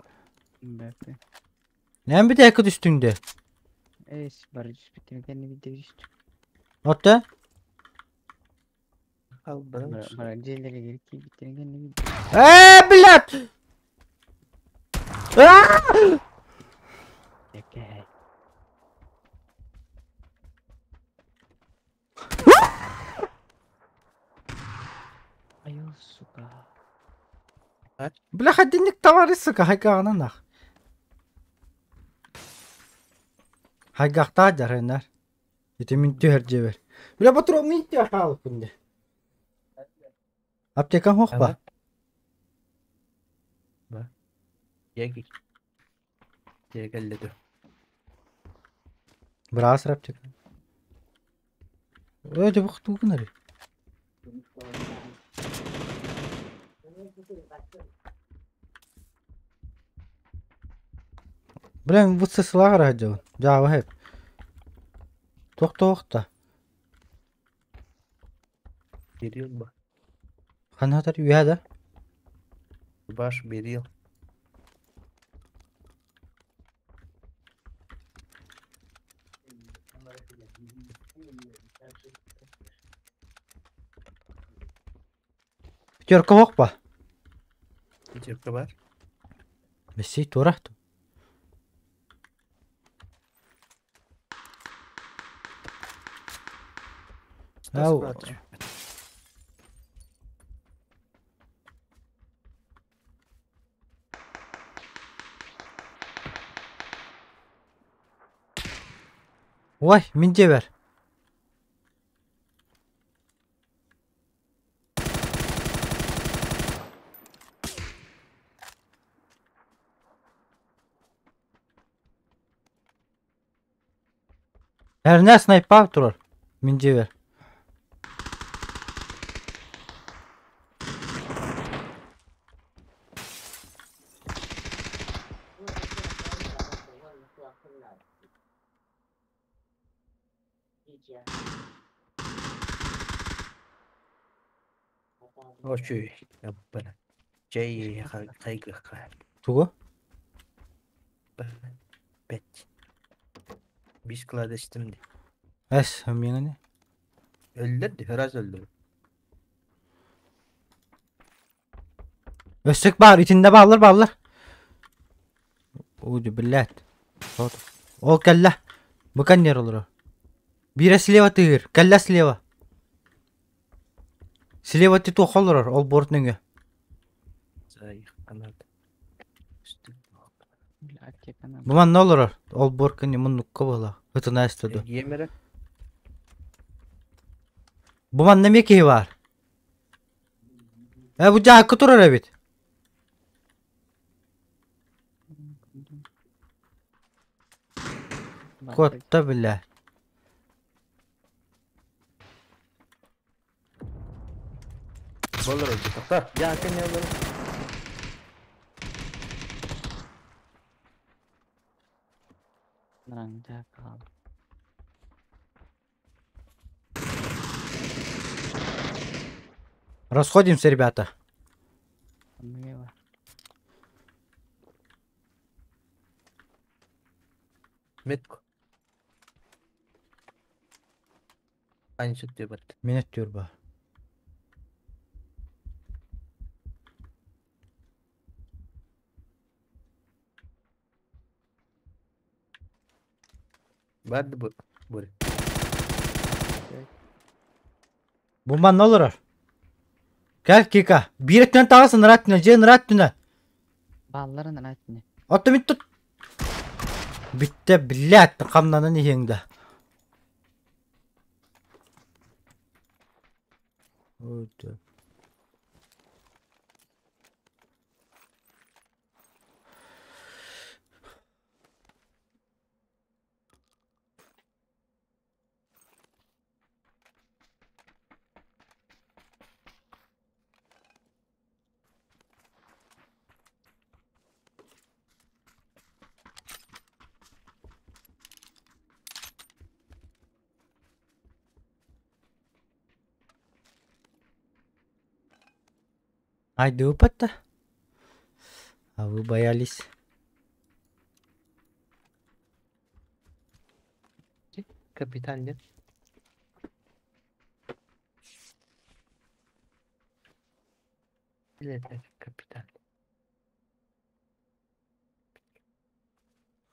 Нэн бүтээккэ түстүҥ дэ? Эс, бары түспүттэрин кэннэ биирдэ түстүк. Отто? Бары дьиэлэригэр киирбиттэрин кэннэ биирдэ. Ээ, блядь! Аа! Кэкэһэй. Айыл, сука. Бля, хадинник товарищ, сука, хайгағынан ах. Хайгахтаа жарайнар. Ити мин түһэр дьиэбэр. Бля, патрон мин түһэр хаалыппын дии. Аптекаң суох ба? Яки. Кэллэ дөө. Быраас аптека. Өө, дьэ бу тугу гынарый? Бля, бу сысылаах эрэ сылдьабын. Дьаабы хэп. Туох да. Берил ба. Ханна сытар үөһэ да? Баш берил. Пятерка суох ба? Пятерка бар. Месси туора. Ау. Ой, мин дьиэбэр. Эрнэ снайпа турар. Мин дьиэбэр. Очуй, аппара. Чэй хайгыхха. Тугу? Пять. Бис кладестим ди. Эс, миҥэ Өллөр ди, раз өллөр. Өссөк баар, итиннэ бааллар бааллар. Ой, блядь. Ол кэллэ. Бу кэннер олорор. Биирэ слева тыыр, кэллэ слева. Слева туох олорор, ол борт нөҥүө. Бу манна олорор, ол бор кэнни муннукка буола. Ытына эстэ Гемере. Бу манна эмиэ киһи баар. Э, бу дьаакка турар эбит. Куотта бля. Болор тоқтар. Дьаакка не олорор. Расходимся, ребята. Метку. Ань сүттү бат. Мен өттүөр ба. Барды бу. Бу. Бу манна олорор. Кэл Кика. Биир өттүнэн таҕыс ыныраа өттүнэн, дьиэ ыныраа өттүнэн. Баалларын ыныраа өттүнэн. Оттон мин тут Бүттэ, блядь, хамнанан иһиэҥ да. Ой, да. Айдыыппат да. А вы боялись. Капитан нет. Или капитан.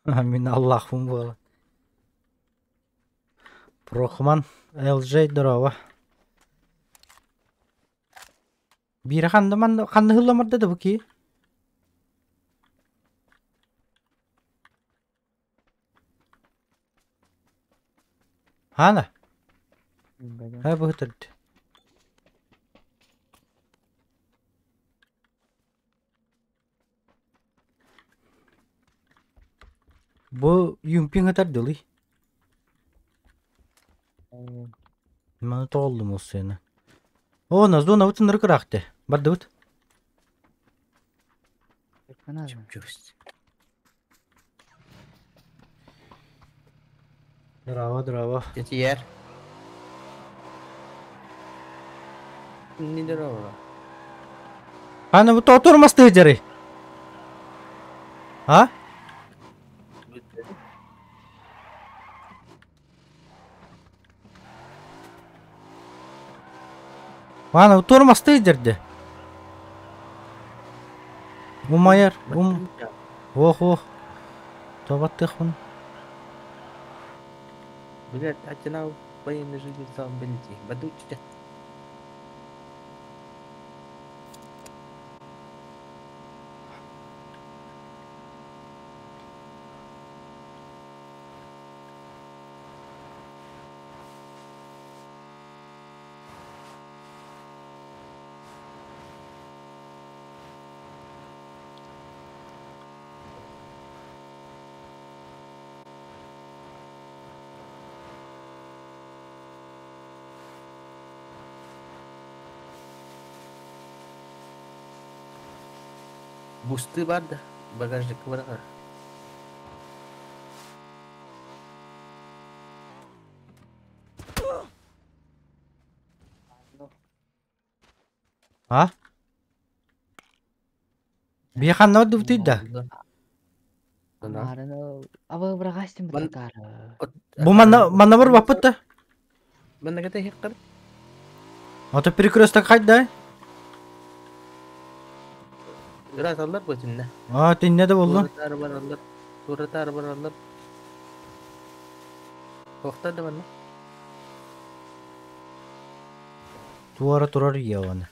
Мин Аллахпын буола. Прохман ЛЖ здорово. Биирэ ханна манна ханна ыһылламарда да бу кии? Хаана? Ха быһытырды. Бу юмпиҥ ытар дылый. Маны тоҕоллум ол сыана. О, Наздон абытын ырык ыраахты. Бардыбыт. Здраво, здраво. Тетиер. Не здорово. Аны бу тоотур масты дьары. А? Аны бу туор масты дьэрде. Умайар, ум. Ох, ох. Тобаттыхпын. Блядь, а военный жизнь сам блядь. Бадучча. Бусты бар да, багажник бар. А? Бихан ордубутуй да. Абы бырагастым бутакары. Бу манна манна бар баппыт да. Манна кете хиккар. Ото перекресток хайда. Ыраталлар бу тинне. А, тинне да болду. Туратар бараллар. Туратар бараллар. Тохтар да манна. Туара турар яваны.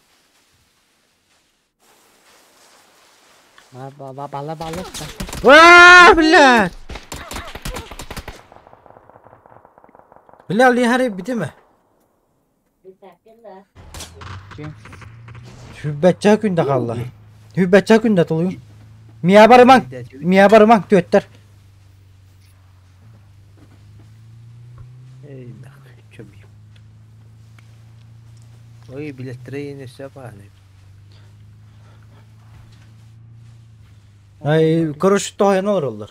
Бала бала бала. А, блядь! Бля, ли хари битиме? Хүббәтчә күндә қалла. Хүббәтчә күндә тулуйум. Мия барымаң, мия барымаң, төттер. Эй, нахуй, чё бью. Ой, блядь, трейны все паны. Ай, короче, тоян олар.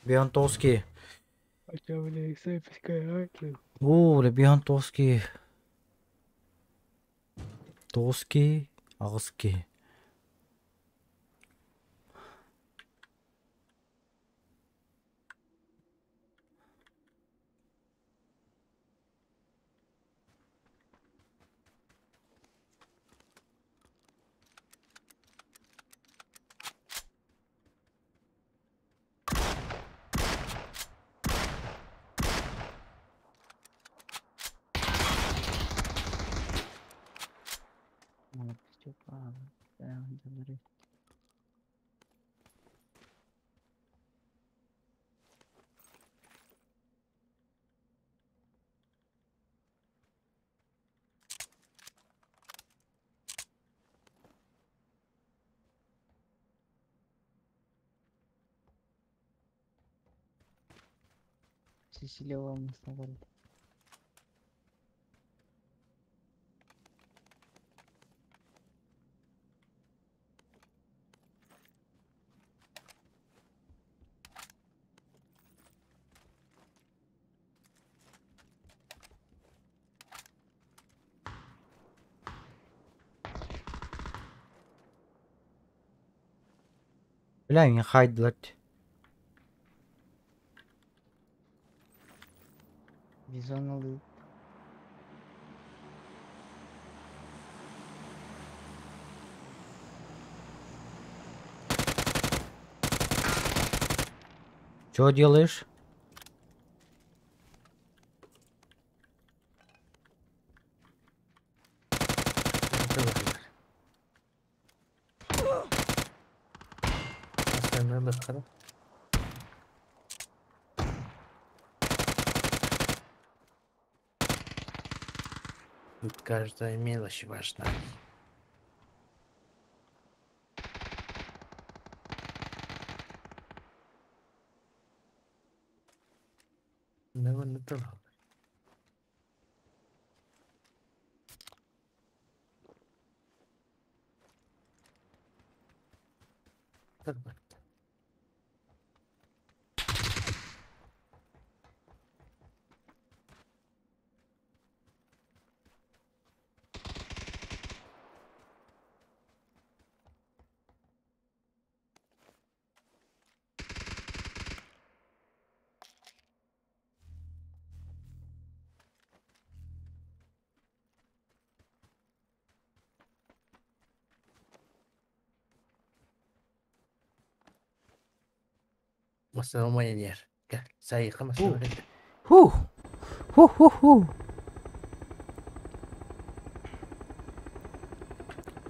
Биан тоски. О, бля, биан тоски. Тоски, ағыски. Сесилева Мустафа. Бля, мин хаайдылар дии. Бизон ылыы. Чё делаешь? Тут каждая мелочь важна. Huh. Huh huh huh.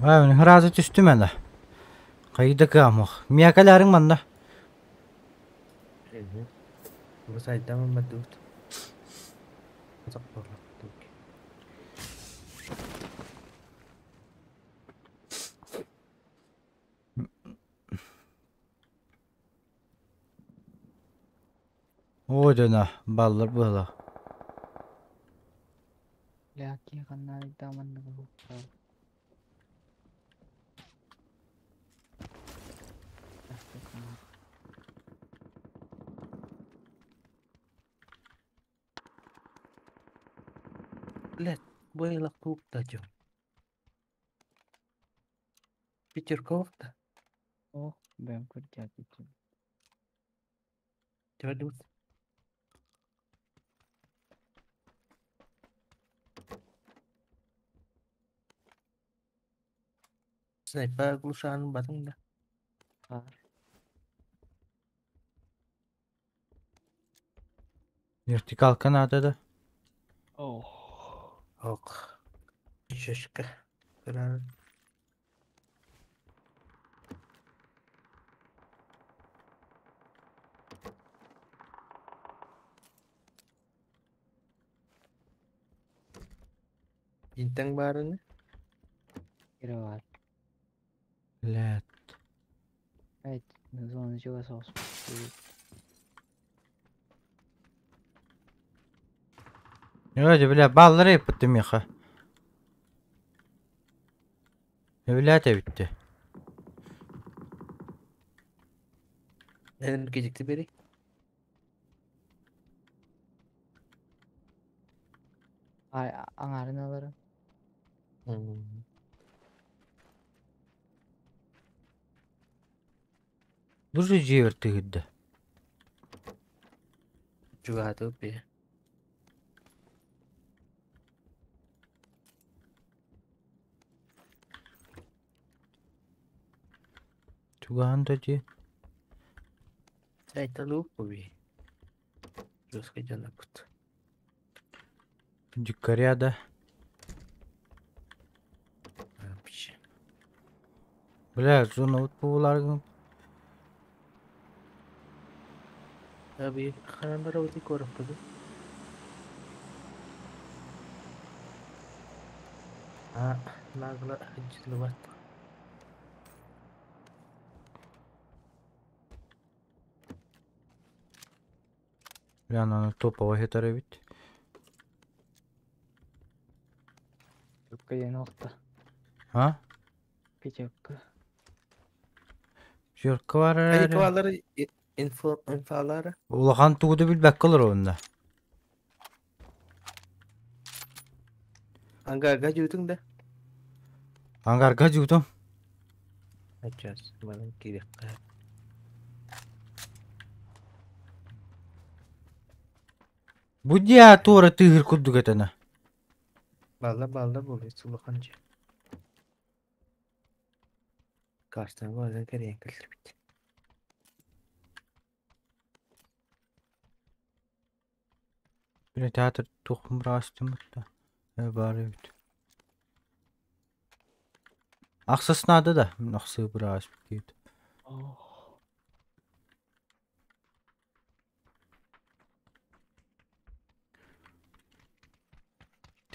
Мин ыраазы түстүм ана. Хайда кыамах. Миякаларың манна. Бу сайдамын бадут. О дьоно, баллар быһыла. Бля, ханна даманныгы Блядь, было клуб-то чё? Пятерков-то? О, бэм көрдөөтүм. Чё Снайпер глушан батың да. Вертикалка надо да. Ох. Ок. Шишка. Көрөр. Интең барыны? Кире бар. Блядь. Evet, зона чего соус. Вроде, бля, баллары еппіт меха. Блядь, бітті. Neden gecikti beri? Ay, аңарын алары. Дұрсы жебір тігідді. Жуғаты бе. Туған да де. Сайталу бе. Жосқа жана бұт. Дикаря да. Вообще. Бля, зона вот буларгын. Abi, харамбара өте көріп бұды. А, нагла хajjilbat. Бля, аны топовый хетары бит. Пятерка ден оқта. А? Пятерка. Пятерка бар Айы әрі. квалары инфо инфалары. Улахан тугуду билбәк кылыр онда. Ангарга жутуң да. Ангарга жутум. Ачас, манын керек. Бу дьиэ туора тыыһыр курдук этэнэ. Балла балла буолуо улахан дьиэ. Картаны барытын кэрийэн кэллибит. Бile театр туохпун быраастым да баар эбит. Ахсыс наада да, мин ахсыы бырааспыт диэт.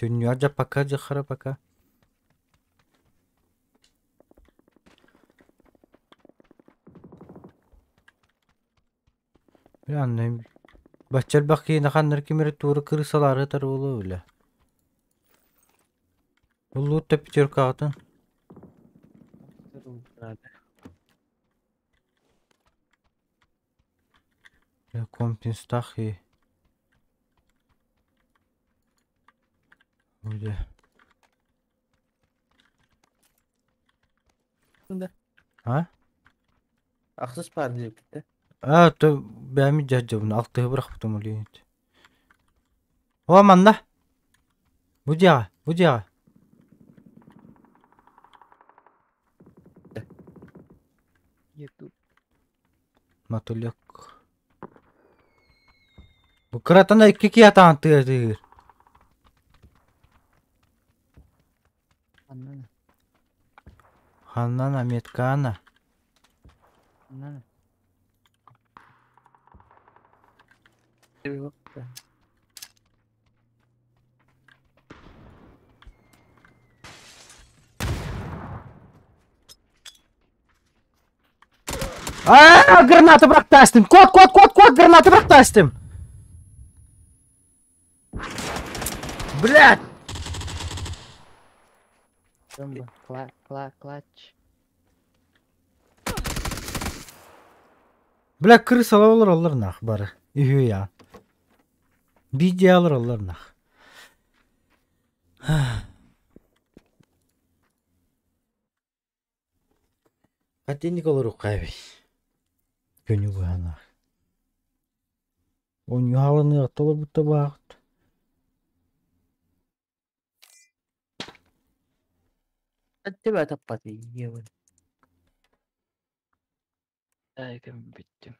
Түннүөр дьэ пока дьахара пока. Бля, анны бачча элбэх киһини ханнар ким эрэ туора кырыысалаары ытар буолуо бля. Уллуут да пятеркаҕытын. Компенстах и Где? Да. А? Ахсыс паар диэбит да. А, то бэйэм дьадьабын алтыһы бырахпытым улиит. О, манна. Бу дьиэҕэ, бу дьиэҕэ. Ютуб. Мотылек. Бу кыратана икки киһи атаан тыатыыр. Ханнана. Ханнана меткана. Ханнана. Аа, граната бырахтаастым. Кот, кот, кот, кот, граната бырахтаастым. Блядь! Румба. Кла, кла, клатч. Бля, крысалар олороллор нах бары. Үһү я. Видео олороллор нах. Хатинник олоруохха эбит. Күнү быһанах. Онньуһааланыахта олорбутта баахт. Аттыба таппат иебын. Айгым бүттүм.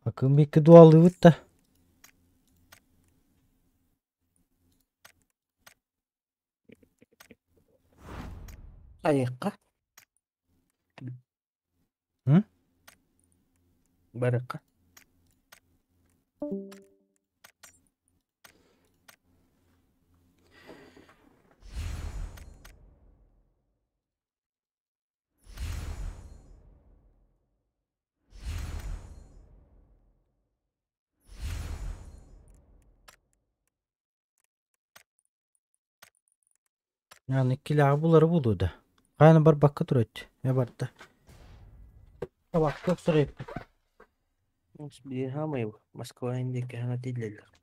Акым икки дуалыыбыт да. Айыкка. М? Барыкка. Яны иккилээҕи булары буолуо да. Хайаны барбакка турар Э барда. Табакка охсор эбиппит. Биир Москва индикки хаҥа тиллэллэр.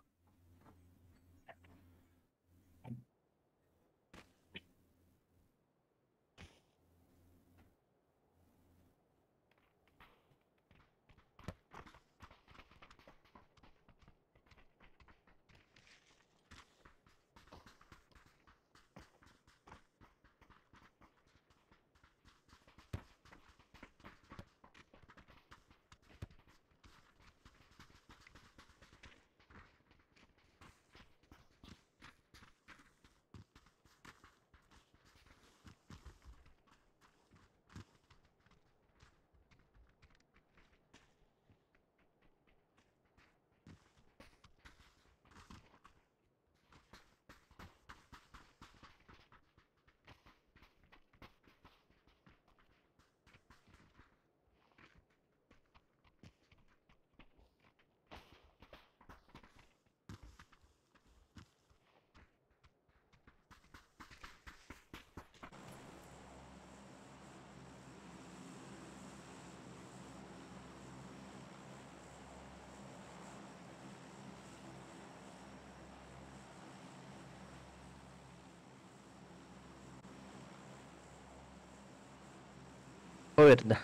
Оверда.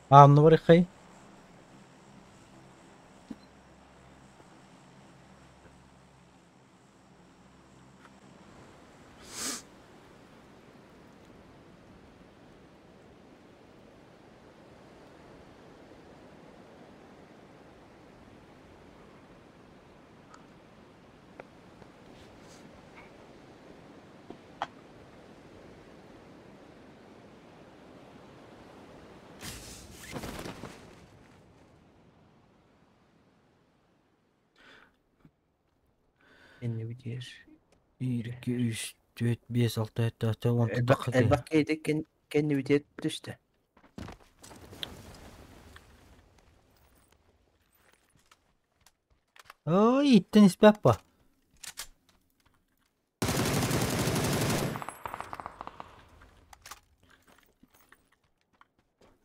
Аанна барыххай. Кэннибитигэр. 1, 2, 3, 4, 5, 6, 7, 8, 10 Элбэх тахха киһи. элбэх киһи кэннибитигэр түстэ. Ой, иттен испэппа.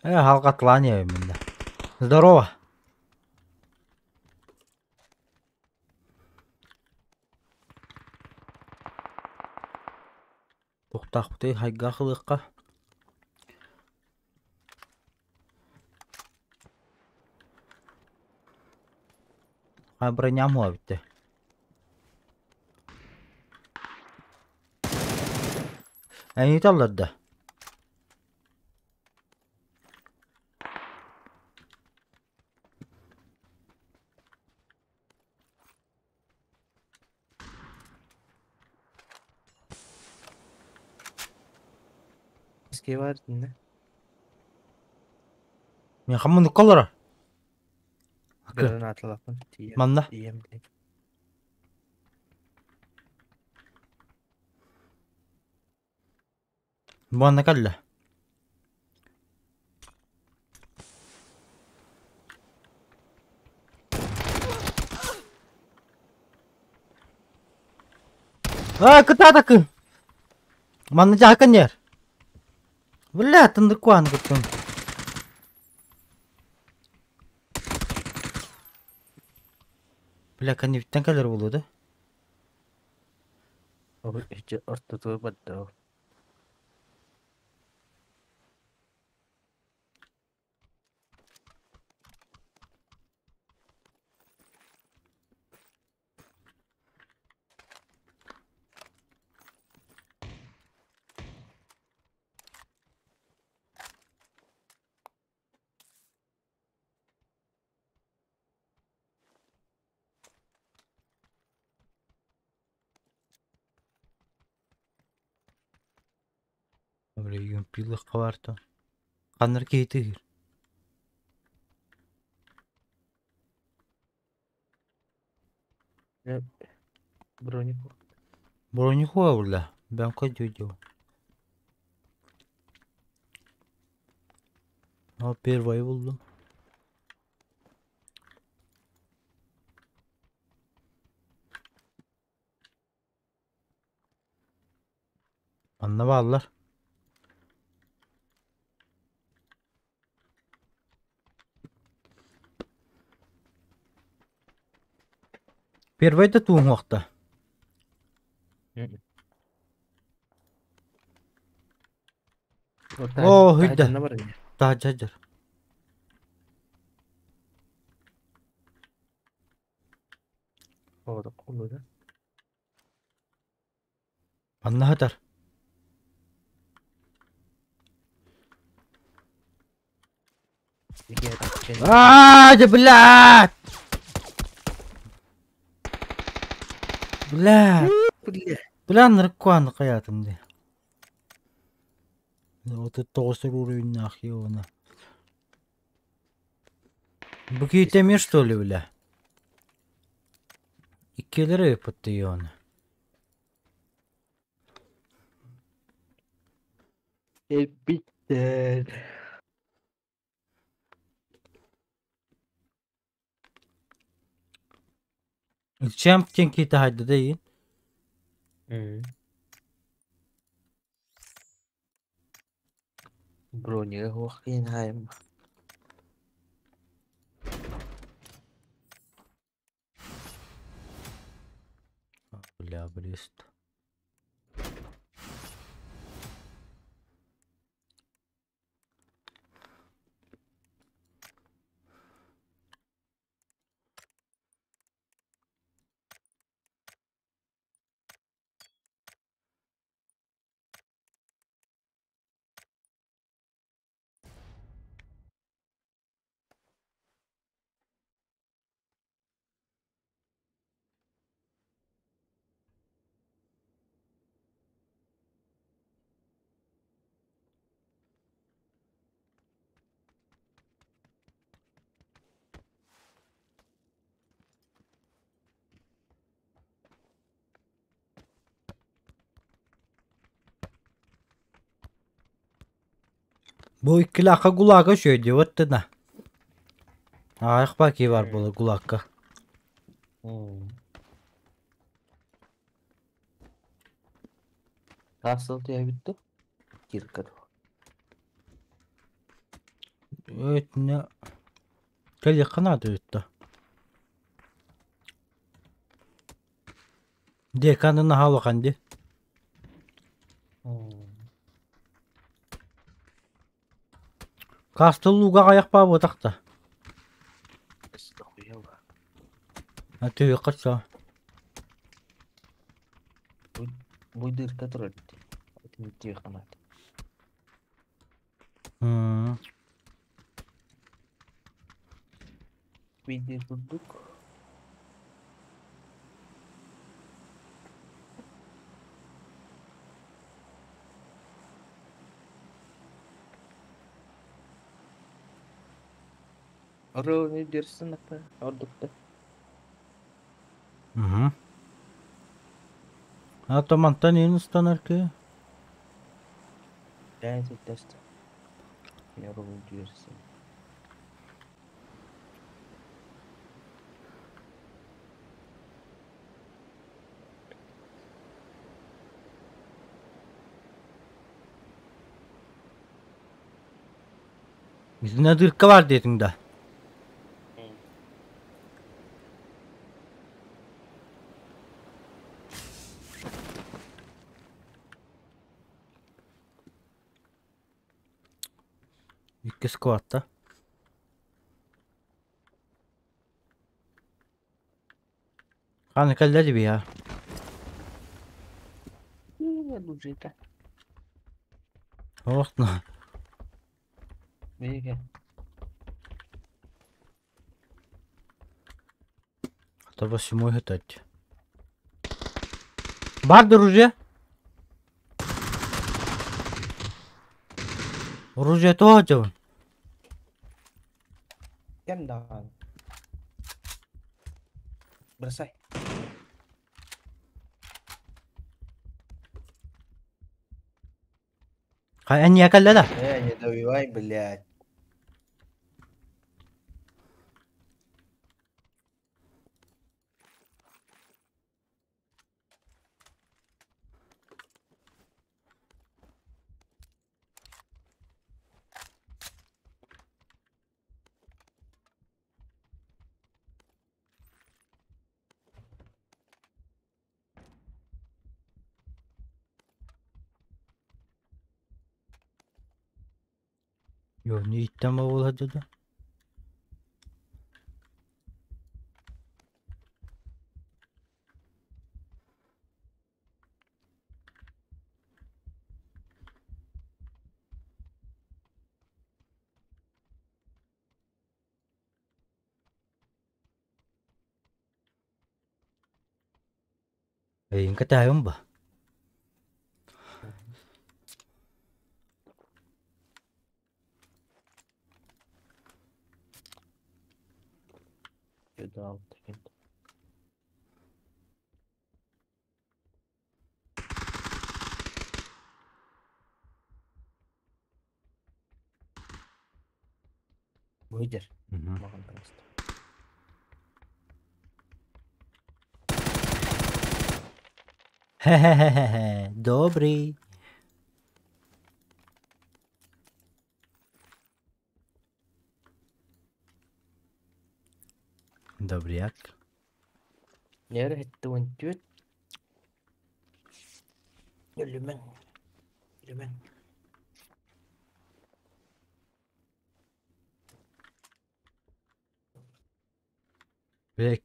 Халҕатлаан иһэбин да. Здорово. Туохтаахпытый хайгаах ылыахха. А броням эбитте. Эйиталлар да. Эски бар итиннэ. Мен хаммын уккалара. Акы. Гранаталаппын тиийэн Манна. тиийэн билин. Буанна кэллэ. Аа, кытаатакын. Манна дьаһакан нер. Бля, тындыркуан кыттым. Бля, кэннибиттэн кэлэр буолуо да? Ортотугар барда Бля, юмпилых хабарта. Ханнар киһитигир. Броник. Бронихуа бля. Бэнка дюдю. А первый булдум. Манна бааллар. Первый да тууҥуохта. О, хүдда. Таһдьа Манна хатар. Аа, да блядь! Бля. Бля, наркоан хайатым де. 39 уровень ёна. Бу киитэмир что ли, бля? Иккилери ыппытты ёна. Элбиттер. Чем киите хайда дейин? Бронига хуох киин хайым. Бля, блист. Бу иккилаахха гулага үчүгэй оттына. Аах баки бар буолар гулакка. Хас сыл түһэбит Кирка Өтүнэ кэлиэххэ наада өттө. Деканы наһаа улахан дии. Кастыл лууга аҕыйах баабытах да. А түһүөххэ соо. Бу дырка турар түһүөххэ наада. Биир курдук. Ровный дерсин апа ордукта. А то мантан иин ыстанар ки. Дайын тест. Ровный дерсин. Итиннэ дырка бар диэтиҥ да. Икки скватта. Ханы кэллэ дибиһа. Бюджета. Охтна. Беге. Это восьмой этать. Бар оружие. Оружие тоже. Кем даҕаны. Бросай. Хай кэллэ да. Не добивай, блядь. Yo не иттен буолар да. Эйин катайым ба. Выйдешь? Маҕан таҥаста. Хе-хе-хе-хе. Добрый. Добряк. Нер 74. Өлүмэҥ. Өлүмэҥ. Бек.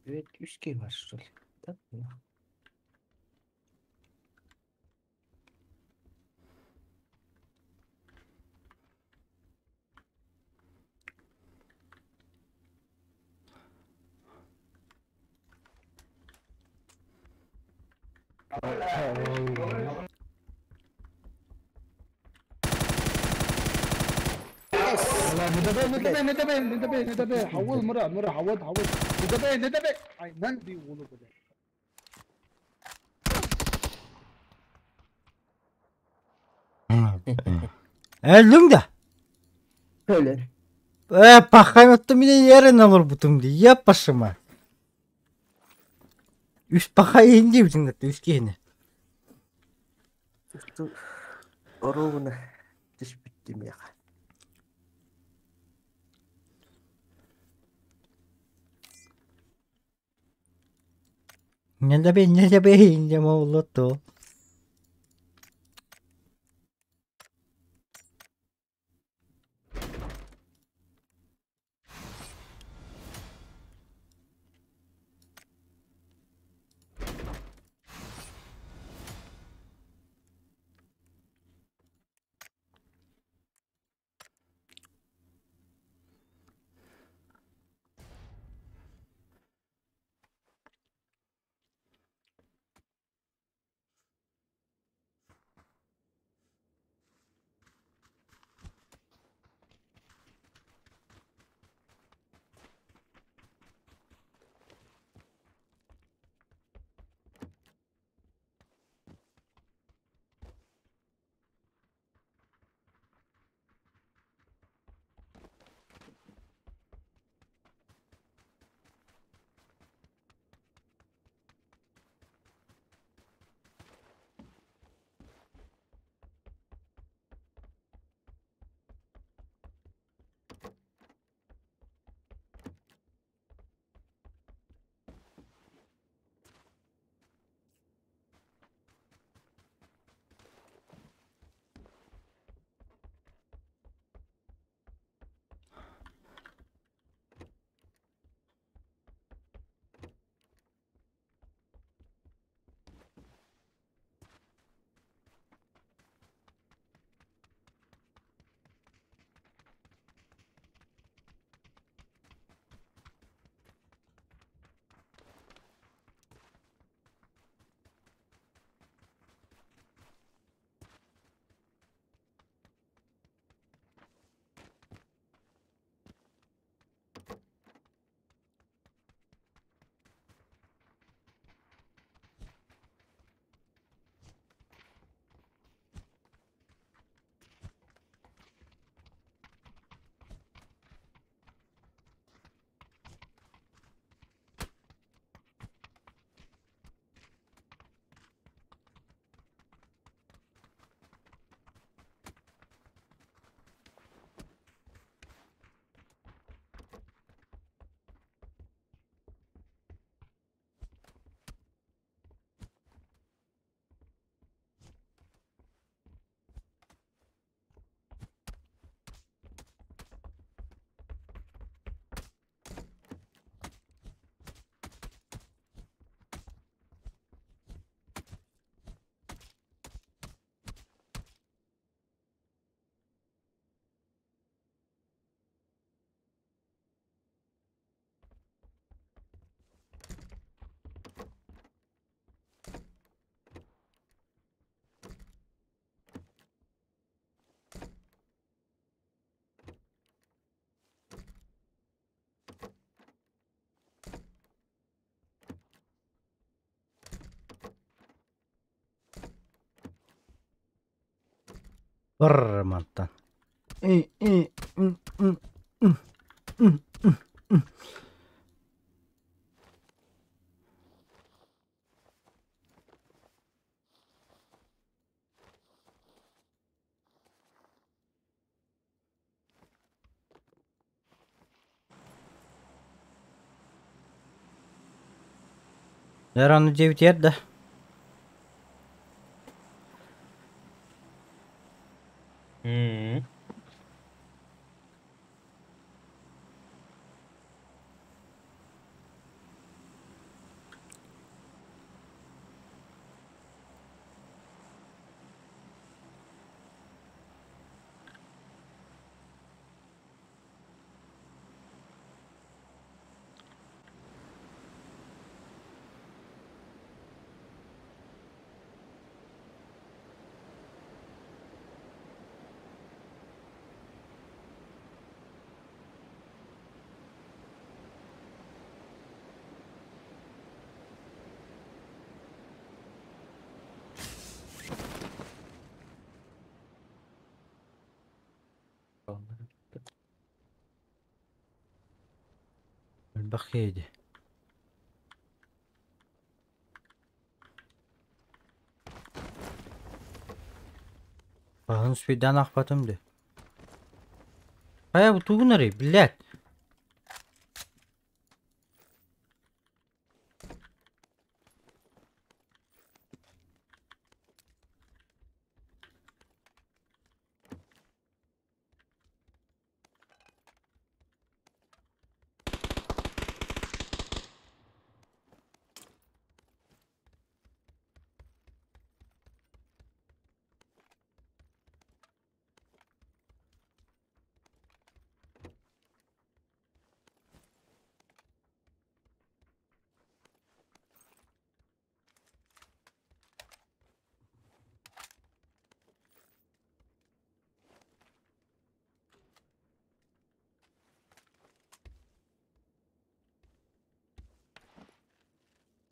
Evet, 3G var что ли? Да? ندبي ندبي ندبي ندبي حول مرة مرة حول حول ندبي ندبي نندي ولو بدأ. Өллүҥ да? Өлөр. Э, пахай оттон мин эрэн олорбутум дии, еппашыма. Үс пахай иһин диэбитиҥ да үс киһини. Оруобуна түспүттүм миэхэ. Не добей, не молоту. Бар мантан. Эр аны дьиэбитигэр да. М. Элбэх киһи Баһын успейдаан аахпатым дии. Хайа бу тугун эрий, блядь?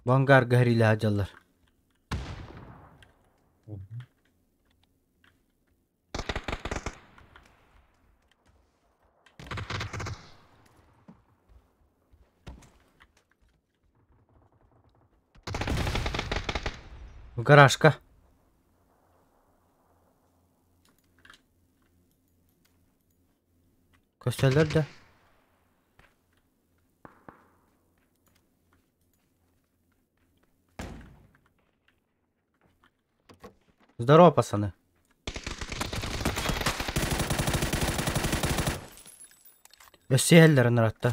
Бу ангарга сэриилэһэ сылдьаллар. Гаражка. Көстөллөр да. Здорово, пацаны. Өссө иһэллэр ынаратта.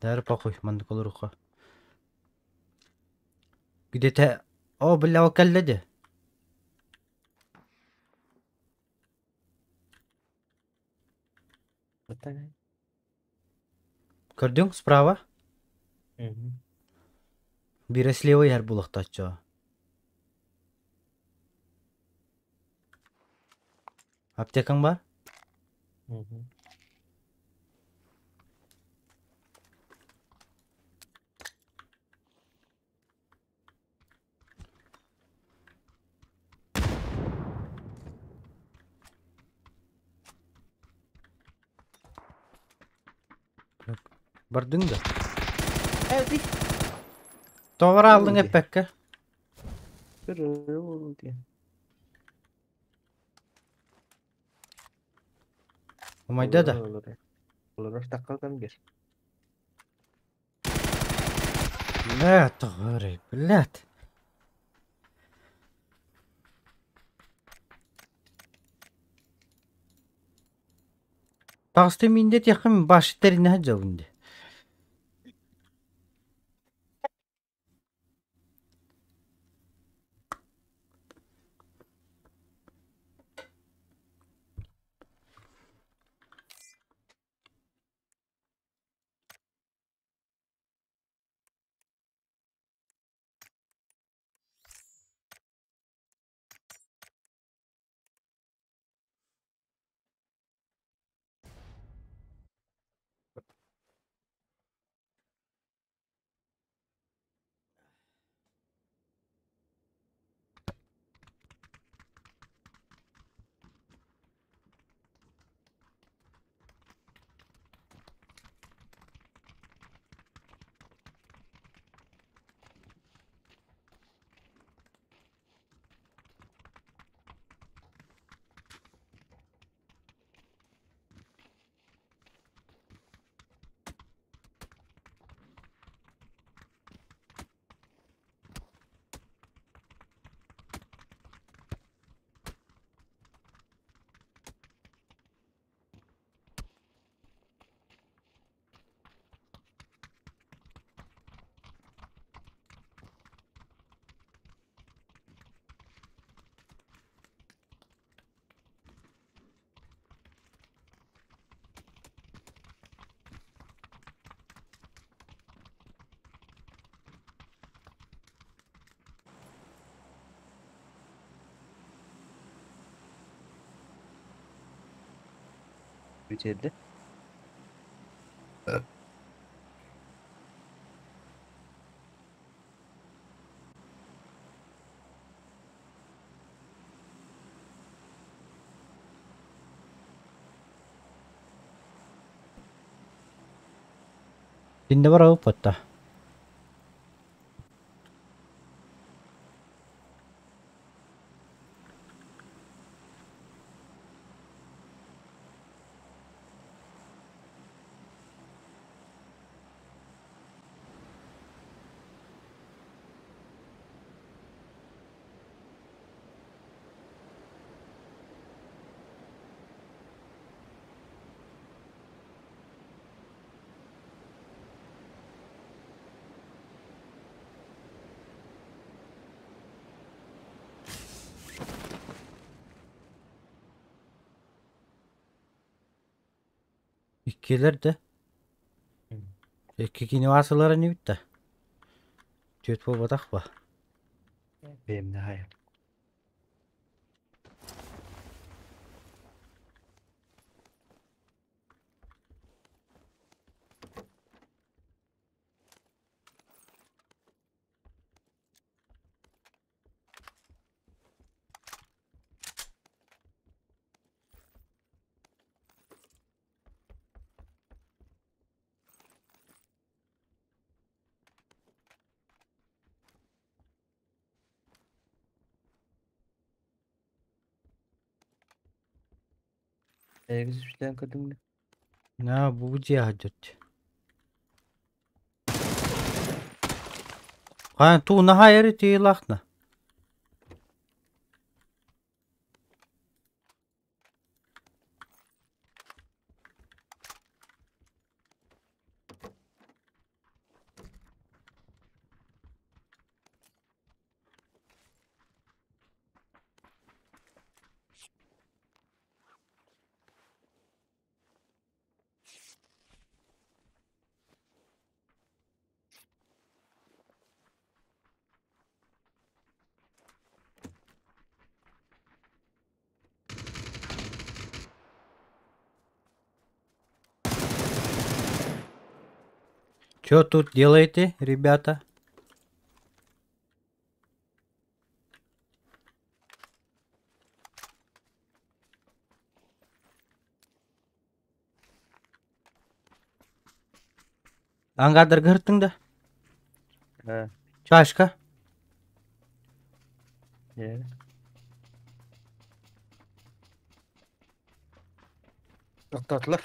Дары похуй, маннык олоруохха. Где-то... О, бля, ол кэллэ дии. Көрдүҥ справа? Биирэ слева иһэр буолуохтааччы. Аптекаҥ баар? Бардыҥ да? Тоҕо ааллыҥ эппэккэ? Умайда да? Олорор таккалган бер. Бля, тоҕо блядь. Таҕыстым мин диэтиэххин баш тэринэ сылдьабын дии. Bitirdi. Тинде бар опытта. Иккилэр да. Икки кини баасылара не бүтті. Түөт буолбатах ба. Бэйэмнэ хайа. Эгис үстэн көтүҥнэ. На бу дьиэ хаджат. Хаан туу наһаа ери тиилахна. Чё тут делаете, ребята? Аңғадыр кірттің да? Чашка? Тоқтатылар.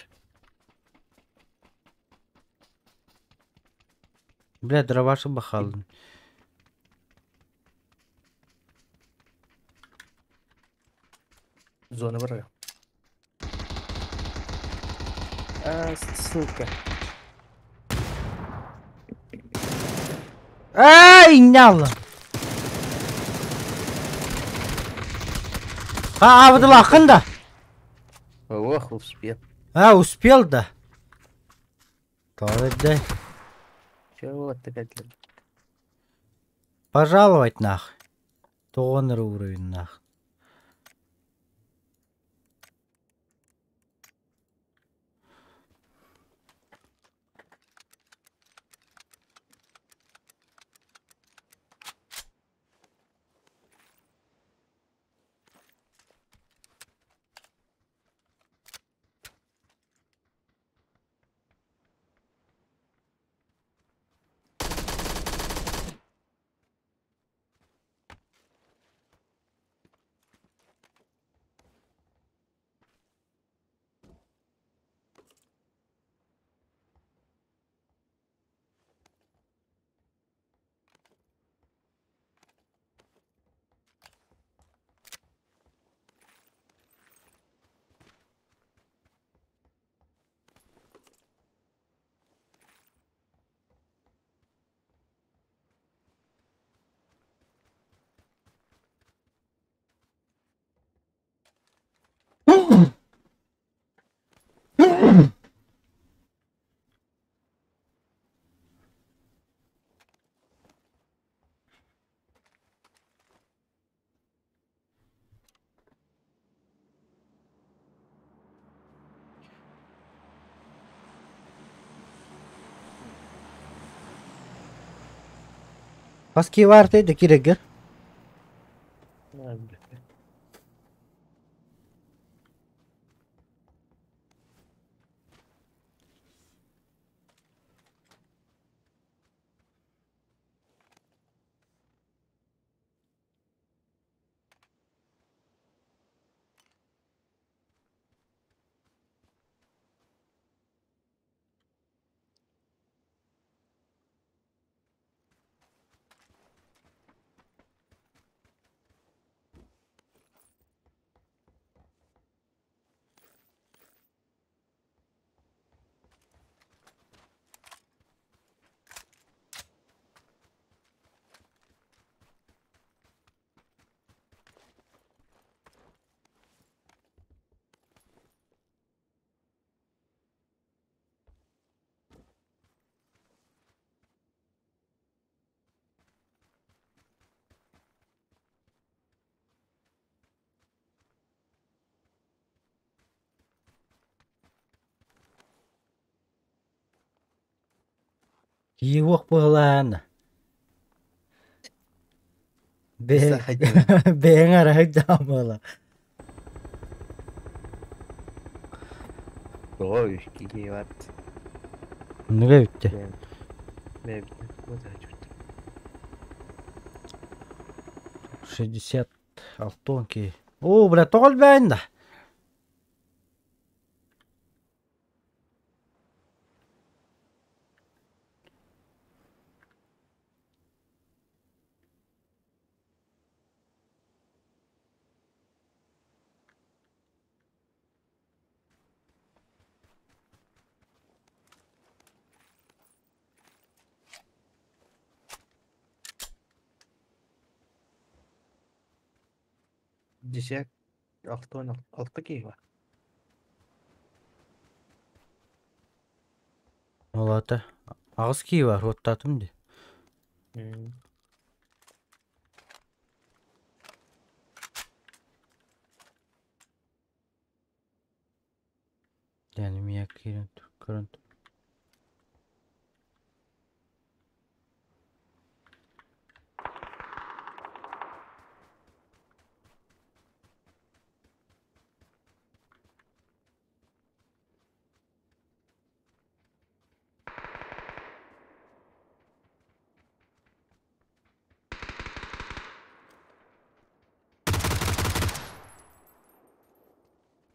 Бля, дровашы бахалдым. Зона бар. А, сука. Ай, нялла. А, абдылақын да. Ох, успел. А, успел да. Да. Чего ты хотел? Пожаловать нах. Тонер уровень нах. Паски варты да кирегер. Киһи быһылаан. Бэйэҥ арахайдаан буола. Ой, киһи бар. Нуга бүттэ. 66 киһи. Оо, бля, тоҕо элбээн да? Десять алта киһи бар. Ол аата аҕыс киһи бар, уоттаатым дии. Yani эмиэ киирэн көрөн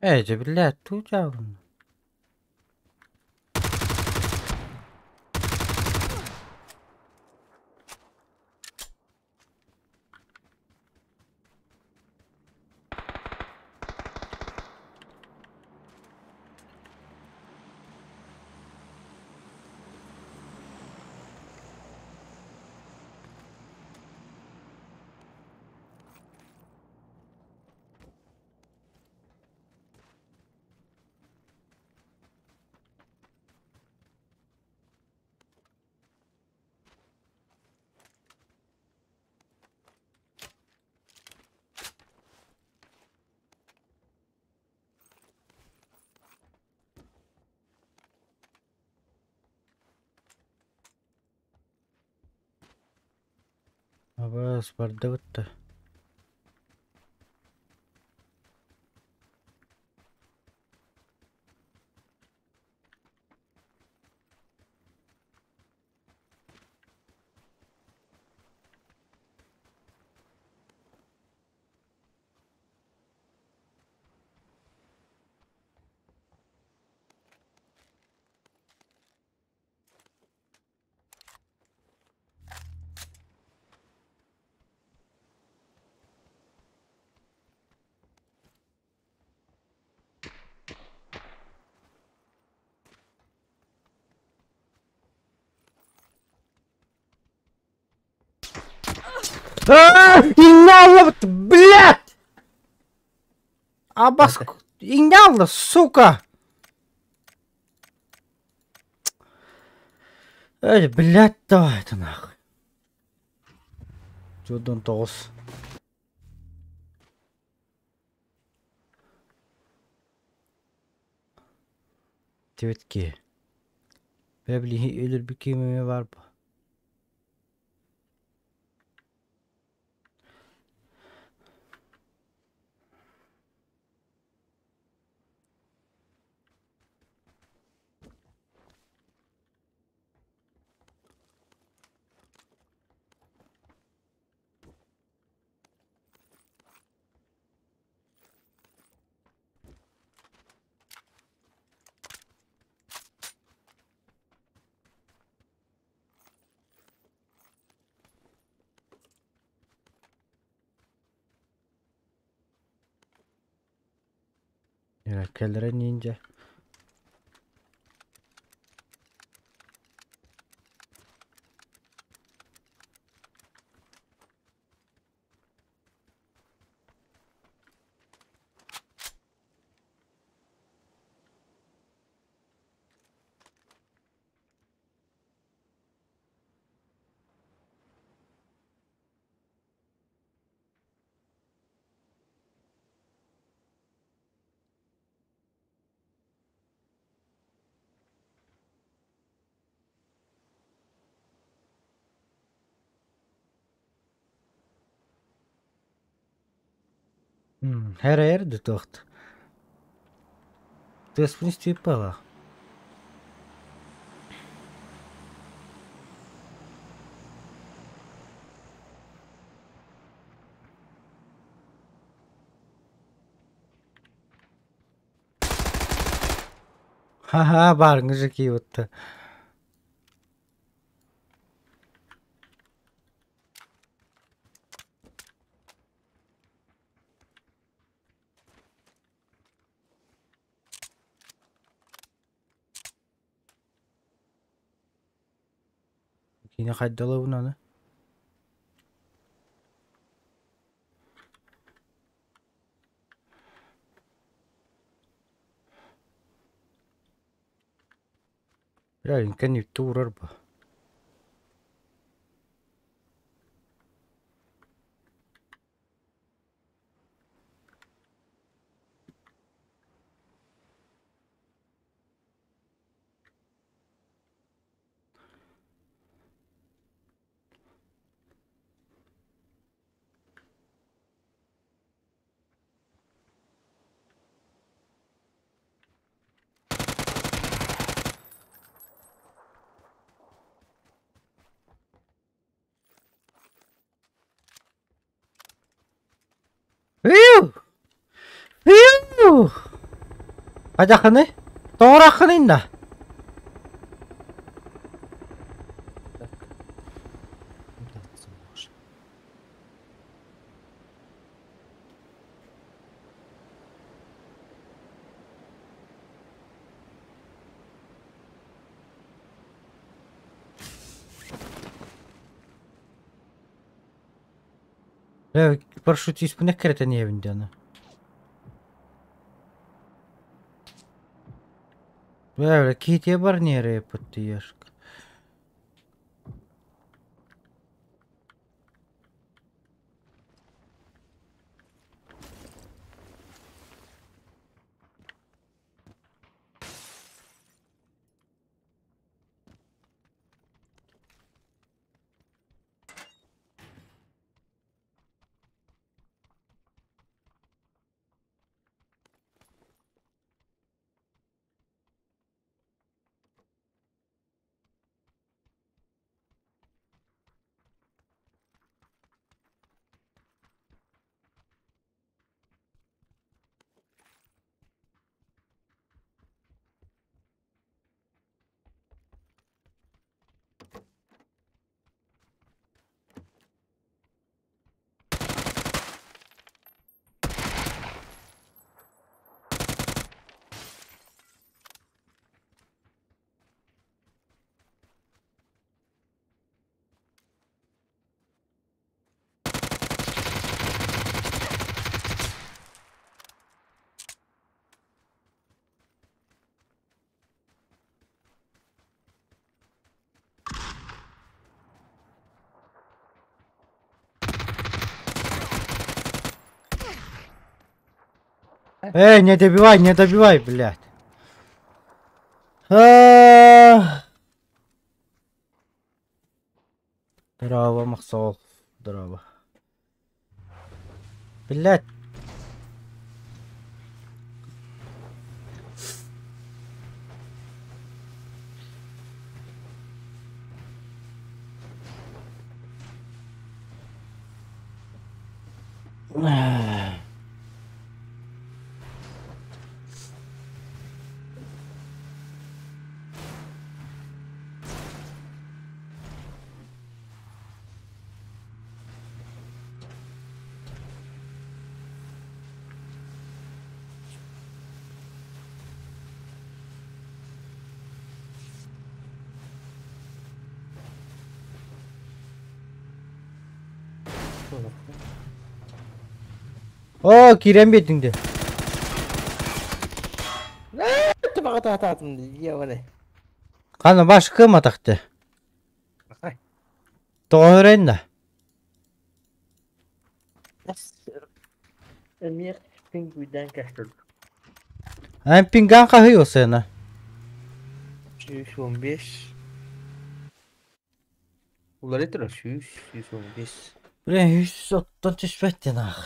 Ээ, дьэ биллээт, туу дьаабын. Абаас бардыбыт да. Иннялла, блядь! Абас, иннялла, сука! Эй, блядь, давай это нахуй. Чудон тоҕус. Тибетки. Бэбли өлөр кимеме бар бу. Кэлэрэ ниндья. Här är det dock. Det finns typ bara. Ха-ха, барыңыз кийбитте. Кини хайдалабын аны. Бля, инкен үттү урар ба. Фью! Фью! Хайдахыный? Тоҕораххыный да? Парашютист кэрэтэн иһэбин диэн. Бля, киһитиэ бар нерэ подтияшка. Эй, не добивай, не добивай, блядь. Здорово, Махсол. Здорово. Блядь. О, киирэн биэрдиҥ дии. Табаҕа таатым дии, Хана башкы матахты. Тоҕо да? Эмиэ пингуйдан кэхтэр. Эн пинган хаһый осена? 115. Уларытыр 100, 115. Бля, 130 түспэттин ах.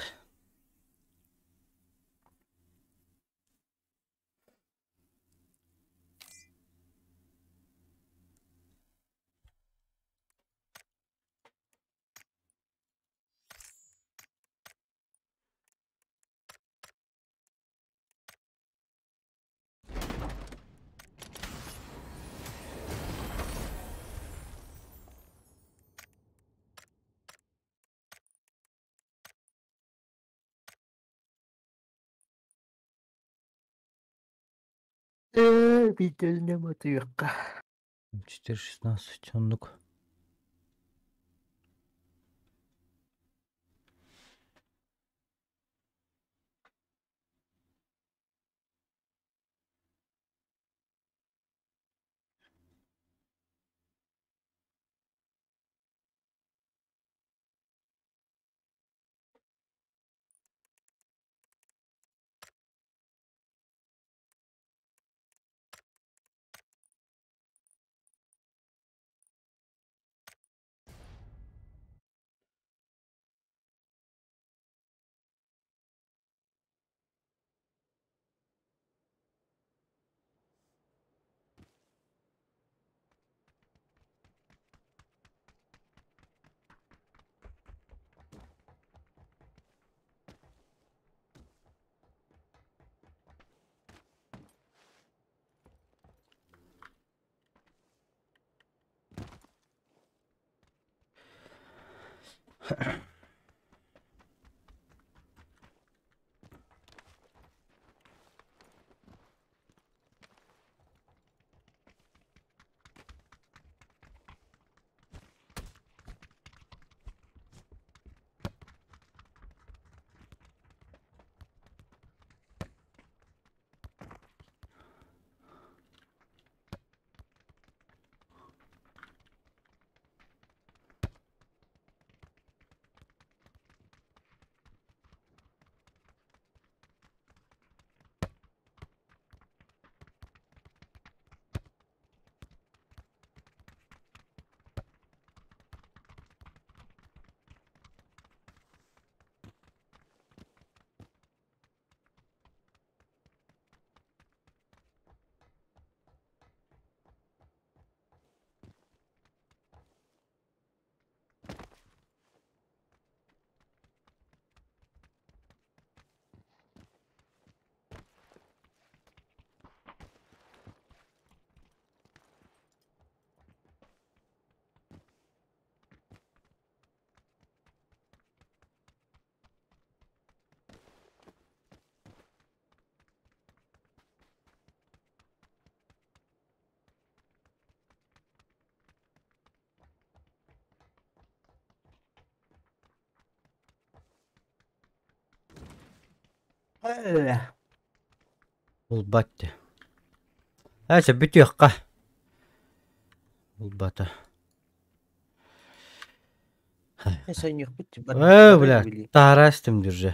Биирдэринэ мотуйуохха. 4.16 оннук. Булбат дии. Ася бүтүөххэ. Булбата. Сонньуохпут Ээ, бля, таһаарастым держи.